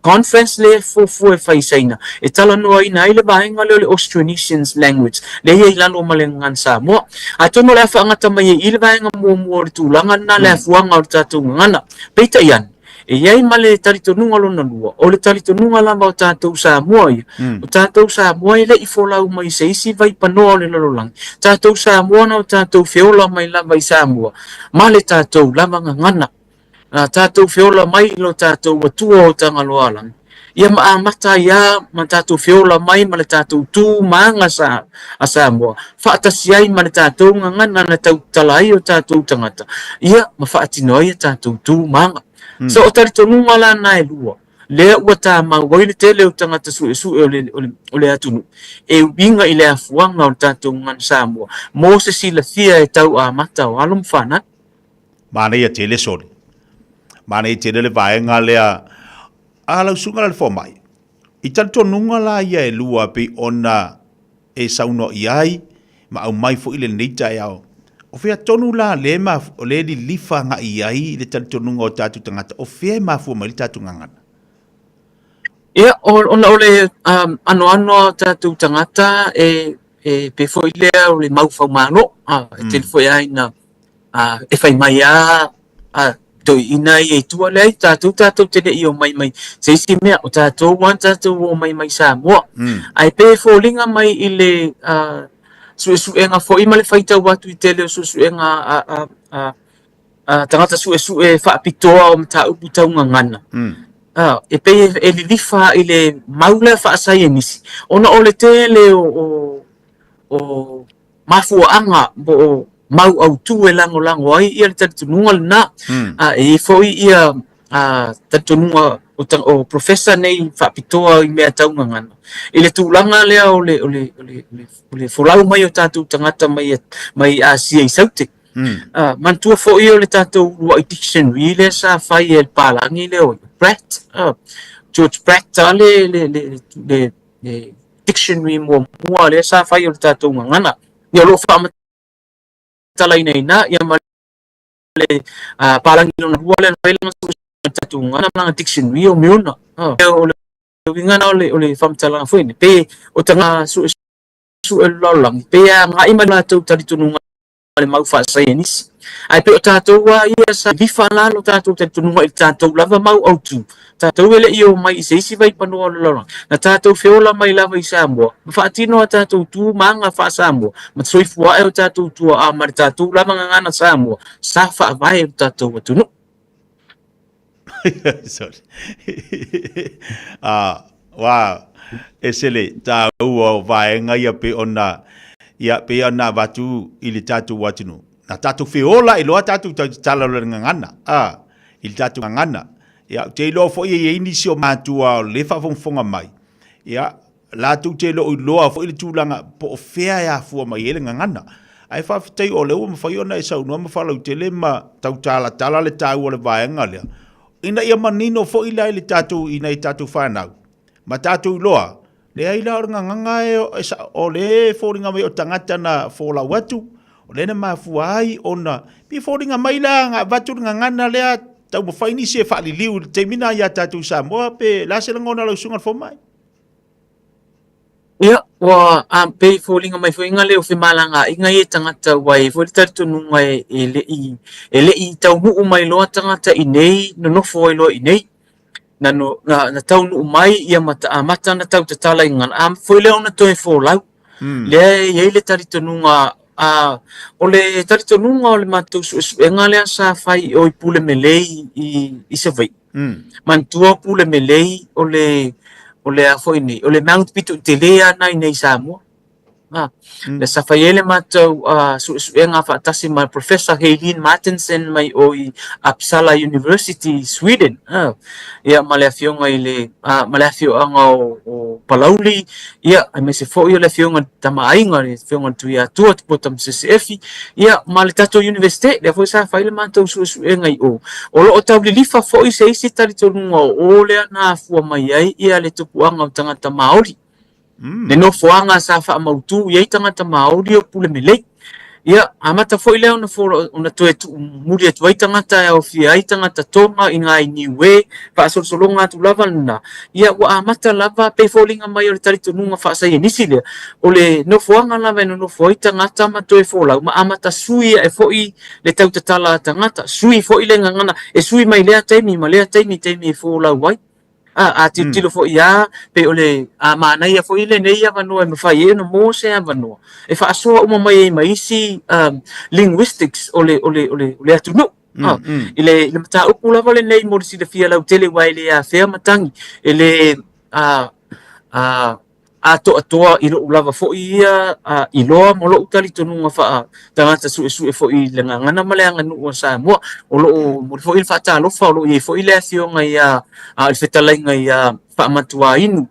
conference lea e fuafua e fai i Saina, e talanoaina ai le vaega lea o le Austronesians language, lea e i ai i lalo ma le gagana Samoa. Atonu o le a faagata mai ai i i le vaega muamua o le tulaga lena, le afuaga o le tatou gagana. Peitai ane, E i ai ma le talitonuga lona lua, o le talitonuga lava o tatou Samoa ia, o tatou Samoa e le i folau mai i se isi vaipanoa o le lalolagi, tatou Samoa na o tatou feola mai lava i Samoa ma le tatou lava gagana. Na tatou feola mai i lo tatou Atua o Tagaloaalagi, ia ma amata ai lava ma tatou feola mai ma le tatou tu ma aga sa, a Samoa, faatasi ai ma le tatou gagana na tautala ai o tatou tagata, ia ma faatino ai a tatou tu ma aga. So o talitonuga la na e lua, lea ua tamau ai le tele o tagata suesue o le, o le, o le atunuu, e uiga i le afuaga o le tatou gagana Samoa, mo se silafia e tau amata o alo ma fanau. Manaia tele sole. Manaia tele le vaega lea a lau susuga la le fomai. I talitonuga la ia e lua pei ona e saunoa i ai ma aumai foi lenei taeao. O fea tonu la le ma o le lilifa agai i ai le talitonuga o tatou tagata, o fea e mafua mai le tatou gagana? Ia, ona o le anoano o tatou tagata e pei foi lea o le mau faumalo, e tele foi lava ina e fai mai lava a toeaiina ia i tua, leai, tatou tatou te le i omai mai se isi mea, o tatou lava tatou omai mai Samoa. Ae pei e foliga mai i le suesuega foi ma le faitau atu i tele o suesuega a tagata suesue faapitoa o mataupu tau gagana, e pei e lilifa i le mau lea faasaienisi, ona o le tele o mafuaaga po o mau autu e lagolago ai ia le talitonuga lena. E i ai foi ia talitonuga o professor nei faapitoa i mea tau gagana i le tulaga lea o le folau mai o tatou tagata mai Asia i Saute. Manatua foi o le tatou uluai dictionary lea sa fai e le palagi lea o Pratt, George Pratt le dictionary muamua lea sa fai o le tatou gagana. Ia o lo o faamatalaina i ina ia ma le palagi lona lua lea na fai lana suesuega i le tatou gagana ma lana dictionary o Milner. O le uiga lena o le faamatalaga foi nei, pe o tagata suesue o le lalolagi, pe agai mai latou talitonuga le mau faasaienisi. Ae pei o tatou lava ia sa lilifa la lo tatou talitonuga i le tatou lava mau autu, tatou e le i omai i se isi vaipanoa o le lalolagi, na tatou feola mai lava i Samoa, ma faatino a tatou tu ma aga faa-Samoa, ma soifua ae o tatou tuaa ma le tatou lava gagana Samoa sa faavae i lo tatou atunuu. Sorry. Ah, wa, ese le tāua o vaega ia pei ona, ia, pei ona avatu i le tatou atunuu. Na tatou feola i loa tatou tau tatala o le gagana, ah, i le tatou gagana. Ia, ou te iloa foi e i ai nisi o matua o le faafogafoga mai, ia, Latou te le o iloa foi le tulaga po o fea e afua mai ai le gagana. Ae faafetai o lea ua mafai ona e saunoa ma faalautele ma tau talatala le taua o le vaega lea, ina ia manino foi la i le tatou, i nai tatou fanau ma tatou iloa, leai la o le gagana e, o lea e foliga mai o tagata na folau atu, o lea na mafua ai ona, pei e foliga mai la na avatu le gagana lea taumafai nisi e faaliliu i le taimi lena ia tatou i Samoa, pe o le a se lagona o lau susuga i le fomai? Ia, ua a, pei e foliga mai foi nga leo femalagaaiga ia i tagata ua i ai foi le talitonuga e le i e le i taunuu mai loa tagata i nei nonofo ai loa i nei. Na no, na, na taunuu mai ia ma amata ona tau tatala i gagana, a foi lea ona toe folau. Lea e i ai le talitonuga a, o le talitonuga o le matou suesuega lea sa fai i o i Pulemelei i Savaii. Manatua Pulemelei o le o le a foi nei, o le mount pito i tele lava na i nei i Samoa. Lea sa fai ai le matou suesuega faatasi ma Professor Helene Martinson mai o i Uppsala University i Sweden. Ia ma le afioga i le ma le afioaga o Palauli, ia aemaise foi o le afioga i le Tama a Aiga, le afioga i le Tuiatua Tupua Tamasese Efi, ia ma le tatou Iunivesite, lea foi sa fai le matou suesuega i o. O lo o tau lilifa foi se isi talitonuga o o lea na afua mai ai ia le tupuaga o tagata Māori. Le nofoaga sa faamautu i ai tagata Māori o Pulemelei. Ia, amata foi lea ona fola, ona toe tuumuli atu ai tagata e aofia ai tagata Tonga i ngai Niue, faasolosologa atu lava lena. Ia, ua amata lava pe foliga mai o le talitonuga faasaienisi lea, o le nofoaga lava e nonofo ai tagata ma toe folau ma amata sui ae foi le tautatala a tagata, sui foi le gagana, e sui mai lea taimi ma lea taimi i taimi e folau ai. A, a tilotilo foi lava, pei o le a manaia foi lenei avanoa e mafai ai ona maua se avanoa e faasoa uma mai ai ma isi linguistics o le, o le, o le, o le atunuu. I le, i le mataupu lava lenei mo le silafia lautele aua e le afea matagi, e le a, a, atoatoa i lou lava foi ia iloa ma lou talitonuga faa-tagata suesue foi i le gagana ma le aganuu a Samoa. O lo o momoli foi le faatalofa, o lo o i ai foi le afioga ia le fetalaiga ia Faamatuainu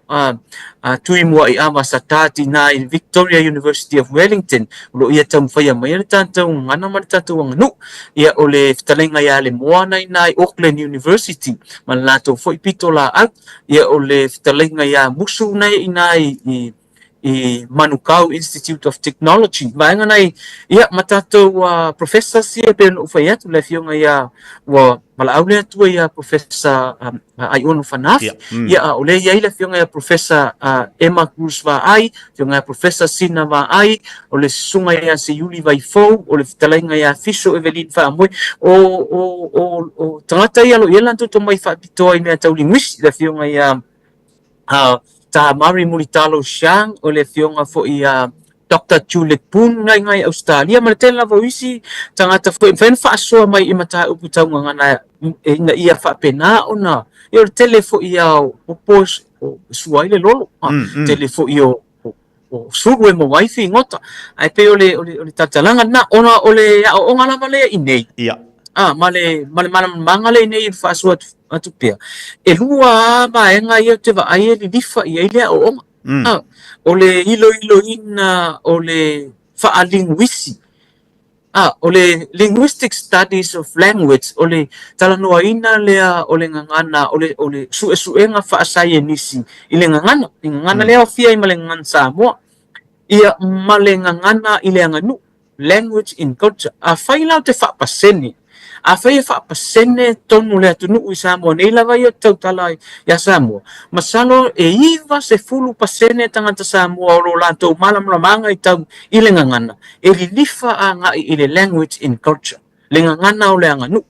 Tuimuaiava Sata Tina i le Victoria University of Wellington, o lo o ia taumafaia maia le tatou gagana ma le tatou aganuu. Ia, o le fetalaiga ia Lemoana i ina i Auckland University ma le latou foi pitolaau. Ia, o le fetalaiga ia Musu na i ina i i Manukau Institute of Technology. Vaega nei, ia, ma tatou professors ia pei ona ou fai atu, le afioga ia, ua valaau le Atua ia Professor Aiono Fanaafi. Ia, a o lea e i ai le afioga ia Professor Emma Cruz Vaai, afioga ia Professor Sina Vaai, o le susuga ia Seiuli Vaifou, o le fetalaiga ia Fiso Eveline Faamoe, o, o, o, o tagata ia o lo o i ai latou tomai faapitoa i mea tau linguisi, le afioga ia Tā Murray Mulitalo Siang, o le afioga foi ia Doctor Juliet Boon ngai ngai Ausetalia, ma le tele lava o isi tagata foi e mafai ona faasoa mai i mataupu tau gagana ina ia faapena ona, ia o le tele foi ia o popo e sua ai le lolo, tele foi o sulu e maua ai figota, ae pei o le, o le, o le talatalaga lena, ona o le aoaoga lava lea i inei, ma le, ma le malamalamaga lea i inei e faasoa atu, atu pea, e lua lava vaega ia ou te vaai e lilifa i ai le aoaoga. O le iloiloina o le faalinguisi, o le linguistic studies of language, o le talanoaina lea o le gagana, o le, o le suesuega faasaienisi i le gagana, le gagana lea e aofia ai ma le gagana Samoa, ia ma le gagana i le aganuu. Language in Culture. Afai la ou te faapasene, afai e faapasene tonu le atunuu i Samoa nei lava ia ou te tautala ia Samoa, masalo e 90% tagata Samoa o lo latou malamalamaga i tau i le gagana, e lilifa agai i le Language in Culture. le gagana o le aganuu.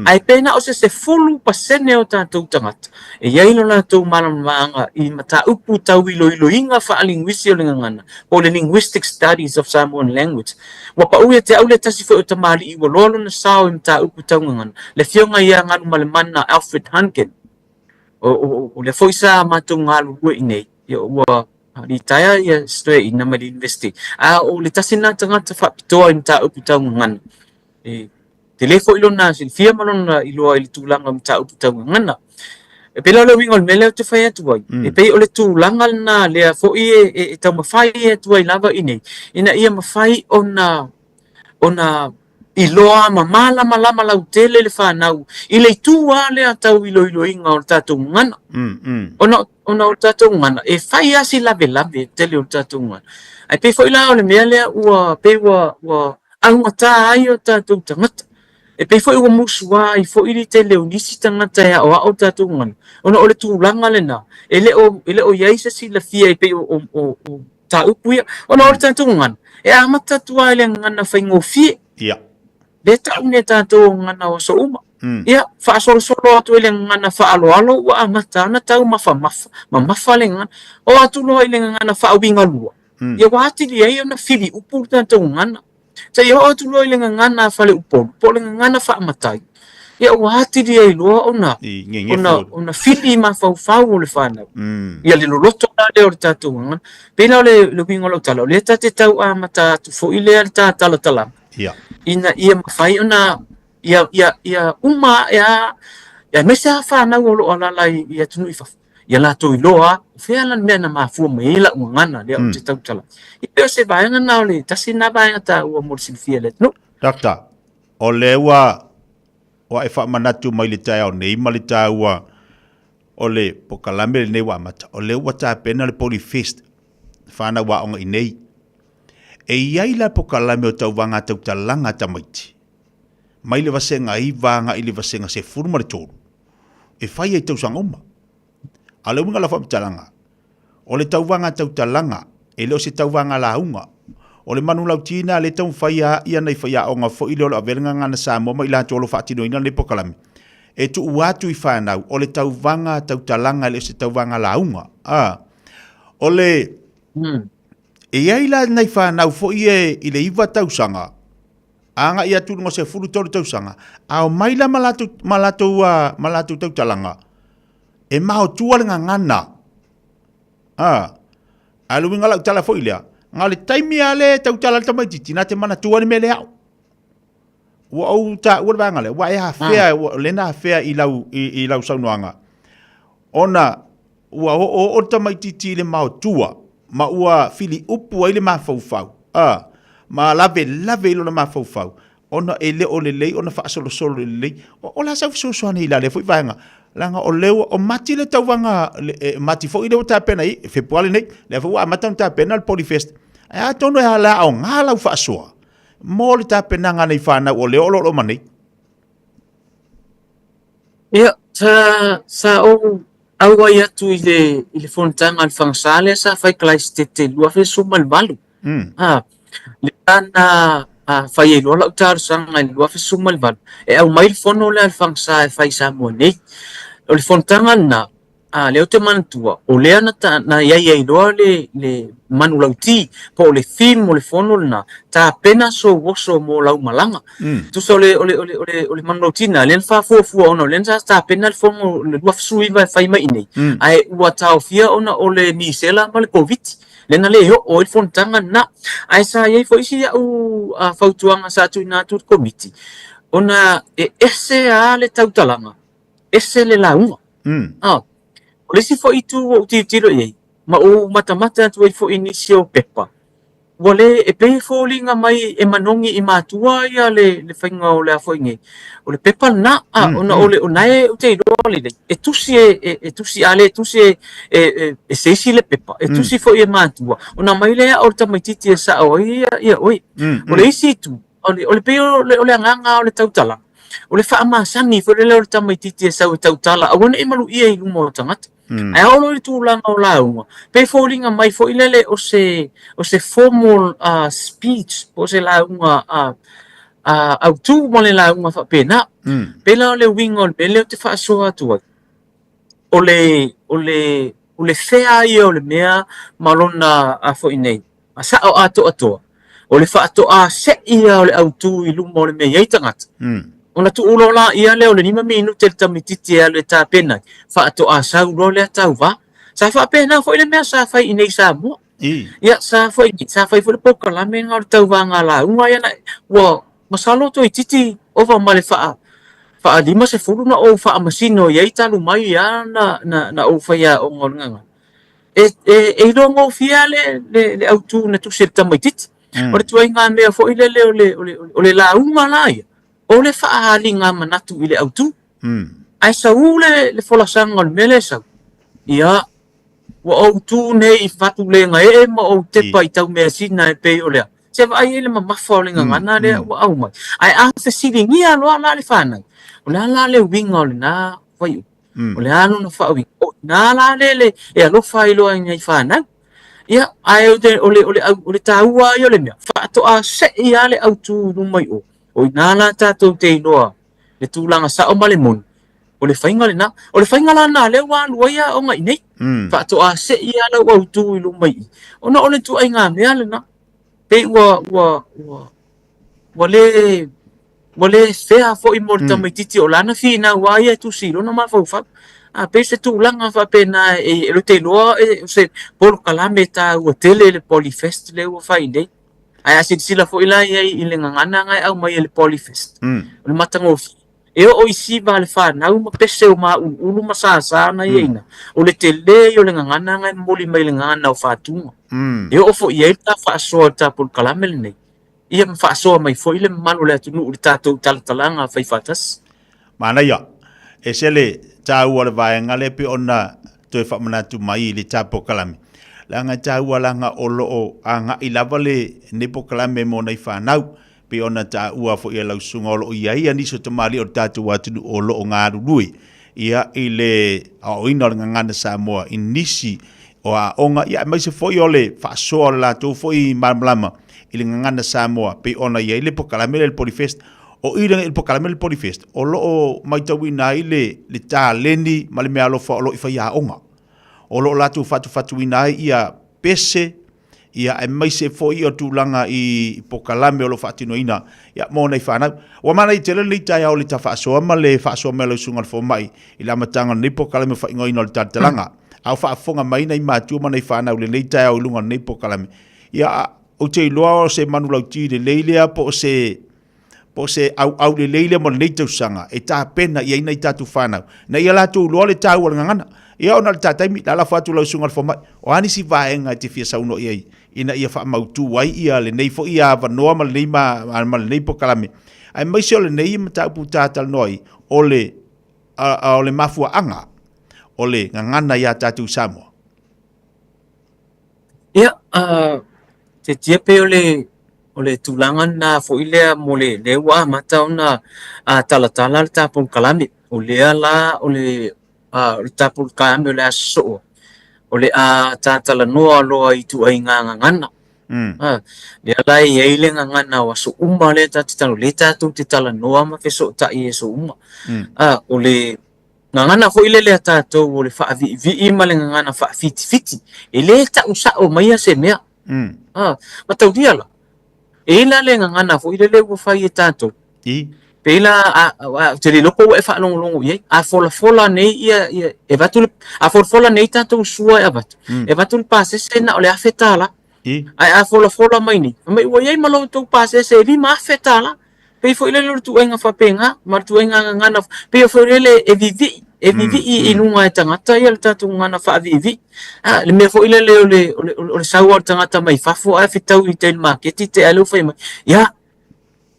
Ae pe na o se 10% o tatou tagata e i ai lo latou malamalamaga i mataupu tau iloiloiga faalinguisi o le gagana, po o le Linguistic Studies of Samoan Language. Ua pau ia te au le tasi foi o tamalii ua loa lona sao i mataupu tau gagana, le afioga ia Galumalemana Alfred Hunkin. O lea foi sa matou galulue i inei, ua litaea ia si toeaina mai le University. A o le tasi lena tagata faapitoa i mataupu tau gagana. E tele foi lona silafia ma lona iloa i le tulaga o mataupu tau gagana. E pei la o le uiga o le mea lea ou te fai atu ai, e pei o le tulaga lena lea foi e taumafai atu ai lava i inei, ina ia mafai ona ona iloa ma malamalama lautele le fanau i le itu lava lea tau iloiloiga o le tatou gagana. Ona, ona o le tatou gagana, e fai lava si lavelave le tele o le tatou gagana. Ae pei foi la o le mea lea ua pei ua, ua augata ai o tatou tagata. E pei foi ua musua ai foi le tele o nisi tagata e aoao le tatou gagana, ona o le tulaga lena, e le o, e le o i ai se silafia e pei o, o, o, o mataupu ia, ona o le tatou gagana, e amata atu lava i le gagana faigofie. Ia. Lea tau nei tatou o gagana o aso uma. Ia, faasolosolo atu i le gagana faaaloalo ua amata ona tau mafamafa, mamafa le gagana. Oo atu loa i le gagana faauigalua, ia ua atili ai ona fili upu le tatou gagana. Seia oo atu loa i le gagana a faleupolu, po o le gagana faamatai, ia ua atili ai loa ona, ona, ona fili mafaufau o le fanau. Ia le loloto la lea o le tatou gagana. Pei la o le, le uiga o lau tala, o lea ta te tau amata atu foi lea le ta talatalaga, ina ia mafai ona, ia, ia, ia uma ae lava, aemaise lava fanau o lo o alaala i, i atunuu i fafo, ia latou iloa o fea la le mea na mafua mai ai lau gagana lea ou te tautala. E pei o se vaega lena o le tasi lena vaega taua mo le silafia e le atunuu. Doctor, o lea ua ua e faamanatu mai le taeao nei ma le taua o le pokalame lenei ua amata, o lea ua tapena le Polyfest, fanau aoga i nei. E i ai la pokalame o tauvaga tautalaga a tamaiti, mai le vasega 9 agai i le vasega 13, e fai ai tausaga uma. A o le uiga o lau faamatalaga, o le tauvaga tautalaga, e le o se tauvaga lauga. O le manulauti lena lea e taumafai a ia nai faiaoga foi lea o lo o avea le gagana Samoa ma i latou o lo o faatinoina lenei polokalame, e tuu atu i fanau, o le tauvaga tautalaga e le o se tauvaga lauga. A, o le... E i ai la nai fanau foi e i le 9 tausaga, agai atu i luga o le 13 tausaga, a omai la ma latou, ma latou, ma latou tautalaga, e maotua le gagana. A, a le uiga lau tala foi lea, na o le taimi lava lea e tautala le tamaitiiti, na te manatua le mea lea ao. Ua ou taua le vaega lea, ua e afea, ua, lea na afea i lau, i, i lau saunoaga, ona ua oooo le tamaitiiti i le maotua, ma ua filiupu ai le mafaufau, a, ma lavelave i lona mafaufau, ona e le o lelei ona faasolosolo lelei. O, o le a sau fesoasoani i la lea foi vaega? Leaga o lea ua, o Mati le tauvaga, le, e, Mati foi lea ua tapena i Fepuari nei, lea foi ua amata ona tapena le Polyfest. Ae atonu e ala aoga lau faasoa mo le tapenaga a nei fanau o lea o lo o loma nei. Ia, sa, sa ou auai atu i le, i le fonotaga a le Fagasa lea sa fai Kalaisitete i le 2018. Ha, lea na fai ai loa lau talosaga i le 2018 e aumai le fono lea a le Fagasa e fai i Samoa nei. O le fonotaga lena, A lea ou te manatua, o lea na, ta, na iai ai loa le, le manulauti, po o le theme o le fono lena, tapena sou oso mo lau malaga. Tusa o le, o le, o le, o le, o le manulauti lena, lea na faafuafua ona o lea na tapena le fono le 2019 e fai mai i inei, ae ua taofia ona o le misela ma le Koviti. Lea na le oo ai le fonotaga lena. Ae sa i ai foi isi au fautuaga sa tuuina atu i le Komiti, ona e ese lava le tautalaga, ese le lauga. Ah, o le isi foi itu ua ou tilotilo i ai, ma ou matamata atu ai foi i nisi o pepa, ua le, e pei e foliga mai e manogi i matua ia le, le faiga o le a foi nei, o le pepa lena, ah, ona o le, o na e ou te iloa lelei, e tusi e, e, e tusi, a le tusi e, e, e, e se isi le pepa, e tusi foi e matua, ona aumai lea o le tamaitiiti e sao ai ia, ia oe. O le isi itu, O le, o le pei o le, o le agaga o le tautalaga, o le faamasani foi lele o le tamaitiiti e sau e tautala, aua ne i maluia i luma o tagata. Ae a oo loa i le tulaga o lauga, pei e foliga mai foi lele o se, o se formal speech po o se lauga autu ma le lauga faapena. Pei la o le uiga o le mea lea ou te faasoa atu ai, o le, o le, o le fea ia o le mea ma lona a foi nei, a sao atoatoa, o le faatoa se'i ia o le autu i luma o le mea i ai tagata. Ona tuu loa laia lea o le 5 minute le tamaitiiti e alu e tapena ai, faatoa sau loa lea tauva. Sa faapena foi le mea sa fai i inei i Samoa. Ia, sa foi, sa fai foi le polokalame lena o le tauvaga lauga ia na, ua masalo toeitiiti ova ma le faa, faa 50 na ou faamasino i ai talu mai lava na, na, na ou faiaoga o le gagana. E, e, e iloa gofie lava le, le, le autu na tusi e le tamaitiiti. O le tuaiga mea foi lele o le, o le, o le lauga la ia, o le faaaliga manatu i le autu. Ae sau le, le folasaga o le mea lea e sau, ia, ua ou tu nei i fatulega ee ma ou tepa i taumeasina e pei o lea. Se vaai ai le mamafa o le gagana lea ua aumai. Ae a fesiligia loa la le fanau, o le a la le uiga o lena fuaiupu? O le a lona faauiga? O i ina la le, le, e alofa ai loa i nai fanau. Ia, ae o le, o le, o le, o le taua ia o le mea, faatoa se'i lava le autu i luma i o. O i ina la tatou te iloa le tulaga sao ma le moni, o le faiga lena. O le faiga la lena lea ua alu ai aoga i nei. Faatoa se'i lava lau autu i luma i i. Ona o le ituaiga mea lena. Pei ua, ua, ua, ua le, ua le fair foi mo le tamaitiiti o lana finau lava ia e tusi i lona mafaufau. A pei se tulaga faapena e, e te iloa e, o se polokalame taua tele le Polyfest lea ua fai nei. Ae a silasila foi la i ai i le gagana na e aumai e le Polyfest, o le matagofie. E oo i siva a le fanau ma pese o māuluulu ma sāsā na i ai ina, o le tele ia o le gagana na e momoli mai le gagana o Fatuga. E oo foi i ai le ta faasoa i le ta polokalame lenei, ia ma faasoa mai foi le mamalu o le atunuu i le tatou talatalaga faifaatasi. Manaia, ese le taua o le vaega lea pei ona toe faamanatu mai i le ta polokalame. Leaga e taua leaga o lo o agai lava lenei polokalame mo nai fanau, pei ona taua foi e lau susuga o lo o i ai nisi o tamalii o le tatou atunuu o lo o galulue ia i le aoaoina o le gagana Samoa i nisi o aoga, ia aemaise foi o le faasoa o le latou foi malamalama i le gagana Samoa pei ona i ai le polokalame lea le Polyfest. O i le polokalame le Polyfest, o lo o matauina ai le taleni ma le meaalofa o lo o i faiaoga. O lo o latou fatufatuina ai ia pese, ia aemaise foi o tulaga i polokalame o lo o faatinoina ia mo nai fanau. Ua manaia tele lenei taeao i le ta faasoa ma le faasoa mai a lau susuga i le fomai i le amataga o lenei polokalame faaigoaina o le Talatalaga. A o faafofoga mai nai matua ma nai fanau i lenei taeao i luga o lenei polokalame, ia ou te iloa o se manulauti lelei lea po o se po o se auau lelei lea mo lenei tausaga e tapena i ai nai tatou fanau, ina ia latou iloa le taua o le gagana. Ia ona o le ta taimi, le a lafo atu lau susuga i le fomai, o a nisi vaega e te fia saunoa i ai ina ia faamautu ai ia lenei foi avanoa ma lenei, ma lenei polokalame, aemaise o lenei mataupu ta talanoa ai, o le, o le mafuaaga o le gagana iā tatou i Samoa. Ia, te pei o le tulaga lena foi lea mo le lea ua amata ona talatala le ta polokalame. O lea la o le ta polokalame o le a sosoo, o le a tatalanoa loa i ituaiga gagana. Lea la e i ai le gagana o aso uma lea ta te talanoa, lea tatou te talanoa ma fesootai i aso uma. O le gagana foi lele a tatou o le faaviivii ma le gagana faafitifiti, e le tau sao maia se mea. Mataulia la, e i ai la le gagana foi lele ua fai e tatou, pei la, ou te le iloa po ua e faalogologo i ai, a folafola nei ia, ia e avatu le, a folafola nei tatou sua e avatu, e avatu le pasese na o le $1,000. Ae a folafola mai nei, fai mai ua i ai ma lo outou pasese e $5,000. Pei foi lele o le tuuaiga faapena, ma le tuuaiga gagana, pei foi lele e vivii, e vivii i luga e tagata ia le tatou gagana faaviivii. A, le mea foi lele o le, o le, o le sau lava o le tagata mai fafo ae fetau i tai i le maketi te i lava lea ua fai mai, ia,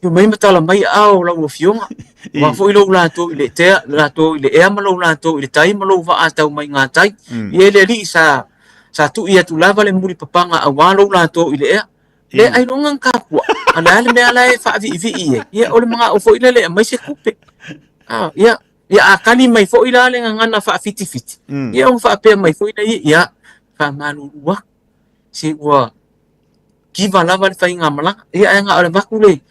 Tuu mai ma tala mai aao o lau afioga, aua foi lou latou i le tea, latou i le ea ma lou latou i le tai ma lou vaa tau mai gatai. Ia e le alii sa, sa tui atu lava le mulipapaga aua lou latou i le ea. Le ailoga na tapuai, a le a le mea la e faaviivii ai, ia o le manao foi lele e aumai se tupe. A, ia, ia a kali mai foi la le gagana faafitifiti, ia ona faapea mai foi lea, ia, faamalulu atu, se ua kiva lava le faigamalaga. Ia ae na o le avatu le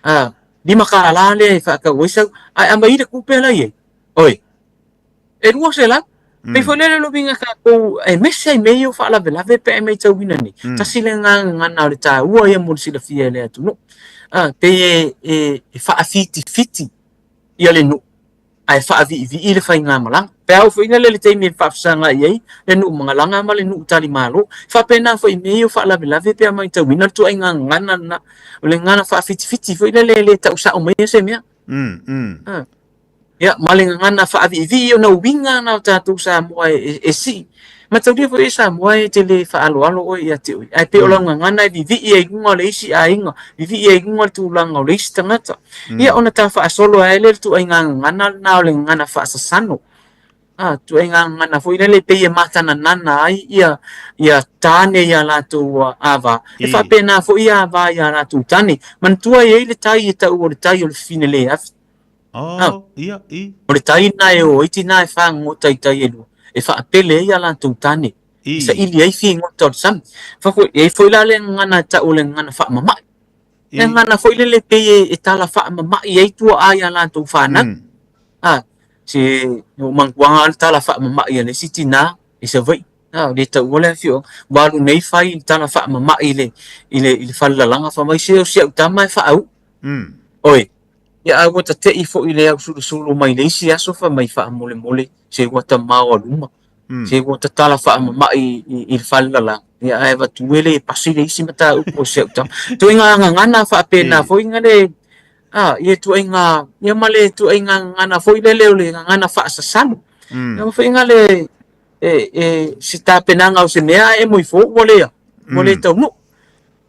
$5 lea e faatau ai sau, ae aumai le tupe la i ai, oi, e 200. Pei foi lele o le uiga tatou, aemaise lava i mea ia o faalavelave pe a e matauina nei, tasi le gagana o le taua ia mo le silafia e le atunuu. Pei e faafitifiti ia le nuu ae faaviivii le faigamalaga. Pe a oo foi lea i le taimi e faafesagai ai le nuu magalaga ma le nuu talimalo. E faapena foi i mea ia o faalavelave pe a matauina le ituaiga gagana lena, o le gagana faafitifiti foi lele e le tau sao maia se mea. Ia, ma le gagana faaviivii ona uiga na o tatou Samoa e sii. Mataulia foi e Samoa e te le faaaloalo oe ia te oe, ae pei o lau gagana e vivii ai i luga o le isi aiga, vivii ai i luga o le tulaga o le isi tagata. Ia ona ta faasolo ai lea i le ituaiga gagana lena o le gagana faasasano. A, ituaiga gagana foi lele pei e matananana ai ia ia tane i a latou ava, e faapena foi ava i a latou tane. Manatua e i ai le tai e tau o le tai o le fafine le afi. Oh, ia, i. O le tai lena e o ai tinā e fagogota i tai e lua, e faapele ai a latou tane, e saili ai figota o le sami. Fa foi, e i ai foi la le gagana e tau o le gagana faamama'i. Le gagana foi lele pei e, e tala faamama'i ai tua'a i a latou fanau. A, se ua manatua lava le tala faamama'i a le isi tinā i Savaii. A, le taua le afioaga, ua alu nei fai i le tala faamama'i i le, i le, i le falelalaga, fai mai, se o si au tama e faauu. Oi, Ia a ua tate'i foi le ausulusulu mai le isi aso fai mai faamolemole se ua tamao a luma, se ua tatala faamama'i i le fale lalaga, ia ae avatu e le pasi le isi mataupu o si au tama. Ituaiga gagana faapena foi na le, a, ia ituaiga, ia ma le ituaiga gagana foi lele o le gagana faasasalo. Ia foi na le, e, se tapenaga o se mea ae emo ifo ua le, ua le taunuu.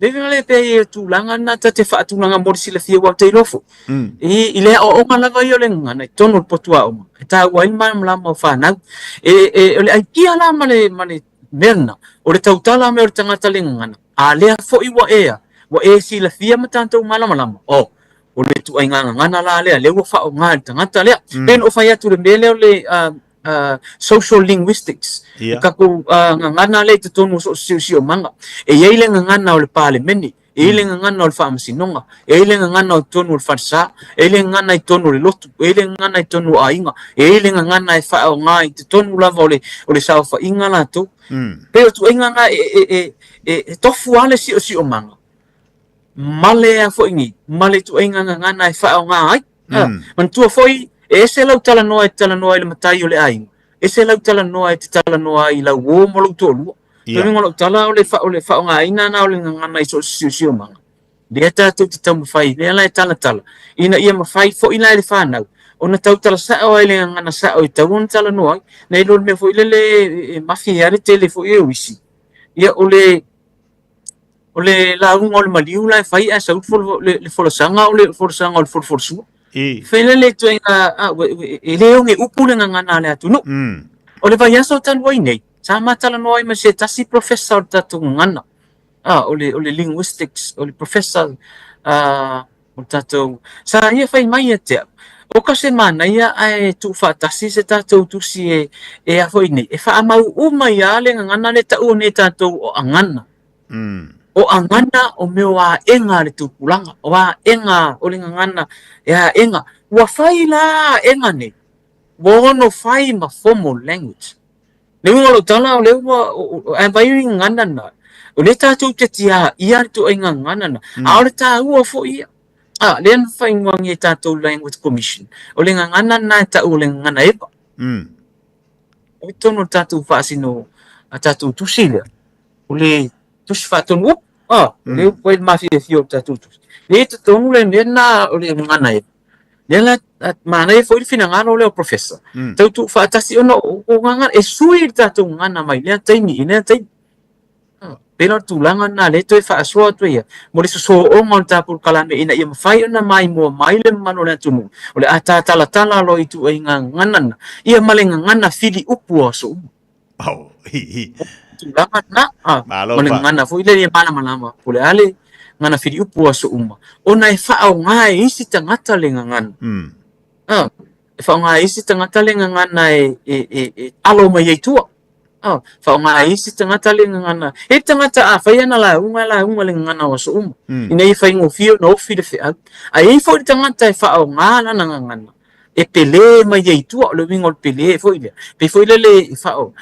Le le le pei e tulaga lena ta te faatulaga mo le silafia aua ou te iloa foi, i le aoaoga lava ia o le gagana i totonu o le potu aoga, e taua ai le malamalama o fanau. E, e, o le aikia la ma le, ma le mea lena, o le tautala mai o le tagata le gagana, a lea foi ua e a, ua e silafia ma tatou malamalama, oh, o le ituaiga gagana la lea, lea ua faaaoga e le tagata lea. Pei ona ou fai atu i le mea lea o le social linguistics, le tatou gagana lea i totonu o so o se siosiomaga. E i ai le gagana o le Palemene, e i ai le gagana o le Faamasinoga, e i ai le gagana o totonu o le falesa, e i ai le gagana i totonu o le lotu, e i ai le gagana i totonu o aiga, e i ai le gagana e faaaoga i totonu lava o le, o le saofaiga latou. Pei o ituaiga na e tofu lava le siosiomaga ma le a foi nei, ma le ituaiga gagana e faaaoga ai. Manatua foi, e ese lau talanoa e te talanoa ai i le matai o le aiga, ese lau talanoa e te talanoa ai i lau uo ma lou toalua. Ia. Uiga o lau tala o le, o le faaaogaina na o le gagana i so o se siosiomaga. Lea tatou te taumafai, lea la e talatala, ina ia mafai foi la e le fanau ona tautala sa'o ai le gagana sa'o e tatau ona talanoa ai, nai lo le mea foi lele e mafi ai le tele foi o isi. Ia o le o le lauga o le maliu la e fai ae sau le, le folasaga o le folasaga o le folafolasua. I. Fai lele ituaiga, e le oge upu le gagana a le atunuu. O le vaiaso talu ai nei, Sa ma talanoa ai ma se tasi professor o le tatou gagana, a, o le, o le linguistics, o le professor a, o le tatou, sa ia fai mai ia te au, o ka se manaia ae tuufaatasi se tatou tusi e, e a foi nei, e faamau uma ai lava le gagana lea e taua nei e tatou o agana. O agana o mea o aega a le tupulaga, o aega o le gagana e aega. Ua fai la aega nei, ua ono fai ma formal language. Le uiga o lau tala, o lea ua, a vai i gagana na, o lea tatou te tiaia le ituaiga gagana na, a o le taua foi ia. A, lea na faaigoagia e tatou Language Commission, o le gagana na e tau o le gagana eva. O totonu o le tatou faasino, a tatou tusi lea, o le tusi faatonu upu, a, o lea ua fai le mafiafia o le tatou tusi. Lea i totonu le mea lena o le gagana eva. Lea la, manaia foi le finagalo lea o Professor, tau tuufaatasi ona o gagana, e sui le tatou gagana mai lea taimi i lea taimi. Pei la o le tulaga lena lea e toe faasoa atu ai ia, mo le sosooga o le ta polokalame ina ia mafai ona maimoa mai le mamalu o le atunuu, o le a ta talatala loa i ituaiga gagana na, ia ma le gagana fili upu o aso uma. Oh, hi, hi. Tulaga lena, Malo ma le fa. gagana foi lea ia malamalama, po o le a le gagana fili upu o aso uma, ona e faaaoga e isi tagata le gagana. E faaaoga e isi tagata le gagana e, e, e, e alo mai ai i tua. Faaaoga e isi tagata le gagana. E tagata a fai ana lauga, e lauga le gagana o aso uma, ina ia faigofie ona ofi le feau. Ae i ai foi le tagata e faaaoga lana gagana e pele mai ai i tua, o le uiga o le pele foi lea, pei foi lele e fao,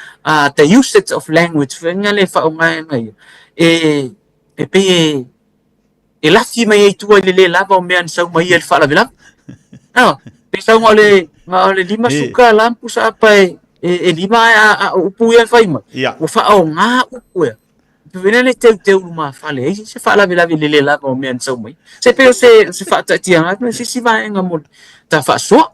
the usage of language foi lea e faaaogaina ia, e, e pei e, e lafi mai ai i tua i le le lava o mea na sau mai ia i le faalavelave. Ah, pei sau na o le, na o le lima suka la ma pusa apa e, e, e lima ae a, a, o upu ia e fai mai. Ua faaaoga upu ia. Pei le teuteu lumafale ai se faalavelave i le le lava o mea na sau mai. Se pei o se, se faataatiaga atu se isi vaega mo le ta faasoa.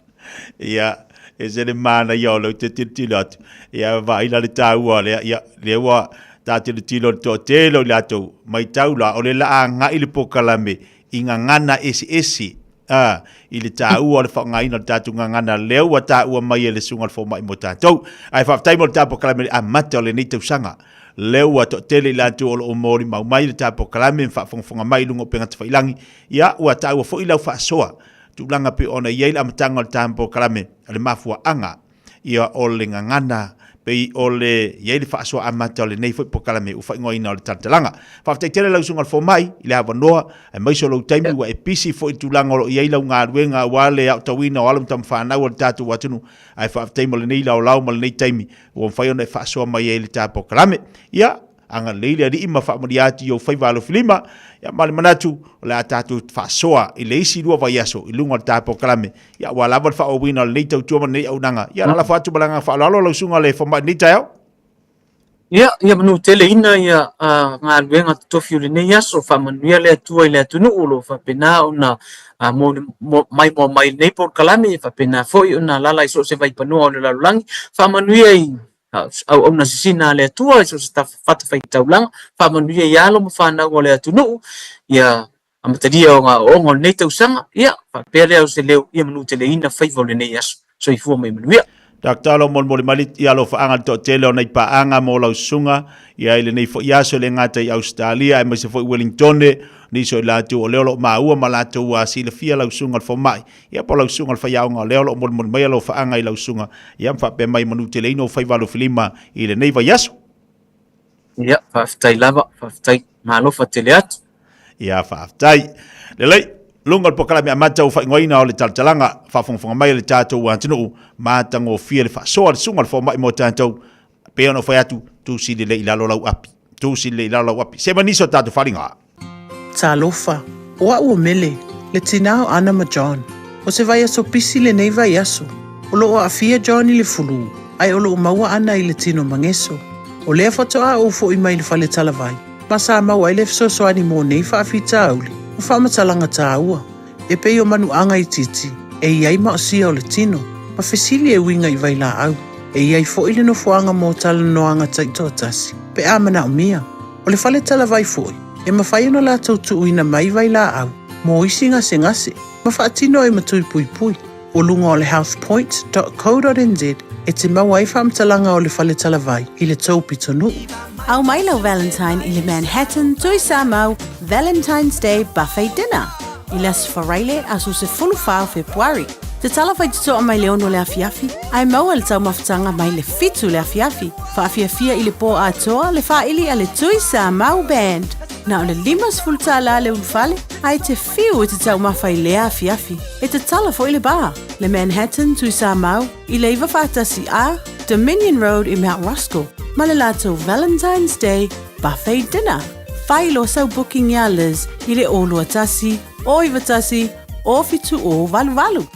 Ia, e se le manaia o lea ou te tilotilo atu. Ia, vaai la le taua lea, ia, lea ua ta tilotilo i le toatele o i latou, matau la, o le la agai le polokalame i gagana eseese ā, i le taua o le faaaogaina o le tatou gagana lea ua taua mai e le Susuga i le Fomai mo tatou. Ae faafetai mo le ta polokalame i le amata o lenei tausaga. Lea ua toatele i latou o lo o molimau mai le ta polokalame ma faafogafoga mai i luga o upega tafailangi. Ia, ua taua foi lau faasoa, tulaga pei ona i ai le amataga o le ta polokalame, o le mafuaaga Ia, o le gagana, pei o le i ai le faasoa amata o lenei foi polokalame ua faaigoaina o le Talatalaga. Faafetai tele lau Susuga i le Fomai i le avanoa, aemaise o lou taimi ua e pisi foi i le tulaga o lo o i ai lau galuega aua le aotauina o alo ma tamafanau a le tatou atunuu, ae faafetai mo lenei laolao ma lenei taimi ua mafai ona e faasoa mai ai i le ta polokalame. Ia, Agalelei le Alii ma faamanuia atu i ou faiva alofilima, ia, ma le manatu, o le a tatou faasoa i le isi lua vaiaso i luga o le ta polokalame, ia, aua lava le faaauauina o lenei tautua ma lenei auaunaga. Ia, lalafo atu ma le agaga faaaloalo lau susuga le fomai i lenei taeao. Ia, ia manu tele ina ia galuega totofi o lenei aso, faamanuia le Atua i le atunuu o lo o faapena ona maimoa mai i lenei polokalame, faapena foi ona alaala i so o se vaipanoa o le lalolagi, faamanuia i auauna sisina a le Atua i so o se fatafaitaulaga, faamanuia i alo ma fanau a le atunuu, ia amatalia o aoaoga o lenei tausaga, ia faapea lea o se leo ia manuteleina faiva o lenei aso. Soifua ma ia manuia. Doctor, o lo o molimoli mai i alofaaga le toatele o nai paaga mo lau susuga ia i lenei foi aso e le gata i Ausetalia aemaise foi Wellingtone, nisi o i latou o lea o lo o maua ma latou silafia lau susuga i le fomai, ia po o lau susuga i le faiaoga o lea o lo o molimoli mai alofaaga i lau susuga, ia ma faapea mai manuteleina o faiva alofilima i lenei vaiaso. Ia, faafetai lava, faafetai, malofa tele atu. Ia, faafetai. Lelei, luga o le polokalame amata ua faaigoaina o le talatalaga, faafogafoga mai a le tatou atunuu, matagofie le faasoa a le susuga i le fomai mo tatou, pei ona ou fai atu, tusi lelei i lalo lau api, tusi lelei i lalo lau api. Se ma nisi o tatou faaaliga. Talofa, o a'u o Mele, le tinā o Ana ma John. O se vaiaso pisi lenei vaiaso. O lo'o aafia John i le fulū, ae o lo'o maua ana i le tino mageso. O lea faatoa ou fo'i mai le fale talavai, ma sa maua ai le fesoasoani mo nei faafitauli ma faamatalaga tāua, e pei o manuaga itiiti e i ai maosia o le tino, ma fesili e uiga i vailaau. E i ai fo'i le nofoaga mo talanoaga taitoatasi, pe a manaomia. O le fale talavai fo'i, e mafai ona latou tuuina mai vailaau mo isi gasegase ma faatino ai ma tui puipui. O luga o le healthpoint.co.nz e te maua ai faamatalaga o le fale talavai i le tou pitonuu. Ao mai lau Valentine i le Manhattan Tui Samoa Valentine's Day Buffet Dinner i le Aso Faraile aso 14 o Fepuari. Tatala faitotoa mai le 6 le afiafi ae maua le taumafataga mai le 7 le afiafi. Faafiafia i le pō atoa le faaili a le Tui Samoa Band. Na o le $50 le ulufale ae te fiu e te taumafa i lea afiafi. E tatala foi le bar, le Manhattan Tui Samoa i le 91A Dominion Road i Mount Roskill ma le latou Valentine's Day Buffet Dinner. Fai loa sau booking iā Liz i le 021 091 0788.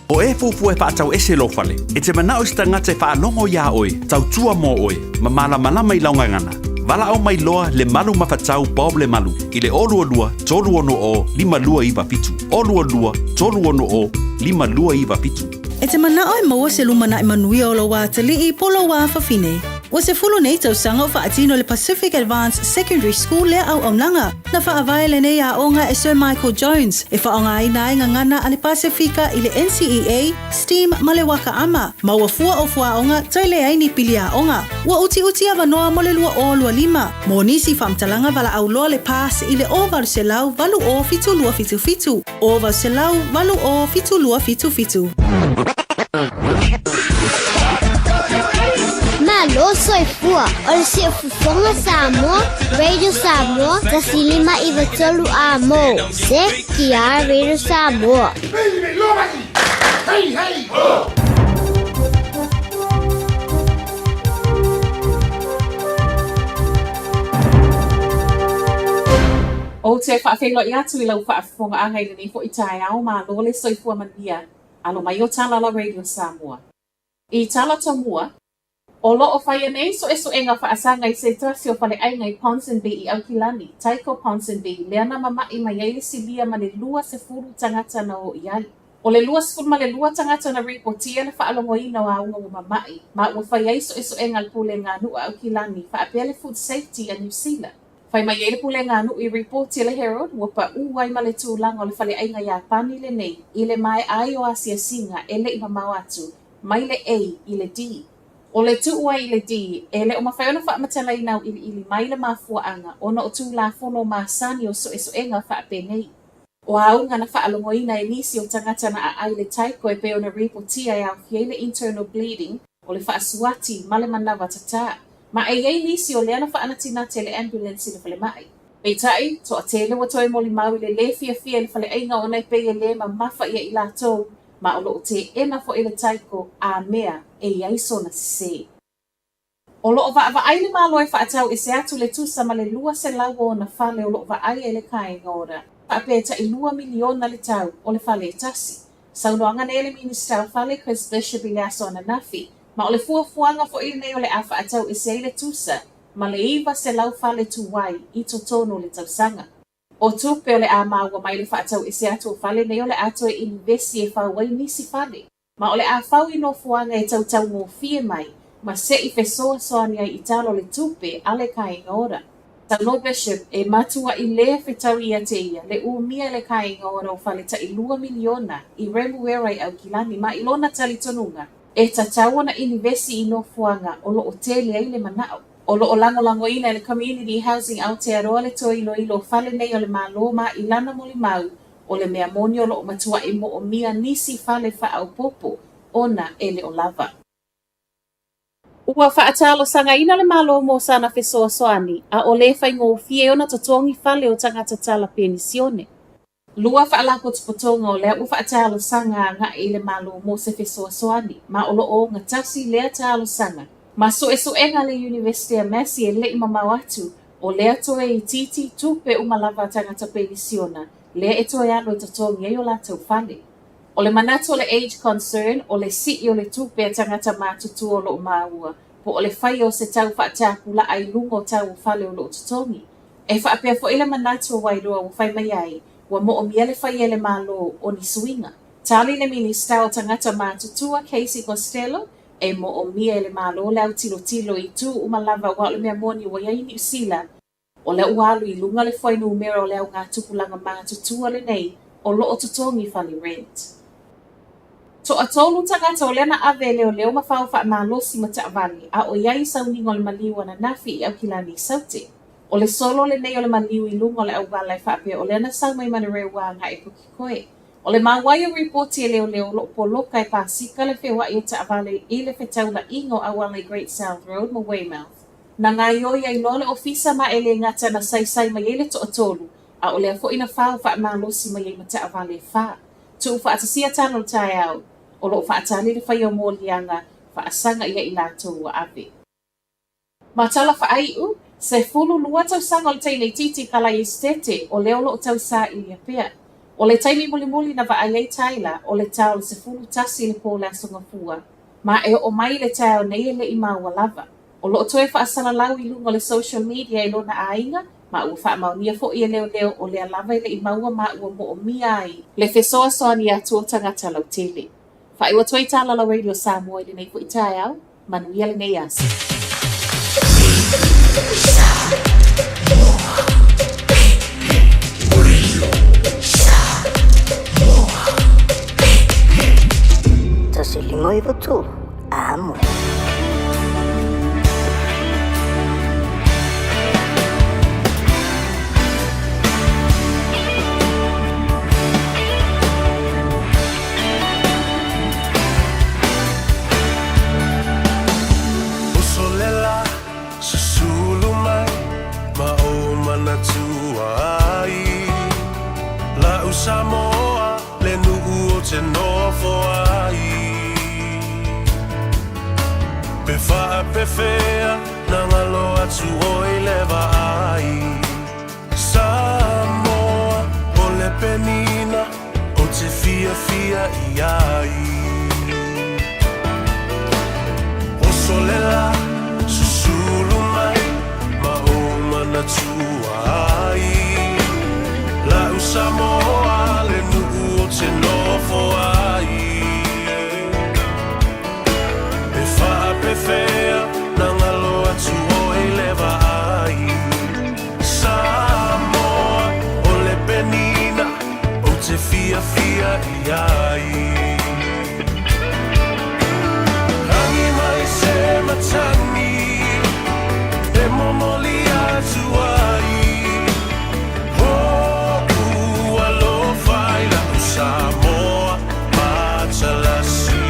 O e fuafua e faatau ese lou fale, e te manao i se tagata e faalogo iā oe, tautua mo oe, ma malamalama i lau gagana. Valaau mai loa le Malu Mafatau Bob Lemalu i le 022 360 5297, 022 360 5297. E te manao e maua se lumanai manuia o lou atalii po o lou afafine. Ua 10 nei tausaga o faatino le Pacific Advance Secondary School lea auaunaga. Na faavae lenei aoga e Sir Michael Jones e faaaogaina ai gagana a le Pasefika i le NCEA, STEAM ma le Waka Ama. Maua fua o fuaoga toe leai ni pili aoga. Ua utiuti avanoa mo le 2025. Mo nisi faamatalaga valaau loa le PASS i le 0800 80 7277, 0800 80 7277. Malo soifua, o le Siufofoga Samoa, Radio Samoa, 1593 A mo, CKR Radio Samoa. Hey, hey, ho! Ou te faafeiloai atu i lau faafofogaaga i lenei foi taeao, malo le soifua manuia, alo mai o Talala Radio Samoa. I tala tomua, o lo o faia nei suesuega faasaga i se tasi o faleaiga i Ponsonby i Aukilani, Taiko Ponsonby, lea na mama'i mai ai le silia ma le 20 tagata na o i ai. O le 22 tagata na ripotia le faalogoina o auga ua mama'i, ma ua fai ai suesuega a le Pulega a Nuu a Aukilani faapea le Food Safety a Niu Sila. Fai mai ai le Pulega a Nuu i ripoti a le Herald ua paʻū ai ma le tulaga o le faleaiga Iapani lenei i le maea ai o asiasiga e le i mamao atu mai le A i le D. O le tuu ai i le D, e le o mafai ona faamatalaina auiliili mai le mafuaaga ona o Tulafono masani o suesuega faapenei. O auga na faalogoina e nisi o tagata na aai le taiko e pei ona ripotia e aofia ai le internal bleeding, o le faasuati ma le manawa tatā. Ma e i ai nisi o lea na faanatinati e le ambulance i le falemai. Peitai, toatele ua toe molimau i le lē fiafia i le faleaiga ona e pei e lē mamafa ia i latou, ma o lo o teena foi le taiko a mea e i ai sona sesē. O lo o vaavaai le Malo e faatau ese atu le tusa ma le 200 o ona fale o lo o vaaia e le Kāinga Ora, faapea e tai $2 miliona le tau o le fale e tasi. Saunoaga nei a le Minisita o Fale Chris Bishop i le aso ananafi, ma o le fuafuaga foi lenei o le a faatau ese ai le tusa ma le 900 fale tuai i totonu o le tausaga. O tupe o le a maua mai le faatau ese atu o fale nei o le a toe inivesi e fau ai nisi fale. Ma o le a fau i nofoaga e tautaugofie mai ma seʻi fesoasoani ai i tala o le tupe a le Kāinga Ora. Saunoa Bishop, e matuaʻi lē fetau ia te ia le ʻumia e le Kāinga Ora o fale taʻilua miliona i Remuera i ʻAukilani ma i lona talitonuga. E tatau ona inivesi i nofoaga o lo o tele ai le manao. O lo o lagolagoina e le Community Housing Aotearoa le toe iloilo o fale nei o le Malo ma i lana molimau, o le mea moni o lo o matuai moomia nisi fale faaopoopo ona e le o lava. Ua faatalosagaina le Malo mo sana fesoasoani, a o le faigofie ona totogi fale o tagata tala penisione. Lua faalapotopotoga o lea ua faatalosaga agai i le Malo mo se fesoasoani, ma o lo o ogatasi lea talosaga ma suesuega a le Iunivesite a Massey e le i mamao atu, o lea toe itiiti tupe uma lava a tagata penisiona lea e toe alu e totogi ai o latou fale. O le manatu o le Age Concern, o le sii o le tupe a tagata matutua o lo o maua, po o le faia o se tau faatapulaa i luga o tau o fale o lo o totogi. E faapea foi le manatu o Wairoa ua fai mai ai, ua moomia le faia e le Malo o ni suiga. Tali le Minisita o Tagata Matutua Casey Costello, e moomia e le Malo le autilotilo i itu uma lava aua o le mea moni ua i ai i Niu Sila, o lea ua alu i luga le fuainumera o le augatupulaga matutua lenei o lo o totogi fale rent. Toatolu tagata o lea na ave e leoleo ma fao faamalosi ma taavale a o i ai i sauniga o le maliu ananafi i Aukilani i Saute. O le solo lenei o le maliu i luga o le auala e faapea o lea na sau mai Manurewa agai i Pukekohe. O le maua ai o ripoti e leoleo o lo o poloka e pasika le feoai o taavale i le fetaulaiga o auala i Great South Road ma Weymouth. Na gaoioi ai loa le ofisa ma e le gata na saisai mai ai le toatolu, a o lea foi na fao faamalosi mai ai ma taavale e fa. Tuufaatasia tala o le taeao, o lo o faatali le faia o moliaga faasaga ia i latou ua ave. Ma tala faaiu, 12 tausaga o le teine itiiti Kalai Esetete o lea o lo o tausaili pea. O le taimi mulimuli na vaai ai Tyler o le ta o le 11 i le po o le Aso Gafua, ma e oo mai i le taeao nei e le i maua lava. O lo o toe faasalalau i luga o le social media e lona aiga, ma ua faamaonia foi e leoleo o lea lava e le i maua ma ua moomia ai le fesoasoani atu o tagata lautele. Faaiu atu ai Tala la Radio Samoa i lenei foi taeao, manuia lenei aso. 1 5 9 3, amo. Usolela susulu mai ma o manatua ai La'u Samoa le nuu o te nofo ai Pe faapefea na galo atu oi le vaai Samoa o le penina o te fiafia i ai Usolela susulu mai ma o manatua ai La'u Samoa le nuu o te nofo ai Pe faapefea na galo atu oi le vaai Samoa o le penina o te fiafia i ai Agi mai se matagi e momoli atu ai Ho'u alofa i la'u Samoa matalasi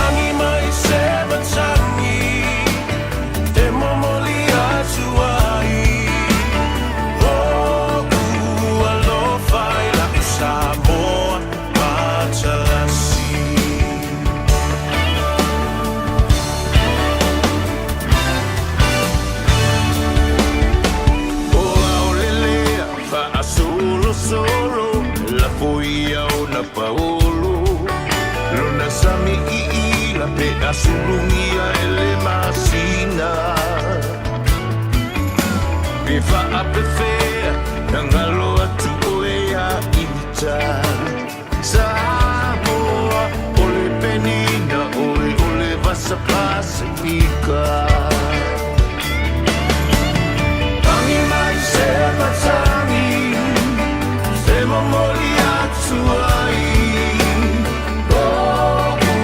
Agi mai se matagi e momoli atu ai Ho'u alofa i la'u Samoa matalasi. O aolelea faasolosolo lafoia ona paolo lona sami iila pe asulugia e le masina pe faapefea na galo atu oe ia ita Samoa o le penina oe o le vasa Pasifika. Agi mai se matagi e momoli atu ai Ho'u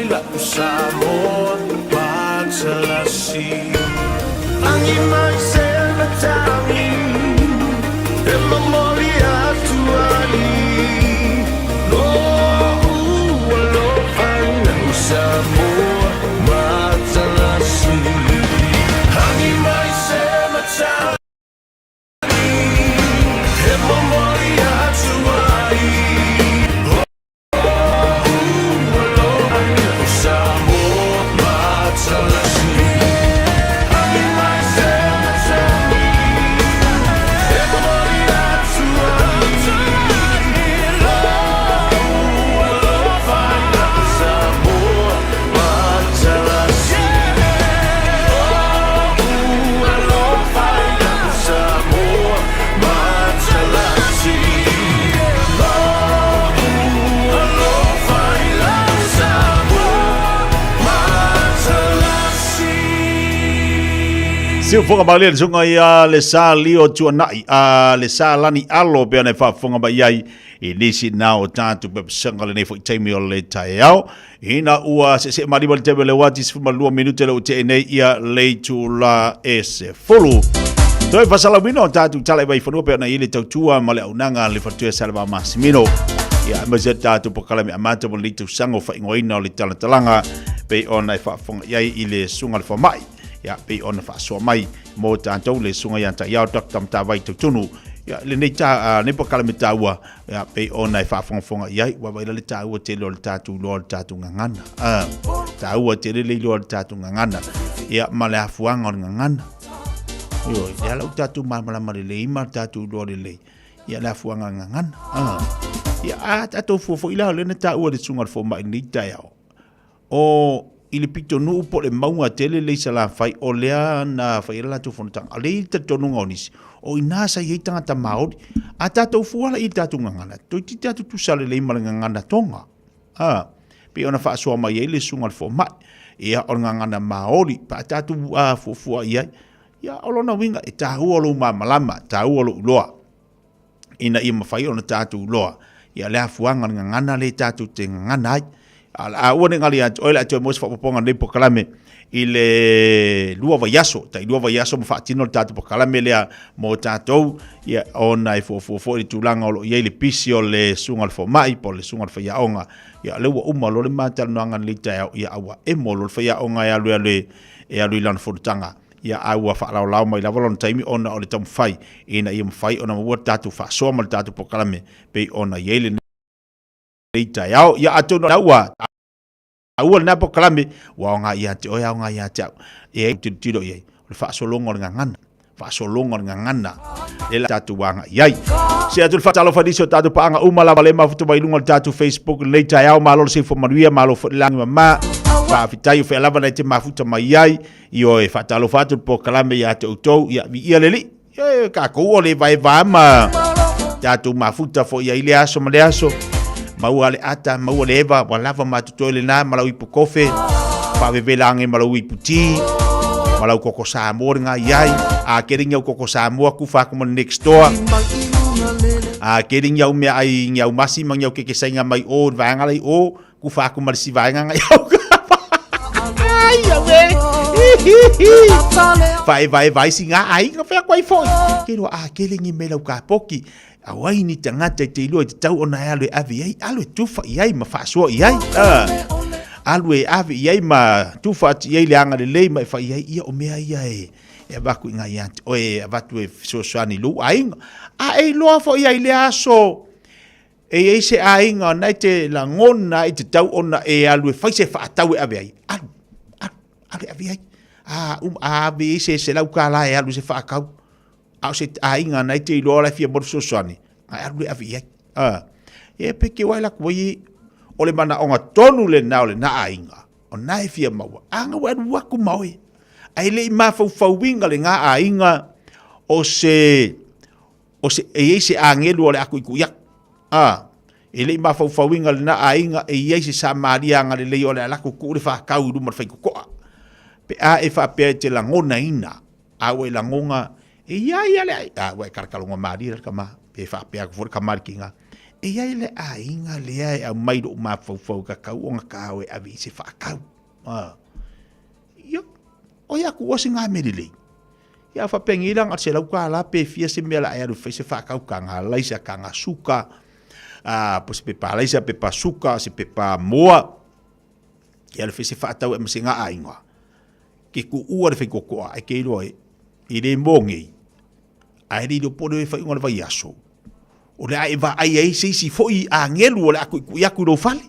i la'u Samoa matalasi. Agi mai se matagi e momoli atu ai lo'u alofa i la'u Samoa matalasi. Agi mai se matagi. Siufoga malie le suga ia le sa lio tuanai a le sa lani alo pe ana e faafofoga mai ai i nisi na o tatou pepesaga lenei foi taimi o le taeao. Ina ua seesee malima le taimi o le uati 12 minute le ua tea nei ia le itula e 10. Toe fasalauina o tatou tala i vaifanua pe ona i le tautua ma le aunaga le faletua Saleva Masimino. Ia aemaise tatou polokalame amata mo lenei tausaga o faaigoaina o le talatalaga pei ona e faafofoga i ai i le susuga le fomai. Ia pei ona faasoa mai mo tatou le susuga ia Taiao Dr. Matavai Tautunu. Ia lenei ta, lenei polokalame taua Ia, pei ona e faafogafoga i ai, ua vaai la le taua tele o le tatou iloa o le tatou gagana. Ah, taua tele le iloa o le tatou gagana. Ia, ma le afuaga o le gagana. Ioe, lea la ua tatou malamalama lelei ma le tatou iloa lelei. Ia, le afuaga o le gagana. Ah. Ia, a tatou fua foi la, o lea na taua e le susuga i le fomai i lenei taeao. O i le pitonuu po o le mauga tele lea i Salafai o lea na fai ai le latou fonotaga. O lea e i ai le talitonuga o nisi, o i ina sa i ai tagata Māori. A tatou fua la i le tatou gagana, toeitiiti tatou tutusa lelei ma le gagana Tonga. A, pei ona faasoa mai ai le susuga i le fomai. Ia, o le gagana Māori, pe a tatou fuafua i ai, ia, o lona uiga, e taua lou malamalama, taua lou iloa. ina ia mafai ona tatou iloa ia le afuaga o le gagana lea tatou te gagana ai. A o le a aua ne i galo ia te oe le a toe maua se faaopoopoga o lenei polokalame i le 2 vaiaso, tai 2 vaiaso ma faatino le tatou polokalame lea mo tatou, ia, ona e fuafua foi i le tulaga o lo o i ai le pisi o le susuga i le fomai po o le susuga i le faiaoga. Ia, o lea ua uma loa le ma talanoaga i lenei taeao, ia, a ua emo loa le faiaoga e alu e alu e alu i lana fonotaga. Ia, a ua faalaolao mai lava lona taimi ona o le taumafai ina ia mafai ona maua le tatou faasoa ma le tatou polokalame pei ona i ai lenei taeao. Ia, atonu o ua taua lena polokalame, ua aoga ia te oe, aoga ia te au. E tilotilo i ai, o le faasologa o le gagana, faasologa o le gagana, lea la tatou agai i ai. Se atu le faatalofa i nisi o tatou paaga uma lava le mafuta mai luga o le tatou Facebook lenei taeao. Malo le soifua manuia, malo foi le lagi mama. Faafetai o fea lava na e te mafuta mai ai. Ioe, faatalofa atu le polokalame ia te outou, ia, viia le Alii. Ioe, tatou o le vaevaa ma tatou mafuta foi ai lea aso ma lea aso. Maua le ata, maua le eva, ua lava ma totoe lena ma lau ipu kofe, faavevela age ma lau ipu ti, ma lau koko Samoa le ngai ai. A kere ngi au koko Samoa kufa aku ma le next door. A kere ngi au mea ai ngi au masi ma ngi au keke sainga mai o, le vaega lai o, Kufa aku ma le si vaega ngai au. Ai, au e. Whaevaevae si ngā aiga whea koe foi. Ke roa a kele ngi me lau kapoki. Au ai ni tangata i te iloa i te tau ona e alu e ave i ai, alu e tufa i ai ma whaasua i ai. Alu e ave i ai ma tufa atu i ai le anga lelei ma e whai i ai ia o mea ia e. E avatu i ngai atu, oe avatu e fesoasoani i lou aiga. A e iloa foi ai le aso E i ai se aiga na e te lagona ai te tau ona e alu e fai se faatau e ave ai, alu, alu, alu e ave ai. A, um, a ave ai se $100 e alu i se faatau. A o se aiga na e te iloa la e fia mo le fesoasoani, a e alu e ave i ai. A, e pe ke wai la kuai, o le manaoga tonu lena o lena aiga, o na e fia maua, a nga ua alu aku ma oe. Ae le i mafaufauina lena aiga o se, o se, e i ai se agelu o le a tuitui atu. A, e le i mafaufauina lena aiga e i ai se Samaria agalelei o le a latou tuu le faatau i luma o le faitotoa. Pe a e faapea e te lagonaina, a ua e lagona, e i ai a le ai, a ua e kalakaloga malie la le tama, pe faapea atu foi le tama i le tiga. E i ai le aiga lea e aumai lou mafaufau e kakau ona kao e ave i se faakau. A. Ia, o ia ku o se ngā mea lelei. Ia faapea la na $100 pe fia se mea la e alu fai se faakau ka ngā laisa ka ngā suka, a, po se pepa laisa, pepa suka, se pepa moa. Ia alu fai se faatau e ma se ngā aiga. Ke ku ua le whaikokoa, e ke iloa e, e le mō ngei. A e le iloa po o le faaiuga o le vaiaso, o le a e vaai ai se isi foi agelu o le a kuikui aku i lou fale.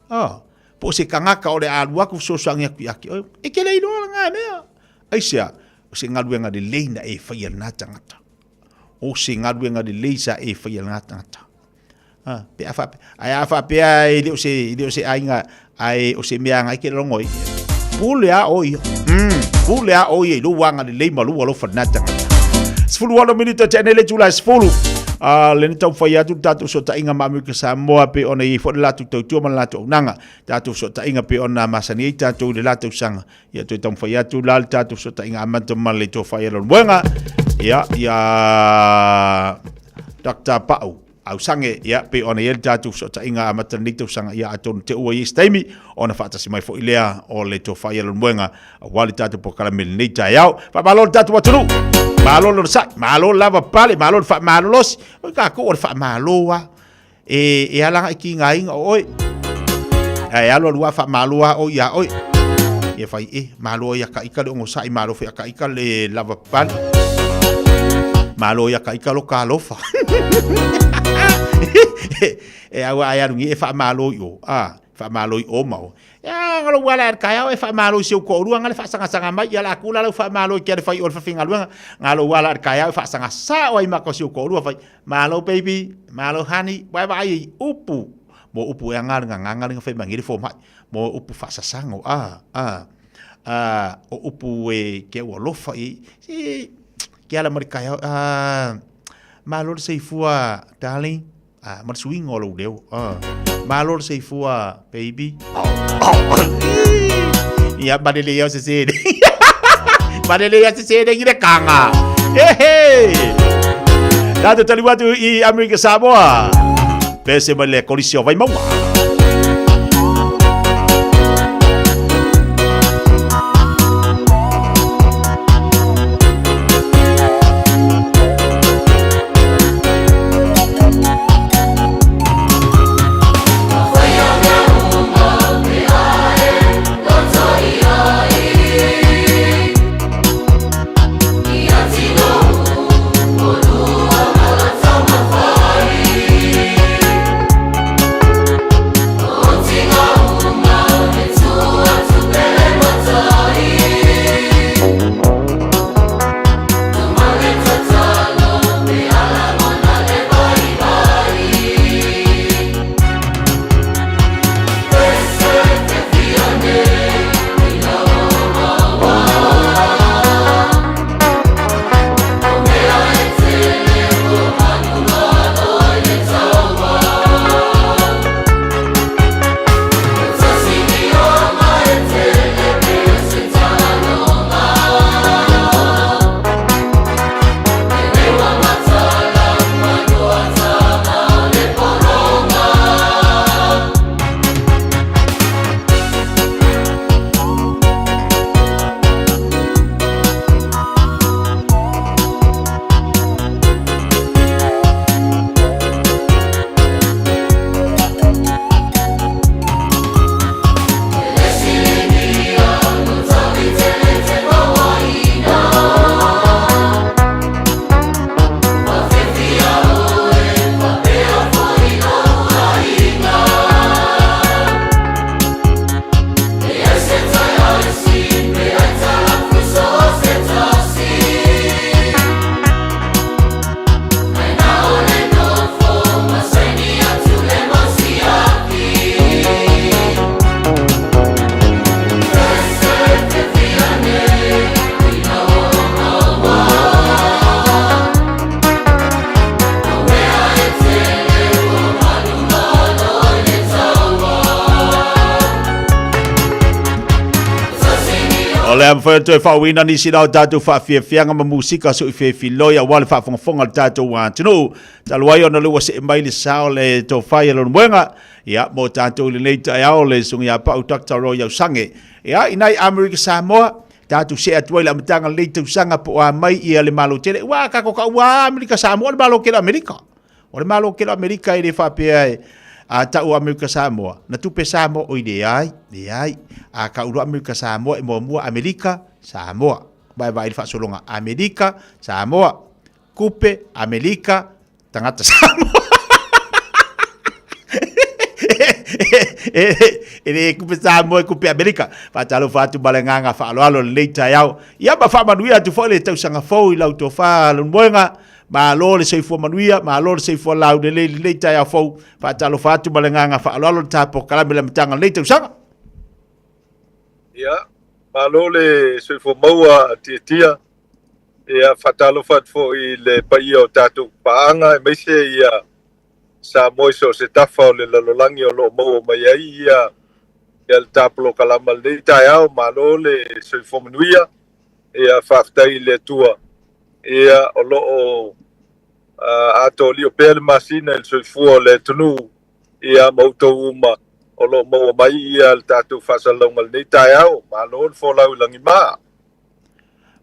Ah, po o se tagata o le a alu aku fesoasoani atu ia te oe. E te le iloa lena mea. Aisea, o se galuega lelei na e faia lena tagata. O se galuega lelei sa e faia lena tagata. Ah, pe a faapea, ae a faapea e le o se, e le o se aiga, ae o se mea agai ke logo ai. Pule a o ia. Pule a o ia i lou agalelei ma lou alofa lena tagata. 16 minute te nei le itula e 10. A le ni taumafai atu le tatou fesootaiga ma Amerika Samoa pei ona i ai foi le latou tautua ma le latou auaunaga. Tatou fesootaiga pei ona masani ai tatou i le la tausaga. Ia toe taumafai atu la le tatou fesootaiga amata ma le tofa ia Leulumoega. Ia, ia Dr. Pau Ausange, ia, pei ona i ai le tatou fesootaiga amata lenei tausaga, ia, atonu te ua i ai se taimi, ona faatasi mai foi lea o le tofa ia Leulumoega, aua le tatou polokalame i lenei taeao. Faamalo le tatou atunuu, malo le onosai, malo le lava pale, malo le faamalolosi, o tatou o le faamalo lava, e, e ala agai tigaina o oe, ae alu alu lava faamalo lava oe ia oe. Ia fai, e, malo ia ka ika le onosai, malo foi ia ka ika le lava pale. Malo ia ka ika lo ka alofa. E aua ai alu ni e faamalo i o, a, faamalo i o ma o. Ia, ngalo wala er kaya e faamalo i si ou toalua ngale faasagasanga mai ia la kula lau faamalo i ke ale fai o le fafaigaluega. Ngalo wala er kaya e faasagasa o ai ma ko si ou toalua fai. Malo baby, malo honey, wai vai i upu. Mo upu e anga nga nga nga fai mangi le fomai. Mo upu faasasago, a, a, a, o upu e ke ua alofa i, si, ke ala ma le taeao, a, malo le soifua, darling, a, ma le suiga o lou leo, a, malo le soifua, baby. Ia, malele ia o se sene. Malele ia se sene i le kanga. Ehe! Tātou taliu atu i Amerika Samoa. Pese mai le kolisi o Vaimauga. O le a mafai ona toe faauuina nisi la o tatou faafiafiaga ma musika sui fefiloi aua le faafogafoga a le tatou atunuu. Talu ai ona o lea ua see mai le sa o le tofa ia Leulumoega, ia, mo tatou i lenei taeao le Susuga ia Pau Doctor Roy Ausange. Ia, i nai Amerika Samoa, tatou see atu ai i le amataga o lenei tausaga po o a mai ia le Malo tele. Ua tatou taua lava Amerika Samoa o le Malo tele o Amerika. O le Malo tele o Amerika e le faapea e a tau Amerika Samoa, na tupe Samoa, oi leai, leai. A tau loa Amerika Samoa e muamua Amerika Samoa. Vaevae i le faasologa Amerika Samoa, kupe Amerika tagata Samoa. E le kupe Samoa e kupe Amerika. Faatalofa atu ma le agaga faaaloalo i lenei taeao. Ia ma faamanuia atu foi le tausaga fou i lau tofa Leulumoega. Malo le soifua manuia, malo le soifua laulelei i lenei taeao fou. Faatalofa atu ma le agaga faaaloalo le ta polokalame i le amataga o lenei tausaga. Ia, malo le soifua maua Tiatia. Ia, faatalofa atu foi i le paia o tatou paaga aemaise ia Samoa i so o se tafa o le lalolagi o lo o maua mai ai ia ia le ta polokalama i lenei taeao. Malo le soifua manuia. Ia, faafetai i le Atua. Ia, o lo o atoa pea le masina i le soifua o le atunuu, ia, ma outou uma o lo o maua mai ia le tatou faasalalauga i lenei taeao. Malo le folau i lagima.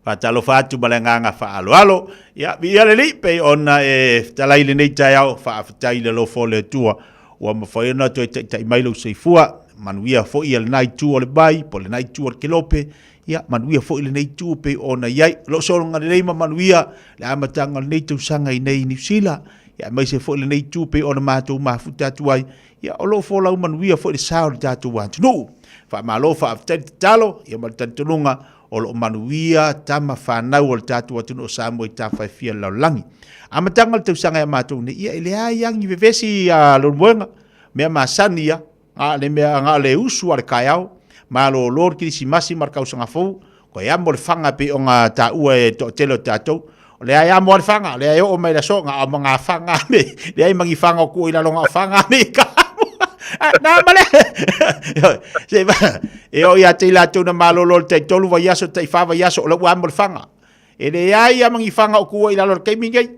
Faatalofa atu ma le agaga faaaloalo. Ia, viia le Alii, pei ona e fetalai i lenei taeao, faafetai i le alofa o le Atua ua mafai ona toe taitai mai lou soifua. Manuia foi ia lena itu o le vai, po o lena itu o le kelope, ia manuia foi lenei itu e pei ona i ai. O lo o sologa lelei ma manuia le amataga o lenei tausaga i nei Niu Sila, ia aemaise foi lenei itu e pei ona matou mafuta atu ai, ia o lo o folau manuia foi le sa o le tatou atunuu. Faamalo faafetai le tatalo, ia ma le talitonuga o lo o manuia tama fanau o le tatou atunuu o Samoa i tafa e fia o le lalolagi. Amataga o le tausaga ia matou nei, ia e leai lava ni vevesi a Leulumoega, mea masani ia, Na le mea na le usu a le taeao, malolo le Kerisimasi ma le tausaga fou, koe amo le faga e pei ona taua e toatele o tatou. O lea e amo a le faga, o lea e oo mai le aso, na o ma ngā faga me, leai ma ni faga o tuu i lalo na o faga me ka amo. Na ma le. Se e oo ia te i latou na malolo le taitolu vaiaso, taifa vaiaso, o la ua amo le faga. E leai a ma ni faga o tuu i lalo i le taimi nei.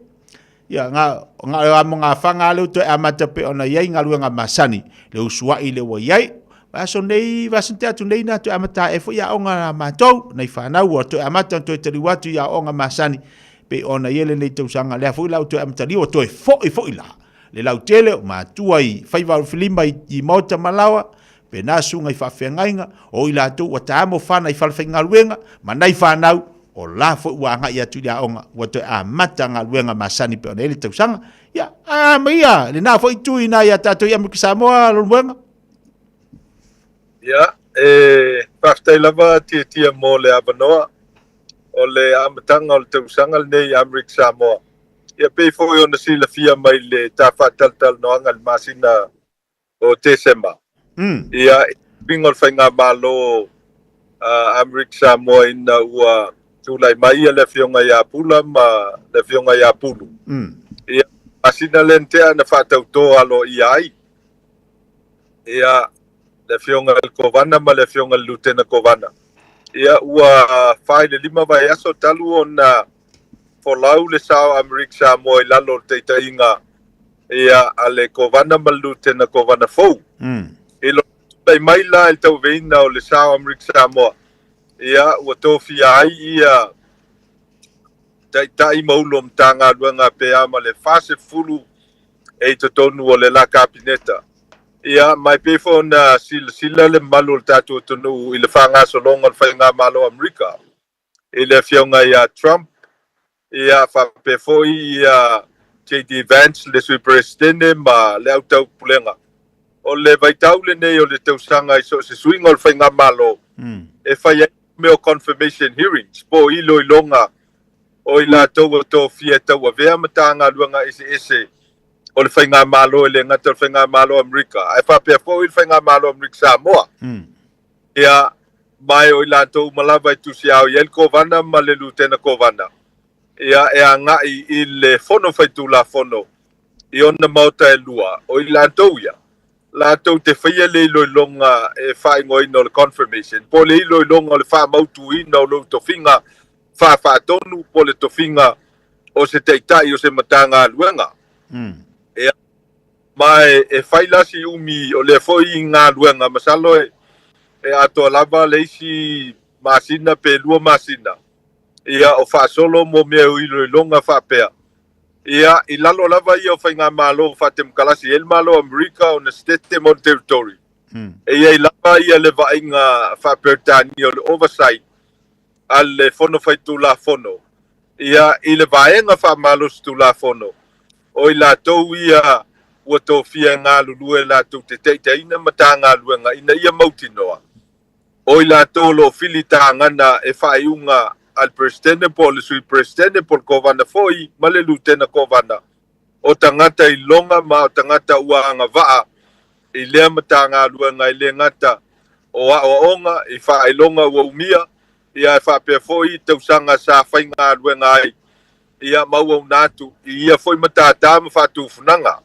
Ia, na, na o amo ngā whanga ale toe amata pe ona iai galuega masani, le usuai le ua iai. Vaiaso nei, vaiaso te atu nei na toe amata e foi aoga a matou, nei whanau ua toe amata toe taliu atu i aoga masani, pe ona iai lenei tausaga, lea foi la ua toe amatalia, ua toe foi foi la. Le lautele o matua i faiva o filima i maota malawa, pe nā susuga i faafeagaiga, o i latou ua taamo whana i whalewhaigaluega, ma nai whanau, o la foi ua agai atu i le aoga, ua toe amata galuega masani pei ona i ai le tausaga. Ia, a ma ia, lena foi itu i ina ia tatou i Amerika Samoa, Leulumoega. Ia, e faafetai lava Tiatia mo le avanoa o le amataga o le tausaga lenei i Amerika Samoa. Ia pei foi ona silafia mai le ta faatalatalanoaga i le masina o Tesema. Ia, i uiga o le Faigamalo a Amerika Samoa ina ua tulai mai ia le Afioga ia Pula ma le Afioga ia Pulu. Ia, masina lea na tea na faatauto aloaia ai ia le Afioga i le Kovana ma le Afioga i le Lutena Kovana. Ia, ua 4 i le 5 vaiaso talu ona folau le sa o Amerika Samoa i lalo o le taitaiga ia a le Kovana ma le Lutena Kovana fou. I lona tulai mai la i le tauaveina o le sa o Amerika Samoa, ia ua tofia ai ia taitai ma ulu o Matagaluega pe a ma le 40 e i totonu o le la Kapeneta. Ia, ma e pei foi ona silasila le mamalu o le tatou atunuu i le faagasologa o le Faigamalo o Amerika, i le Afioga ia Trump, ia faapea foi ia JD Vance le Sui Peresetene ma le au taupulega. O le vaitau lenei o le tausaga i so o se suiga o le faigamalo e fai ai mea o confirmation hearings po o iloiloga o i latou ua tofia e tauavea Matagaluega eseese o le faigamalo e le gata o le faigamalo o Amerika ae faapea foi le faigamalo o Amerika Samoa. Ia, ma e o i latou uma lava e tusiao i ai le Kovana ma le Lutena Kovana, ia, e agai i le Fono Faitulafono i ona maota e lua, o i latou ia. latou te faia le iloiloga e faaigoaina o le confirmation, po o le iloiloga o le faamautuina o lou tofiga faafaatonu po o le tofiga o se taitai o se Matagaluega. Ia, ma e fai la si umi o lea foi galuega, masalo e atoa lava le isi masina pe 2 masina, ia, o faasolo mo mea o iloiloga faapea. Ia, i lalo lava ia o faigamalo faatemokalasi, e i ai le Malo o Amerika, ona Setete ma ona Territory. E i ai lava ia le vaaiga faa-Peretania o le oversight a le Fono Faitulafono, ia, i le vaega faamalosi Tulafono, o i latou ia ua tofia e galulue latou te taitaiina Matagaluega ina ia mautinoa o i latou o lo o filitagana e faaiuga a le Peresetene po o le Sui Peresetene po o le Kovana foi ma le Lutena Kovana, o tagata iloga ma o tagata ua agavaa i lea Matagaluega e le gata o aoaoga i faailoga ua umia, ia ae faapea foi tausaga sa faigaluega ai, ia ma auauna atu i ia foi matata ma faatufunaga.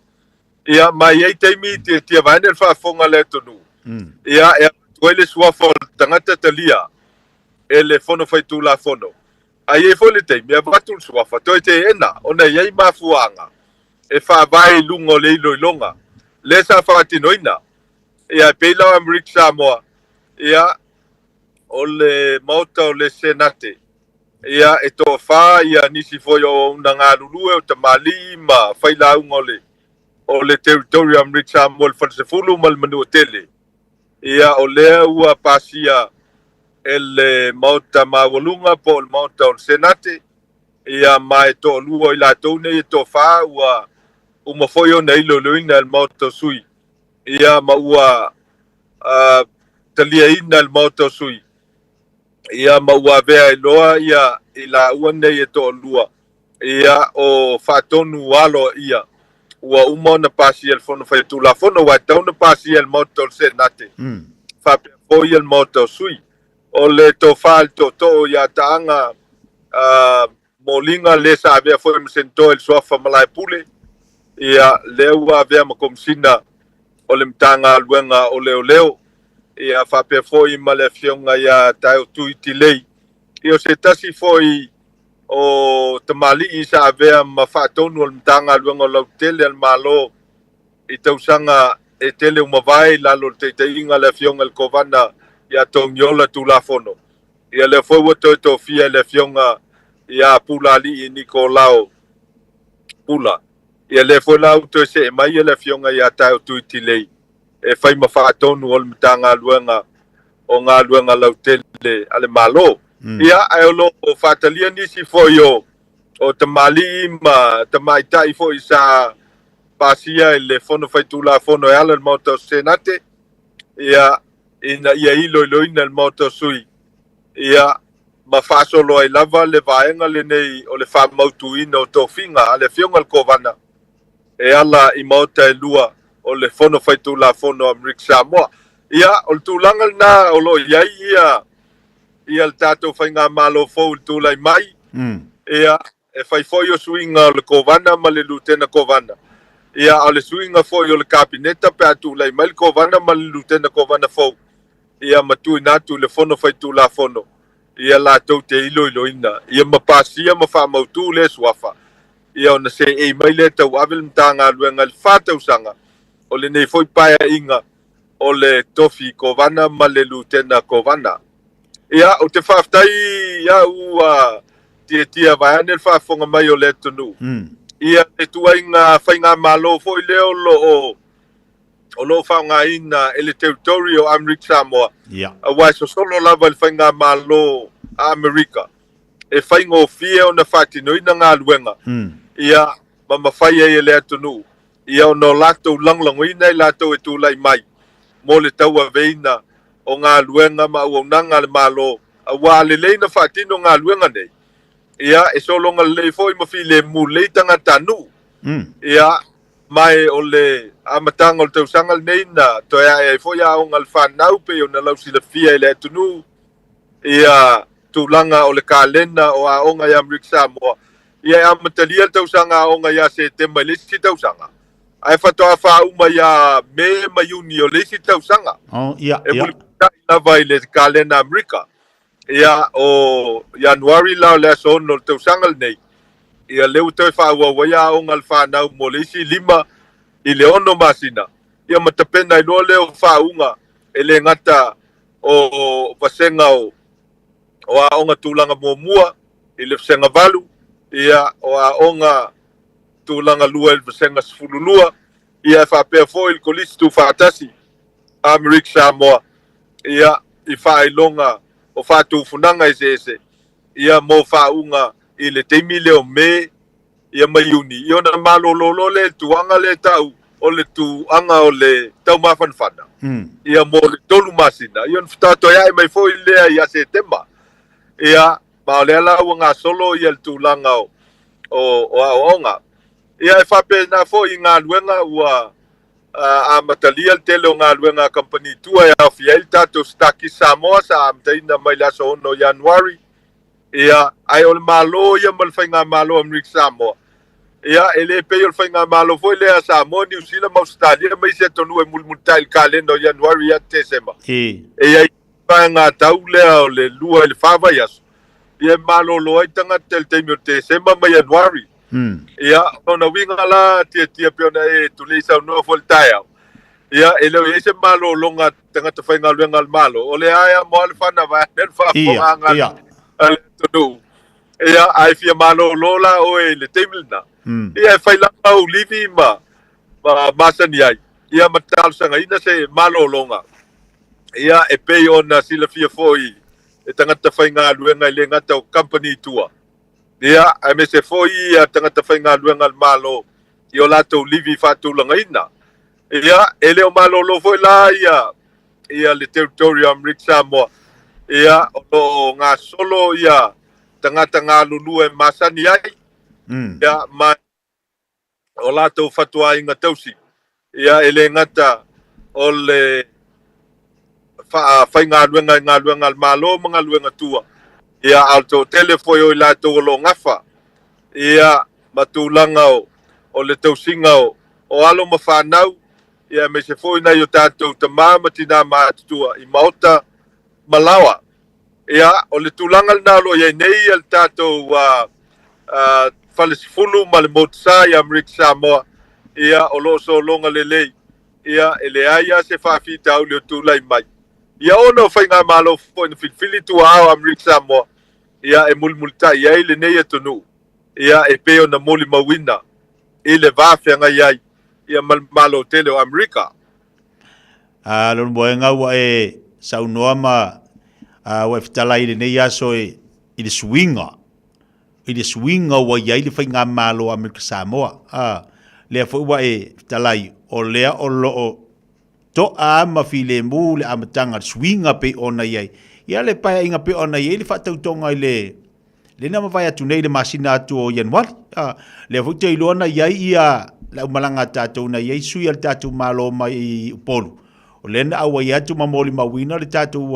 Ia, ma e i ai taimi tiatia vaeane le faafofoga a le atunuu, ia, e avatu ai le suafa o le tagata talia e le Fono Faitulafono. Ae i ai foi le taimi e avatu le suafa toe teena ona e i ai mafuaaga e faavae i luga o le iloiloga lea sa faatinoina. Ia, e pei la o Amerika Samoa, ia, o le Maota o le Senate, ia, e toafa ia nisi foi o auauna galulue, o tamalii ma failauga o le, o le Territory o Amerika Samoa, le Falesefulu ma le Manuatele. Ia, o lea ua pasia e le Maota Maualuga po o le Maota o le Senate, ia, ma e toalua o i latou nei e toafa ua uma foi ona iloiloina e le Maota o Sui, ia, ma ua uh, taliaina e le Maota o Sui. Ia, ma ua avea ai loa ia i laua nei e toalua, ia, o faatonu aloaia ua uma ona pasia e le Fono Faitulafono, aua e tatau ona pasia e le Maota o le Senate, faapea foi le Maota o Sui. O le tofa i le tootoo ia Taaga uh, Moliga lea sa avea foi ma Senatoa i le Suafa Malaepule, ia, lea ua avea ma Komesina o le Matagaluega o Leoleo, ia, faapea foi ma le Afioga ia Taeo Tui Tilei. Ia, o se tasi foi o tamalii sa avea ma faatonu o le Matagaluega o Lautele a le Malo i tausaga e tele ua mavae i lalo o le taitaiga a le Afioga i le Kovana ia Togiola Tulafono. Ia lea foi ua toe tofia e le Afioga ia Pulaalii Nikolao Pula. Ia lea foi la ua toe see mai le Afioga ia Taeo Tui Tilei e fai ma faatonu o le Matagaluega o Galuega Lautele a le Malo. Ia, ae o lo o faatalia nisi foi o o tamalii ma tamaitai foi sa pasia i le Fono Faitulafono e ala i le Maota o Senate, ia, ina ia iloiloina e le Maota o Sui, ia, ma faasolo ai lava le vaega lenei o le faamautuina o tofiga a le Afioga i le Kovana e ala i maota e lua o le Fono Faitulafono a Amerika Samoa. Ia, o le tulaga lena o lo o i ai ia, ia le tatou faigamalo fou i le tulai mai. Ia, E fai foi o suiga o le Kovana ma le Lutena Kovana. Ia, a o le suiga foi o le Kapeneta pe a tulai mai le Kovana ma le Lutena Kovana fou, ia ma tuuina atu i le Fono Faitulafono, ia latou te iloiloina, ia ma pasia ma faamautu lea suafa, ia ona seei mai lea tauave le Matagaluega i le fa tausaga o lenei foi paeaiga o le tofi Kovana ma le Lutena Kovana. Ia, ou te faafetai ia ua tiatia vaeane le faafofoga mai o le atunuu. Ia, le tuaiga faigamalo foi lea o lo o o lo o faaaogaina e le Territory o Amerika Samoa. Ia. Aua e sosolo lava i le faigamalo a Amerika e faigofie ona faatinoina galuega. Ia, ma mafai ai e le atunuu ia ona o latou lagolagoina i latou e tulai mai mo le tauaveina o galuega ma auaunaga a le Malo, aua a lelei na faatino galuega nei, ia, e sologa lelei foi ma filemu lelei tagatanuu. Ia, ma e o le amataga o le tausaga lenei na toe ae ai foi aoga a le fanau pei ona lausilafia e le atunuu ia tulaga o le kalena o aoga i Amerika Samoa. Ia e amatalia le tausaga aoga ia Setema i le isi tausaga. Ae faatoa faauma ia Me ma Iuni o le isi tausaga. Oh, ia, E ia. mulimulita'i lava i le kalena Amerika. Ia, o Ianuari la o le aso 6 o le tausaga lenei, ia lea ua toe faaauau ai aoga a le fanau mo le isi 5 i le 6 masina, ia ma tapena ai loa lea o faauuga e le gata o vasega o aoga tulaga muamua i le vasega 8, ia o aoga tulaga lua i le vasega 12, ia e faapea foi le Kolisi Tuufaatasi Amerika Samoa, ia i faailoga o faatufunaga eseese, ia mo faauuga i le taimi lea o Me ia ma Iuni, ia ona malolo loa lea i le tuaga lea e tau o le tuaga o le taumafanafana, ia mo le 3 masina, ia ona fetatoeae mai foi lea ia Setema. Ia, ma o lea la ua gasolo ia le tulaga o aoaoga. Ia e faapena foi i galuega ua amatalia le tele o galuega a kamupani tua e aofia ai le tatou Stakis Samoa sa amataina mai le aso 6 o Ianuari. Ia, ae o le Malo ia ma le Faigamalo Amerika Samoa, ia, e le pei o le Faigamalo foi lea a Samoa, Niu Sila ma Ausetalia ma isi atunuu e mulimulitai i le kalena o Ianuari ia Tesema. E i ai vaega tau lea o le 2 i le 4 vaiaso, ia e malolo ai tagata i le taimi o Tesema ma Ianuari. Ia, o lona uiga la, Tiatia, pei ona e tulei saunoa foi i le taeao, ia, e le o i ai se malologa a tagata faigaluega a le Malo, o lea e amo lava le fana vaeane le faafofogaaga a le atunuu. Ia, a e fia malolo la oe i le taimi lena, ia e fai lava au livi ma masani ai, ia ma talosagaina se malologa. Ia, e pei ona silafia foi e tagata faigaluega e le gata o kamupani tua, ia, aemaise foi ia tagata faigaluega a le Malo i o latou livi faatulagaina. Ia, e le o malolo foi la ia, ia le Territory o Amerika Samoa. Ia, o lo o gasolo ia tagata galulue masani ai, ia, ma o latou fatuaiga tausi. Ia, e le gata o le faafaigaluega i galuega a le Malo ma galuega tua, ia, a o le toatele foi o i latou o lo o gafa, ia, ma tulaga o le tausiga o alo ma fanau, ia, aemaise foi nai o tatou tama ma tinā matutua i maota ma laoa. Ia, o le tulaga lena o lo o i ai nei le tatou falesefulu ma le motusa i Amerika Samoa, ia, o lo o sologa lelei, ia, e leai lava se faafitauli o tulai mai. Ia, ona o faigamalo foi na filifili tuaao a Amerika Samoa, ia, e mulimulitai ai lenei atunuu, ia, e pei ona molimauina i le va feagai ai, ia, ma le Malo tele o Amerika. A lona moega ua e saunoa ma ua e fetalai i lenei aso i le suiga, i le suiga ua i ai le faigamalo a Amerika Samoa. A, lea foi ua e fetalai, o lea o lo o to'a ma filemu le amataga, le suiga pei ona i ai. Ia le paeaiga pei ona i ai le faatautoga i le lea na mavae atu nei i le masina atu o Ianuari. A, lea foi te iloa na i ai ia le aumalaga a tatou na i ai sui a le tatou Malo mai i Upolu. O lea na auai atu ma molimauina le tatou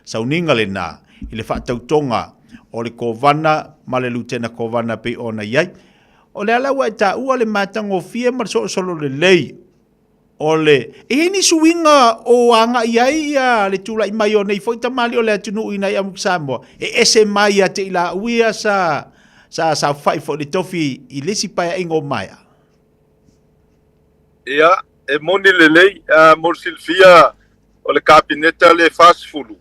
sauniga lena i le faatautoga o le Kovana ma le Lutena Kovana pei ona i ai. O le ala ua e taua le matagofie ma le solosolo lelei o le e i ai ni suiga o agai ai ia le tulai mai o nei foi tamalii o le atunuu i nai Amerika Samoa e ese mai ia te i laua ia sa sa saofai foi i le tofi i le isi paeaiga o maea. Ia, e moni lelei, mo le silafia o le Kapeneta le 40,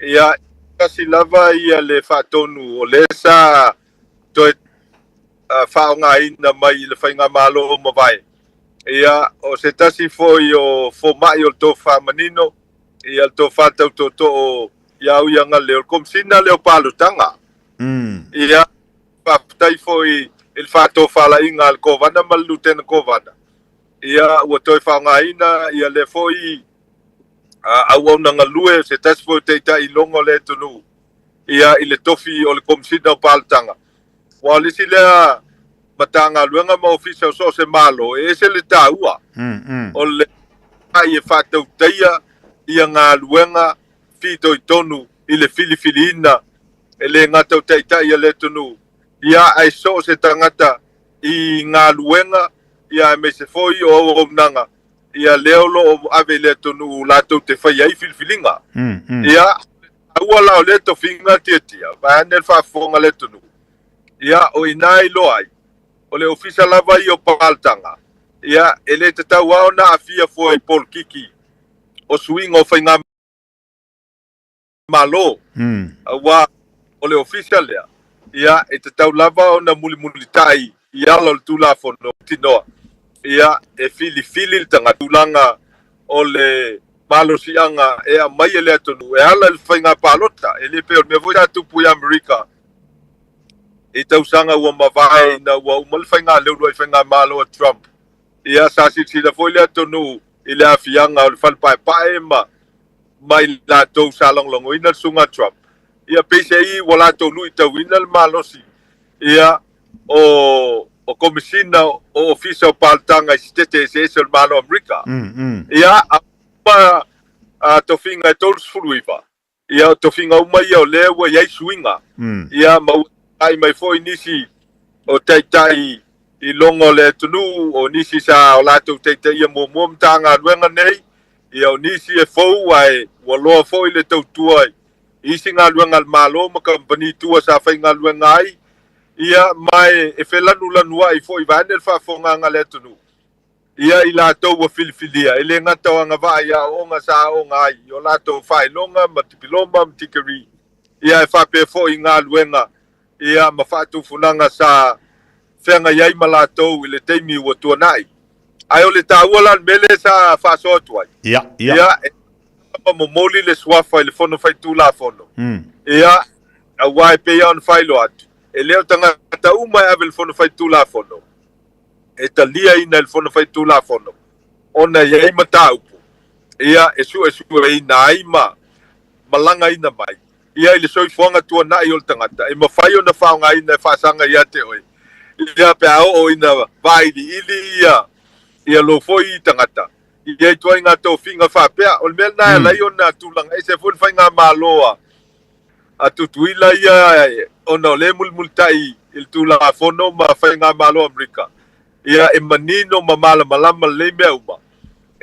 ia, tasi lava ia le faatonu o lea sa toe faaaogaina mai i le faigamalo o mavae. Ia, o se tasi foi o fomai o le tofa manino, ia le tofa tau tootoo ia Uiagalelei, o le Komesina lea o Palotanga. Ia, faafetai foi i le faatofalaiga a le Kovana ma le Lutena Kovana. Ia, ua toe faaaogaina ia lea foi auauna galue, se tasi foi o taitai logo o le atunuu, ia i le tofi o le Komesina o Palotanga. Aua o le isi lea Matagaluega ma Ofisa o so o se Malo, e ese le taua o le ai e faatautaia ia galuega fitoitonu i le filifiliina e le gata o taitai a le atunuu, ia ae so o se tagata i galuega Ia aemaise foi o auaunaga, ia lea o lo o ave i le atunuu latou te faia ai filifiliga. Ia, taua la o lea tofiga tiatia, vaeane le faafofoga a le atunuu. Ia, o i ina e iloa ai, o le ofisa lava ia o paltaga, ia, e le tatau lava ona aafia fua i polokiki o suiga o faiga Malo, aua o le ofisa lea, ia, e tatau lava ona mulimulitai i ala o le Tulafono tinoa, ia, e filifili le tagata tulaga o le malosiaga e aumai e le atunuu e ala i le faiga palota. E le pei o le mea foi sa tupu i Amerika i tausaga ua mavae ina ua uma le faiga leuluai faigamalo a Trump. Ia, sa silasila foi le atunuu i le aafiaga o le fale paepae ma ma i latou sa lagolagoina le Susuga Trump, ia peiseai ua latou luitauina le malosi ia o o Komesina o Ofisa o Paltaga i Sitete eseese o le Malo o Amerika. Ia, a uma a tofiga e 39, ia o tofiga uma ia o lea ua i ai suiga. Ia, ma ua tai mai foi nisi o taitai i luga o le atunuu, o nisi sa o latou taitaia muamua Matagaluega nei, Ia, o nisi e fou ae ua loa foi le tautua i isi galuega a le Malo ma kamupani tua sa faigaluega ai, ia, ma e felanulanuai foi vaeane le faafofogaaga a le atunuu. Ia, i latou ua filifilia, e le gata o agavaa i aoaoga sa aooga ai i o latou faailoga ma tipiloma ma tikeri, ia, ae faapea foi i galuega, ia, ma faatufunaga sa feagai ai ma latou i le taimi ua tuanai. Ae o le taua la o le mea lea sa faasoa atu ai, Ia, ia. ia, e ma momoli le suafa i le Fono Faitulafono, ia, aua e pei lava ona faailoa atu, e le o tagata uma e ave i le Fono Faitulafono, e taliaina e le Fono Faitulafono, ona e i ai mataupu, ia, e suesueina ai ma malagaina mai. Ia i le soifuaga tuanai o le tagata, e mafai ona faaaogaina e faasaga ia te oe, ia pe a oo ina vailiili ia ia lou foi tagata, ia ituaiga tofiga faapea. O le mea lena e ala ai ona tulaga ese foi le faigamalo a a Tutuila ia ona o lea e mulimulitai i le Tulafono ma faigamalo a Amerika, ia e manino ma malamalama lelei mea uma.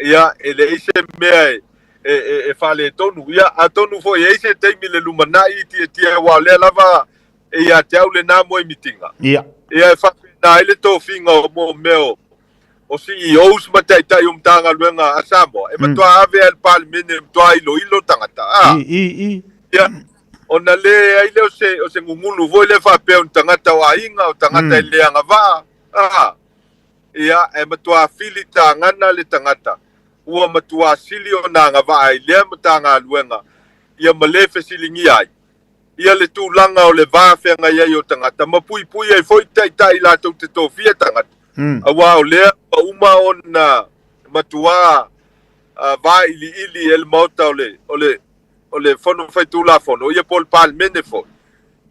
Ia, e leai se mea e, e, e, e faaletonu. Ia, atonu foi e i ai se taimi i le lumanai i tietie, aua o lea lava e ia te au lena moemitiga. Ia. Ia, e faapena ai le tofiga o mo mea o, o CEOs ma taitai o Matagaluega a Samoa, e matuā ave lava i le Palemene e matuā iloilo tagata, a. I, i, i. Ia, ona leai lea o se, o se gugulu foi lea faapea o ni tagata o aiga, o tagata e le agavaa, a. Ia, e matuā filitagana le tagata, ua matuā sili ona agavaa i lea Matagaluega, ia ma le fesiligia ai ia le tulaga o le va feagai ai o tagata, ma puipui ai foi taitai latou te tofia tagata, aua o lea ua uma ona matuā vailiili e le Maota o le, o le, o le Fono Faitulafono, ia po o le Palemene foi,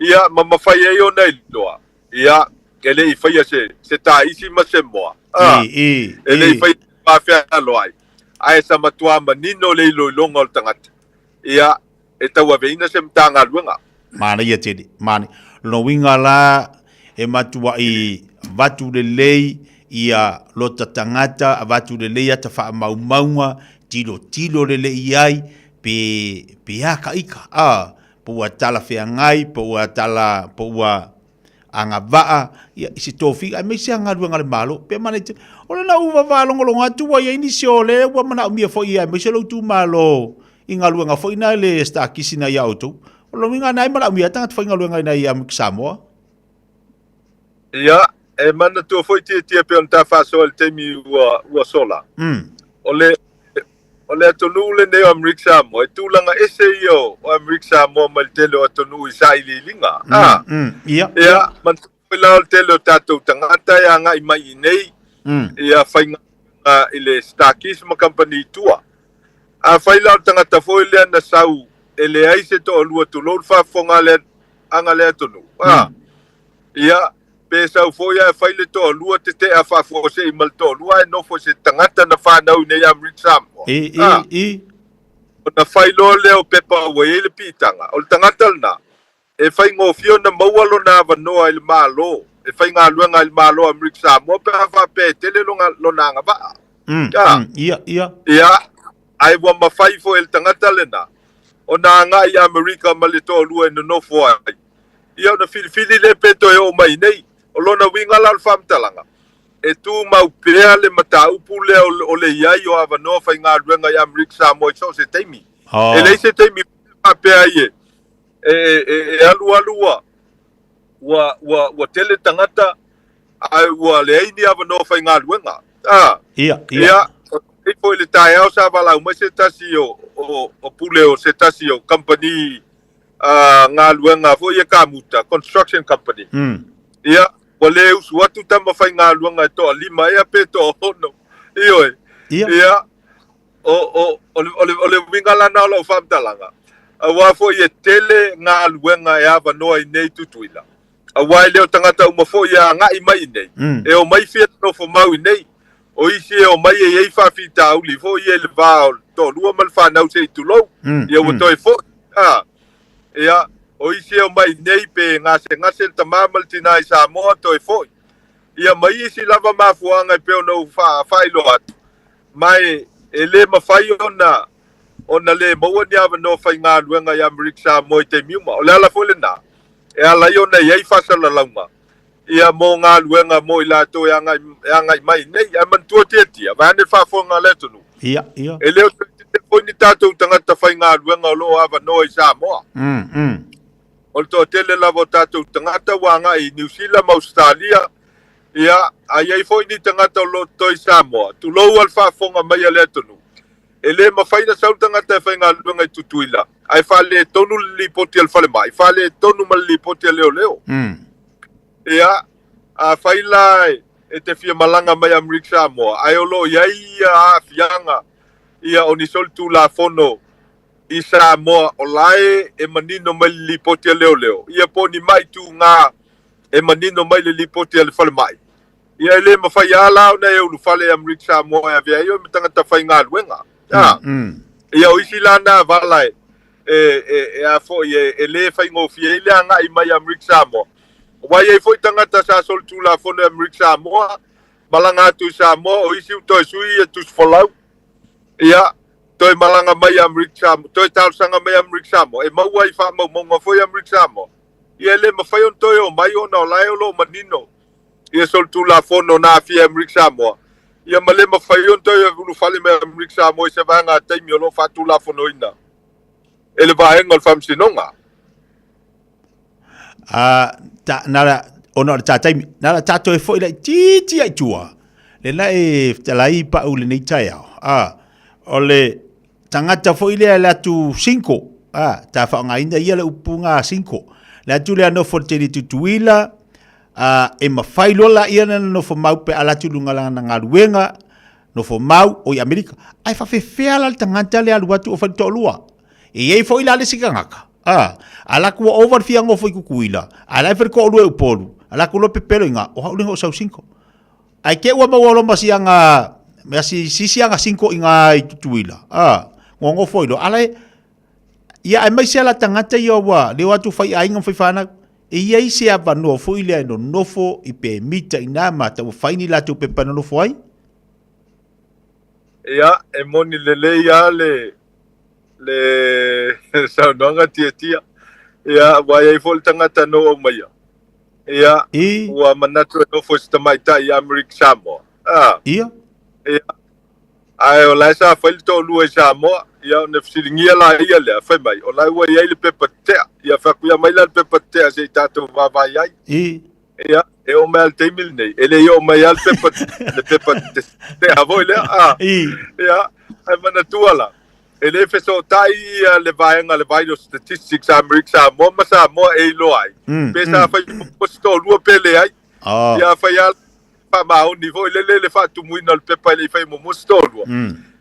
ia ma mafai ai ona iloa. Ia, e le i faia se, se taisi ma se moa. A, I, i, e le i i. faia faafealoai, ae sa matuā manino le iloiloga o le tagata. Ia, e tauaveina se Matagaluega. Manaia tele, manaia. Lona uiga la, e matuai avatu lelei ia lota tagata, avatu lelei ata faamaumauga, tilotilo lelei i ai, pe, pe a ka ika, a, po ua talafeagai, po ua tala, po ua agavaa, ia, i se tofiga, aemaise lava galuega a le Malo. Pe mana i te, o lena ua vaalogologo atu ua i ai nisi o lea ua manaomia foi, aemaise lou itumalo i galuega foi na le stakisi na ia outou. O lona uiga na e manaomia ai tagata faigaluega ina ia Samoa. Ia, e manatua foi Tietie pei ona ta faasoa i le taimi ua, ua sola. O le, o le atunuu lenei o Amerika Samoa, e tulaga ese ia o, o Amerika Samoa mai le tele o atunuu i sailiiliga. A, Ia. ia, manatua foi la o le tele o tatou tagata e agai mai i inei, ia faigaluega i le Starkeys ma kamupani i tua. Afai la o le tagata foi lea na sau e leai se toalua tulou le faafofoga a le, aga le atunuu, a, Ia, pe sau foi ae fai le toalua tete'a faafuasei ma le toalua ae nofo i se tagata na fanau i nei Amerika Samoa. I, i, A, i. ona fai loa lea o pepa ua i ai le piitaga. O le tagata lena, e faigofie ona maua lona avanoa i le Malo. e faigaluega i le Malo o Amerika Samoa pe a faapea e tele lona, lona agavaa. Mm, ia, ia. Ia, ae ua mafai foi e le tagata lena ona agai i Amerika ma le toalua e nonofo ai. Ia ona filifili lea pe toe oo mai nei. O lona uiga la o le faamatalaga, e tumau pea le mataupu lea o le i ai o avanoa faigaluega i Amerika Samoa i so o se taimi. Oh. E leai se taimi faapea ai e, e, e, e alu alu ua, ua, ua, ua tele tagata ae ua leai ni avanoa faigaluega. Ah, Ia, ia. Ia, e foi le taeao sa valaau mai se tasi o, o, o pule o se tasi o company galuega foi ia kamuta, construction company. Ia, ua le usu atu tama faigaluega e toalima ea pe toaono. Ioe. Ia. Ia, o, o, o, le, o, le, o le uiga lana o lau faamatalaga, auā foi e tele galuega e avanoa i nei Tutuila. Auā e le o tagata uma foi e agai mai i nei, e omai fia nonofo mau i nei. O isi e omai e i ai faafitauli foi ia i le va o le toalua ma le fanau se i tulou, ia ua toe foi. A, ia, o isi e omai i nei pe gasegase le tamā ma le tinā i Samoa toe foi. Ia ma isi lava mafuaaga e pei ona ou faailoa atu, ma e, e le mafai ona ona le maua ni avanoa faigaluega i Amerika Samoa i taimi uma. O le ala foi lenā e ala ai ona i ai faasalalauga ia mo galuega mo i latou e agai, e agai mai nei. Ae manatua tiatia, vaeane le faafofoga a le atunuu. Ia, ia. E le o toe tele foi ni tatou tagata faigaluega o lo o avanoa i Samoa. O le toatele lava o tatou tagata ua agai i Niu Sila ma Ausetalia, ia, a i ai foi ni tagata o lo o totoe i Samoa, tulou a le faafofoga mai a le atunuu. E le mafai ona sau le tagata e faigaluega i Tutuila, ae faaletonu le lipoti a le falemai, faaletonu ma le lipoti a leoleo. Ia, afai la e te fia malaga mai Amerika Samoa, ae o lo o i ai ia aafiaga ia o ni solitulafono i Samoa o la e e manino mai le lipoti a leoleo, ia po o ni mai tugā e manino mai le lipoti a le falemai. Ia e le mafai lava la ona e ulufale i Amerika Samoa e avea ai oe ma tagata faigaluega. A, ia o isi la na vala e, e, e, e a foi e, e le faigofie ai le agai mai Amerika Samoa. Aua e i ai foi tagata sa solitulafono i Amerika Samoa, malaga atu i Samoa, o isi ua toe sui ia tusi folau. Ia, toe malaga mai Amerika Samoa, toe talosaga mai Amerika Samoa, e maua ai faamaumauga foi Amerika Samoa. Ia e le mafai ona toe omai ona o la e o lo o manino ia solitulafono na aafia i Amerika Samoa. Ia ma le mafai ona toe ulufale mai Amerika Samoa i se vaega taimi o lo o faatulafonoina e le vaega o le Faamasinoga. A, ta, na la, ona o le tā taimi, na la tātou e foi laitiiti ai tua, le na e fetalai pau lenei taeao. A, o le tagata foi lea le atu sinko, a, ta faaaogaina ia le upu ngā sinko. Le atu lea nofo le tele Tutuila, a, e mawhai loa la ia na nofo mau pe ala atu lunga lana galuega, nofo mau o i Amerika. Ai whawhewhea la le tagata le alu atu o whai toalua. E i ai foi la le isi tagata, a, ala atu ua ova le fia nofo i Tutuila, a la e fai le toalua i Upolu, ala atu loa pepelo i ngā, o hau lenga o sau sinko. Ai te ua maua loa ma sianga, mea si, si sianga sinko i ngā i Tutuila, a, ngā nofo i loa, ala e, ia aemaise ala tagata ia ua leo atu fai aiga ma fai whanau, e i ai se avanoa foi lea e nonofo i pemita i nā mata ua fai ni latou pepa e nonofo ai. Ia, e moni lelei lava le, le saunoaga tiatia. Ia, ua i ai foi le tagata na ou aumaia. Ia, ua manatu e nofo i se tamaitai i Amerika Samoa. Ah. Ia. Ia. Ae o la e sa fai le toalua i Samoa, ia ona fesiligia la ia lea, fai mai, o la ua i ai le pepa te'a. Ia fai atu, ia aumai la le pepa te'a se i tatou vaavaai ai. Ia, e oo mai lava i le taimi lenei, e le i oo mai lava le pepa, le pepa te'a foi lea. Ah. Ia, ae manatua la, e le fesootai ia le vaega le Vital Statistics a Amerika Samoa ma Samoa e iloa ai. Pe sa fai muamua se toalua pe leai. Ia fai lava faamaoni foi lele le faatumuina o le pepa e le i fai muamua se toalua.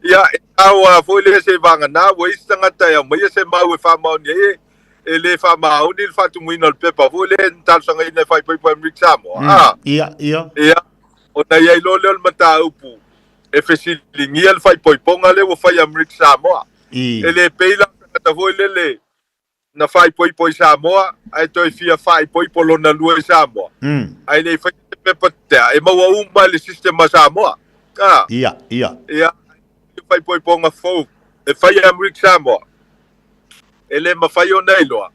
Ia e ao lava foi lea seiavagana ua i ai se tagata e aumaia se mau e faamaoni ai e le faamaoni le faatumuina o le pepa foi lea na talosagaina e faaipoipo e Amerika Samoa. Ia, ia. Ia, ona i ai loa lea o le mataupu e fesiligia le faaipoipoga lea ua fai e Amerika Samoa. E le pei la o le tagata foi lele. na faaipoipo i Samoa, ae toe fia faaipoipo lona lua i Samoa. Ae le i faia se pepa tea, e maua uma e le system a Samoa. A. Ia, ia. Ia, faaipoipoga fou e fai e Amerika Samoa, e le mafai ona iloa,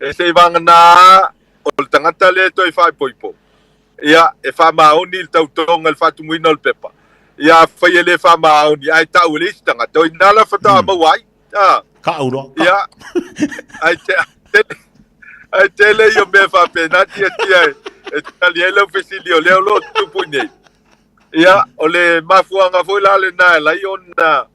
e seivagana o le tagata lea e toe faaipoipo. Ia, e faamaoni le tautoga i le faatumuina o le pepa. Ia, afai e le faamaoni, ae tau e le isi tagata, o i ina la faatoa maua ai. A. Kau loa. Ia, ai te, ai tele ia mea faapena tiatia e, e tali ai lau fesili o lea o lo o tutupu i nei. Ia, o le mafuaga foi la lena e lai ona,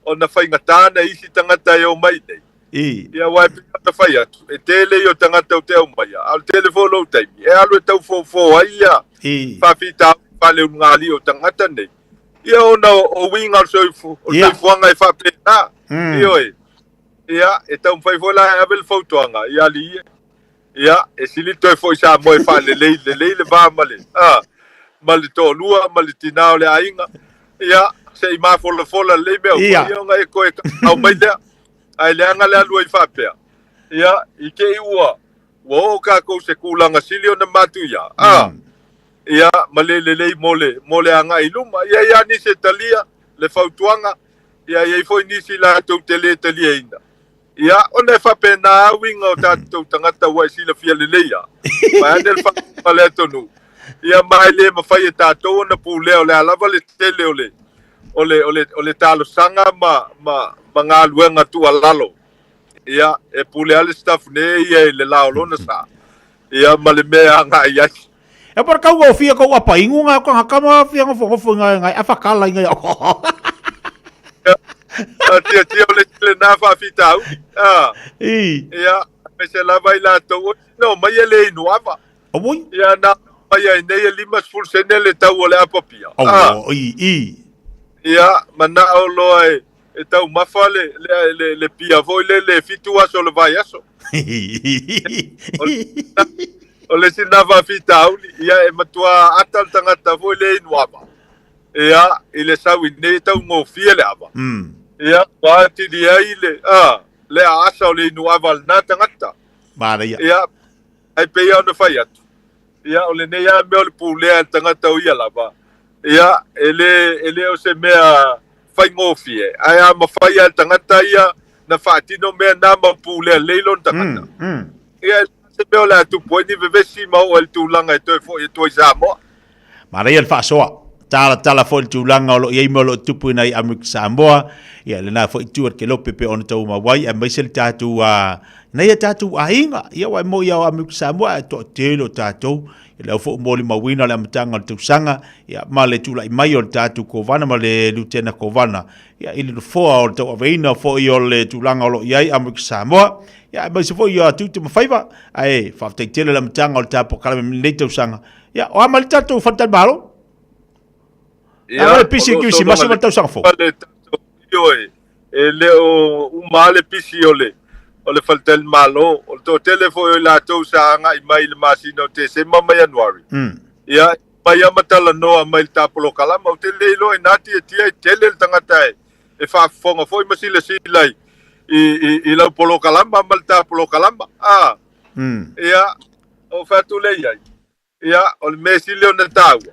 ona faigata na isi tagata e omai nei. I. Ia, aua e pei ona fai atu, e tele ia o tagata ou te aumaia, a o le tele foi o lou taimi, e alu e tau fofo ai ia I. faafitauli faaleulugalii o tagata nei. Ia ona o uiga o le soifu, o le Ia. soifuaga e faapena. Ioe. Ia, e taumafai foi la e ave le fautuaga i alii e. Ia, e sili toe foi Samoa e faalelei lelei le va ma le, a, ma le toalua ma le tinā o le aiga. Ia, se i mafolafola lelei mea uma, Ia. ia ona e toe aumai lea. Ae leaga le alu ai faapea. Ia, i te i ua, ua oo kākou i se tulaga sili ona matuia, a, ia, ma le lelei mo le, mo le agai i luma. Ia, i a nisi e talia le fautuaga, ia, e i ai foi nisi latou te le taliaina. Ia, ona e faapena lava uiga o tatou tagata ua e silafia lelei lava. Vaeane le faafofoga a le atunuu. Ia, ma e le mafai e tatou ona pulea o le a lava le tele o le, o le, o le, o le talosaga ma, ma, ma galuega tuualalo. Ia, e pule lava le staff nei ia i le la o lona sa. Ia, ma le mea e agai ai. E para kau o fia kau apa ingu nga ka kama fia ngofo ngofo nga nga afa kala inga ya. A tia tia o le tele nā faafitauli. Ah. I. Ia, aemaise lava i latou, no mai e le inu ava. Oi. Ia, na mai ai nei e 50 sene le tau o le apa pia. Ah. I, i. Ia, manao loa e, e taumafa le, le, le, le pia foi le le 7 aso o le vaiaso. O le isi lena faafitauli, ia e matua ata le tagata foi le inu ava. Ia, i le sau i nei e taugofie le ava. Ia, ua atili ai le, a, le aasa o le inu ava a lena tagata. Manaia. Ia, ai pei lava ona fai atu. Ia, o lenei lava mea o le pulea e le tagata o ia lava. Ia, e le, e le o se mea faigofie, ae a mafai lava e le tagata ia na faatino mea na ma pulea lelei lona tagata. Ia, e le se mea o le a tupu ai ni vevesi ma oo ai i le tulaga e toe foi atu ai i Samoa. Manaia le faasoa. Talatala foi le tulaga o lo o i ai ma o lo o tupu ina i Amerika Samoa. Ia, lena foi itu a le kelope pei ona tau mau ai, aemaise le tatou, a, nai a tatou aiga. Ia, aua e moni lava o Amerika Samoa ae toatele o tatou. Ia, lea foi ua molimauina le amataga o le tausaga, ia, ma le tulai mai o le tatou Kovana ma le Lutena Kovana, ia, i le nofoa o le tauaveina foi o le tulaga o lo o i ai Amerika Samoa. Ia, aemaise foi ia tiute ma faiva. Ae faafetai tele le amataga o le tatou polokalame i lenei tausaga. Ia, o a mai le tatou faletalimalo? Ia, A le pisi o lo o kirisimasi sologa ma le tausaga fou. le tatou ioe, e le o uma lava le pisi o le o le faletalimalo. O le toatele foi o i latou sa agai mai i le masina o Tesema ma Ianuari. Ia, mai lava ma talanoa mai i le ta polokalama. Ou te le iloa inā tiatia e tele le tagata e e faafofoga foi ma silasila i i i, i lau polokalama ma le ta polokalama. A, ia, o fai atu lea i ai. Ia, o le mea sili ona taua,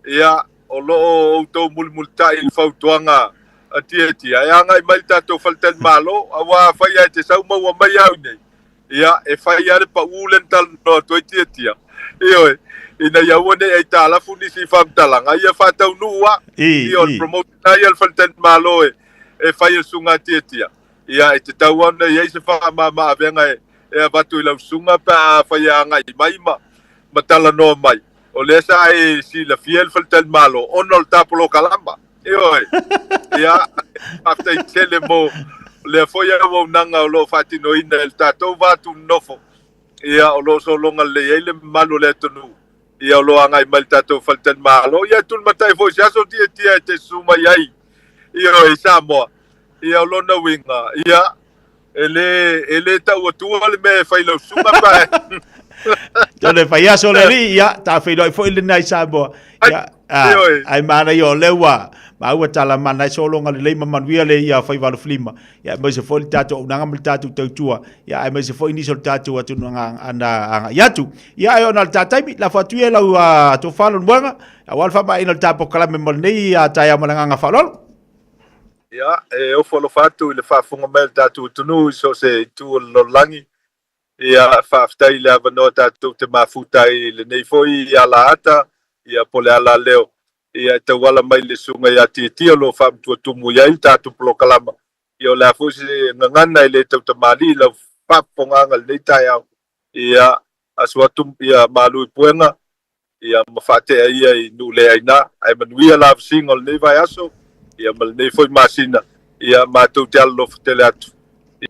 ia, o lo o outou mulimulitai i le fautuaga a Tiatia, e agai mai le tatou faletalimalo, aua afai lava e te sau maua mai au nei, ia, e fai lava le pau lea na talanoa atu ai Tiatia, ioe, ina ia aua ne i aitalafu nisi i faamatalaga, ia faataunuu lava, I, ia, o le i. promotion lava ia a le faletalimalo e, e fai e le susuga a Tiatia, ia, e tatau lava ona i ai se faamama-avega e, e avatu i lau susuga pe afai e agai mai ma, ma talanoa mai. O lea sa e silafia le faletalimalo ona o le ta polokalama. Ioe. Ia, faafetai tele mo lea foi auaunaga o lo o faatinoina e le tatou va tuninofo. Ia, o lo o sologa lelei ai le mamalu o le atunuu. Ia, o lo o agai mai le tatou faletalimalo. Ia, e tulimatai foi i se aso tiatia e te susu mai ai. Ioe, i Samoa. Ia, o lona uiga, ia, E le, e le tau atua le mea e fai lau susuga pa. Tole fai aso le alii, ia, ta feiloai foi lena i Samoa. Ia, Ai manaia o lea ua maua tala mana ai sologa lelei ma manuia le ia Faivalofilima, ia aemaise foi le tatou auaunaga ma le tatou tautua, ia aemaise foi nisi o le tatou atunuu ana agai atu. Ia ai ona o le ta taimi, lafo atu ia i lau tofa Leulumoega, aua le faamaeaina o le ta polokalame mo lenei taeao ma le agaga faaaloalo. Ia, e ofo alofa atu i le faafofoga mai a le tatou atunuu i so o se itu o le lalolagi. Ia, faafetai i le avanoa tatou te mafuta ai i lenei foi alaata, ia, po o le alaleo, ia, e tauala mai i le Susuga ia Tiatia o lo o faamatuatumu i ai le tatou polokalama. Ia, o le a foi se gagana e le tautamalii i lau faafofogaaga i lenei taeao, ia, asu atu, ia, malu i puega, ia ma faatea ia i nuu le aina. Ae manuia lavasiga o lenei vaiaso, ia ma lenei foi masina, ia matou te alolofa tele atu,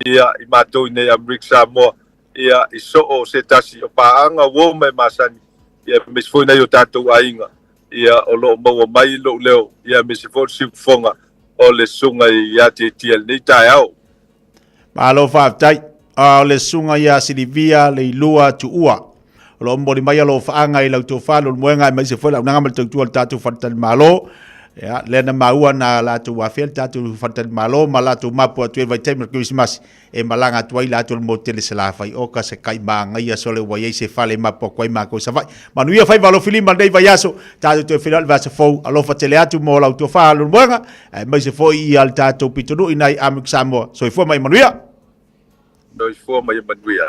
ia i matou i nei Amerika Samoa, ia i soo se tasi o paaga uo ma e masani, ia aemaise foi nai o tatou aiga, ia o loo maua mai lou leo, ia aemaise foi le siufofoga o le susuga ia Tiatia i lenei taeao. Malo faafetai. A o le susuga ia Silivia Leilua Tuua. O lo o momoli mai alofaaga i lau tofa Leulumoega aemaise foi le auaunaga ma le tautua a le tatou faletalimalo. Ia, lea na maua na latou afea le tatou faletalimalo ma latou mapu atu ai i le vaitaimi o le Kerisimasi e malaga atu ai latou i le motu tele Salafai. Oka se kai magaia sole ua i ai se fale e mapu atu ai matou i Savaii. Manuia faiva alofilima i lenei vaiaso. Tatou toe feiloai i le vaiaso fou. Alofa tele atu mo lau tofa Leulumoega aemaise foi ia le tatou pitonuu i nai Amerika Samoa. Soifua ma ia manuia. Soifua ma ia manuia.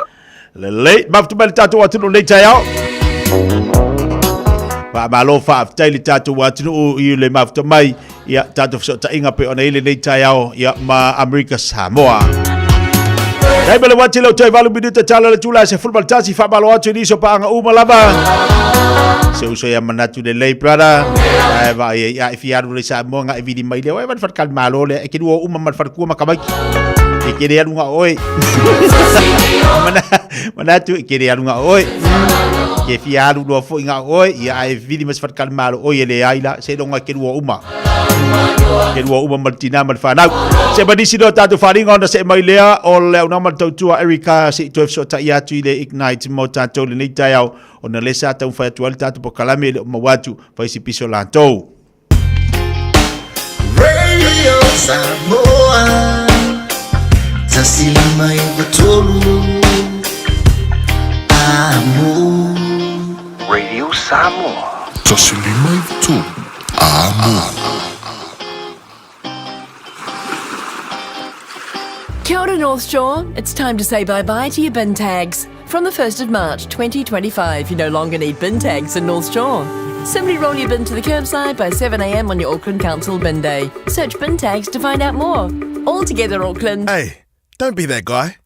Lelei, mafuta mai le tatou atunuu nei taeao. Faamalo faafetai le tatou atunuu i le mafuta mai ia tatou fesootaiga pe ona i lenei taeao ia ma Amerika Samoa. Dai ma le wati lau toe valu minuta tala le tula se fulma tasi faamalo atu i nisi o paaga uma lava. Se uso ia manatu lelei brother. Ai vai ai ai fi alu le Samoa nga e vili mai le oi van fatkal malo le e ke luo uma mal fatkua makamaiki. E ke le alunga oi. Mana manatu e ke le alunga oi. Ke fi alu loa foi nga oi ia ai vili mas fatkal malo oi e le ai la se longa ke luo uma. Ke lua uma ma le tinā ma le fanau. Se ma nisi loa tatou faaaliga ona see mai lea o le auaunaga ma le tautua Erica se i toe fesootai atu i le Ignite mo tatou lenei taeao ona lea sa taumafai atu ai le tatou polokalame e le o maua atu fai se piso latou. Radio Samoa 153 Amo. Radio Samoa. 153 Amo. Kia ora North Shore, it's time to say bye-bye to your bin tags. From the 1st of March 2025, you no longer need bin tags in North Shore. Simply roll your bin to the curbside by 7am on your Auckland Council bin day. Search bin tags to find out more. All together, Auckland. Hey, don't be that guy.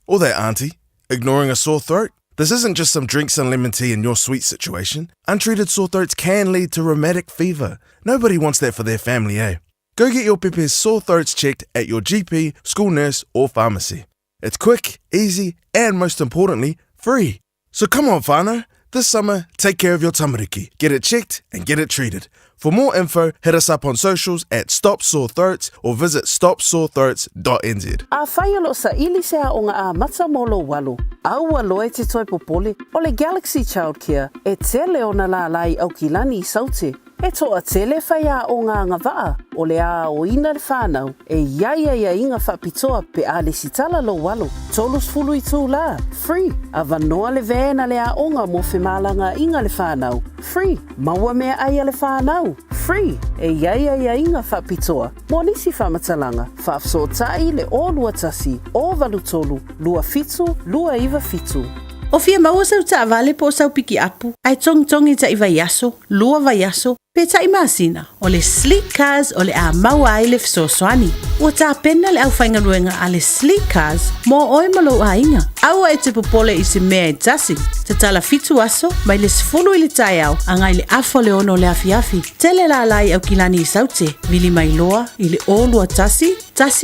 Or that auntie. Ignoring a sore throat. This isn't just some drinks and lemon tea in your sweet situation. Untreated sore throats can lead to rheumatic fever. Nobody wants that for their family, eh? Go get your pepe's sore throats checked at your GP, school nurse, or pharmacy. It's quick, easy, and most importantly, free. So come on, whānau. This summer, take care of your tamariki. Get it checked and get it treated. For more info, hit us up on socials at Stop Sore Throats or visit stopsorethroats.nz. Afai o lo o saili se aoga amata mo lou alo, a ua loa e te toe popole, o le Galaxy Childcare e tele ona lālā i Aukilani i Saute. E toatele faiaoga agavaa o le aoina le whanau e i ai aiaiga faapitoa pe a lesitala lou alo, 30 itulā, free, avanoa le van a le aoga mo femalagaaiga le whanau, free, maua meaai a le whanau, free, e i ai aiaiga faapitoa mo nisi faamatalaga, faafesootai le 021 083 27 297. O fia maua sau taavale po o sau pikiapu ae togitogi ta'i vaiaso, lua vaiaso, pe ta'i masina, o le Sleek Cars o le a maua ai le fesoasoani. Ua tapena le aufaigaluega a le Sleek Cars mo oe ma lou aiga. Aua e te popole i se mea e tasi. Tatala fitu aso, mai le 10 i le taeao agai le afa o le ono o le afiafi. Tele lālā i Aukilani i Saute, vili mai loa i le 021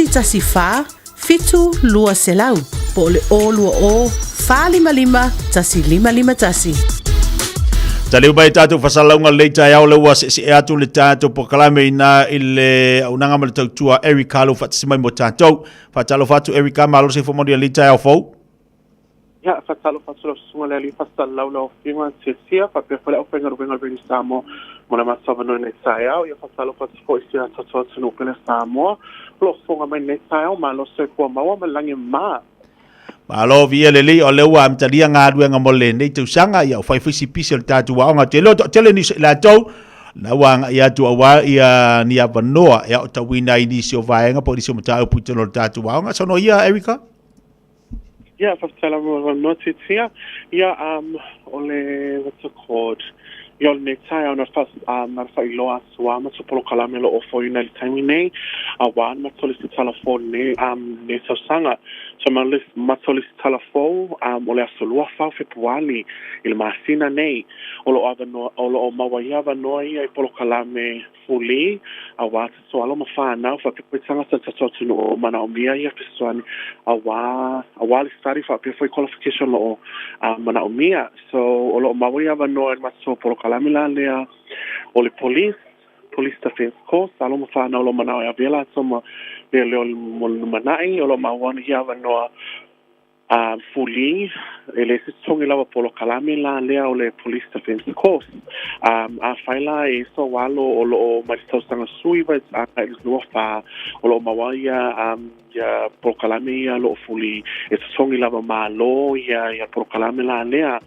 114 7200 po o le 020 455 1551. Taliu mai tatou fasalauga lelei taeao lea ua seesee atu le tatou polokalame ina i le auaunaga ma le tautua Erica lo faatasi mai mo tatou. Faatalofa atu Erica, malo le soifua manuia i lenei taeao fou. Ia, faatalofa atu lau susuga le alii faasalalau lau afioga Tiatia faapea foi le aufaigaluega a le Radio Samoa mo le matou avanoa i lenei taeao. Ia faatalofa atu foi i si a tatou atunuu pele Samoa o lo o fofoga mai i lenei taeao. Malo soifua maua ma le lagi e mama. Malo viia lelei o lea ua amatalia galuega mo lenei tausaga, ia ua fai foi si pisi o le tatou aoga. Ou te iloa toatele nisi o i latou na ua agai atu aua ia ni avanoa e aotauina ai nisi o vaega po o nisi o mataupu i totonu o le tatou aoga. Saunoa ia Erica. Ia, faafetai lava mo le avanoa Titia. Ia, um, o le, what's it called? Ia, o lenei taeao na fa, um, na faailoa atu lava matou polokalame o lo o ofoina i le taimi nei, auā le matou lesitala fou i lenei, um, lenei tausaga. So, ma le matou lesitala fou, um, o le aso 24 o Fepuali i le masina nei, o lo o avanoa, o lo o maua ai avanoa ia i polokalame Fuli, auā tatou alo ma whānau, whaapea foi tagata tatou atunuu o manaomia ia fesoasoani auā, auā le study faapea foi qualification o lo o manaomia. So, o lo o maua ia avanoa i le matou polokalame la lea o le Police, Police Defence Course, alo ma whānau o lo o manao e avea latou ma leoleo mo le lumanai, o lo o maua ia avanoa A Fuli, e le se totogi lava polokalame la lea o le Police Defence Course. Um, afai la e sou alo o lo o mai le tausaga 19 agai i le 24, o lo o maua ia, um, ia polokalame ia o lo o Fuli e totogi lava malo ia, ia polokalame la lea.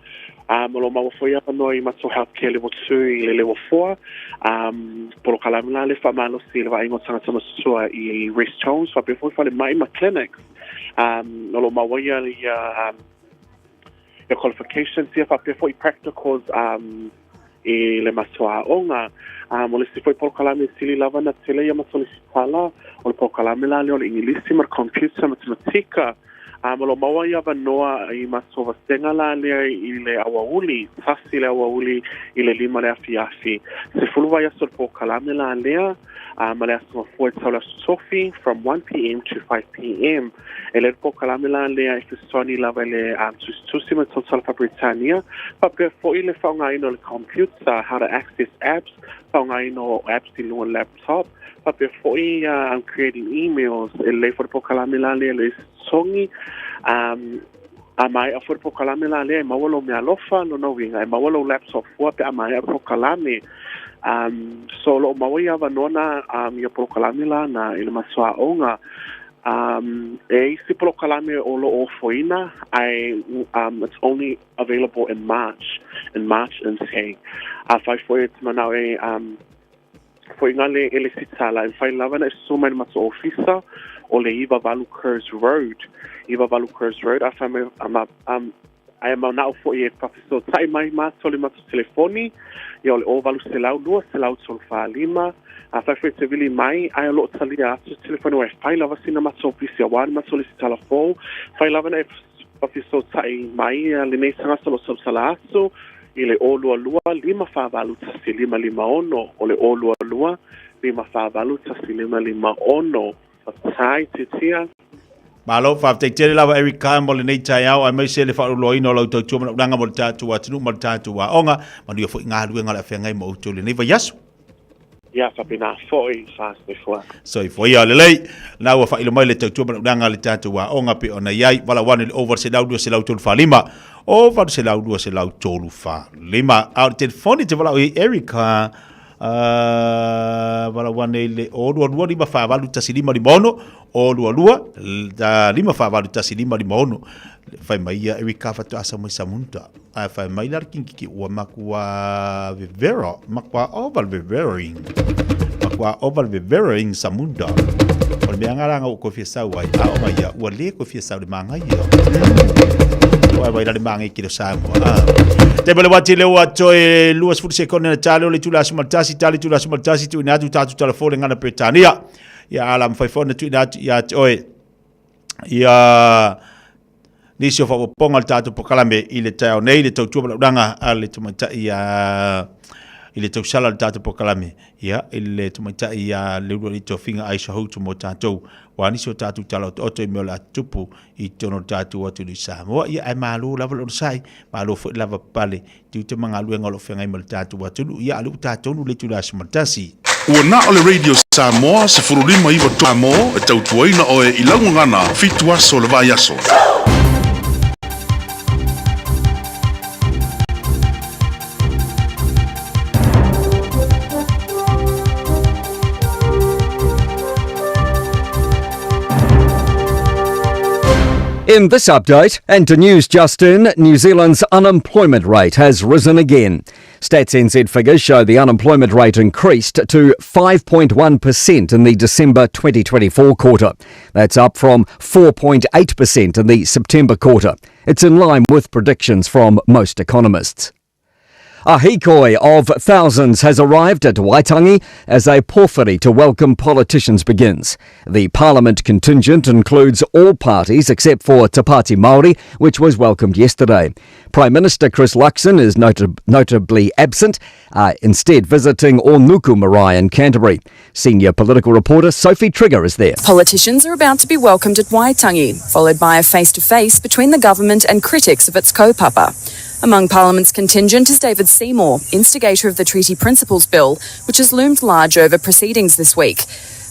Um, o lo o maua foi avanoa i matou Healthcare Level 2 i le Level 4. Um, polokalame la lea faamalosi i le vaaiga o tagata matutua i rest homes, faapea foi falemai ma clinics. Um, o lo o maua ia, ia, um, ia qualifications ia faapea foi practicals um, i le matou aoga. Um, o le isi foi polokalame sili lava na tele ia matou lesitala, o le polokalame la lea o le Igilisi ma le computer, matematika. Um, o lo o maua ia avanoa i matou vasega la lea i le aoauli, 1 le aoauli i le 5 le afiafi. 10 vaiaso le polokalame la lea, a ma le aso mafua e tau le aso tofi, from 1pm to 5pm. E le polokalame la lea e fesoasoani lava i le um, tusitusi ma le tautala faa-Peretania, faapea foi le faaaogaina o le computer, how to access apps, faaaogaina o apps i luga o le laptop, faapea foi um, creating emails. E lelei foi le polokalame la lea le totogi, um, A maea foi le polokalame la lea e maua lou meaalofa, lona uiga e maua lou laptop fua pe a maea le polokalame. Um, so o lo o maua ia avanoa na um, ia polokalame la na i le matou aoga. Um, e isi polokalame o lo o ofoina, ae um, it's only available in March, in March intake. Afai foi e te manao e um, Foiga le e lesitala e mafai lava ona e susu mai le matou ofisa o le 98 Kerrs Road, 98 Kerrs Road, afai mai ma, um, ae manao foi e faafesootai mai matou i le matou telefoni, ia o le 0800 200 345, afai foi e te vili mai, ae o lo o talia atu se telefoni aua e fai lava sina matou ofisi aua le matou lesitala fou, fai lava ona e faafesootai mai lenei tagata o lo o tautala atu, i le 022 548 1556, o le 022 548 1556. Faafetai Titia. Malo, faafetai tele lava Eric Kyle mo lenei taeao aemaise le faauluuluaina o lau tautua manaonaga mo le tatou atunuu ma le tatou aoga. Manuia foi galuega o le a feagai ma outou i lenei vaiaso. Ia, faapena foi, fa soifua. Soifua ia, lelei. Na ua faailoa mai le tautua manaonaga a le tatou aoga pei ona i ai, valaau ane i le 0800 200 345, 0800 200 345. A o le telefoni te valaau i ai Erica, uh, valaau ane i le 022 548 1556, 022 548 1556. Fai mai ia Erica faatoa sau mai Samunta. Ae fai mai la le kingiki ua makua vevera, makua ova le vevering. Makua ova le vevering sa munda. O le mea nga ranga u koe fia sau ai, a o mai ia, ua le koe fia sau le manga ia. Ua vai la le manga i kilo Samoa. Ah. Te bele wati le ua toe 20 sekone na tale o le tula asuma tasi, tale tula asuma tasi, tu ina atu tātu telefone ngana Britania. Ia ala mwhai fona tu ina atu ia te oe. Ia nisi o faaopoopoga o le tatou polokalame i le taeao nei, le tautua valaaunaga a le tamaitai a i le tausala o le tatou polokalame, ia, i le tamaitai a Leulualii Tofiga Aisha Hotu mo tatou, ua nisi o tatou tala otooto i mea o le a tutupu i totonu o le tatou atunuu i Samoa. Ia, ae malo lava le onosai, malo foi le lavapapale tiute ma galuega o lo o feagai ma le tatou atunuu. Ia, a o lea ua ta tonu le itula 11. Ua na o le Radio Samoa 15 Samoa e tautuaina oe i lau gagana fitu aso o le vaiaso. In this update, and to news just in, New Zealand's unemployment rate has risen again. Stats NZ figures show the unemployment rate increased to 5.1% in the December 2024 quarter. That's up from 4.8% in the September quarter. It's in line with predictions from most economists. A hikoi of thousands has arrived at Waitangi as a pōwhiri to welcome politicians begins. The parliament contingent includes all parties except for Te Pāti Māori, which was welcomed yesterday. Prime Minister Chris Luxon is notably absent, instead visiting Onuku Marae in Canterbury. Senior political reporter Sophie Trigger is there. Politicians are about to be welcomed at Waitangi, followed by a face-to-face between the government and critics of its kaupapa. Among Parliament's contingent is David Seymour, instigator of the Treaty Principles Bill, which has loomed large over proceedings this week.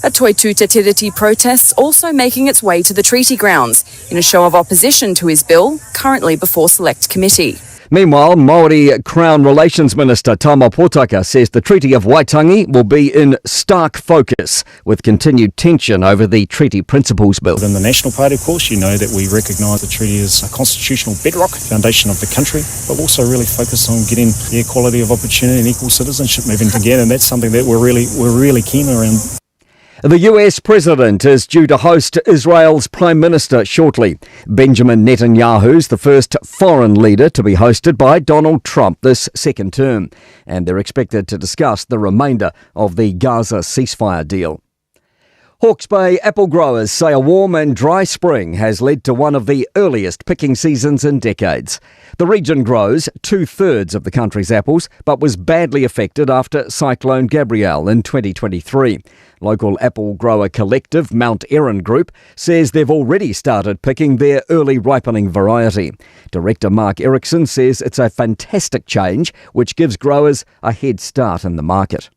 A Toitū Te Tiriti protest's also making its way to the treaty grounds in a show of opposition to his bill, currently before Select Committee. Meanwhile, Māori Crown Relations Minister Tama Potaka says the Treaty of Waitangi will be in stark focus with continued tension over the Treaty Principles Bill. Within the National Party, of course, you know that we recognise the treaty as a constitutional bedrock, foundation of the country, but also really focus on getting the equality of opportunity and equal citizenship moving together, and that's something that we're really, we're really keen around. The US president is due to host Israel's prime minister shortly. Benjamin Netanyahu's the first foreign leader to be hosted by Donald Trump this second term, and they're expected to discuss the remainder of the Gaza ceasefire deal. Hawke's Bay apple growers say a warm and dry spring has led to one of the earliest picking seasons in decades. The region grows two-thirds of the country's apples, but was badly affected after Cyclone Gabrielle in 2023. Local apple grower collective Mount Erin Group says they've already started picking their early ripening variety. Director Mark Erickson says it's a fantastic change which gives growers a head start in the market.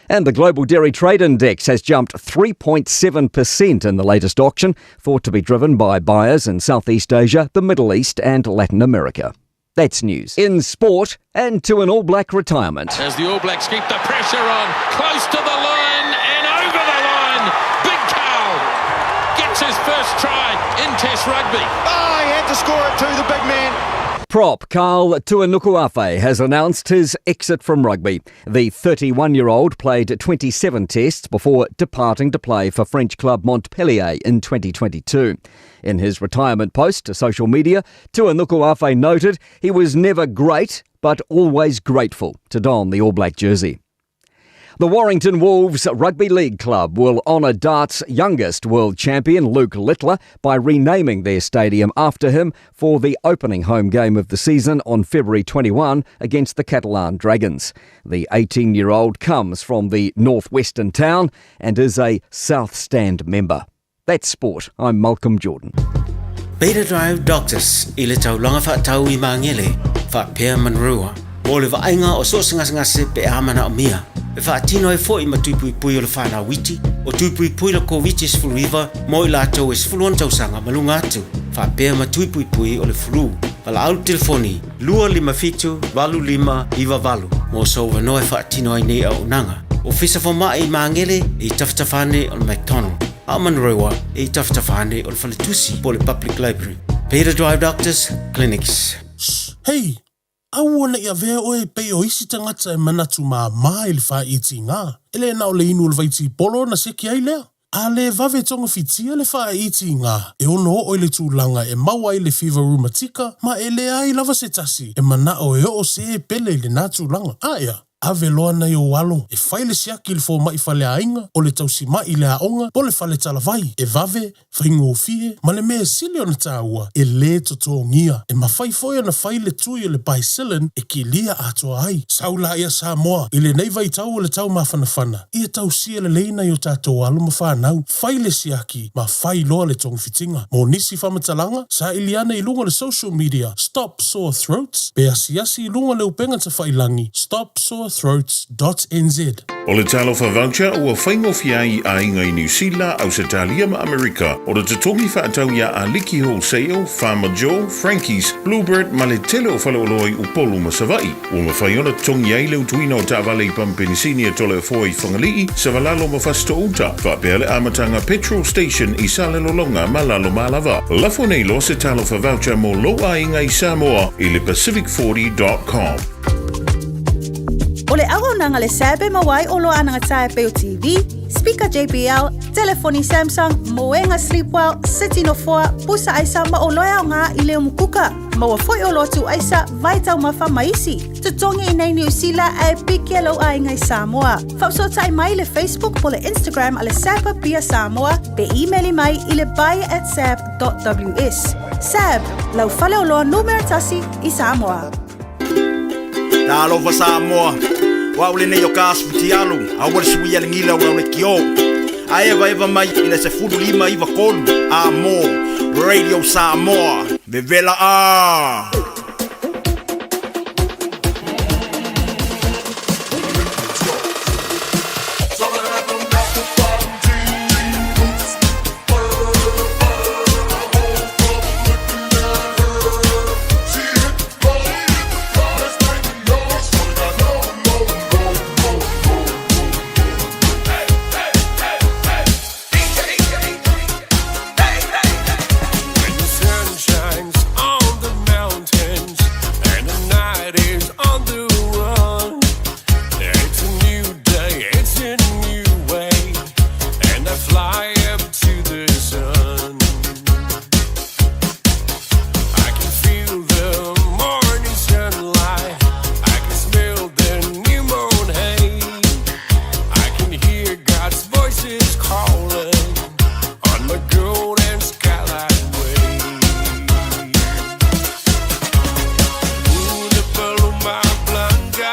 And the Global Dairy Trade Index has jumped 3.7% in the latest auction, thought to be driven by buyers in Southeast Asia, the Middle East and Latin America. That's news. In sport, and to an All Black retirement. As the All Blacks keep the pressure on, close to the line and over the line, Big Carl gets his first try in Test rugby. Oh, he had to score it too, the big man. Prop Karl Tu'inukuafe has announced his exit from rugby. The 31-year-old played 27 tests before departing to play for French club Montpellier in 2022. In his retirement post to social media, Tu'inukuafe noted he was never great, but always grateful to don the All Black jersey. The Warrington Wolves Rugby League Club will honour darts' youngest world champion, Luke Littler, by renaming their stadium after him for the opening home game of the season on February 21 against the Catalan Dragons. The 18-year-old comes from the northwestern town and is a South Stand member. That's sport. I'm Malcolm Jordan. Beta Drive Doctors i le taulaga faatau i Magele, faapea Manurewa, mo le vaaiga o so o se gasegase pe a manaomia. E faatino ai foi ma tui puipui o le fanau iti, o tui puipui le Koviti-19 mo i latou e 16 tausaga ma luga atu, faapea ma tui puipui o le flu. Valaau le telefoni 257 8598 mo sou avanoa e faatino ai nei auaunaga. Ofisa Fomai i Magele e i tafatafa ane o le McDonald. A o Manurewa e i tafatafa ane o le Faletusi po o le Public Library. Beta Drive Doctors Clinics. Shh, hei! Aua ne i avea oe e pei o isi tagata e manatu māmā i le faaitiga. E le na o le inu o le vaitipolo ona seki ai lea. A le vave togafitia le faaitiga, e ono oo i le tulaga e maua ai le fiva rumatika ma e leai lava se tasi e manao e oo se e pele i lenā tulaga. Aea, ave loa nai ou alo e fai le siaki i le fomai faleaiga, o le tausima'i i le aoga po o le fale talavai, e vave, faigofie, ma le mea sili ona taua, e lē totogia. E mafai foi ona fai le tui o le Bicillin e kilia atoa ai. Sau laia Samoa, i lenei vaitau o le taumafanafana, ia tausia lelei nai o tatou alo ma fanau, fai le siaki ma fai loa le togafitiga. Mo nisi faamatalaga, saili ane i luga o le social media Stop Sore Throats, pe asiasi i luga o le upega tafailagi Stop Sore sorethroats.nz. O le Talofa Voucher ua faigofie ai i aiga i Niu Sila, Ausetalia ma Amerika. O le totogi fa'atau iā Aliki Wholesale, Farmer Joe, Frankie's, Bluebird ma le tele o faleoloa i Upolu ma Sava'i. Ua mafai ona totogi ai le utuina o taavale i pamupenisini e Toleafoa i Fagalii, Savalalo ma Fasitoouta, faapea le amataga petrol station i Salelologa ma Lalomalava. Lafo nei loa se Talofa Voucher mo lou aiga i Samoa i le pacific40.com. O le auaunaga le SAB e maua ai oloa anagatia e pei o TV, speaker JBL, telefoni Samsung, moega Sleepwell, seti nofoa, pusa aisa ma oloa e aoga i le umukuka. Maua foi oloa tuuaisa, vai taumafa ma isi. Totogi i nei Niu Sila ae piki e lou aiga i Samoa. Faafesootai mai i le Facebook po le Instagram a le SAB Apia Samoa pe imeli mai i le buy@sab.ws. SAB, lau faleoloa numera tasi i Samoa. Talofa Samoa, o au lenei o ka asu fitialu, aua le suia le gila o lau lekiō. A evaeva mai i le 15 93 a mo Radio Samoa, vevela a! When the sun shines on the mountains and the night is on the run, it's a new day, it's a new way, and I fly up to the sun. I can feel the morning sunlight, I can smell the new moon hay, I can hear God's voices calling on my golden skylight way. Una paloma blanca.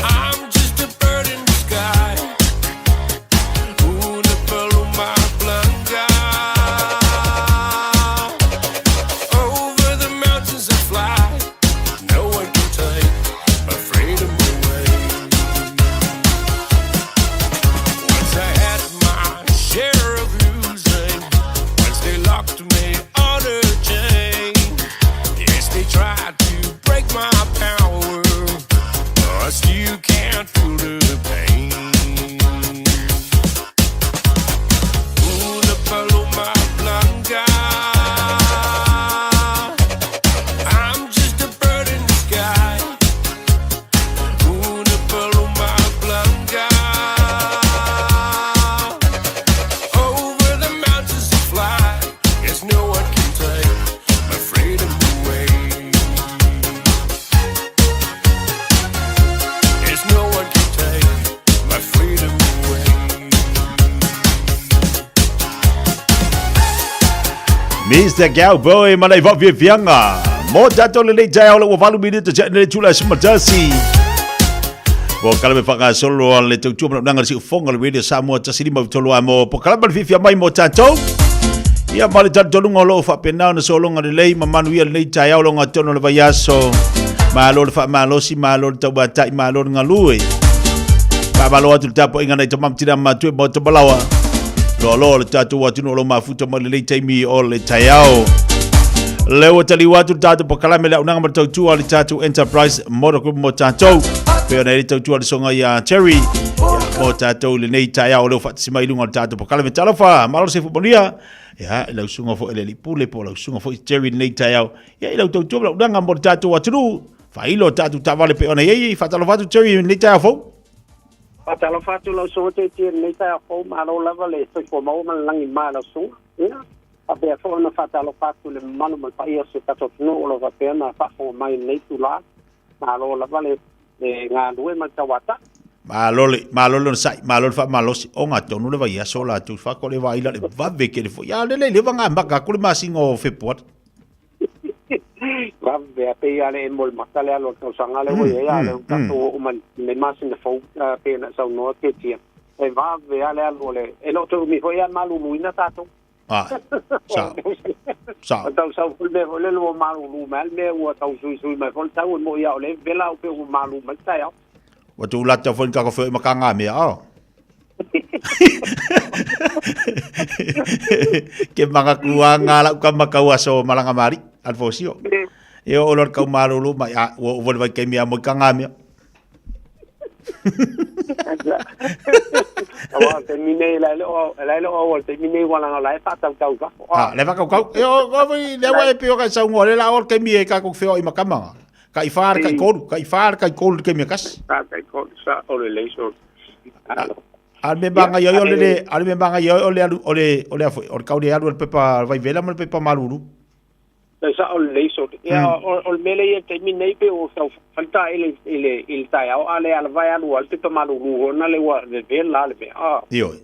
I'm just a bird in the sky. Una paloma blanca. Over the mountains I fly. No one can take my freedom away. Once I had my share of losing. Once they locked me on a chain. Yes, they tried to break my power. But I still can't feel the pain. Una paloma blanca. I'm just a bird in the sky. Una paloma blanca. Over the mountains to fly. Yes, no one can take my freedom away. Yes, no one can take my freedom away. Mr. Cowboy ma lei faafiafiaga mo tatou lenei taeao le ua 8 minute tea nei le itula e 11. Polokalame faagasolo a le tautua ma le auaunaga a le Siufofoga o le Radio Samoa 153 a mo polokalame le fiafia mai mo tatou. Ia ma le talitonuga o lo o faapena ona sologa lelei ma manuia lenei taeao le ogatotonu o le vaiaso. Malo le faamalosi, malo le tauatai, malo le galue. Faamalo atu le tapuaiga nai tama ma tina ma matua i Maota Malawa. Loaloa o le tatou atunuu o lo o mafuta mai lenei taimi o le taeao. Le ua taliu atu le tatou polokalame le auaunaga ma le tautua a le tatou Enterprise Motor Group mo tatou. Pei ona i ai le tautua a le soga ia Terry ia, mo tatou i lenei taeao o leo faatasi mai i luga o le tatou polokalame. Talofa, malo se fumonia. Ia, i lau susuga foi le alii pule po o lau susuga foi Jerry i lenei taeao. Ia, i lau tautua ma le auaunaga mo le tatou atunuu. Faailo o tatou taavale pei ona i ai. Faatalofa atu Jerry i lenei taeao fou. Faatalofa atu lau susuga Tietie i lenei taeao fou, malo lava le soifua maua ma le lagi ma lau susuga. Ia, faapea foi ona faatalofa atu i le mamalu ma le paia o si o tatou atunuu o lo o faapea ona faafofoga mai i lenei itula. Malo lava le le galue ma le tauatai. Malo le, malo le onosai, malo le faamalosi, ogatotonu le vaiaso latou fako le vaila le vave tele foi. A lele leva na amata atu le masina o Fepuari. Vave a pei a le emo le mata le alu o le tausaga lea ua i ai, a o lea ua tatou oo mai i le masina fou pei ona e saunoa Tietie. E vave lava le alu o le, e le o toe umi foi ae maluluina tatou. Ah, sao. Sao. O tau sau foi le mea foi lele ua malulu mai le mea ua tau suisui mai foi le tau e mo'i a o le vela au pe ua malu mai le taeao. Ua tuu lata foi ni kako feoi ma ka ngā mea, oh. Ke manga kua ngā lau ka makau aso malanga mari, alfosio. E o lor kau malulu mai, a, ua ua le vai kei mea moi ka ngā mea. Aua te mine la le o la le o te mine wala la e fa tau tau ka. Ah, le fa kau kau. E o o vai le wa e pio ka sau ngore la o ke mi e ka ko feo i makamanga. Ka i whāra ka i koru, ka i whāra ka i koru ke mea kasi. Ka i koru sa o le leiso. A me manga ioi o le a me manga ioi o le alu o le o le afo o le kau le alu o le pepa vai vela ma le pepa malulu. Le sa o le leiso. Ia o le mele ia taimi nei pe o tau falta i le i le i le taeao a le ala vai alu al pepa malulu ona le ua vevela le mea. Ah. Ioe.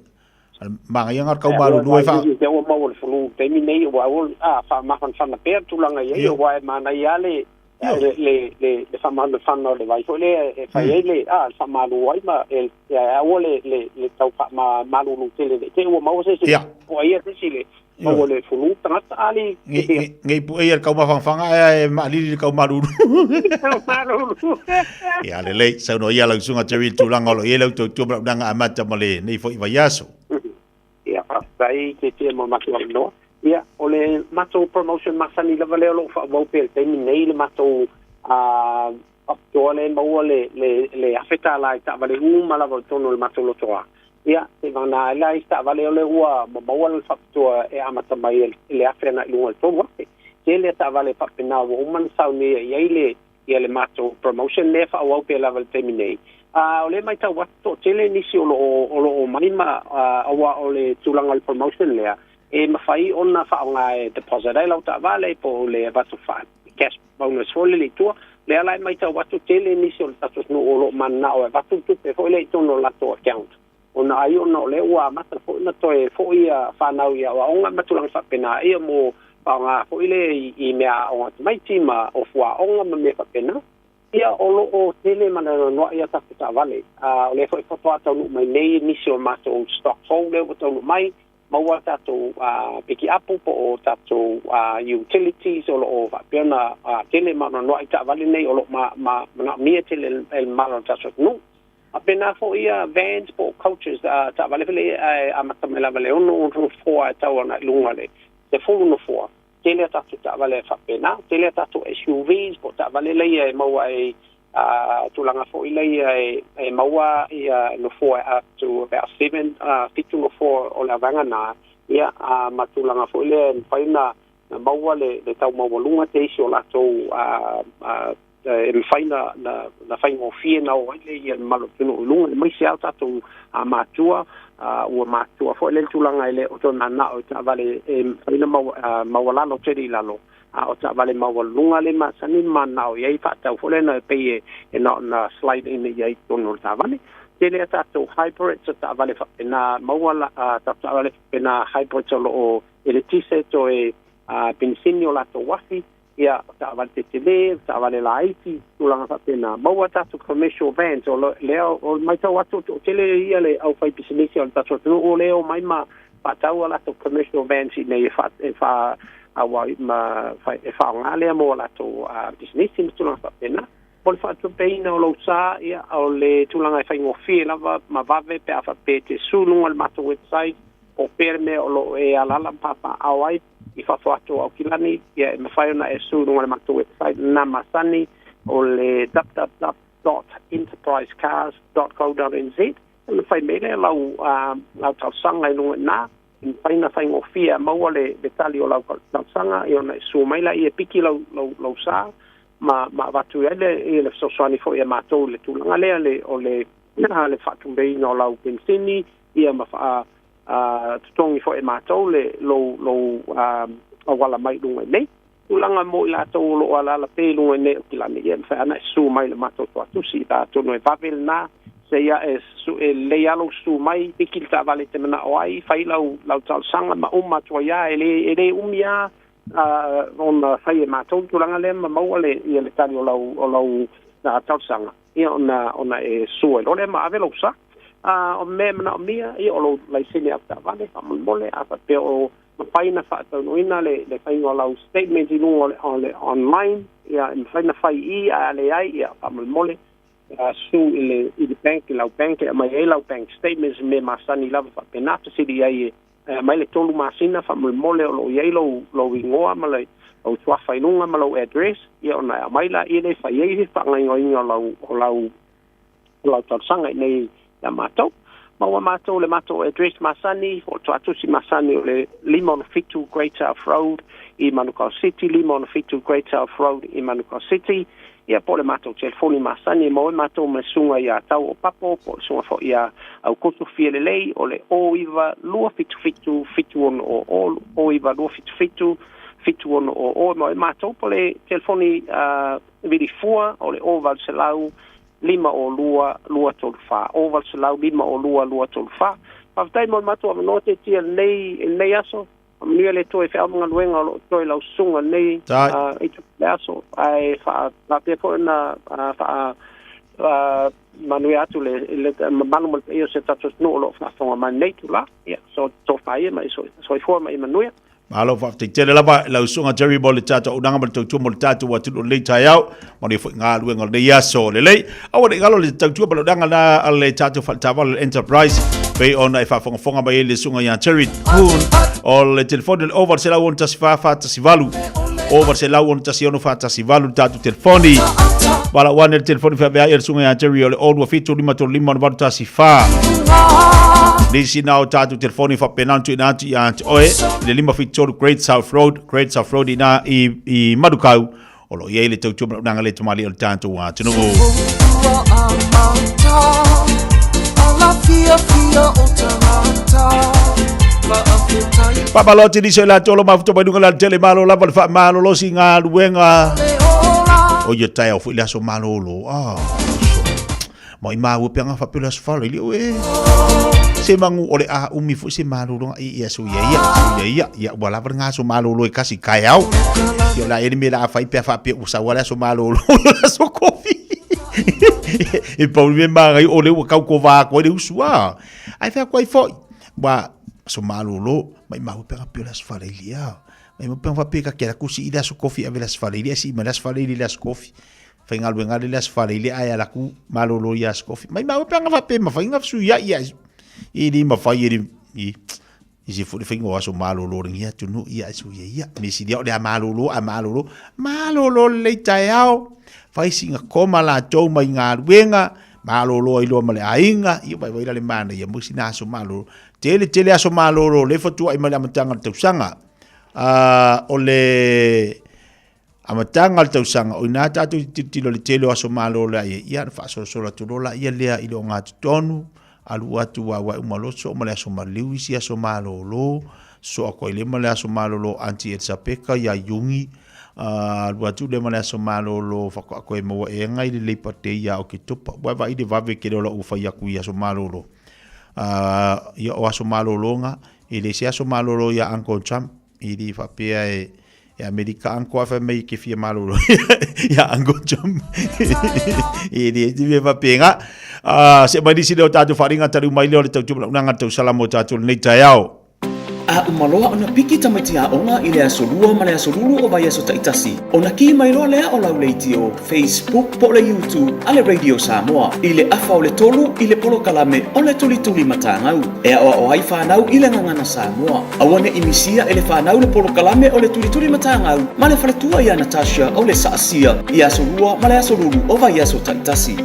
Manga ia ngar kau malulu e fa. Te ua mau o le fulu taimi nei ua o a fa mafanafana pea tulaga i ai ua e manaia le le le le le faamafanafana o le vai foi lea e fai ai le a le faamalu ai ma e aua le le le tau faamalulu tele le te ua maua se isi po ai se isi le maua le fulu tagata ali Ngei pu ei al kau mafangafanga e maalili le kau malulu. Malulu. Ia lelei, saunoa ia lau susuga Jerry i le tulaga o lo o i ai lau tautua ma lau naga amata ma lenei foi vaiaso. Ia, faafetai Tietie mo le matou avanoa. Ia, o le matou promotion masani lava lea o lo o faaauau pea i le taimi nei le matou faapitoa lea e maua le, le, le $1,000 i taavale uma lava i totonu o le matou lotoa. Ia, seivagana ai la isi taavale o lea ua maua le faapitoa e amata mai i le $1,000 agai i luga i le $3,000. Tele taavale faapena ua uma ona saunia i ai le ia le matou promotion lea e faaauau pea lava i le taimi nei. A o lea e matau atu toatele nisi o lo o o lo o omai ma aua o le tulaga o le promotion lea e mafai ona faaaoga e deposit ai lau taavale po o le avatu faa cash bonus foi lele i tua. Lea la e matau atu tele nisi o le tatou atunuu o lo o mananao e avatu le tupe foi lea i totonu o le latou account ona ai ona o lea ua amata foi ona toe foi ia fanau i aoaoga ma tulaga faapena ia mo faaaoga foi lea i mea aoga tamaiti ma ofu aoga ma mea faapena. Ia o lo o tele ma noanoaʻi a tatou taavale. A o lea foi faatoa taunuu mai nei nisi o matou stock fou lea ua taunuu mai, maua tatou pikiapu po o tatou utilities o lo o faapea ona tele ma noanoaʻi taavale nei o lo o manaomia tele e le mamalu o le tatou atunuu. Faapena foi ia vans po o coaches, taavale foi lea e amata mai lava i le 6 nofoa e tau agai i luga i le 10 nofoa. Tele a tatou taavale e faapena, tele a tatou SUVs po o taavale laia e maua ai tulaga foi laia e maua ia nofoa e up to about 7, 7 nofoa o le vaega na, ia ma tulaga foi lea e mafai ona maua le tau maualuga te isi o latou e mafai na faigofie na o ai le ia le mamalu o le atunuu i luga, aemaise lava o tatou matua, ua matua foi lea tulaga e le o toe mananao i taavale e mafai ona maualalo tele i lalo, a o taavale maualuluga le masani ma mananao i ai faatau foi lea na pei e na ona slide in i ai i totonu o le taavale. Tele a tatou hybrids o taavale faapena, maua tatou taavale faapena hybrids o lo o eletise toe penisini o latou afi, ia, o taavale tetele, o taavale laiti, tulaga faapena. Maua tatou commercial vans, o lea o matau atu o toatele ia le aufaipisinisi o le tatou atunuu o lea e omai ma faatau a latou commercial vans i inei e fa e fa aua ma e faaaoga lea mo a latou pisinisi ma tulaga faapena. Mo le faatupeina o lou sa, ia, o le tulaga e faigofie lava ma vave pe a faapea e te su i luga o le matou website, po o pea le mea o lo o e alaala ma papaaao ai i fafo atu o Aukilani, ia, e mafai ona e su i luga o le matou website lena masani o le www.enterprisecars.co.nz. Ona fai mai lea lau, lau talosaga i luga i ina, e mafai ona faigofie a maua le, le tali o lau talosaga, ia ona e su mai laia e piki lau, lau, lau sa ma, ma avatu ai le, ia le fesoasoani foi a matou i le tulaga lea le, o le, le faatupeina o lau penisini, ia ma faa, totogi foi e matou le, lou, lou auala mai i luga i nei. Tulaga mo i latou o lo o alaala pea i luga i nei Aukilani, ia e mafai lava ona e susu mai i le matou toatusi, atonu e vave lena, se i ae e lelei lava lou susu mai, piki le taavale e te manao ai, fai lau, lau talosaga ma uma atu ai lava, e le, e le umi lava ona fai e matou le tulaga lea ma maua le, ia le tali o lau, o lau talosaga, ia ona, ona e susu ai loa lea ma ave lou sa. O mea e manaomia, ia o lou laisene avetaavale, faamolemole, a faapea o Mafai ona faataunuuina le le faiga o lau statement i luga o le o le online, ia e mafai ona fai i i, ae a leai, ia faamolemole susu i le i le bank i lau bank e aumai ai lau bank statements i mea masani lava faapena. Fesili i ai e aumai le 3 masina faamolemole o lo o i ai lou lou igoa ma le lou suafa i luga ma lou address, ia ona e aumai laia lea e fai ai le faagaoioiga o lau o lau o lau talosaga i nei ia matou. Maua matou le matou address masani, po o le tuatusi masani o le 567 Great South Road i Manukau City, 567 Great South Road i Manukau City, ia po o le matou telefoni masani e maua ai matou ma le susuga ia Tau o Papo po o le susuga foi ia Aukuso Fialelei o le 09 277 7600, 09 277 7600 e maua ai matou po o le telefoni vilifua o le 0800 502 234, 0800 502 234. Faafetai mo le matou avanoa tetia i lenei, i lenei aso. Faamanuia le Atua i feau ma galuega o lo o toe lau susuga i lenei itu le aso. Ae faapea foi ona faa manuia atu le, le mamalu ma le paia o si o tatou atunuu o lo o faafofoga mai i lenei itula. Ia, so, tofa ia ma ia soifua ma ia manuia. Malo faafetai tele lava i lau susuga Jerry mo le tatou auaunaga ma le tautua mo le tatou atunuu i lenei taeao, manuia foi galuega o lenei aso. Lelei, aua ne i galo le tautua ma le auaunaga na a le tatou faletaavale le Enterprise, pei ona e faafogafoga mai ai le susuga ia Jerry Kuhn, o le telefoni o le 0 161 4 18 0 116 4 18 le tatou telefoni. Valaau ane le telefoni faavea ai le susuga ia Jerry o le 0 2 7 5 3 5 8 1 4. Nisi na o tatou telefoni faapena ona tuuina atu ia te oe i le 573 Great South Road, Great South Road ina i, i Manukau, o lo o i ai le tautua ma le auaunaga le tamalii o le tatou atunuu. Faamalo atu i nisi o i latou o lo o mafuta mai luga o le alatele, malo lava le faamalolosi i galuega. O ia taeao foi le aso malolo. Ah, Mai maua pe anga faapea le aso fala i le oe. Se mangu o le a umi foi se malolo i ia so ia ia so ia ia ia ua lava le ngaso malolo e kasi kai au. Ia la ele me la fai pe faapea ua saua le aso malolo le aso kofi. E pau me magai o le ua kau ko va ko le usua. Ai fa ko ai foi. Ua aso malolo mai maua pe anga pea le aso fala i le ia. Mai maua pe anga faapea ka kela kusi i le aso kofi ave le aso fala i le asi ma le aso fala i le aso kofi. Faigaluega le aso faleile ae ala ku malolo i aso kofi. Mai mau pe anga fape mafai nga sui ia ia i li mafai i i i se fo le fainga o aso malolo le ngia tunu ia aso ia ia. Me si o le a malolo a malolo malolo le taeao. Fai singa koma la tou mai galuega malolo ai loa ma le aiga ia vai vai la le mana ia mo sina aso malolo. Tele tele aso malolo le fatua i ma le amataga o le tausaga. O le Amataga o le tausaga, o ina tatou te tilotilo i le tele o aso malolo ai, ia ona faasolosolo atu loa laia lea i le ogatotonu, alu atu auai uma loa soo ma le aso maliu isi aso malolo, soo atu ai lea ma le aso malolo o Aunty Elisapeka ia Iuni, alu atu lea ma le aso malolo faatoa toe maua ea nai le Labour Day ia Oketopa. Ua vaai le vave tele o lau fai atu i aso malolo. Ia o aso malolo na, e le se aso malolo ia Uncle Trump, i le faapea e E Amerika anko a whai mai ke fia malolo ia anko chum. E le ti me faapea. Se mai nisi leo tātou wharinga taru mai leo le tautua unanga tau salamo tātou lenei taeao. A uma loa ona piki tamaiti aoga i le aso Lua ma le aso Lulu o vaiaso taitasi, ona kī mai loa lea o lau leitio, Facebook po o le YouTube a le Radio Samoa i le afa o le tolu i le polokalame o le Tulituli Matagau e aoao ai fanau i le gagana Samoa. Aua ne i misia e le fanau le polokalame o le Tulituli Matagau ma le faletua ia Natasha o le Saasia i Aso Lua ma le Aso Lulu o vaiaso taitasi.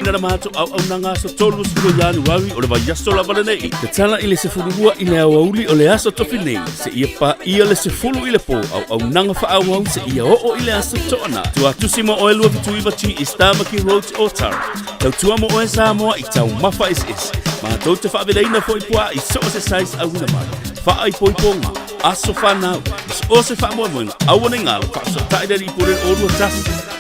Na le matou auaunaga aso 30 Ianuari o le vaiaso lava lenei. Tatala i le 12 i le aoauli o le aso tofi nei, seia paia le 10 i le pō, auaunaga faaauau seia oo i le aso Toanai. Tuatusi mo oe 279 G East Tamaki Road, Otara. Tautua mo oe Samoa i taumafa eseese. Matou te faavelaina foi puaa i so o se size auina mai. Faaipoipoga, aso fanau, ma so o se faamoemoega, aua ne i galo, faafesootai le alii pule 0 2 1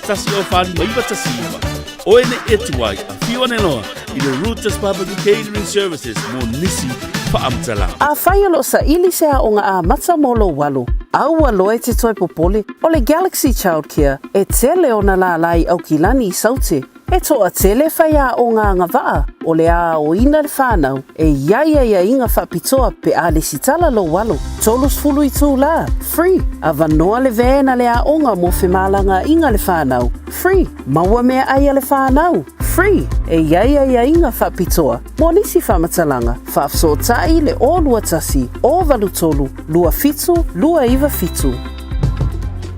1 0 4 5 9 1 9. Oe nei e tuai, afio ane loa i le Routers Barbecue Catering Services mo nisi faamatalaga. Afai o lo o saili se aoga amata mo lou alo, aua loa e te toe popole, o le Galaxy Childcare e tele ona lālā i Aukilani i Saute. E toatele faiaoga agavaa o le a aoina le fanau e i ai aiaiga faapitoa pe a lesitala lou alo. 30 itulā, free, avanoa le van a le aoga mo femalagaaiga le fanau, free, maua meaai a le fanau, free, e i ai aiaiga faapitoa mo nisi faamatalaga, faafesootai le 021 083 27 297.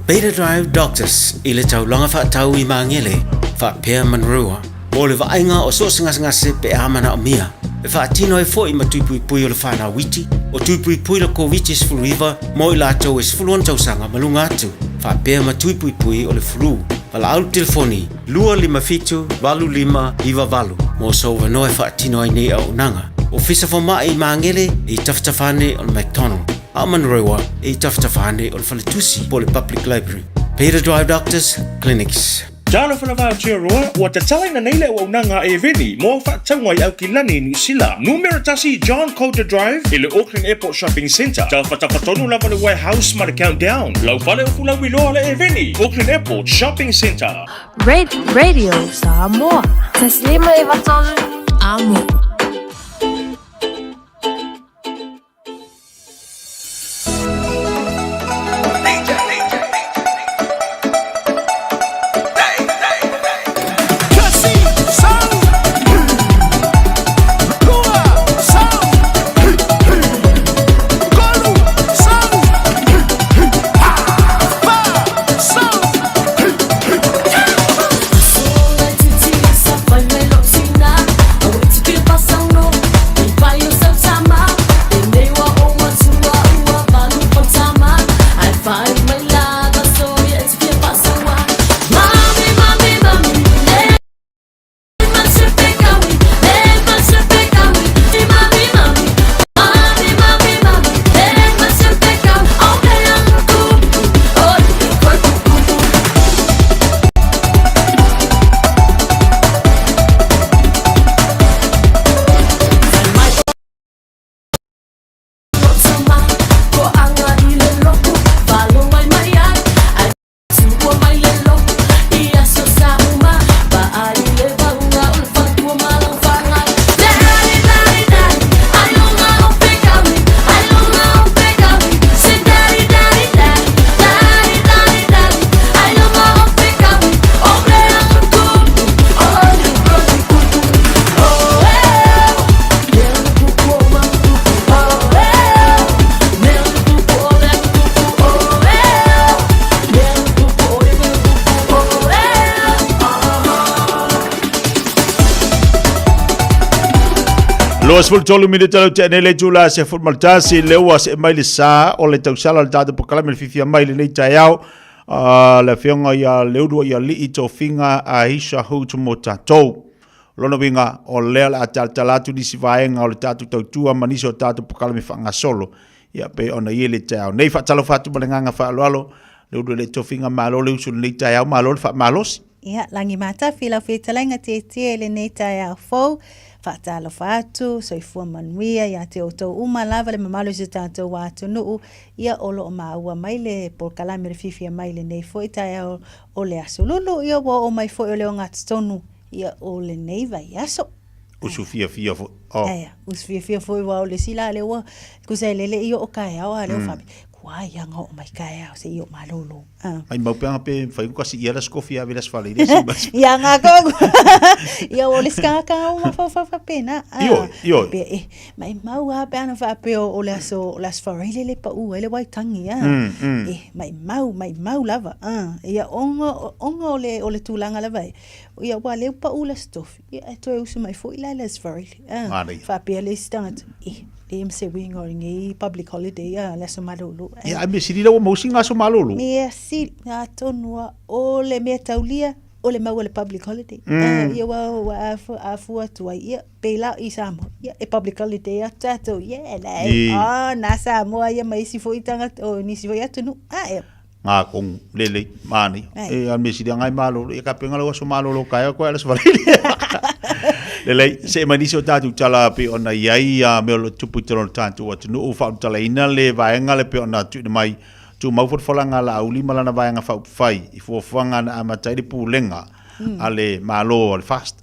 Beta Drive Doctors i le taulaga faatau i Magele, faapea Manurewa, mo le vaaiga o so o se gasegase pe a manaomia. E faatino ai foi ma tui puipui o le fanau iti, o tui puipui le Koviti-19 mo i latou e 16 tausaga ma luga atu, faapea ma tui puipui o le flu. Valaau le telefoni 257 8598 mo sou avanoa e faatino ai nei auaunaga. Ofisa Fomai i Magele i tafatafa ane o le McDonald, a o Manurewa i tafatafa ane o le Faletusi po o le Public Library. Peter Drive Doctors Clinics. Talofa lava Aotearoa, ua tatalaina nei le auaunaga a Eveni mo au faatauga i Aukilani, Niu Sila. Numera 1 John Coulter Drive i le Auckland Airport Shopping Centre. Tafatafa tonu lava le Warehouse ma le Countdown. Lau fale o Fulauiloa le Eveni, Auckland Airport Shopping Centre. Radio Samoa. Taslima 93 Amo. 23 minute lau tea nei le itula se fut maltasi le ua se mai le sa o le tausala le tatou pokalame le fifia mai lenei taeao le afioga ia Leulua ia Lii Tofiga Aisha Hoot mo tatou. Lona uiga, o lea o le a talatala atu nisi vaega o le tatou tautua ma nisi o tatou pokalame faagasolo. Ia pei ona i ai le taeao nei. Faatalofa atu ma le agaga faaaloalo, Leulua Lii Tofiga, malo le usu i lenei taeao, malo le faamalosi. Ia, lagi matafi lau fetalaiga tietie i lenei taeao fou. Faatalofa atu, soifua manuia ia te outou uma lava le mamalu o si o tatou atunuu. Ia, o lo o maua mai le polokalame o le fiafia mai i lenei foi taeao o le Aso Lulu. Ia, ua oo mai foi o le ogatotonu ia, o lenei vaiaso. Usu fiafia foi. Oh. Aia, usu fiafia foi ua o le isi la lea ua, tusa e lele i oo kaeao a lea ua faapea, kua ia nga oo mai kaeao se i oo malolo. Ah. Mai mau peanga pe fai uka si ia la skofi ave la sfale ile si bas. Ia nga ko. Ia o le ska ka o ma fa fa fa pena. Ah. Io, io. Pe e mai mau a pe ana fa pe o le aso o le aso faraile le pa u ele waitangi ah. E mai mau mai mau lava. Ah. Ia onga onga o le o le tulaga lava e. Ia ua leu pa u le stofi. Ia e toe usu mai foi la le aso faraile. Ah. Faapea le isi tagata e le ma se uiga o lenei public holiday a le aso malolo. Ia ai mea sili la ua maua sina aso malolo. Mea sili atonu a o le mea taulia o le maua le public holiday. Ia ua ua afua atu ai ia pela i Samoa. Ia e public holiday atu tatou ia la e ah na Samoa ia ma isi foi tagata o nisi foi atunuu. Ah e Ngā kongu, lelei, māni. E a me sili ngai malolo, e ka penga lo aso malolo kai ko ala svalele. Lelei, se mai nisi o tātou tala pe ona i ai a mea o lo tupu i te rona tātou atunuu, whautalaina le vaenga le pe ona tuina mai, tumau folafolanga a Laauli ma lana vaega faaupufai i fuafuaga na amata ai le pulega. a le Malo o le FAST.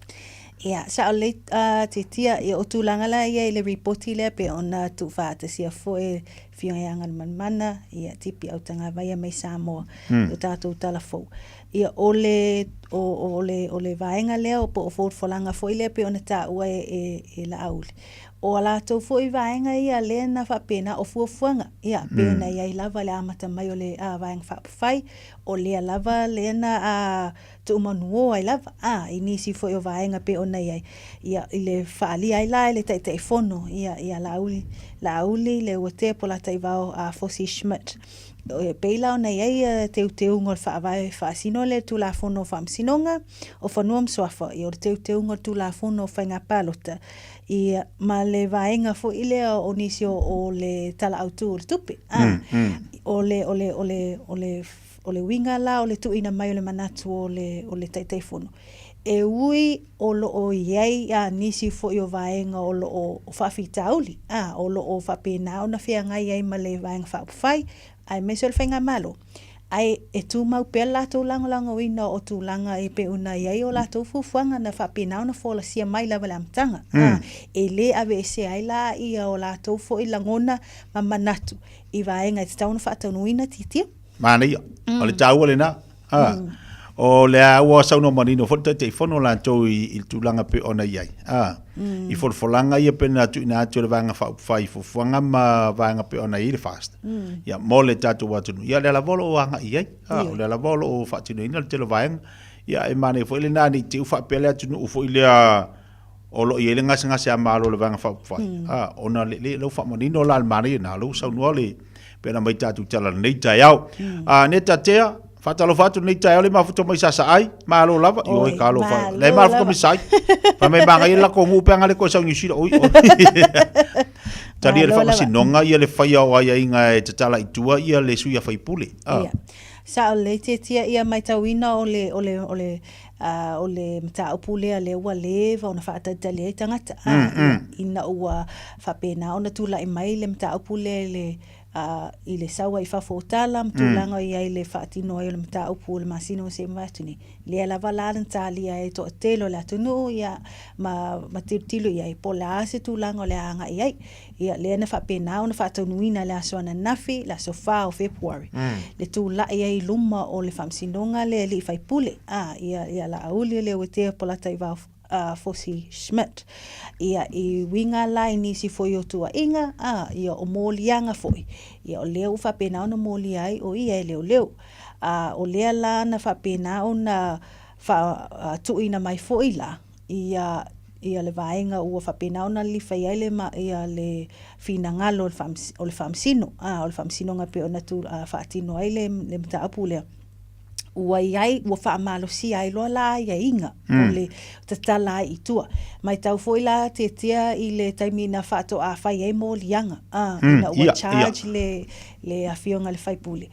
Ia, sao lelei a Titia, ia o tulaga la ia i le ripoti lea pei ona tuufaatasia foi e le Afioga ia Galumalemana, ia Tipi Autagavaia mai Samoa, i o tatou tala fou. Ia o le, o, o le, o le vaega lea po o folafolaga foi lea pei ona taua e, e, e Laauli, o a latou foi vaega ia lea na faapena, o fuafuaga, ia, pei ona i ai lava le amata mai o le Vaega Faaupufai, o lea lava lea na a, tuumanuō ai lava, a, i nisi foi o vaega pei ona i ai, ia, i le faaalia ai la e le Taitaifono, ia, ia Laauli, Laauli Leuatea Polataivao a Fosi Schmidt. E pei la ona i ai ia teuteuga o le Faavae faasino lea i le Tulafono o Faamasinoga o Fanua ma Suafa, ia, o le teuteuga o le Tulafono o Faiga Palota, ia, ma le vaega foi lea o nisi o, o le Tala Autu o le Tupe, a, o le, o le, o le, o le O le uiga la o le tuuina mai o le manatu o le, o le Taitaifono, e ui o lo o i ai a nisi foi o vaega o lo o faafitauli, a, o lo o faapena ona feagai ai ma le Vaega Faaupufai, aemaise o le Faigamalo, ae e tumau pea le latou lagolagoina o tulaga e pei ona i ai o latou fuafuaga na faapena ona folasia mai lava i le amataga, a, e le aveesea ai la ia o latou foi lagona ma manatu i vaega e tatau ona faataunuuina titia. Manaia. O le taua lena. Ha. O lea ua saunoa manino foi le Taitaifono latou i le tulaga pei ona i ai. Ha. I folafolaga ia pei ona tuuina atu e le Vaega Faaupufai i fuafuaga ma vaega pei ona i ai le FAST. Ia, mo le tatou atunuu. Ia, o lea lava o lo o agai i ai. Ha. O lea lava o lo o faatinoina le tele o vaega. Ia, e manaia foi lena ne i te i ua faapea le atunuu foi lea o lo o i ai le gasegase a Malo o le Vaega Faaupufai, mm. a, ona le, le, lau faamanino la le manaia na, lau saunoa le, pe na mai tatou tala lenei taeao. A, ne tatea, faatalofa atu lenei taeao le mafuta mai sasaai, malo lava, i oi ka alofa, le mafuta mai sai, fa mai mangai la ko ngu pe anga le ko sau New Zealand, oi, oi. Talia le faamasinoga ia le faia o aiaiga e tatala i tua ia le sui a faipule. Ah. Ia. Sao lelei tiatia ia maitauina o le, o le, o le, A o le mataupu lea lea ua leva ona faatalitali ai tagata, a, mm, ina ua faapena ona tulai mai le mataupu lea i le, a, i le sau ai i fafo o tala ma tulaga i ai le faatino ai o le mataupu o le masina ua seʻi mavae atu nei. Lea lava la na talia ai le toatele o le atunuu, ia, ma, ma tilotilo i ai po o le a se tulaga o le a agai ai. Ia, lea na faapena ona faataunuuina i le aso ananafi, le aso 4 o Fepuari, le tulai ai i luma o le Faamasinoga le alii faipule, a, ia, ia Laauli Leuatea Polataivao uh, Fosi Schmidt. Ia, i uiga la i nisi foi o tuuaiga, a, ia, o moliaga foi. Ia, o lea ua faapena ona molia ai o ia e leoleo. A, o lea la na faapena ona faa, tuuina mai foi la, ia ia le vaega ua faapena ona lilifa i ai le ia le finagalo o le Faamasino, a, o le Faamasinoga e pei ona tu, a, faatino ai le le mataupu lea. Ua i ai, ua faamalosia ai loa la aiaiga mm. o le tatala ai i tua. Maitau foi la Tiatia i le taimi na faatoa fai ai moliaga, a, ina ua charge le le afioga i le faipule.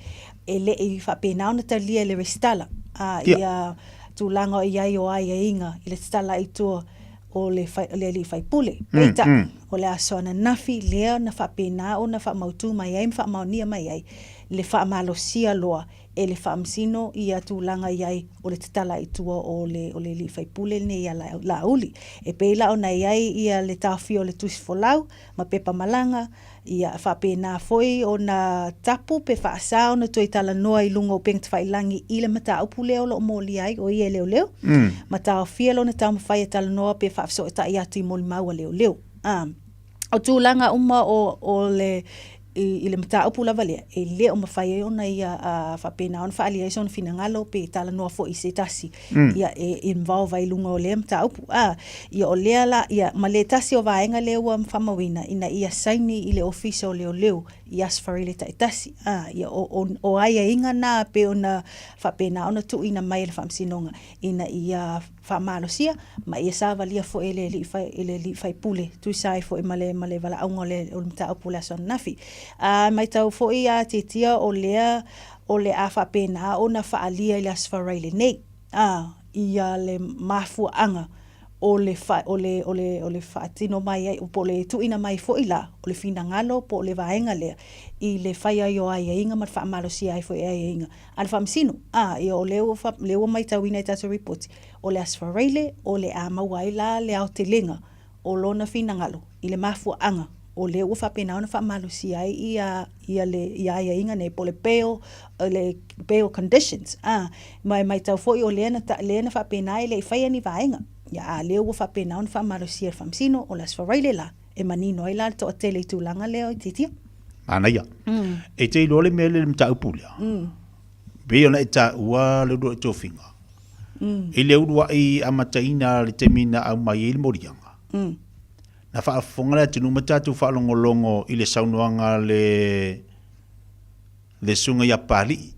E le i faapena ona talia e le resitala, a, ia tulaga o i ai o aiaiga i le tatala i tua o le, fai, le alii faipule. Peitai, o le aso ananafi lea na faapena ona faamautu mai ai ma faamaonia mai ai le faamalosia loa e le Faamasino ia tulaga i ai o le tatala i tua o le, o le alii faipule lenei ia Laauli. E pei la ona i ai ia le taofia o le tusi folau ma pepa malaga, Ia faapena foi ona tapu pe faasa ona toe talanoa i luga o upega tafailagi i le mataupu lea o lo o molia ai, o ia e leoleo, ma taofia lona taumafai e talanoa pe faafesootai atu i molimau a leoleo. A o tulaga uma o, o le, i, i le mataupu lava lea, e le o mafai ai ona ia a, faapena ona faaalia ai sona finagalo pe talanoa foi i se tasi ia e involve ai i luga o lea mataupu. A, ia o lea la, ia ma le tasi o vaega lea ua faamauina ina ia saini i le Ofisa o Leoleo i Aso Faraile taitasi. A, ia o, o, o aiaiga na pei ona faapena ona tuuina mai e le Faamasinoga ina ia faamalosia ma ia savalia foi e le alii fai, e le alii faipule tusa ai foi ma le, ma le valaauga o le, o le mataupu o le aso ananafi. A, maitau foi a Tiatia o lea o le a faapena ona faaalia i le Aso Faraile nei, a, ia le mafuaaga O le fa, o le, o le, o le faatino mai ai, po o le tuuina mai foi la, o le finagalo po o le vaega lea, i le fai ai o aiaiga ma le faamalosia ai foi e aiaiga a le Faamasino. A, ia o lea ua, lea ua matauina i tatou ripoti, o le Aso Faraile o le a maua ai la le aotelega o lona finagalo i le mafuaaga o lea ua faapena ona faamalosia ai ia, ia le, ia aiaiga nei, po o le bail, le bail conditions, a, ma e matau foi o lea na, lea na faapena e le i faia ni vaega. Ia, a lea ua faapena ona faamalosia e le Faamasino, o le Aso Faraile la, e manino ai la le toatele i tulaga lea o Itiitia. Manaia. E te iloa le mea lea i le mataupu lea? Pei ona e taua le uluai tofiga. I le uluai amataina le taimi na aumai ai le moliaga, na faafofoga le atunuu ma tatou faalogologo i le saunoaga a le le Susuga ia Papalii,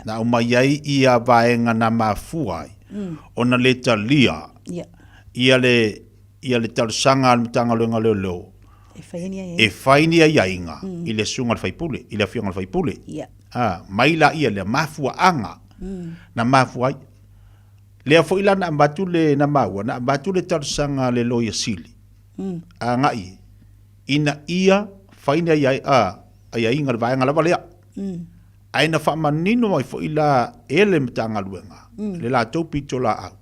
na aumai ai ia vaega na mafua ai ona le talia ia le ia le talosaga a le Matagaluega o Leoleo e fai ni aiaiga i le susuga i le faipule, i le afioga i le faipule. A, mai laia lea mafuaaga na mafua ai. Lea foi la na avatu le, na maua, na avatu le talosaga a le Loia Sili agai ina ia fai ni aiaiga i le vaega lava lea. Ae na faamanino mai foi la e le Matagaluega le latou pitolaau,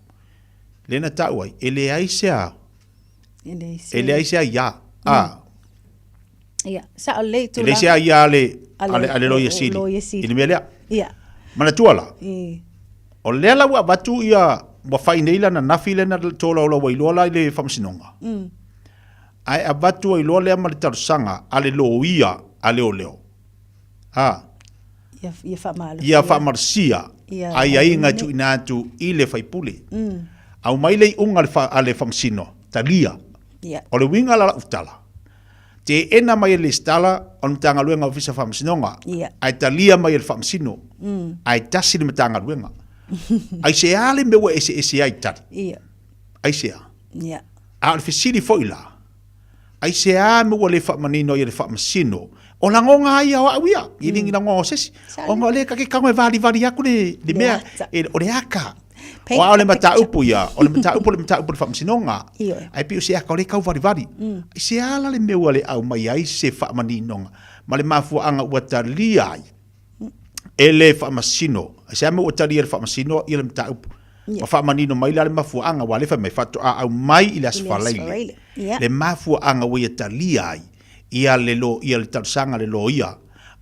lea na tau ai, e leai se a, e leai se aiā, a. Ia, sao lelei tulaga. E leai se aiā a le, a le Loia Sili i le mea lea. Ia. Manatua la, o lea la ua avatu ia, ua fai nei lana nafi lea na tolaulau ai loa la i le Faamasinoga. Ae avatu ai loa lea ma le talosaga a le loia a leoleo. A. Ia, ia faamalosia. Ia faamalosia ia aiaiga e tuuina atu i le faipule. Aumai le iuga a le Faamasino, talia. Ia. O le uiga la lau tala, teena mai e le lesitala o le Matagaluega Ofisa o Faamasinoga, Ia. ae talia mai e le Faamasino, ae tasi le Matagaluega. Aisea le mea ua eseese ai tali? Ia. Aisea? Ia. A o le fesili foi la, Aisea mea ua le faamanino ai e le Faamasino? O lagoga lava ia o au ia, e le ni lagoga o se isi. Ona o lea ta te tago e valivali atu le, le mea, e, o le ata. O a o le mataupu ia, o le mataupu o le mataupu o le Faamasinoga. Ae pei o se ata o lea e tau valivali. Aisea la le mea ua le aumai ai se faamaninoga ma le mafuaaga ua talia ai e le Faamasino, aisea mea ua talia e le Faamasino ia le mataupu? Ma faamanino mai la le mafuaaga, aua o lea e fai mai, faatoa aumai i le Aso Faraile le mafuaaga ua ia talia ai ia le lo, ia le talosaga a le loia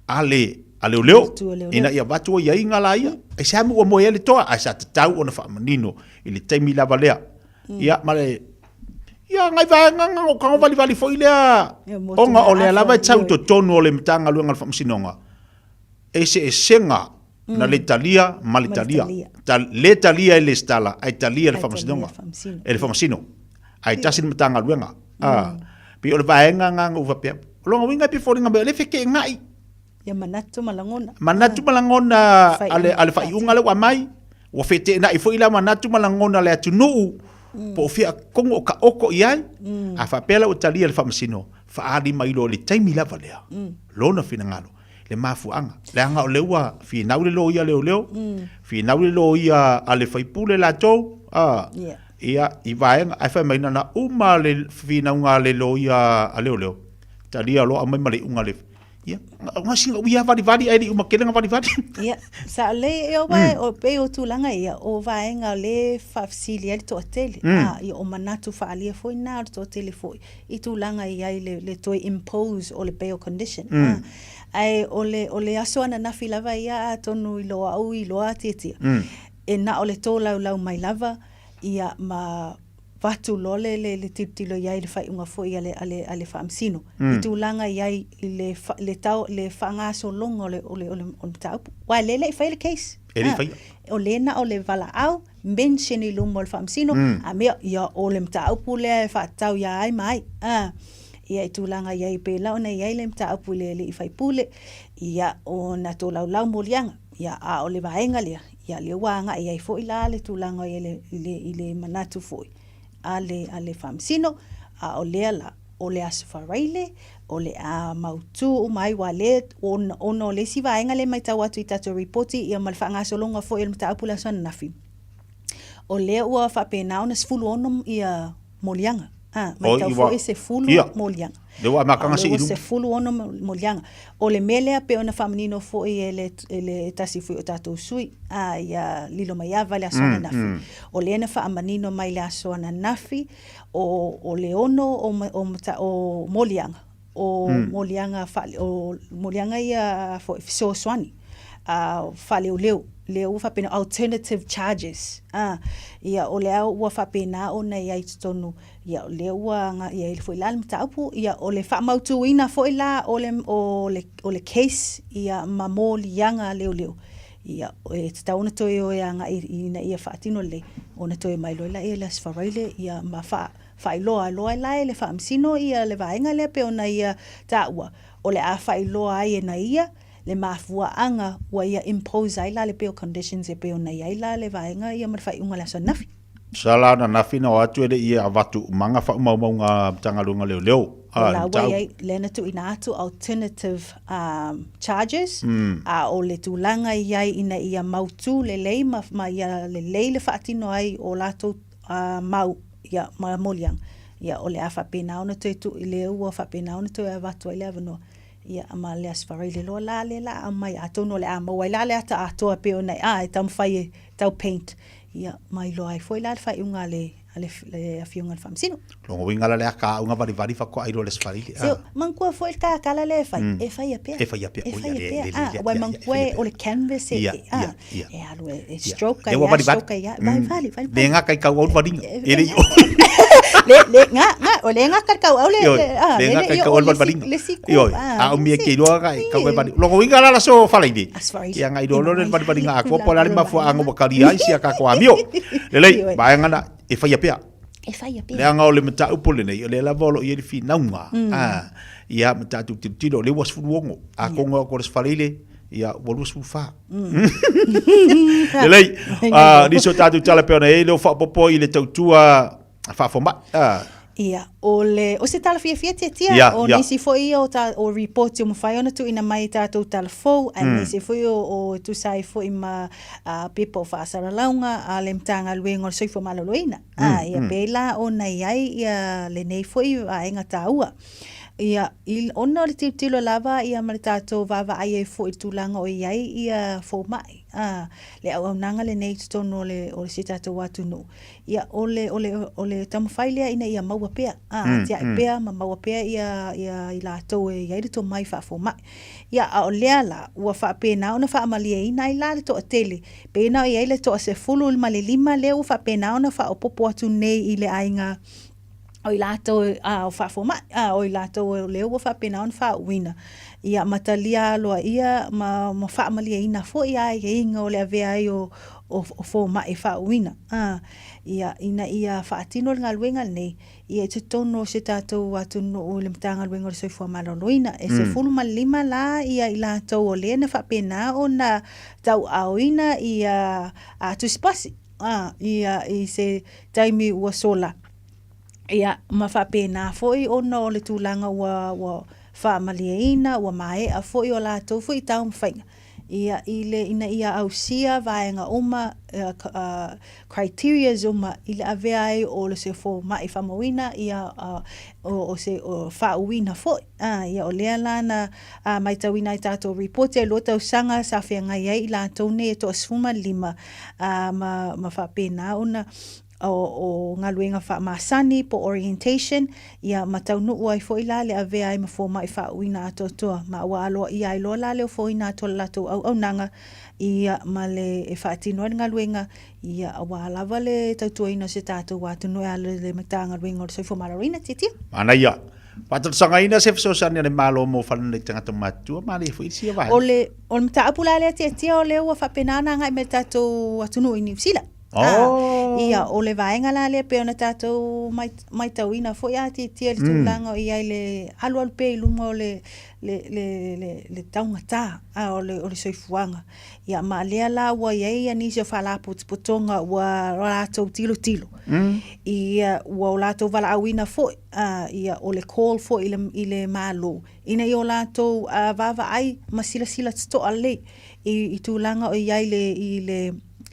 a le a leoleo ina ia avatu aiaiga la ia. Aisea mea ua moe ai le toa, ae sa tatau ona faamanino i le taimi lava lea. Ia ma le Ia, ngai vaega nga o kago valivali foi lea, ona o lea lava e tau i totonu o le Matagaluega o le Faamasinoga, eseesega na le talia ma le talia. Ta, le talia e lesitala, ae talia e le Faamasinoga, e le Faamasino. Ae tasi le Matagaluega. A, pei o le vaega nga na ou faapea, o lona uiga e pei e foliga mai o lea e feteenai. Ia manatu ma lagona. Manatu ma lagona a le, a le faaiuga lea ua aumai, ua feteenai foi la manatu ma lagona a le atunuu, po o fea tonu o taoto i ai. A faapea la ua talia e le Faamasino, faaali mai loa i le taimi lava lea, lona finagalo, le mafuaaga. Leaga o lea ua finau le loia leoleo, finau le loia a le faipule latou, a, ia, i vaega, ae fai mai na ona uma le finauga a le loia a leoleo, talia loa aumai ma le iuga a le Ia, na sina uia valivali ae le i uma tele na valivali. Ia, sa lelei e o o pei o tulaga ia, o vaega o lea e faafesili ai le toatele. A, ia o manatu faaalia foi na o le toatele foi i tulaga e i ai le, le toe impose o le bail condition. A, ae o le, o le aso ananafi lava ia atonu i lo au iloa Tiatia, e na o le tolaulau mai lava ia ma avatu loa le, le, le tilotilo i ai i le faaiuga foi a le, a le, a le Faamasino i tulaga i ai i le, le, tau, le faagasologa o le, o le, o le, o le mataupu. Aua e le i faia le case. E le i faia. O lea na o le valaau, mention i luma o le Faamasino, a mea, ia o le mataupu lea e faatatau ia ai ma ai. A, ia i tulaga i ai pei la ona i ai le mataupu i le alii faipule, ia ona tolaulau moliaga. Ia, a o le vaega lea, ia lea ua agai ai foi la le tulaga i le, i le, i le manatu foi a le, a le Faamasino, a o lea la, o le Aso Faraile, o le a mautū uma ai, aua lea, ona, ona o le isi vaega lea e matau atu i tatou ripoti, ia ma le faagasologa foi o le mataupu i le aso ananafi. O lea ua faapena ona 16 ia moliaga. A, matau foi e 10 moliaga. Lea ua amataga sii i luga. 16 moliaga. O le mea lea pei ona faamanino foi e le, e le tasi foi o tatou sui, a, ia Lilomaiava i le aso ananafi. O lea na faamanino mai i le aso ananafi, o, o le ono o, o, o moliaga, o moliaga faale, o moliaga ia foi fesoasoani a faaleoleo lea ua faapena alternative charges a ia o lea ua faapena ona i ai i totonu ia o lea ua agai ai foi la le mataupu ia o le faamautuina foi la o le o le o le case ia ma moliaga leoleo ia e tatau ona toe o e agai ina ia faatino lelei ona toe mai loa lea i le Aso Faraile ia ma faa Faailoa loa la e le Faamasino ia le vaega lea pei ona ia taua, o le a faailoa ai e na ia le mafuaaga ua ia impose ai la le bail conditions e pei ona i ai la le vaega ia ma le faaiuga o le aso ananafi. Sala ananafi na o atu e le i avatu umaga faaumaumauga a Matagaluega Leoleo. O la ua i ai lea na tuuina atu alternative charges, a o le tulaga i ai ina ia mautu lelei ma ia lelei le faatino ai o latou mau ia, ma moliaga, ia, o le a faapena ona toe tuu i le ua faapena ona toe avatu ai le avanoa, ia, ma le Aso Faraile loa la lea la aumai, atonu o le a maua ai la le ata atoa e pei ona a e taumafai e tau paint, ia, ma iloa ai foi la le faaiuga a le, a le, le Afioga i le Faamasino. Lona uiga la le ata auga valivali faatoa iloa i le Aso Faraile, a. Se, manatua foi le tatala lea e fai, e faia pea. E faia pea, E faia pea, a, aua e manatua o le canvas e, a, E alu e, e stroke ai a, stroke ai a, vali, vali, vali. Le ngaka i kau au valinga. E le i o. Le, le, nga, nga, o le ngaka i kau au le, le, a, le ngaka i kau au valinga. Le siku, a. A o mia ke iloa ka, kau e vali. Longa uiga la la so falaile. Ia ngai iloa le vali valinga a kopo la le mafua anga wakali ai sia ka ko amio. Lelei, vaega na e whaia pea. E whaia pea. Leaga o le mataupu lenei, o lea lava o lo o i ai le finauga. A, ia, ma tatou tilotilo, o lea ua 16. A konga o ko le faleile, ia, ua 24. Lelei, nisi o tatou tala pei ona i ai leo faaopoopo i le tautua faafomai. Ia, o le, o se tala fiafia tiatia, yeah, o yeah. nisi foi ia o, ta, o report o mawhai ona tuuina mai i tātou tala fou, aemaise foi o, o tusa ai foi ma uh, pepa o faasalalauga a le Matagaluega o le Soifua Maloloina. Ah, ia pēlā ona i ai ia lenei foi vaega tāua. Ia, i, ona o le tilotilo lava ia ma le tātou vaavaai ai foi i le tulaga o i ai ia fomai, ā, le auaunaga lenei i totonu o le, o si tātou atunuu. Ia, o le, o le, o le taumafai lea ina ia maua pea, ā, atiae pea ma maua pea ia, ia i latou e i ai le tomai faafomai. Ia, a o lea la, ua faapena ona faamalieina ai la le toatele, pēnā o i ai le toa 15 lea ua faapena ona faaopoopo atu nei i le aiga o i latou a o faafomai, a o i latou o lea ua faapena ona faauuina, ia ma talia aloaia ma, ma faamalieina foi aiaiga o le avea ai o, o, o fomai faauuina, a, ia, ina ia faatino le galuega lenei, ia i totonu o si o tatou atunuu i le Matagaluega o le Soifua Maloloina. E 15 la ia i latou o lea na faapena ona tauaaoina ia a, tusipasi, a, ia i se taimi ua sola. Ia, ma faapena foi ona o le tulaga ua, ua faamalieina, ua maea foi o latou foi taumafaiga, ia, i le, ina ia ausia vaega uma, ia, uh, criterias uma i le avea ai o le se fomai faamauina, ia, uh, o, o se o, faauuina foi. Uh, ia, o lea la na uh, maitauina ai tatou report e lua tausaga sa feagai ai i latou nei e toa 15, uh, ma, ma faapena ona o, o galuega faamasani po o orientation, ia ma taunuu ai foi la le avea ai ma fomai faauuina atoatoa, ma ua aloaia ai loa la le ofoina atu o le latou auaunaga, ia ma le e faatino ai le galuega, ia aua lava le tautuaina o si o tatou atunuu e ala i le Matagaluega o le Soifua Maloloina. Tiatia. Manaia. Faatalosagaina se fesoasoani a le Malo mo fale nei tagata matutua ma le foi i sia vaega. O le, o le mataupu la lea Tiatia o lea ua faapena ona agai mai le tatou atunuu i Niu Sila. Oh. Ia, o le vaega la lea pei ona tatou maitauina foi a tiatia le tulaga o i ai le alualu pea i luma o le, le, le, le, le taugata a, o le, o le soifuaga. Ia, ma lea la ua i ai ia nisi o faalapotopotoga ua latou tilotilo. Ia, ua o latou valaauina foi, a, ia, o le call foi i le, i le Malo, ina ia o latou vaavaai ma silasila totoa lelei i, i tulaga o i ai le, i le,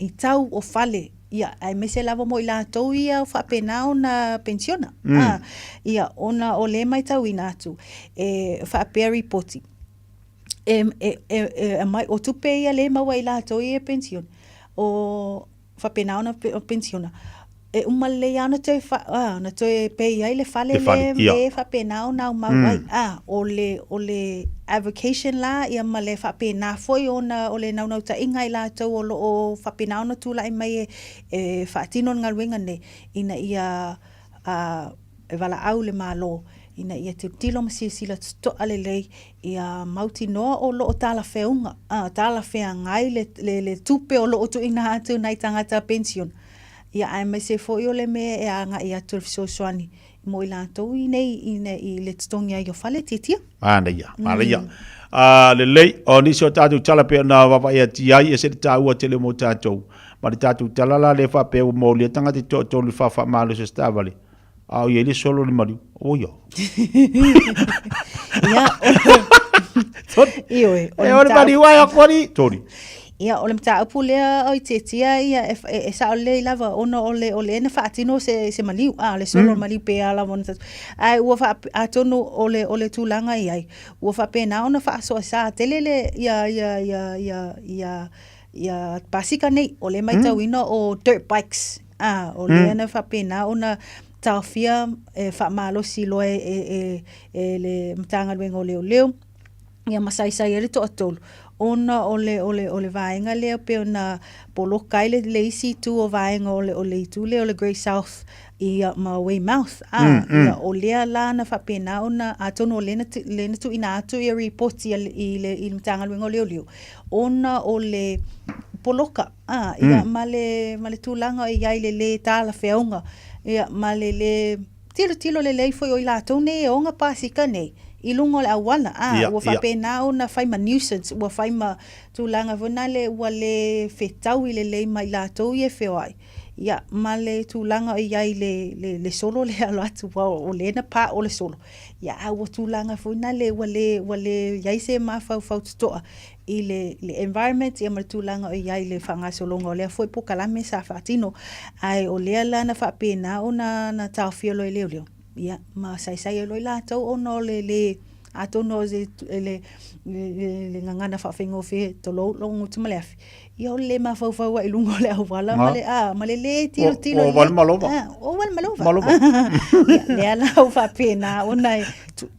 i tau o fale Ia, aemaise lava mo i latou ia o faapena ona penisiona. A, ia, ona o lea e matauina atu, e faapea ripoti, e, e, e, e aumai, o tupe ia lea e maua e i latou ia e penisiona, o faapena ona penisiona, e uma lelei lava ona toe, fa, ah, ona toe pay ai le fale Le fale, le, ia. le faapena ona aumau ai. Ah, o le, o le avocation la, ia ma le faapena foi ona o le naunautaiga i latou o lo o faapena ona tulai mai e, e faatino le galuega nei, ina ia ah, e valaau le Malo ina ia tilotilo ma silasila totoa lelei ia mautinoa o lo o talafeauga, ah, talafeagai le, le, le tupe o lo o tuuina atu nai tagata penisione. Ia aemaise foi o le mea e agai atu le fesoasoani mo i latou i nei i, i le totogi ai o fale tiatia. Manaia, manaia. Lelei, o nisi o tatou tala pei ona vaavaai atu i ai, e ese le taua tele mo tatou. Ma le tatou tala la lea faapea ua molia tagata e toatolu i le faafamalo se taavale, a o i ai le solo o le maliu. O ia. Ia, Ioe, o le E o le maliu ai aku ali. Tori. Ia, o le mataupu lea o i tietia ia e, e, e sao lelei lava ona o le, o le na faatino se, se maliu, a, le solo mm. maliu pe a lava ona tatou. Ae ua faa, atonu o le, o le tulaga i ai, ua faapena ona faasoasaa tele le, ia, ia, ia, ia, ia, ia pasika nei, o le maitauina mm. o dirt bikes, a, o lea mm. na faapena ona taofia e faamalosi loa e, e, e, e le Matagaluega o Leoleo, ia ma saisai ai le toatolu, ona o le, o le, o le vaega lea pei ona poloka ai le, le isi itu o vaega o le, o le itu lea o le Great South ia ma Weymouth, a, ia, o lea la na faapena ona, atonu o lea na, lea na tuuina atu ia ripoti a le, i le, i le Matagaluega o Leoleo, ona o le poloka, a, ia, ma le, ma le tulaga e i ai le lē talafeauga, ia, ma le lē Tilotilo lelei foi o i latou nei e oga pasika nei i luga o le auala, a, ua faapena ona fai ma nuisance, ua fai ma tulaga foi nale ua le fetaui lelei ma i latou ia e feoai, ia, ma le tulaga o i ai le, le, le solo lea alo atu, aua o lea na pa o le solo, ia, a ua tulaga foi nale ua le, ua le i ai se mafaufau totoa i le, le environment ia ma le tulaga o i ai le faagasologa o lea foi polokalame sa faatino. Ae o lea la na faapena ona na taofia loa e leoleo, ia, ma saisai ai loa i latou ona o le lē, atonu o le, le, le, le gagana faafaigofie, tolou lou gutu ma le afi, ia o le lē mafaufau ai i luga o le auala ma le, a, ma le lē tilotilo O, o wale malova. A, o wale malova. Malova. Ia, lea la ua faapena ona e,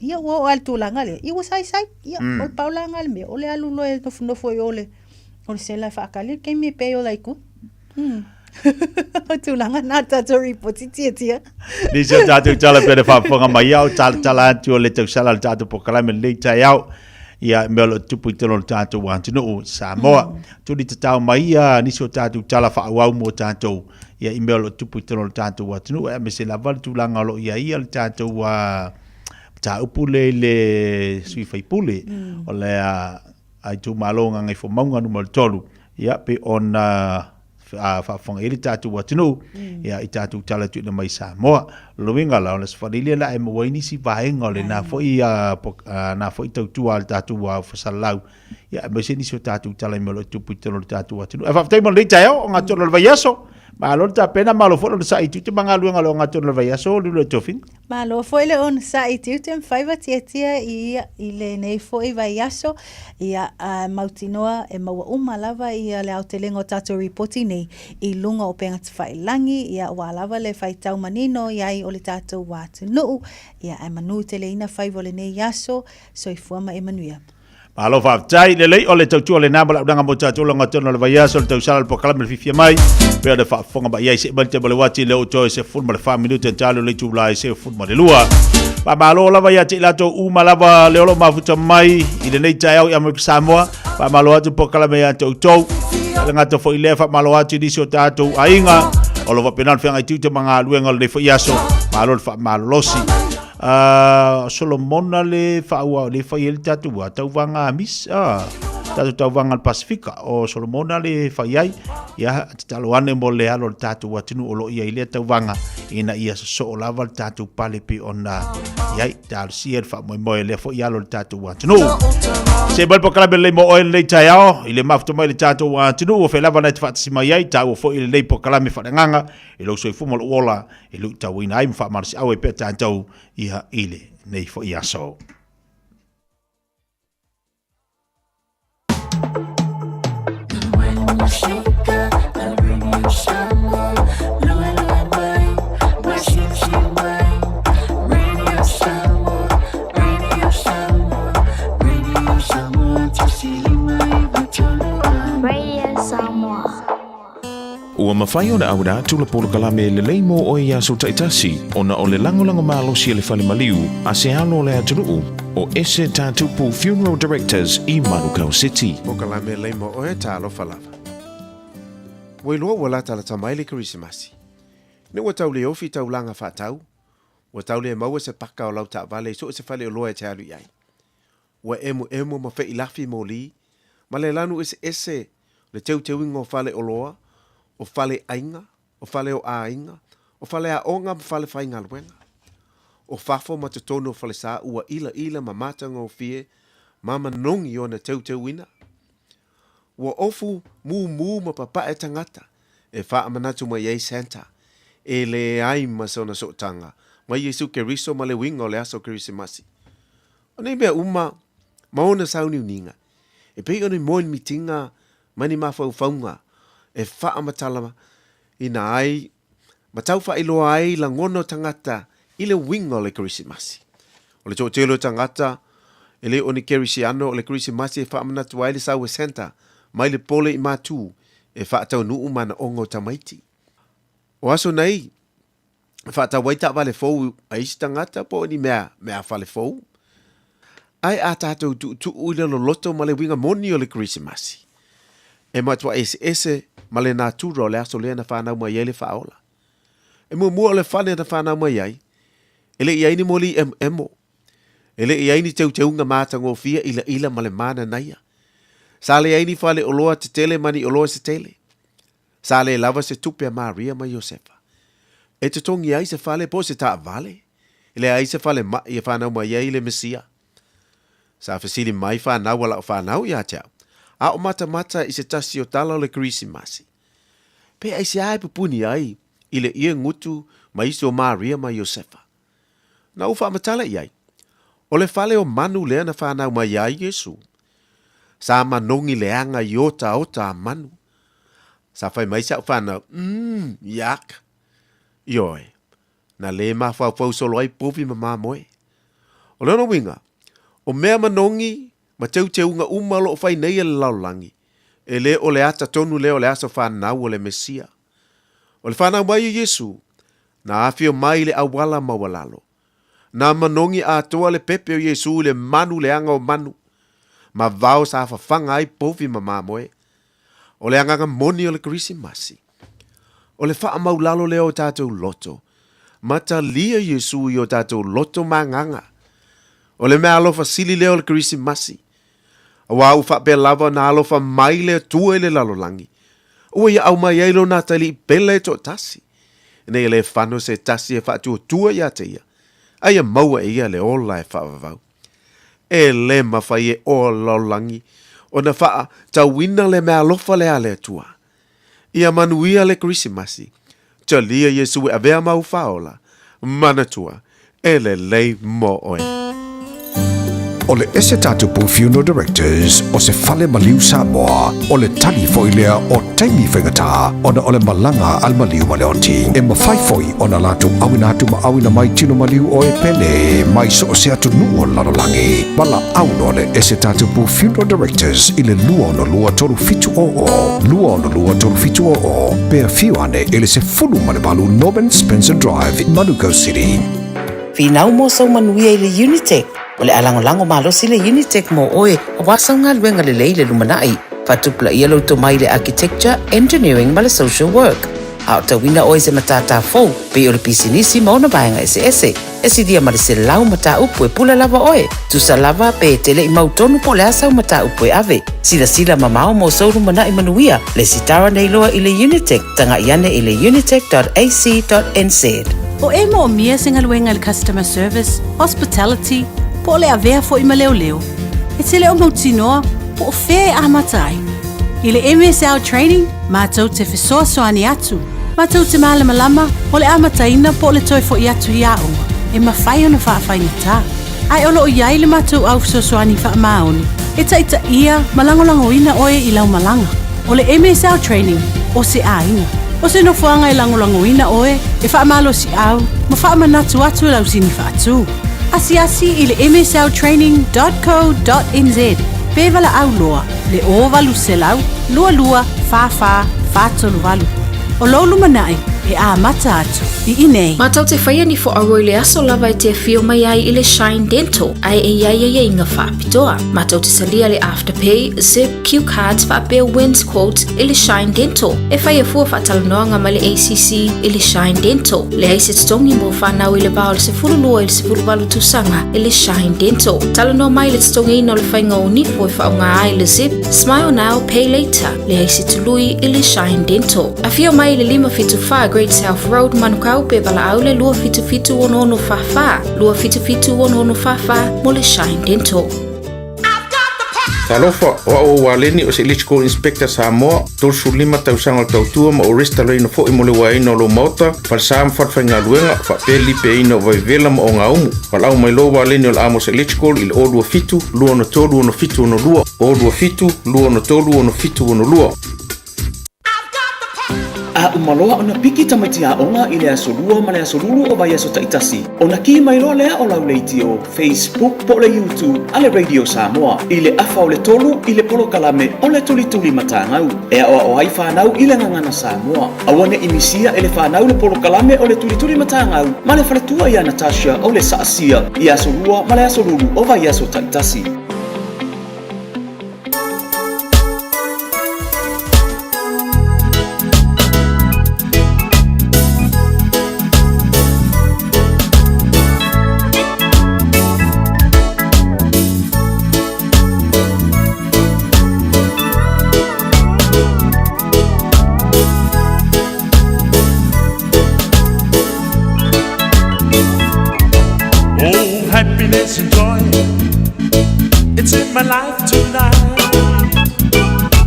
ia ua oo lava i le tulaga lea, ia ua saisai. Ia, o le paulaga le mea, o le alu loa e nofonofo i o le, o le sela e faakali le taimi e pay o laiku. O tulaga na tatou ripoti tiatia. Nisi o tatou tala pea le faafofoga mai au, talatala atu o le tausala o le tatou polokalame lenei taeao. Ia, mea o lo o tupu i totonu o le tatou atunuu, Samoa. Tuli tatao mai ia nisi o tatou tala faaauau mo tatou, ia, i mea o lo o tupu i totonu o le tatou atunuu, aemaise lava le tulaga o lo o i ai ia le tatou mataupu lea i le sui faipule o le itumalo o Gagaifomauga Nu.3, ia, pei ona faafofoga i ai le tatou atunuu, ia, i tatou tala tuuina mai i Samoa. O lona uiga la, o le Aso Faraile la e maua ai nisi vaega o lena foi, na foi tautua a le tatou faasalalau, ia, aemaise nisi o tatou tala i mea o lo o tupu i totonu o le tatou atunuu. Ae faafetai mo lenei taeao, ogatotonu o le vaiaso. Malo le tapena, malo foi le onosai i tiute ma galuega o le ogatotonu o le vaiaso, Lulu e Tofiga. Malo foi le onosai i tiute ma faiva tiatia i i lenei foi vaiaso, ia a mautinoa e maua uma lava ia le aotelega o tatou ripoti nei i luga o upega tafailagi, ia aua lava le faitau manino i ai o le tatou atunuu, ia ae manu teleina faiva o lenei aso, soifua ma ia manuia. Malo faafetai, lelei o le tautua lena ma le aunaga mo tatou laga tonu o le vaiaso, le tausala, le polokalame le fiafia mai, pei ona faafofoga mai ai se mai le tema o le uati lea ua toe 14 minute talo le itula e 12. Faamalo lava ia te i latou uma lava le o lo o mafuta mai i lenei taeao i Amerika Samoa. Faamalo atu polokalame ia te outou. E le gata foi i lea, faamalo atu i nisi o tatou aiga o lo o faapena ona feagai tiute ma galuega o lenei foi aso. Malo le faamalolosi. Solomona le faaauau le fai ai le tatou tauvaga amis. Tatou tauvaga a le Pasefika o Solomona le fai ai, ia tatalo ane mo le alo o le tatou atunuu o lo o i ai i lea tauvaga ina ia sosoo lava le tatou pale pei ona i ai. Talosia le faamoemoe lea foi alo o le tatou atunuu. Se mai polokalame lelei mo oe lenei taeao i le mafuta mai le tatou atunuu o fea lava na e te faatasi mai ai, taua foi lenei polokalame faaleagaga i lou soifua ma lou ola e luitauina ai ma faamalosiau ai pea tatou ia i lenei foi aso. Ua mafai ona auina atu le polokalame lelei mo oe i aso taitasi ona o le lagolago malosi a le fale maliu a se alo o le atunuu o Ese Tatupu Funeral Directors i Manukau City. Polokalame lelei mo oe, talofa lava. Ua iloa ua latalata mai le Kerisimasi. Ina ua tau le ofi taulaga faatau, ua tau le maua se paka o lau taavale i so o se faleoloa e te alu i ai. Ua emuemu ma feilafi moli, ma le lanu eseese o le teuteuina o fale oloa, o fale aiga, o fale o aiga, o fale aoga ma fale faigaluega. O fafo ma totonu o falesa ua ilaila ma matagofie ma manogi ona teuteuina. Ua ofu mumu ma papae tagata e faamanatu mai ai Santa, e leai ma sona sootaga ma Iesu Keriso ma le uiga o le aso Kerisimasi. O nei mea uma ma ona sauniuniga, e pei o ni moemitiga ma ni mafaufauga e faamatala ina ai ma tau faailoa ai lagona o tagata i le uiga o le Kerisimasi. O le toatele o tagata e le o ni Kerisiano, o le Kerisimasi e faamanatu ai le sau e Santa mai le pole i Matū e faataunuu manaoga o tamaiti. O aso nei, e faatau ai taavale fou a isi tagata po o ni mea, meafale fou. Ae a tatou tuutuu i le loloto ma le uiga moni o le Kerisimasi, e matua eseese ma le natura o le aso lea na fanau mai ai le Faaola. E muamua o le fale na fanau mai ai, e le i ai ni moli emoemo, e le i ai ni teuteuga matagofie ilaila ma le mananaia. Sa leai ni fale oloa tetele ma ni oloa se tele. Sa le lava se tupe a Maria ma Iosefa e totogi ai se fale po o se taavale, e leai se falemai e fanau mai ai le Mesia. Sa fesili mai fanau a lau fanau ia te au, a o matamata i se tasi o tala o le Kerisimasi. Pe aisea e pupuni ai i le ie gutu ma isi o Maria ma Iosefa? Na ou faamatala i ai, O le fale o manu lea na fanau mai ai Iesu. Sa manogi leaga i otaota a manu. Sa fai mai sa'u fanau, Umm, yuck! Ioe, na lē mafaufau solo ai povi ma mamoe. O lona uiga, o mea manogi ma teuteuga uma o lo o fai nei e le lalolagi, e le o le ata tonu lea o le aso fanau o le Mesia. O le fanau mai o Iesu, na afio mai i le auala maualalo. Na manogi atoa le pepe o Iesu i le manu leaga o manu, ma vao sa fafaga ai povi ma mamoe. O le agaga moni o le Kerisimasi, o le faamaulalo lea o tatou loto, ma talia Iesu i o tatou loto ma agaga. O le meaalofa sili lea o le Kerisimasi, aua ua faapea lava ona alofa mai le Atua i le lalolagi, ua ia aumai ai lona atalii pele e toatasi, ina ia le fano se tasi e faatuatua ia te ia, a ia maua e ia le ola e faavavau. E le mafai e oa le lalolagi ona faatauina le meaalofa lea a le Atua. Ia manuia le Kerisimasi. Talia Iesu e avea mau faaola. Manatua, e lelei mo oe. O le Ese Tatupu Funeral Directors o se fale maliu Samoa, o le tali foi lea o taimi faigata ona o le malaga a le maliu ma le oti. E mafai foi ona latou auina atu ma auina mai tino maliu o e pele mai so o se atunuu o le lalolagi. Valaau loa le Ese Tatupu Funeral Directors i le 262 3700, 262 3700, pe afio ane i le 18 Norman Spencer Drive, Manukau City. Finau mo sou manuia i le Unitec. O le a lagolago malosi le Unitec mo oe aua sau galuega lelei i le lumanai. Faatupulaia lou tomai i le Architecture, Engineering ma le Social Work. a o tauina oe i se matātā fou, pei o le pisinisi ma ona vaega eseese. E silia ma le 100 mataupu e pule lava oe, tusa lava pe e te le i mautonu po o le a sau mataupu e ave. Silasila mamao mo sou lumanai manuia, lesitala nei loa i le Unitec, taga'i ane i le unitec.ac.nz. O e moomia se galuega i le customer service, hospitality, po o le avea foi ma leoleo, e te le o mautinoa po o fea e amata ai. I le MSL Training, matou te fesoasoani atu, matou te malamalama o le amataina po o le toe foi atu i aoga e mafai ona faafaigata. Ae o lo o i ai le matou au fesoasoani faamaoni e taitaia ma lagolagoina oe i lau malaga. O le MSL Training, o se aiga. O se nofoaga e lagolagoina oe, e faamalosiau ma faamanatu atu lau sini faatu. Asiasi i le msltraining dot co dot nz pe valaau loa le 0800 22 44 438. O lou lumanai e amata atu i inei. Matou te whaia ni fo aua i le aso lava e te awhio mai ai i le Shine Dental, ae e iai aiaiga faapitoa. Matou te salia le Afterpay, Zip, Cue Cards faapea Wins Quotes i le Shine Dental. E whaia fua faatalanoaga ma le ACC i le Shine Dental. Leai se totogi mo whanau i le va o le 12 i le 18 tausaga i le Shine Dental. Talanoa mai le totogiina o le faiga o nifo e faaaoga ai le Zip, Smile Now, Pay Later, leai se tului i le Shine Dental. Afio mai i le 574 Great South Road, Manukau pe valaau le 277 6644, 277 6644 mo le Shine Dental. Talofa, o au o Waleni o se Electrical Inspector Samoa, 35 tausaga o le tautua ma o resitalaina foi mo le uaeina o lou maota, falesa ma falefaigaluega, faapea le lipeaina o vaivela ma ogaumu. Valaau mai loa Waleni o le Amos Electrical i le 027 263 6762, 027 263 6762. A uma loa ona piki tamaiti aoga i le aso Lua ma le aso Lulu o vaiaso taitasi, ona ki mai loa lea o lau leitio, Facebook po o le YouTube a le Radio Samoa i le afa o le tolu i le polokalame o le Tulituli Matagau e aoao ai fanau i le gagana Samoa. Aua ne i misia e le fanau le polokalame o le Tulituli Matagau ma le faletua ia Natasha o le Saasia i aso Lua ma le aso Lulu o vaiaso taitasi. Oh, happiness and joy, it's in my life tonight.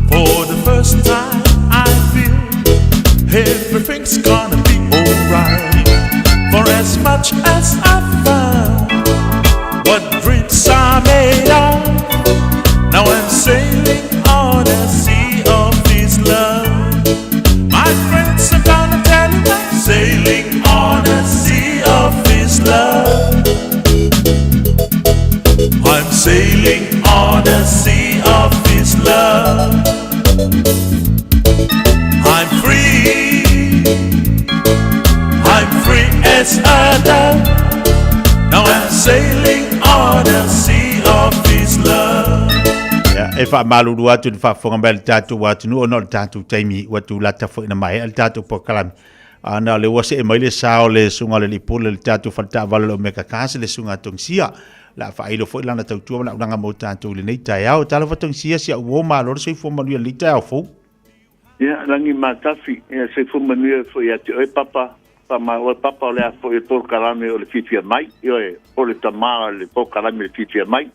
For the first time, I feel everything's gonna be alright. For as much as I found what dreams are made of, now I'm sailing on a sea of this love. My friends, I'm gonna tell you I'm sailing on a sea of this love. I'm sailing on a sea of this love. I'm free. I'm free as a dove. Now I'm sailing on a sea of this love. Ia, e faamalulu atu i le faafofoga mai a le tatou atunuu ona o le tatou taimi ua tulata foi ina maea le tatou polokalame. A na o lea ua see mai le sa o le susuga o le Alii Pule o le tatou fale taavale o le Omega Cars, le susuga a Togisia. O le a faailo foi lana tautua ma le auaunaga mo tatou i lenei taeao. Talofa Togisia, si au uo, malo le soifua manuia i lenei taeao fou. Ia, Lagi Matafi, ia soifua manuia foi ia te oe Papa, faamalo oe Papa o le a foi o polokalame o le fiafia mai, ioe, o le tama o le polokalame o le fiafia mai.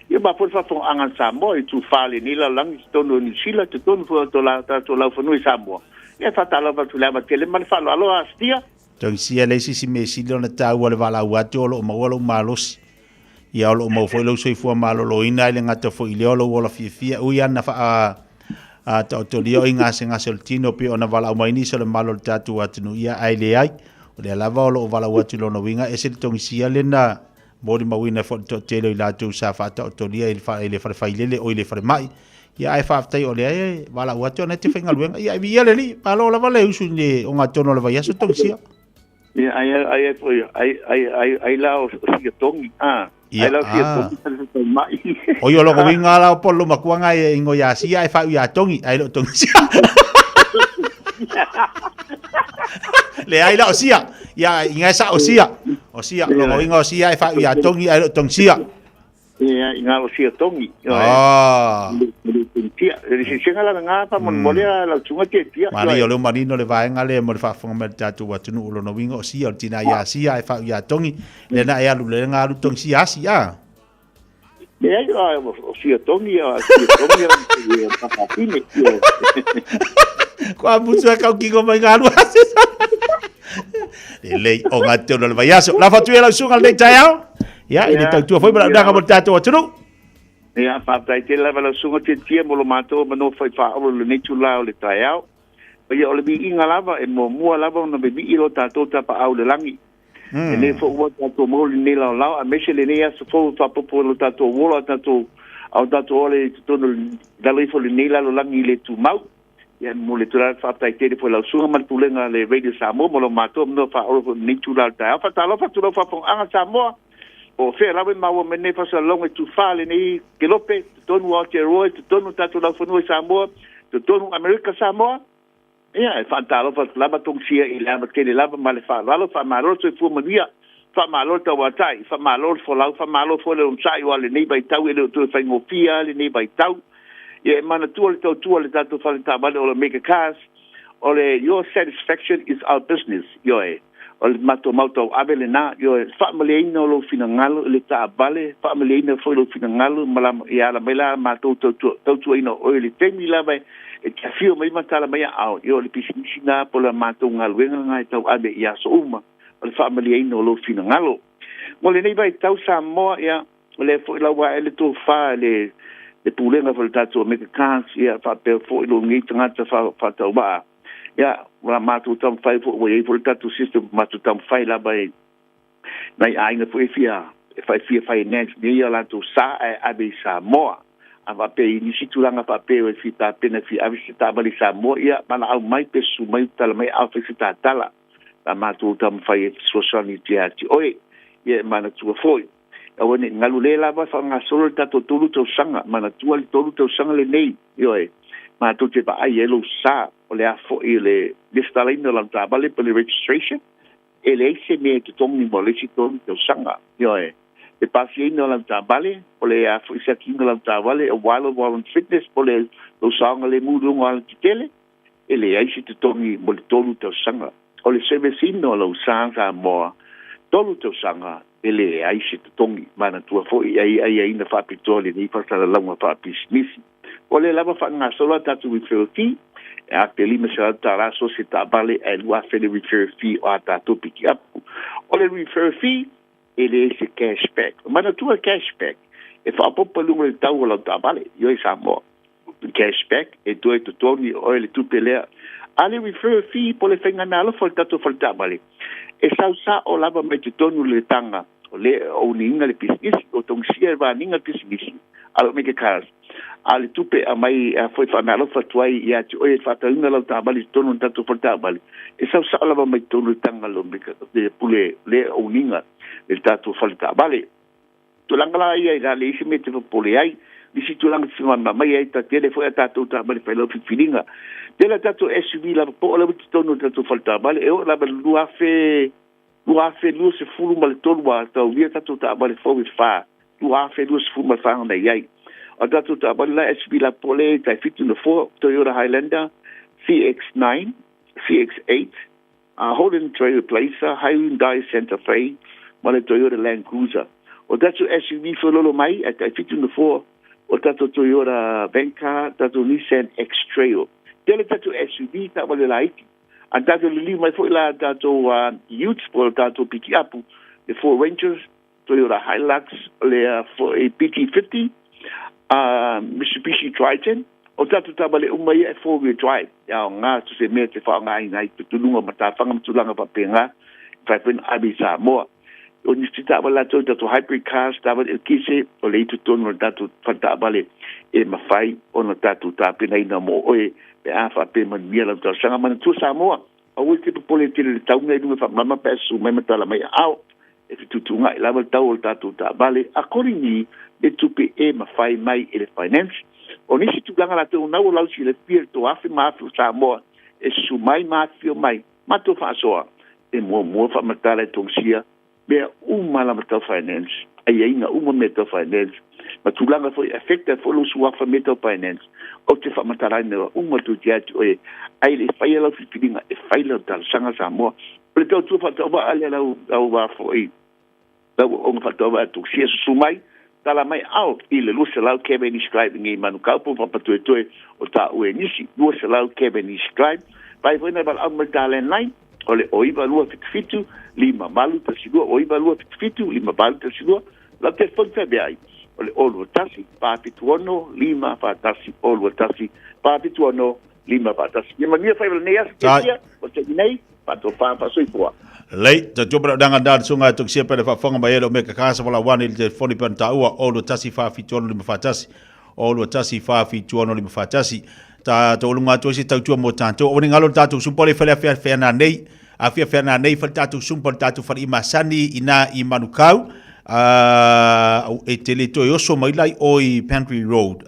Ia ma foi le faafofogaaga a Samoa i tufa lenei lalolagi i totonu o Niu Sila, totonu foi o to tatou laufanua i Samoa. Ia e faatalofa atu i le ava tele ma le faaaloalo a Sitia. Tagisia le isi mea sili ona taua le valaau atu o lo o maua lou malosi. Ia o lo o maua foi lou soifua maloloina ai le gata foi i lea o lou ola fiafia. Ui ana faa a taotolia o i gasegase o le tino pei ona valaau mai nisi o le malo o le tatou atunuu ia ae leai. O lea lava o lo o valaau atu i lona uiga ese le togisia lena molimauina foi le toatele o i latou sa faataotolia i le, i le falefailele o i le falemai. Ia ae faafetai o lea e valaau atu ona e te faigaluega. Ia e viia le Alii, malo lava le usu i le ogatotonu o le vaiaso togisia. Ia ai ai ai foi ai ai ai ai la o sia tongi. Ah. Ia, Ai la o sia ah. tongi sa le mai. O i o loko winga la o polo makuanga e ingo ia sia e whau ia tongi, ai lo togisia. Leai la o sia. Ia iga e sa'o sia. O sia, lona uiga o sia e fa'ai'u iā Togi ae le o Togi sia. Ia, iga o sia Togi. Ah. Le Togi sia. Le sesega la lagā fa'amolemole a lau susuga Tiatia. Manaia o lea ua manino le vaega lea mo le faafofoga mai a le tatou atunuu o lona uiga o sia o le tinā iā sia ae fa'ai'u iā Togi. Lea na e alu lea na alu Togi sia asi a. Leai, o sia Togi, o sia Togi o fa'afafine. Kua mutu e kau kiko mai ngā alua ase. Lelei o ngā te ono le vaiaso. La whatu e lau sunga lenei taeao. Ia, i le tautua foi ma lau nanga mo le tātou atunuu. Ia, faafetai tele lava lau susuga Tiatia mo lo matou avanoa fai faaolo i lenei itulā o le taeao. Ia, o le viiga lava e muamua lava ona vevii lo tatou tapaau i le lagi. Lenei foi ua tatou maua lenei laolao, aemaise lenei aso fou e faaopoopo ai lo tatou ola, tatou, a o tatou ola i totonu o le lalo ifo o lenei lalolagi i le tumau. Ia, e momoli atu la le faafetai tele foi i lau susuga ma le pulega a le Radio Samoa mo lo matou avanoa faaola foi i lenei itula o le taeao. Faatalofa atu lau faafofogaaga Samoa, po o fea lava e maua mai nei faasalalauga i tufa lenei kelope, totonu o Aotearoa, i totonu o tatou laufanua i Samoa, totonu Amerika Samoa. Ia, e faatalofa atu lava Tongisia i le ava tele lava ma le faaaloalo, faamalo le soifua manuia, faamalo le tauatai, faamalo le folau, faamalo foi le onosai aua lenei vaitau e le o toe faigofie lava lenei vaitau. Ia e manatua le tautua a le tatou fale taavale o le Omega Cars, o le Your satisfaction is our business, ioe, o le matou mau tauave lena, ioe, faamalieina o lou finagalo i le taavale, faamalieina foi lou finagalo ma la, ia ala mai la matou tautua, tautuaina o oe i le taimi lava e te afio mai ma tala mai aao, ioe, o le pisinisi lena po o le matou galuega lena e tauave i aso uma, o le faamalieina o lou finagalo. Mo lenei vaitau Samoa, ia, O lea foi la ua ae le tofa i le le pulega foi o le tatou Omega Cars, ia faapea foi lou nei tagata faatauvaa. Ia, ua matou taumafai foi, ua i ai foi le tatou system, matou taumafai lava i nai aiga foi e fia e fia finance nei a latou sa ae ave i Samoa. A faapea i nisi tulaga faapea e fia tapena e fia ave se taavale i Samoa, ia valaau mai pe susu mai tala mai a fai se tatala. La matou taumafai e fesoasoani ia te oe. Ia e manatua foi. Aua ne i galu le lava e faagasolo le tatou tolu tausaga, manatua le tolu tausaga lenei, ioe, matou te vaai ai lou sa, o le a foi le lesitalaina o lau taavale po o le registration, e leai se mea e totogi mo le isi tolu tausaga, ioe. Le pasiaina o lau taavale, o le a foi siakiina o lau taavale, aua lou warrant fitness po o le lou saogalemu i luga o alatetele, e leai se totogi mo le tolu tausaga. O le service ina o lau sa Samoa, tolu tausaga, e leai se totogi. Manatua foi ai aiaiina faapitoa lenei faasalalauga faapisinisi. Ua le lava faagasolo a tatou referral fee, e $1,500 so se taavale ae $2,000 le referral fee o a tatou pikiapu. O le referral fee, e leai se cash back. Manatua cash back, e faaopoopo i luga o le tau o lau taavale, ioe Samoa. Cash back, e toe totogi e oe le tupe lea. A le refer fee po o le faiga meaalofa o le tatou fale taavale, e sau sa'o lava mai totonu le taga o le ouniina le pisinisi, o togisia e vaniga le pisinisi a lo Omega Cars. A o le tupe e aumai e foi faameaalofa atu ai ia te oe e faatauina lau taavale i totonu o le tatou fale taavale, e sau sa'o lava mai totonu le taga o le pule le ouniga le tatou fale taavale. Tulaga la ia i la le isi mea e te popole ai, nisi tulaga te mai ai ta tele foi a tatou taavale fai lau filifiliga. Tele a tatou SUV lava po o lava i totonu o le tatou fale taavale, e oo lava i le 2000, 2023 ua taulia tatou taavale fou e fa, 2024 na i ai. O tatou taavale la SUV lapopoa lea e tai 7 nofoa, Toyota Highlander, CX-9, CX-8, a Holden Trailblazer, Hyundai Santa Fe ma le Toyota Land Cruiser. O tatou SUV feololo mai e tai 7 nofoa, o tatou Toyota Vanguard, tatou Nissan X-Trail. Tele tatou SUV taavale laiti. A tatou liliu mai foi la tatou utes po o tatou pikiapu, le Ford Rangers, Toyota Hilux, o le foi BT50, Mitsubishi Triton, o tatou taavale uma ia e four-wheel drive, e aoga so se mea e te faaaogaina ai tutunuga matafaga ma tulaga faapena, e mafai foi ona ave i Samoa. O nisi taavale latou, tatou hybrid cars, taavale eletise, o lea i totonu o le tatou fale taavale e mafai ona tatou tapenaina mo oe pe a faapea manuia lau talosaga. Manatua Samoa, aua e te popole tele i le tau nei i luga faamalama pe a susu mai ma tala mai aao. E fetuutuunai lava le tau o le tatou taavale accordingly le tupe e mafai mai e le finance. O nisi tulaga latou na ua lausilafia i le toafe ma afe o Samoa e susu mai ma afifio mai matou faasoa. E muamua faamatala e Togisia mea uma lava tau finance, aiaiga uma mea tau finance, ma tulaga foi e affect ai foi lou suafa mea tau finance. Ou te faamatalaina uma atu ia te oe, ai le i faia lau filifiliga e fai lau talosaga Samoa. O le tautua faatauvaa lea lau lau va foi lau auauna faatauvaa e Togisia susu mai, tala mai ao i le 200 Cavendish Drive i Manukau po o Papatoetoe o taua e nisi 200 Cavendish Drive. Vaai foi nai valaau mai le ta landline o le 09277 5812 09277 5812. Lau telefoni faapea ai o le 021 476 541 021 476 541. Ia manuia faiva lenei aso Tia, o te nei faatofa faasoifua. Lei, tautua pele danga da sunga e tokisia pele faafofoga mai ele o meka kasa wala wane i le telefoni pe ona taua o 21 476 541 o 21 476 541. Ta taualuga atu ai se tautua mo tatou. Aua ne i galo le tatou sumpa le fale afeafea nanei, afeafea nanei fale tatou sumpa le tatou fale i masani ina i Manukau. E te le toe oso mai la i o i Pantry Road.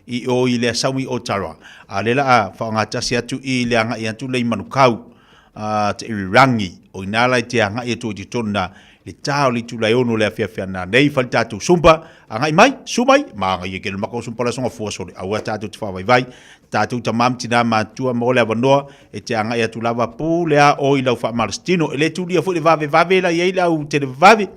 I o i le Asaumi o Tara. A le la a whaongatasi atu i le angai atu le i Manukau, a, te irirangi. O ina la i te angai atu i te tonu na, le tā o le itula e ono le afiafi ana nei fale tātou sumpa, angai mai, su mai, ma angai e ke le maka o sumpa la songa fua sole, aua tātou te whāwaivai, tātou tamā ma tinā mātua mo le avanoa, e te angai atu lava pū le a o i lau whaamalastino, e le tūlia foi le vave vave la i ai le au tele vave,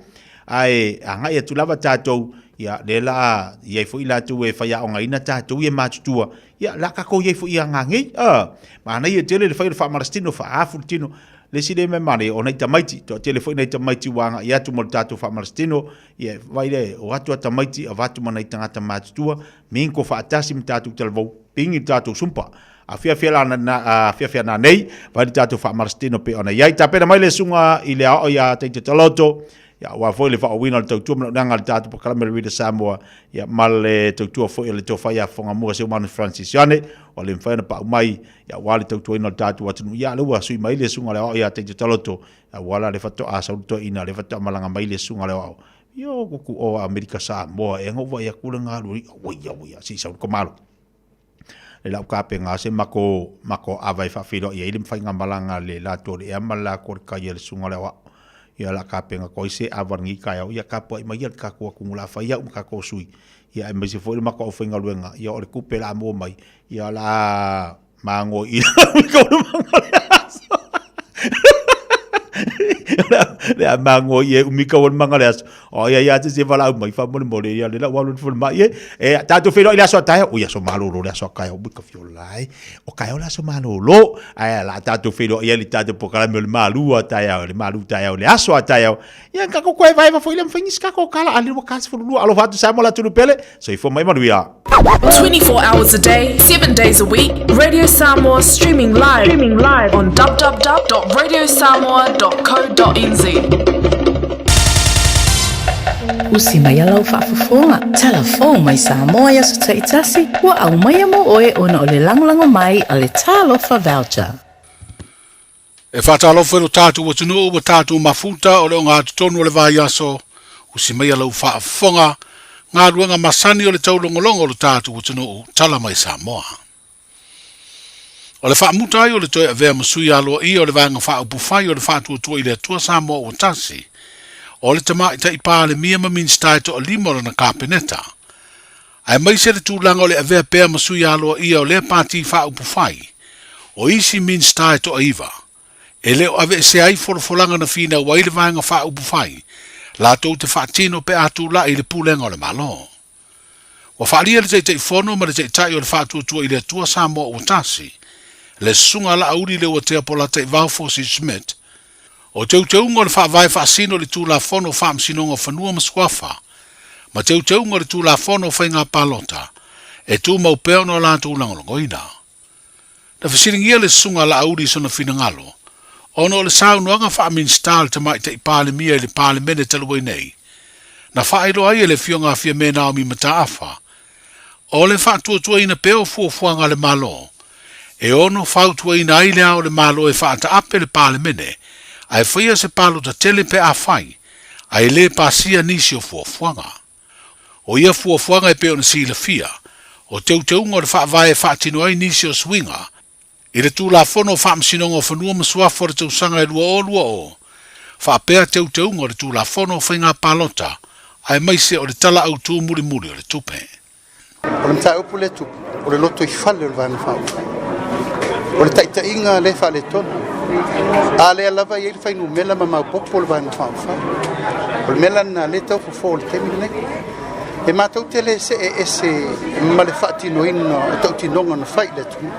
ae agai atu lava tātou, ia, lea la a i ai foi latou e faiaogaina tātou ia matutua, ia, la kākou i ai foi ia ngāngei, a, manaia tele le fai o le faamalositino, faaafu le tino, le isi lea mea manaia, o nai tamaiti, toatele foi nai tamaiti ua agai atu mo le tātou faamalositino, ia, vaai lea, o atu a tamaiti, avatu ma nai tagata matutua, mingo faatasi ma tātou talavou, pingi le tātou sumpa. Afiafi la na, afiafi ana nei, vai le tātou faamalositino pe ona i ai. Tapena mai le susuga i le aoao ia Taita Taloto, ia aua foi le faaauina o le tautua ma le auaunaga a le tatou polokalame o le Reader Samoa, ia ma le tautua foi a le Tofa ia Fogamua Seumanu Francis Ioane, ua le mafai ona pau mai, ia aua le tautuaina o le tatou atunuu. Ia lea ua sui mai le susuga i le aoao ia Taita Taloto, ia aua la le faatoa sau le toeaina, le faatoa malaga mai le susuga i le aoao. Ia o kuku o Amerika Samoa, ea na ou vaai atu le galue, auai, auai, se i sau le komalo. Le lau kapenga se mako mako ava e faafeiloai ai le faigamalaga a le latou o le ea ma le latou o le kai a le susuga o le aoao. Ia la kapenga ko ai se ava lenei taeao ia tapuai mai ia le tatou atunuu la fai au ma tatou sui ia aemaise foi le matou aufaigaluega ia o le tupe la maua mai ia la mago i aso. Le a mago i e umi kau o le maga le aso. O ia ia te se valaau mai faamolemole ia le lau alu i le falemai e. E tatou feiloai i le aso a taeao. Ui aso malolo le aso a taeao ui ka fiola e. O taeao le aso malolo. Ae la tatou feiloai ai le tatou polokalame o le malu a taeao, le malu taeao le aso a taeao. Ia ka ko vaevaeva foi le mafai ni se tatou kala a le 22. Alofa atu Samoa le atunuu pele. Soifua mai manuia. 24 hours a day, 7 days a week, Radio Samoa streaming live, streaming live on www.radiosamoa.co.nz. Usi mai a lau faafofoga, talafou mai Samoa i aso taitasi, ua aumaia mo oe ona o le lagolago mai a le Talofa Voucher. E faatalofa i lo tatou atunuu ua tatou mafuta o le ogatotonu o le vaiaso, usi maia lau faafofoga, galuega masani o le taulogologo o lo tatou atunuu, tala mai Samoa. O le faamuta ai o le toe avea ma sui aloaia o le Vaega Faaupufai o le Faatuatua i le Atua Samoa Ua Tasi, o le Tamaitai Palemia ma Minisita e toalima o lana Kapeneta, aemaise le tulaga o le avea pea ma sui aloaia o lea Pati Faaupufai, o isi Minisita e toaiva, e le o aveesea ai folafolaga na finau ai le Vaega Faaupufai latou te faatino pe a tulai i le Pulega o le Malo. Ua faaalia le Taitaifono ma le Taitai o le Faatuatua i le Atua Samoa Ua Tasi, le Susuga a Laauli Leuatea Polataivao Fosi Schmidt, o teuteuga o le Faavae Faasino i le Tulafono o Faamasinoga o Fanua ma Suafa, ma teuteuga o le Tulafono o Faiga Palota, e tumau pea ona o latou lagolagoina. Na fesiligia le Susuga a Laauli i sona finagalo, ona o le saunoaga faa-Minisita a le Tamaitai Palemia i le Palemene talu ai nei, na faailoa ai e le Afioga a Fiame Naomi Mataafa, o le faatuatuaina pea o fuafuaga a le Malo, e ono fautuaina ai le Ao o le Malo e faataape le Palemene ae faia se palota tele pe afai ae le pasia nisi o fuafuaga. O ia fuafuaga e pei ona silafia, o teuteuga o le Faavae e faatino ai nisi o suiga. I le Tulafono o Faamasinoga o Fanua ma Suafa o le tausaga e 2020, faapea teuteuga o le Tulafono o Faiga Palota aemaise o le Tala Autu Mulimuli o le Tupe. O le mataupu lea e tupu, o le lotoifale o le Vaega Faaupufai. O le taitaiga lea e faaletonu. A lea lava e i ai le fuainumera ma maopoopo o le Vaega Faaupufai. O le mea la lena lea e tau fofo i le taimi lenei. E matou te le see ese ma le faatinoina o tautinoga na fai i le atunuu.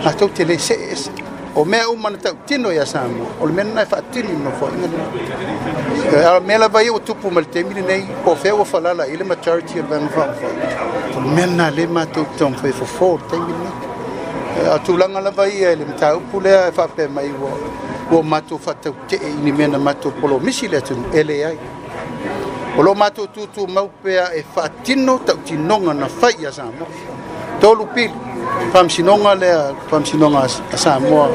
Matou te le see ese. O mea uma na tautino ia Samoa, o le mea lena e faatino i le Nofoaiga lenei. A o mea lava ia ua tupu mai le taimi lenei, po o fea ua falala i ai le majority o le Vaega Faaupufai, o le mea lena lea matou te taumafai e fofo i le taimi lenei. A o tulaga lava ia i le mataupu lea e faapea mai ua matou faatautee i ni mea na matou polomisi i le atunuu, e leai. O lo o matou tutumau pea e faatino tautinoga na fai ia Samoa. Tolu pili, faamasinoga lea, faamasinoga a Samoa,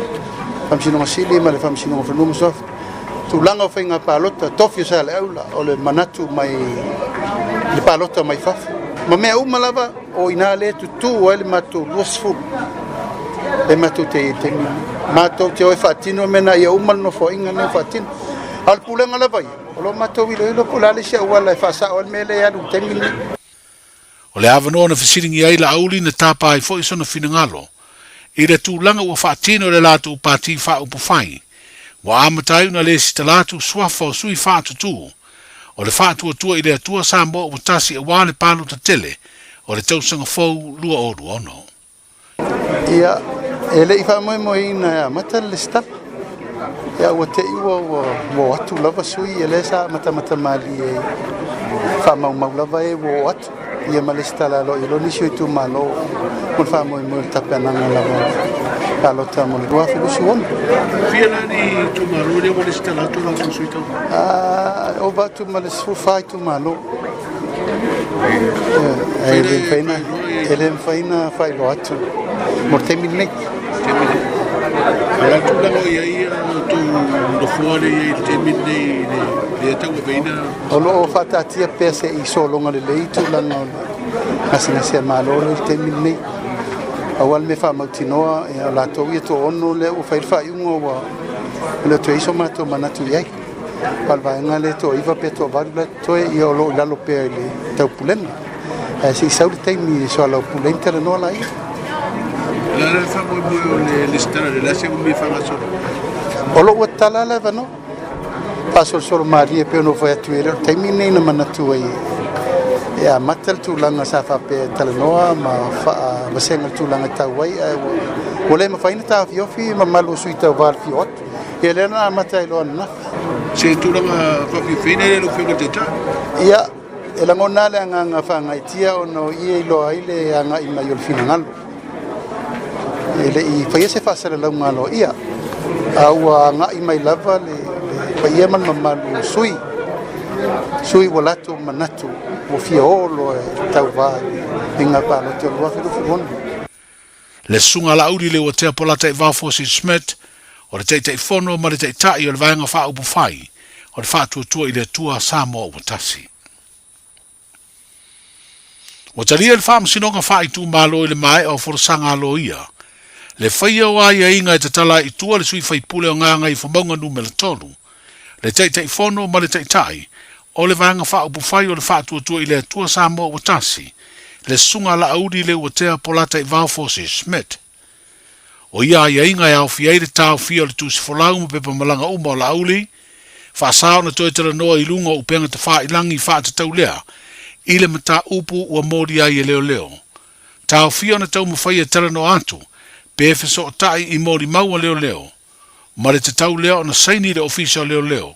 faamasinoga sili ma le faamasinoga o Fanua ma Suafa. Tulaga o faiga palota, tofi o Saleaula, o le manatu mai le palota mai fafo. Ma mea uma lava, o ina lea tutū ai le matou 20 e matou te i ai taimi Matou te o e faatino mea na ia uma le nofoaiga nei faatino. A o le pulega lava ia, o lo matou iloilo po o le a le isi auala e faasao ai le mea lea e alu i le taimi lenei. O le avanoa na fesiligia ai Laauli na tapa ai foi sona finagalo i le tulaga ua faatino e le latou pati faaupufai, ua amata ai ona lesitala atu suafa o sui faatutū o le Faatuatua i le Atua Samoa ua tasi aua le palota tele o le tausaga fou 2026. Ia, e le i faamoemoeina e amata le lesitala. Ia, ua te i ua ua o atu lava sui, ia lea sa matamata malie faamaumau lava e ua o atu. Ia ma lesitala aloaia loa nisi o itumalo mo le faamoemoe o le tapenaga lava o le palota mo le 2026. Fia la ni itumalo lea ua lesitala atu la outou sui tauva? Ah, ova atu ma le 14 itumalo. E le mafai ona e le mafai ona faailoa atu mo le taimi lenei. O le a tulaga o i ai outou nofoa lea e i ai i le taimi lenei i le tauaveina? O lo o faataatia pea se i sologa lelei tulaga o le gasegase a Malo lea i le taimi lenei. Aua le mea faamautinoa, ia, o latou ia toaono lea ua fai le faaiuga ua e le o toe i ai so matou manatu i ai. A o le vaega lea toaiva pe toavalu la e totoe, ia o lo o i lalo pea i le taupulega. Ae se i sau le taimi e soalaupule ai ma talanoa laia. O le a le faamoemoe o le lesitala lea, o le a se umi e faagasolo? O lo o ua tatala le avanoa. Faasolosolo malie e pei ona ou fai atu e le o le taimi lenei na manatu ai e amata le tulaga sa faapea e talanoa ma faavasega le tulaga e tau ai, ae ua le mafai ona taofiofi mamalu o sui tauva i le fio atu. Ia lea na amata ai loa ananafi. Se tulaga faafiafiaina lea lau Afioga i le Taitai? Ia, e lagona le agaga faagaitia ona o i e iloa ai le agai mai o le finagalo. E le i faia se faasalalauga aloaia, a ua agai mai lava le paia ma le mamalu o sui, sui ua latou manatu ua fia o loa e tauva i le faiga palota o le 2026. Le Susuga Laauli Leuatea Polata Ivao Fosi Smith, o le Taitaifono ma le Taitai o le Vaega Faaupufai o le Faatuatua i le Atua Samoa Ua Tasi. Ua talia le Faamasinoga Faaitumalo i le maea o folasaga a loia, le faia o aiaiga e tatala ai i tua le sui faipule o Gagaifomauga Numera 3, le Taitaifono ma le Taitai o le Vaega Faaupufai o le Faatuatua i le Atua Samoa Ua Tasi, le Susuga Laauli Leuatea Polata Ivao Fosi Schmidt. O ia aiaiga e aofia ai le taofia o le tusi folau ma pepa malaga uma o Laauli, faasa ona toe talanoa i luga o upega tafailangi faatatau lea i le mataupu ua molia ai e leoleo. Taofia ona taumafai e talanoa atu pe fesootai i molimau a leoleo, ma le tatau lea ona saini i le Ofisa o Leoleo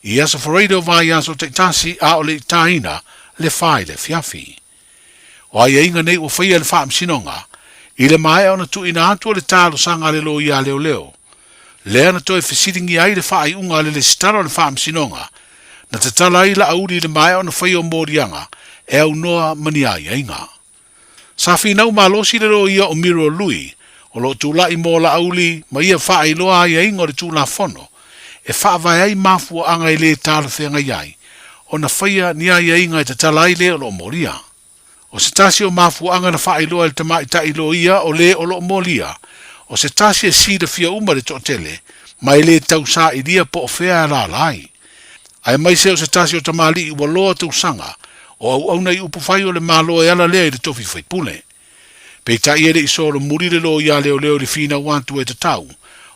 i aso Faraile o vaiaso taitasi a o le i taina le fa i le afiafi. O aiaiga nei ua faia e le Faamasinoga i le maea ona tuuina atu o le talosaga a le loia a leoleo, lea na toe fesiligia ai le faaiuga a le Lesitala o le Faamasinoga na tatala ai Laauli i le maea ona faia o moliaga e aunoa ma ni aiaiga. Sa finau malosi le loia o Miro Lui, o lo o tulai mo Laauli ma ia faailoa aiaiga o le Tulafono e faavae ai mafuaaga e le talafeagai ai ona faia ni aiaiga e tatala ai le o lo o molia. O se tasi o mafuaaga na faailoa e le tamaitai loia o le o lo o molia, O se tasi e silafia uma e le toatele, ma e lē tausailia po o fea e alaala ai. Aemaise o se tasi o tamalii ua loa tausaga o auauna i upufai o le Malo e ala lea i le tofi faipule. Peitai e le i solomuli le loia leoleo i le finau atu e tatau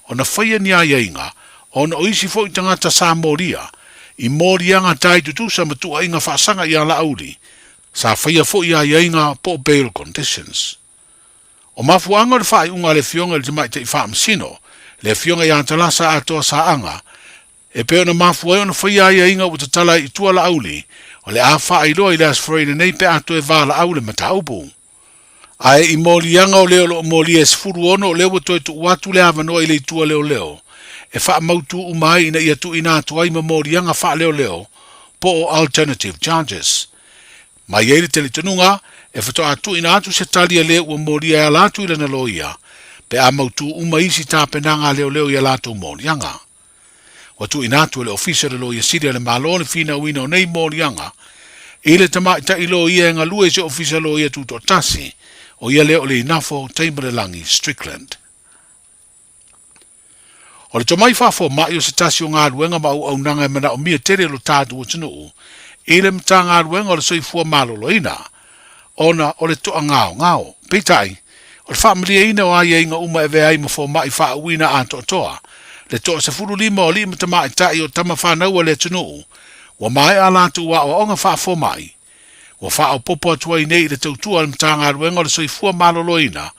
ona faia ni aiaiga ona o isi foi tagata sa molia i moliaga tai tutusa ma tuuaiga faasaga ia Laauli sa faia foi aiaiga po o bail conditions. O mafuaaga o le faaiuga a le Afioga i le Tamaitai Faamasino, le Afioga ia Talasa Atoa Saaga, E pei ona mafua ai ona faia aiaiga ua tatala ai i tua Laauli, o le a faailoa i le Aso Faraile nei pe a toe valaau le mataupu. Ae i moliaga o le o lo o molia e 16 o lea ua toe tuu atu le avanoa i le itu a leoleo e faamautu uma ai ina ia tuuina atu ai ma moliaga faaleoleo po o alternative charges. Ma i ai le talitonuga e faatoa tuuina atu se tali a le ua molia e ala atu i lana loia pe a mautu uma isi tapenaga a leoleo i a latou moliaga. Ua tuuina atu e le Ofisa o le Loia Sili a le Malo le finauina o nei moliaga i le tamaitai loia e galue i se Ofisa Loia Tutoatasi, o ia lea o Leinafo Taimalelagi Strickland. O le tomai faafomai o se tasi o galuega ma auaunaga e manaomia tele e lo tatou atunuu i le Matagaluega o le Soifua Maloloina, ona o le toagaogao. Peitai, o le faamalieina o aiaiga uma e avea ai ma fomai faauuina atoatoa, le toa 15 o alii ma tamaitai o tama fanau a le atunuu, ua maea a latou aoaoga faafomai, ua faaopoopo atu ai nei i le tautua a le Matagaluega o le Soifua Maloloina,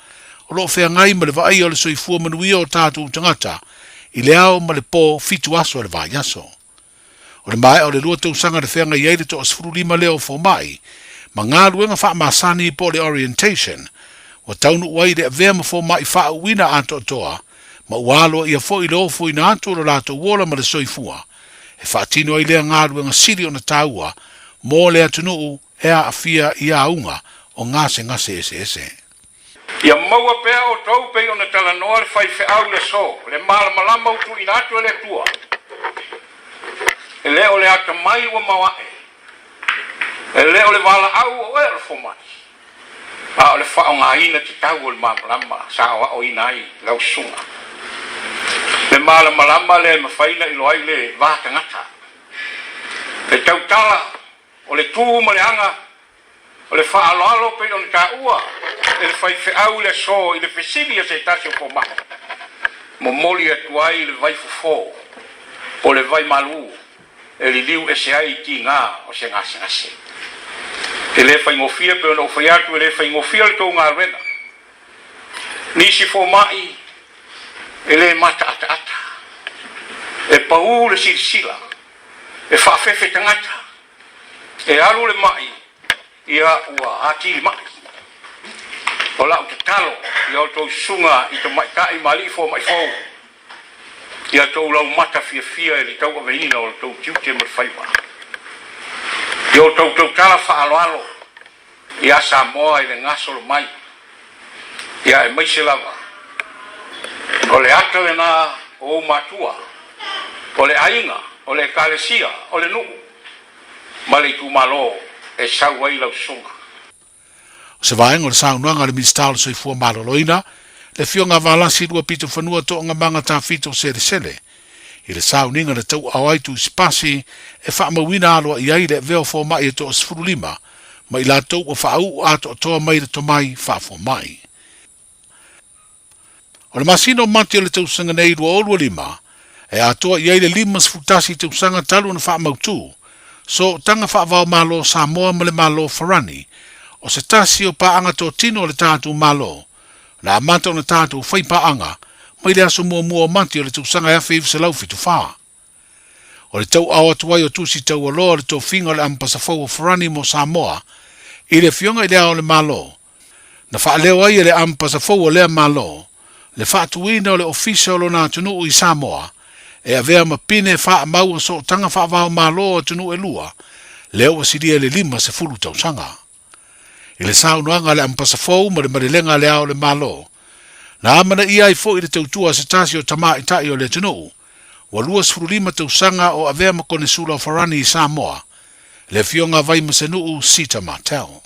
o lo o feagai ma le vaaia o le soifua manuia o tatou tagata i le ao ma le po fitu aso i le vaiaso. O le maea o le lua tausaga na feagai ai le toa 15 lea o fomai ma galuega faamasani po o le orientation, ua taunuu ai i le avea ma fomai faauuina atoatoa ma ua aloaia foi le ofoina atu o lo latou ola ma le soifua e faatino ai lea galuega sili ona taua mo le atunuu e aafia i auga o gasegase eseese. Ia maua pea outou pei ona talanoa le faifeau i le aso, le malamalama ua tuuina atu e le Atua. E le o le atamai ua maoae, e le o le valaau o oe o le fomai, a o le faaaogaina tatau o le malamalama sa aoaoina ai lau susuga. Le malamalama lea e mafai ona iloa ai le va tagata, le tautala o le tu ma le aga O le faaaloalo pei ona taua e le faifeau i le aso i le fesili a se tasi o fomai, momoli atu ai le vaifofo po o le vaimalu e liliu ese ai i tiga o se gasegase. E le faigofie pei ona ou fai atu e le faigofie le tou galuega. Nisi fomai e le mataataata, e pau le silasila, e faafefe tagata, E alu le ma'i, ia ua atili ma'i. O la'u tatalo ia outou susuga i tamaitai ma alii fomai fou, ia outou laumata fiafia i le tauaveina o lo outou tiute ma le faiva. Ia outou tautala faaaloalo ia Samoa i le gasolo mai, ia aemaise lava o le ata lena o ou matua, o le aiga, o le ekalesia, o le nuu ma le itumalo e sau ai lau susuga. O se vaega o le saunoaga a le Minisita o le Soifua Maloloina, le Afioga a Valasi Luapitofanua Toogamaga Tafito Selesele, i le sauniga na tauaao ai Tuisipasi e faamauina aloaia ai le avea o fomai e toa 15 ma i latou ua faauu atoatoa mai le tomai faafomai. O le masina o Mati o le tausaga nei 2025, e atoa i ai le 51 tausaga talu ona faamautu sootaga faavaomalo o Samoa ma le Malo o Farani, o se tasi o paaga totino a le tatou Malo, na amata ona tatou fai paaga mai le aso muamua o Mati o le tausaga 1974. O le tauaao atu ai o Tusi Taualoa o le tofiga o le Amepasafou o Farani mo Samoa i le Afioga i Le Ao o le Malo, na faaleo ai e le Amepasafou o lea Malo le faatuina o le Ofisa o lona atunuu i Samoa e avea ma pine faamau o sootaga faavaomalo o atunuu e lua, lea ua silia i le 50 tausaga. I le saunoaga a le Amepasafou ma le malelega a Le Ao o le Malo, na amanaia ai foi le tautua a se tasi o tamaitai o le atunuu, ua 25 tausaga o avea ma Konesula o Farani i Samoa, le Afioga a Vaimasanuu Sita Martell.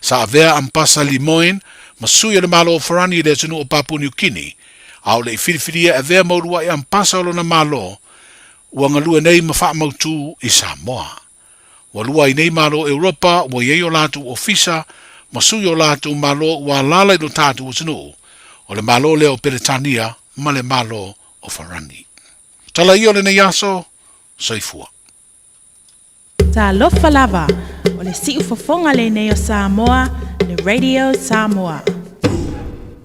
Sa avea Ampasa Lemoine ma sui o le Malo o Farani i le atunuu o Papua Niu Kini, a o le i filifilia e avea ma uluai ampasa o lona Malo, ua galue nei ma faamautū i Samoa. Ua lua ai nei Malo o Europa ua i ai o latou ofisa ma sui o latou Malo ua alaala i lo tatou atunuu, o le Malo lea o Peretania ma le Malo o Farani. Tala ia o lenei aso, soifua. Talofa lava, o le siufofoga lenei o Samoa, le Radio Samoa.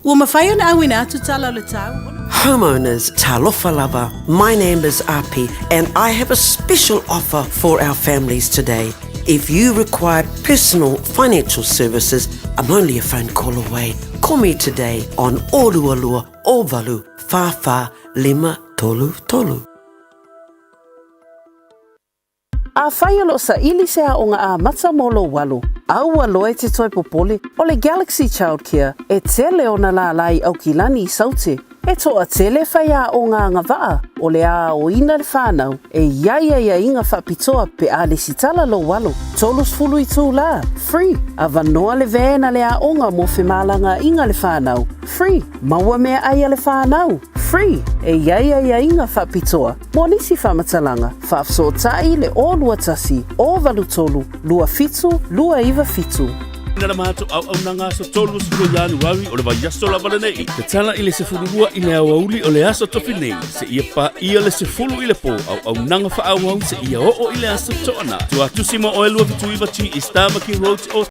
Ua mafai ona auina atu tala o le tau. Homeowners, talofa lava. My name is Api and I have a special offer for our families today. If you require personal financial services, I'm only a phone call away. Call me today on Orualua Ovalu Whawha Lima Tolu Tolu. Afai o loo saili se aoga amata mo lou alo, aua loa e te toe popole, o le Galaxy Childcare e tele ona lālā i Aukilani i Saute. E toatele faiaoga agavaa o le a aoina le fanau e i ai aiaiga faapitoa pe a lesitala lou alo. 30 itulā, free, avanoa le van a le aoga mo femalagaaiga a le fanau, free, maua meaai a le fanau, free, e i ai aiaiga faapitoa Mo nisi faamatalaga, faafesootai le 021 083 27 297. Na le matou auaunaga aso 30 Ianuari o le vaiaso lava lenei. Tatala i le 12 i le aoauli o le aso tofi nei, seia paia le 10 i le po, auaunaga faaauau seia oo i le aso Toonai. Tuatusi mo oe 279 T East Tamaki Road o.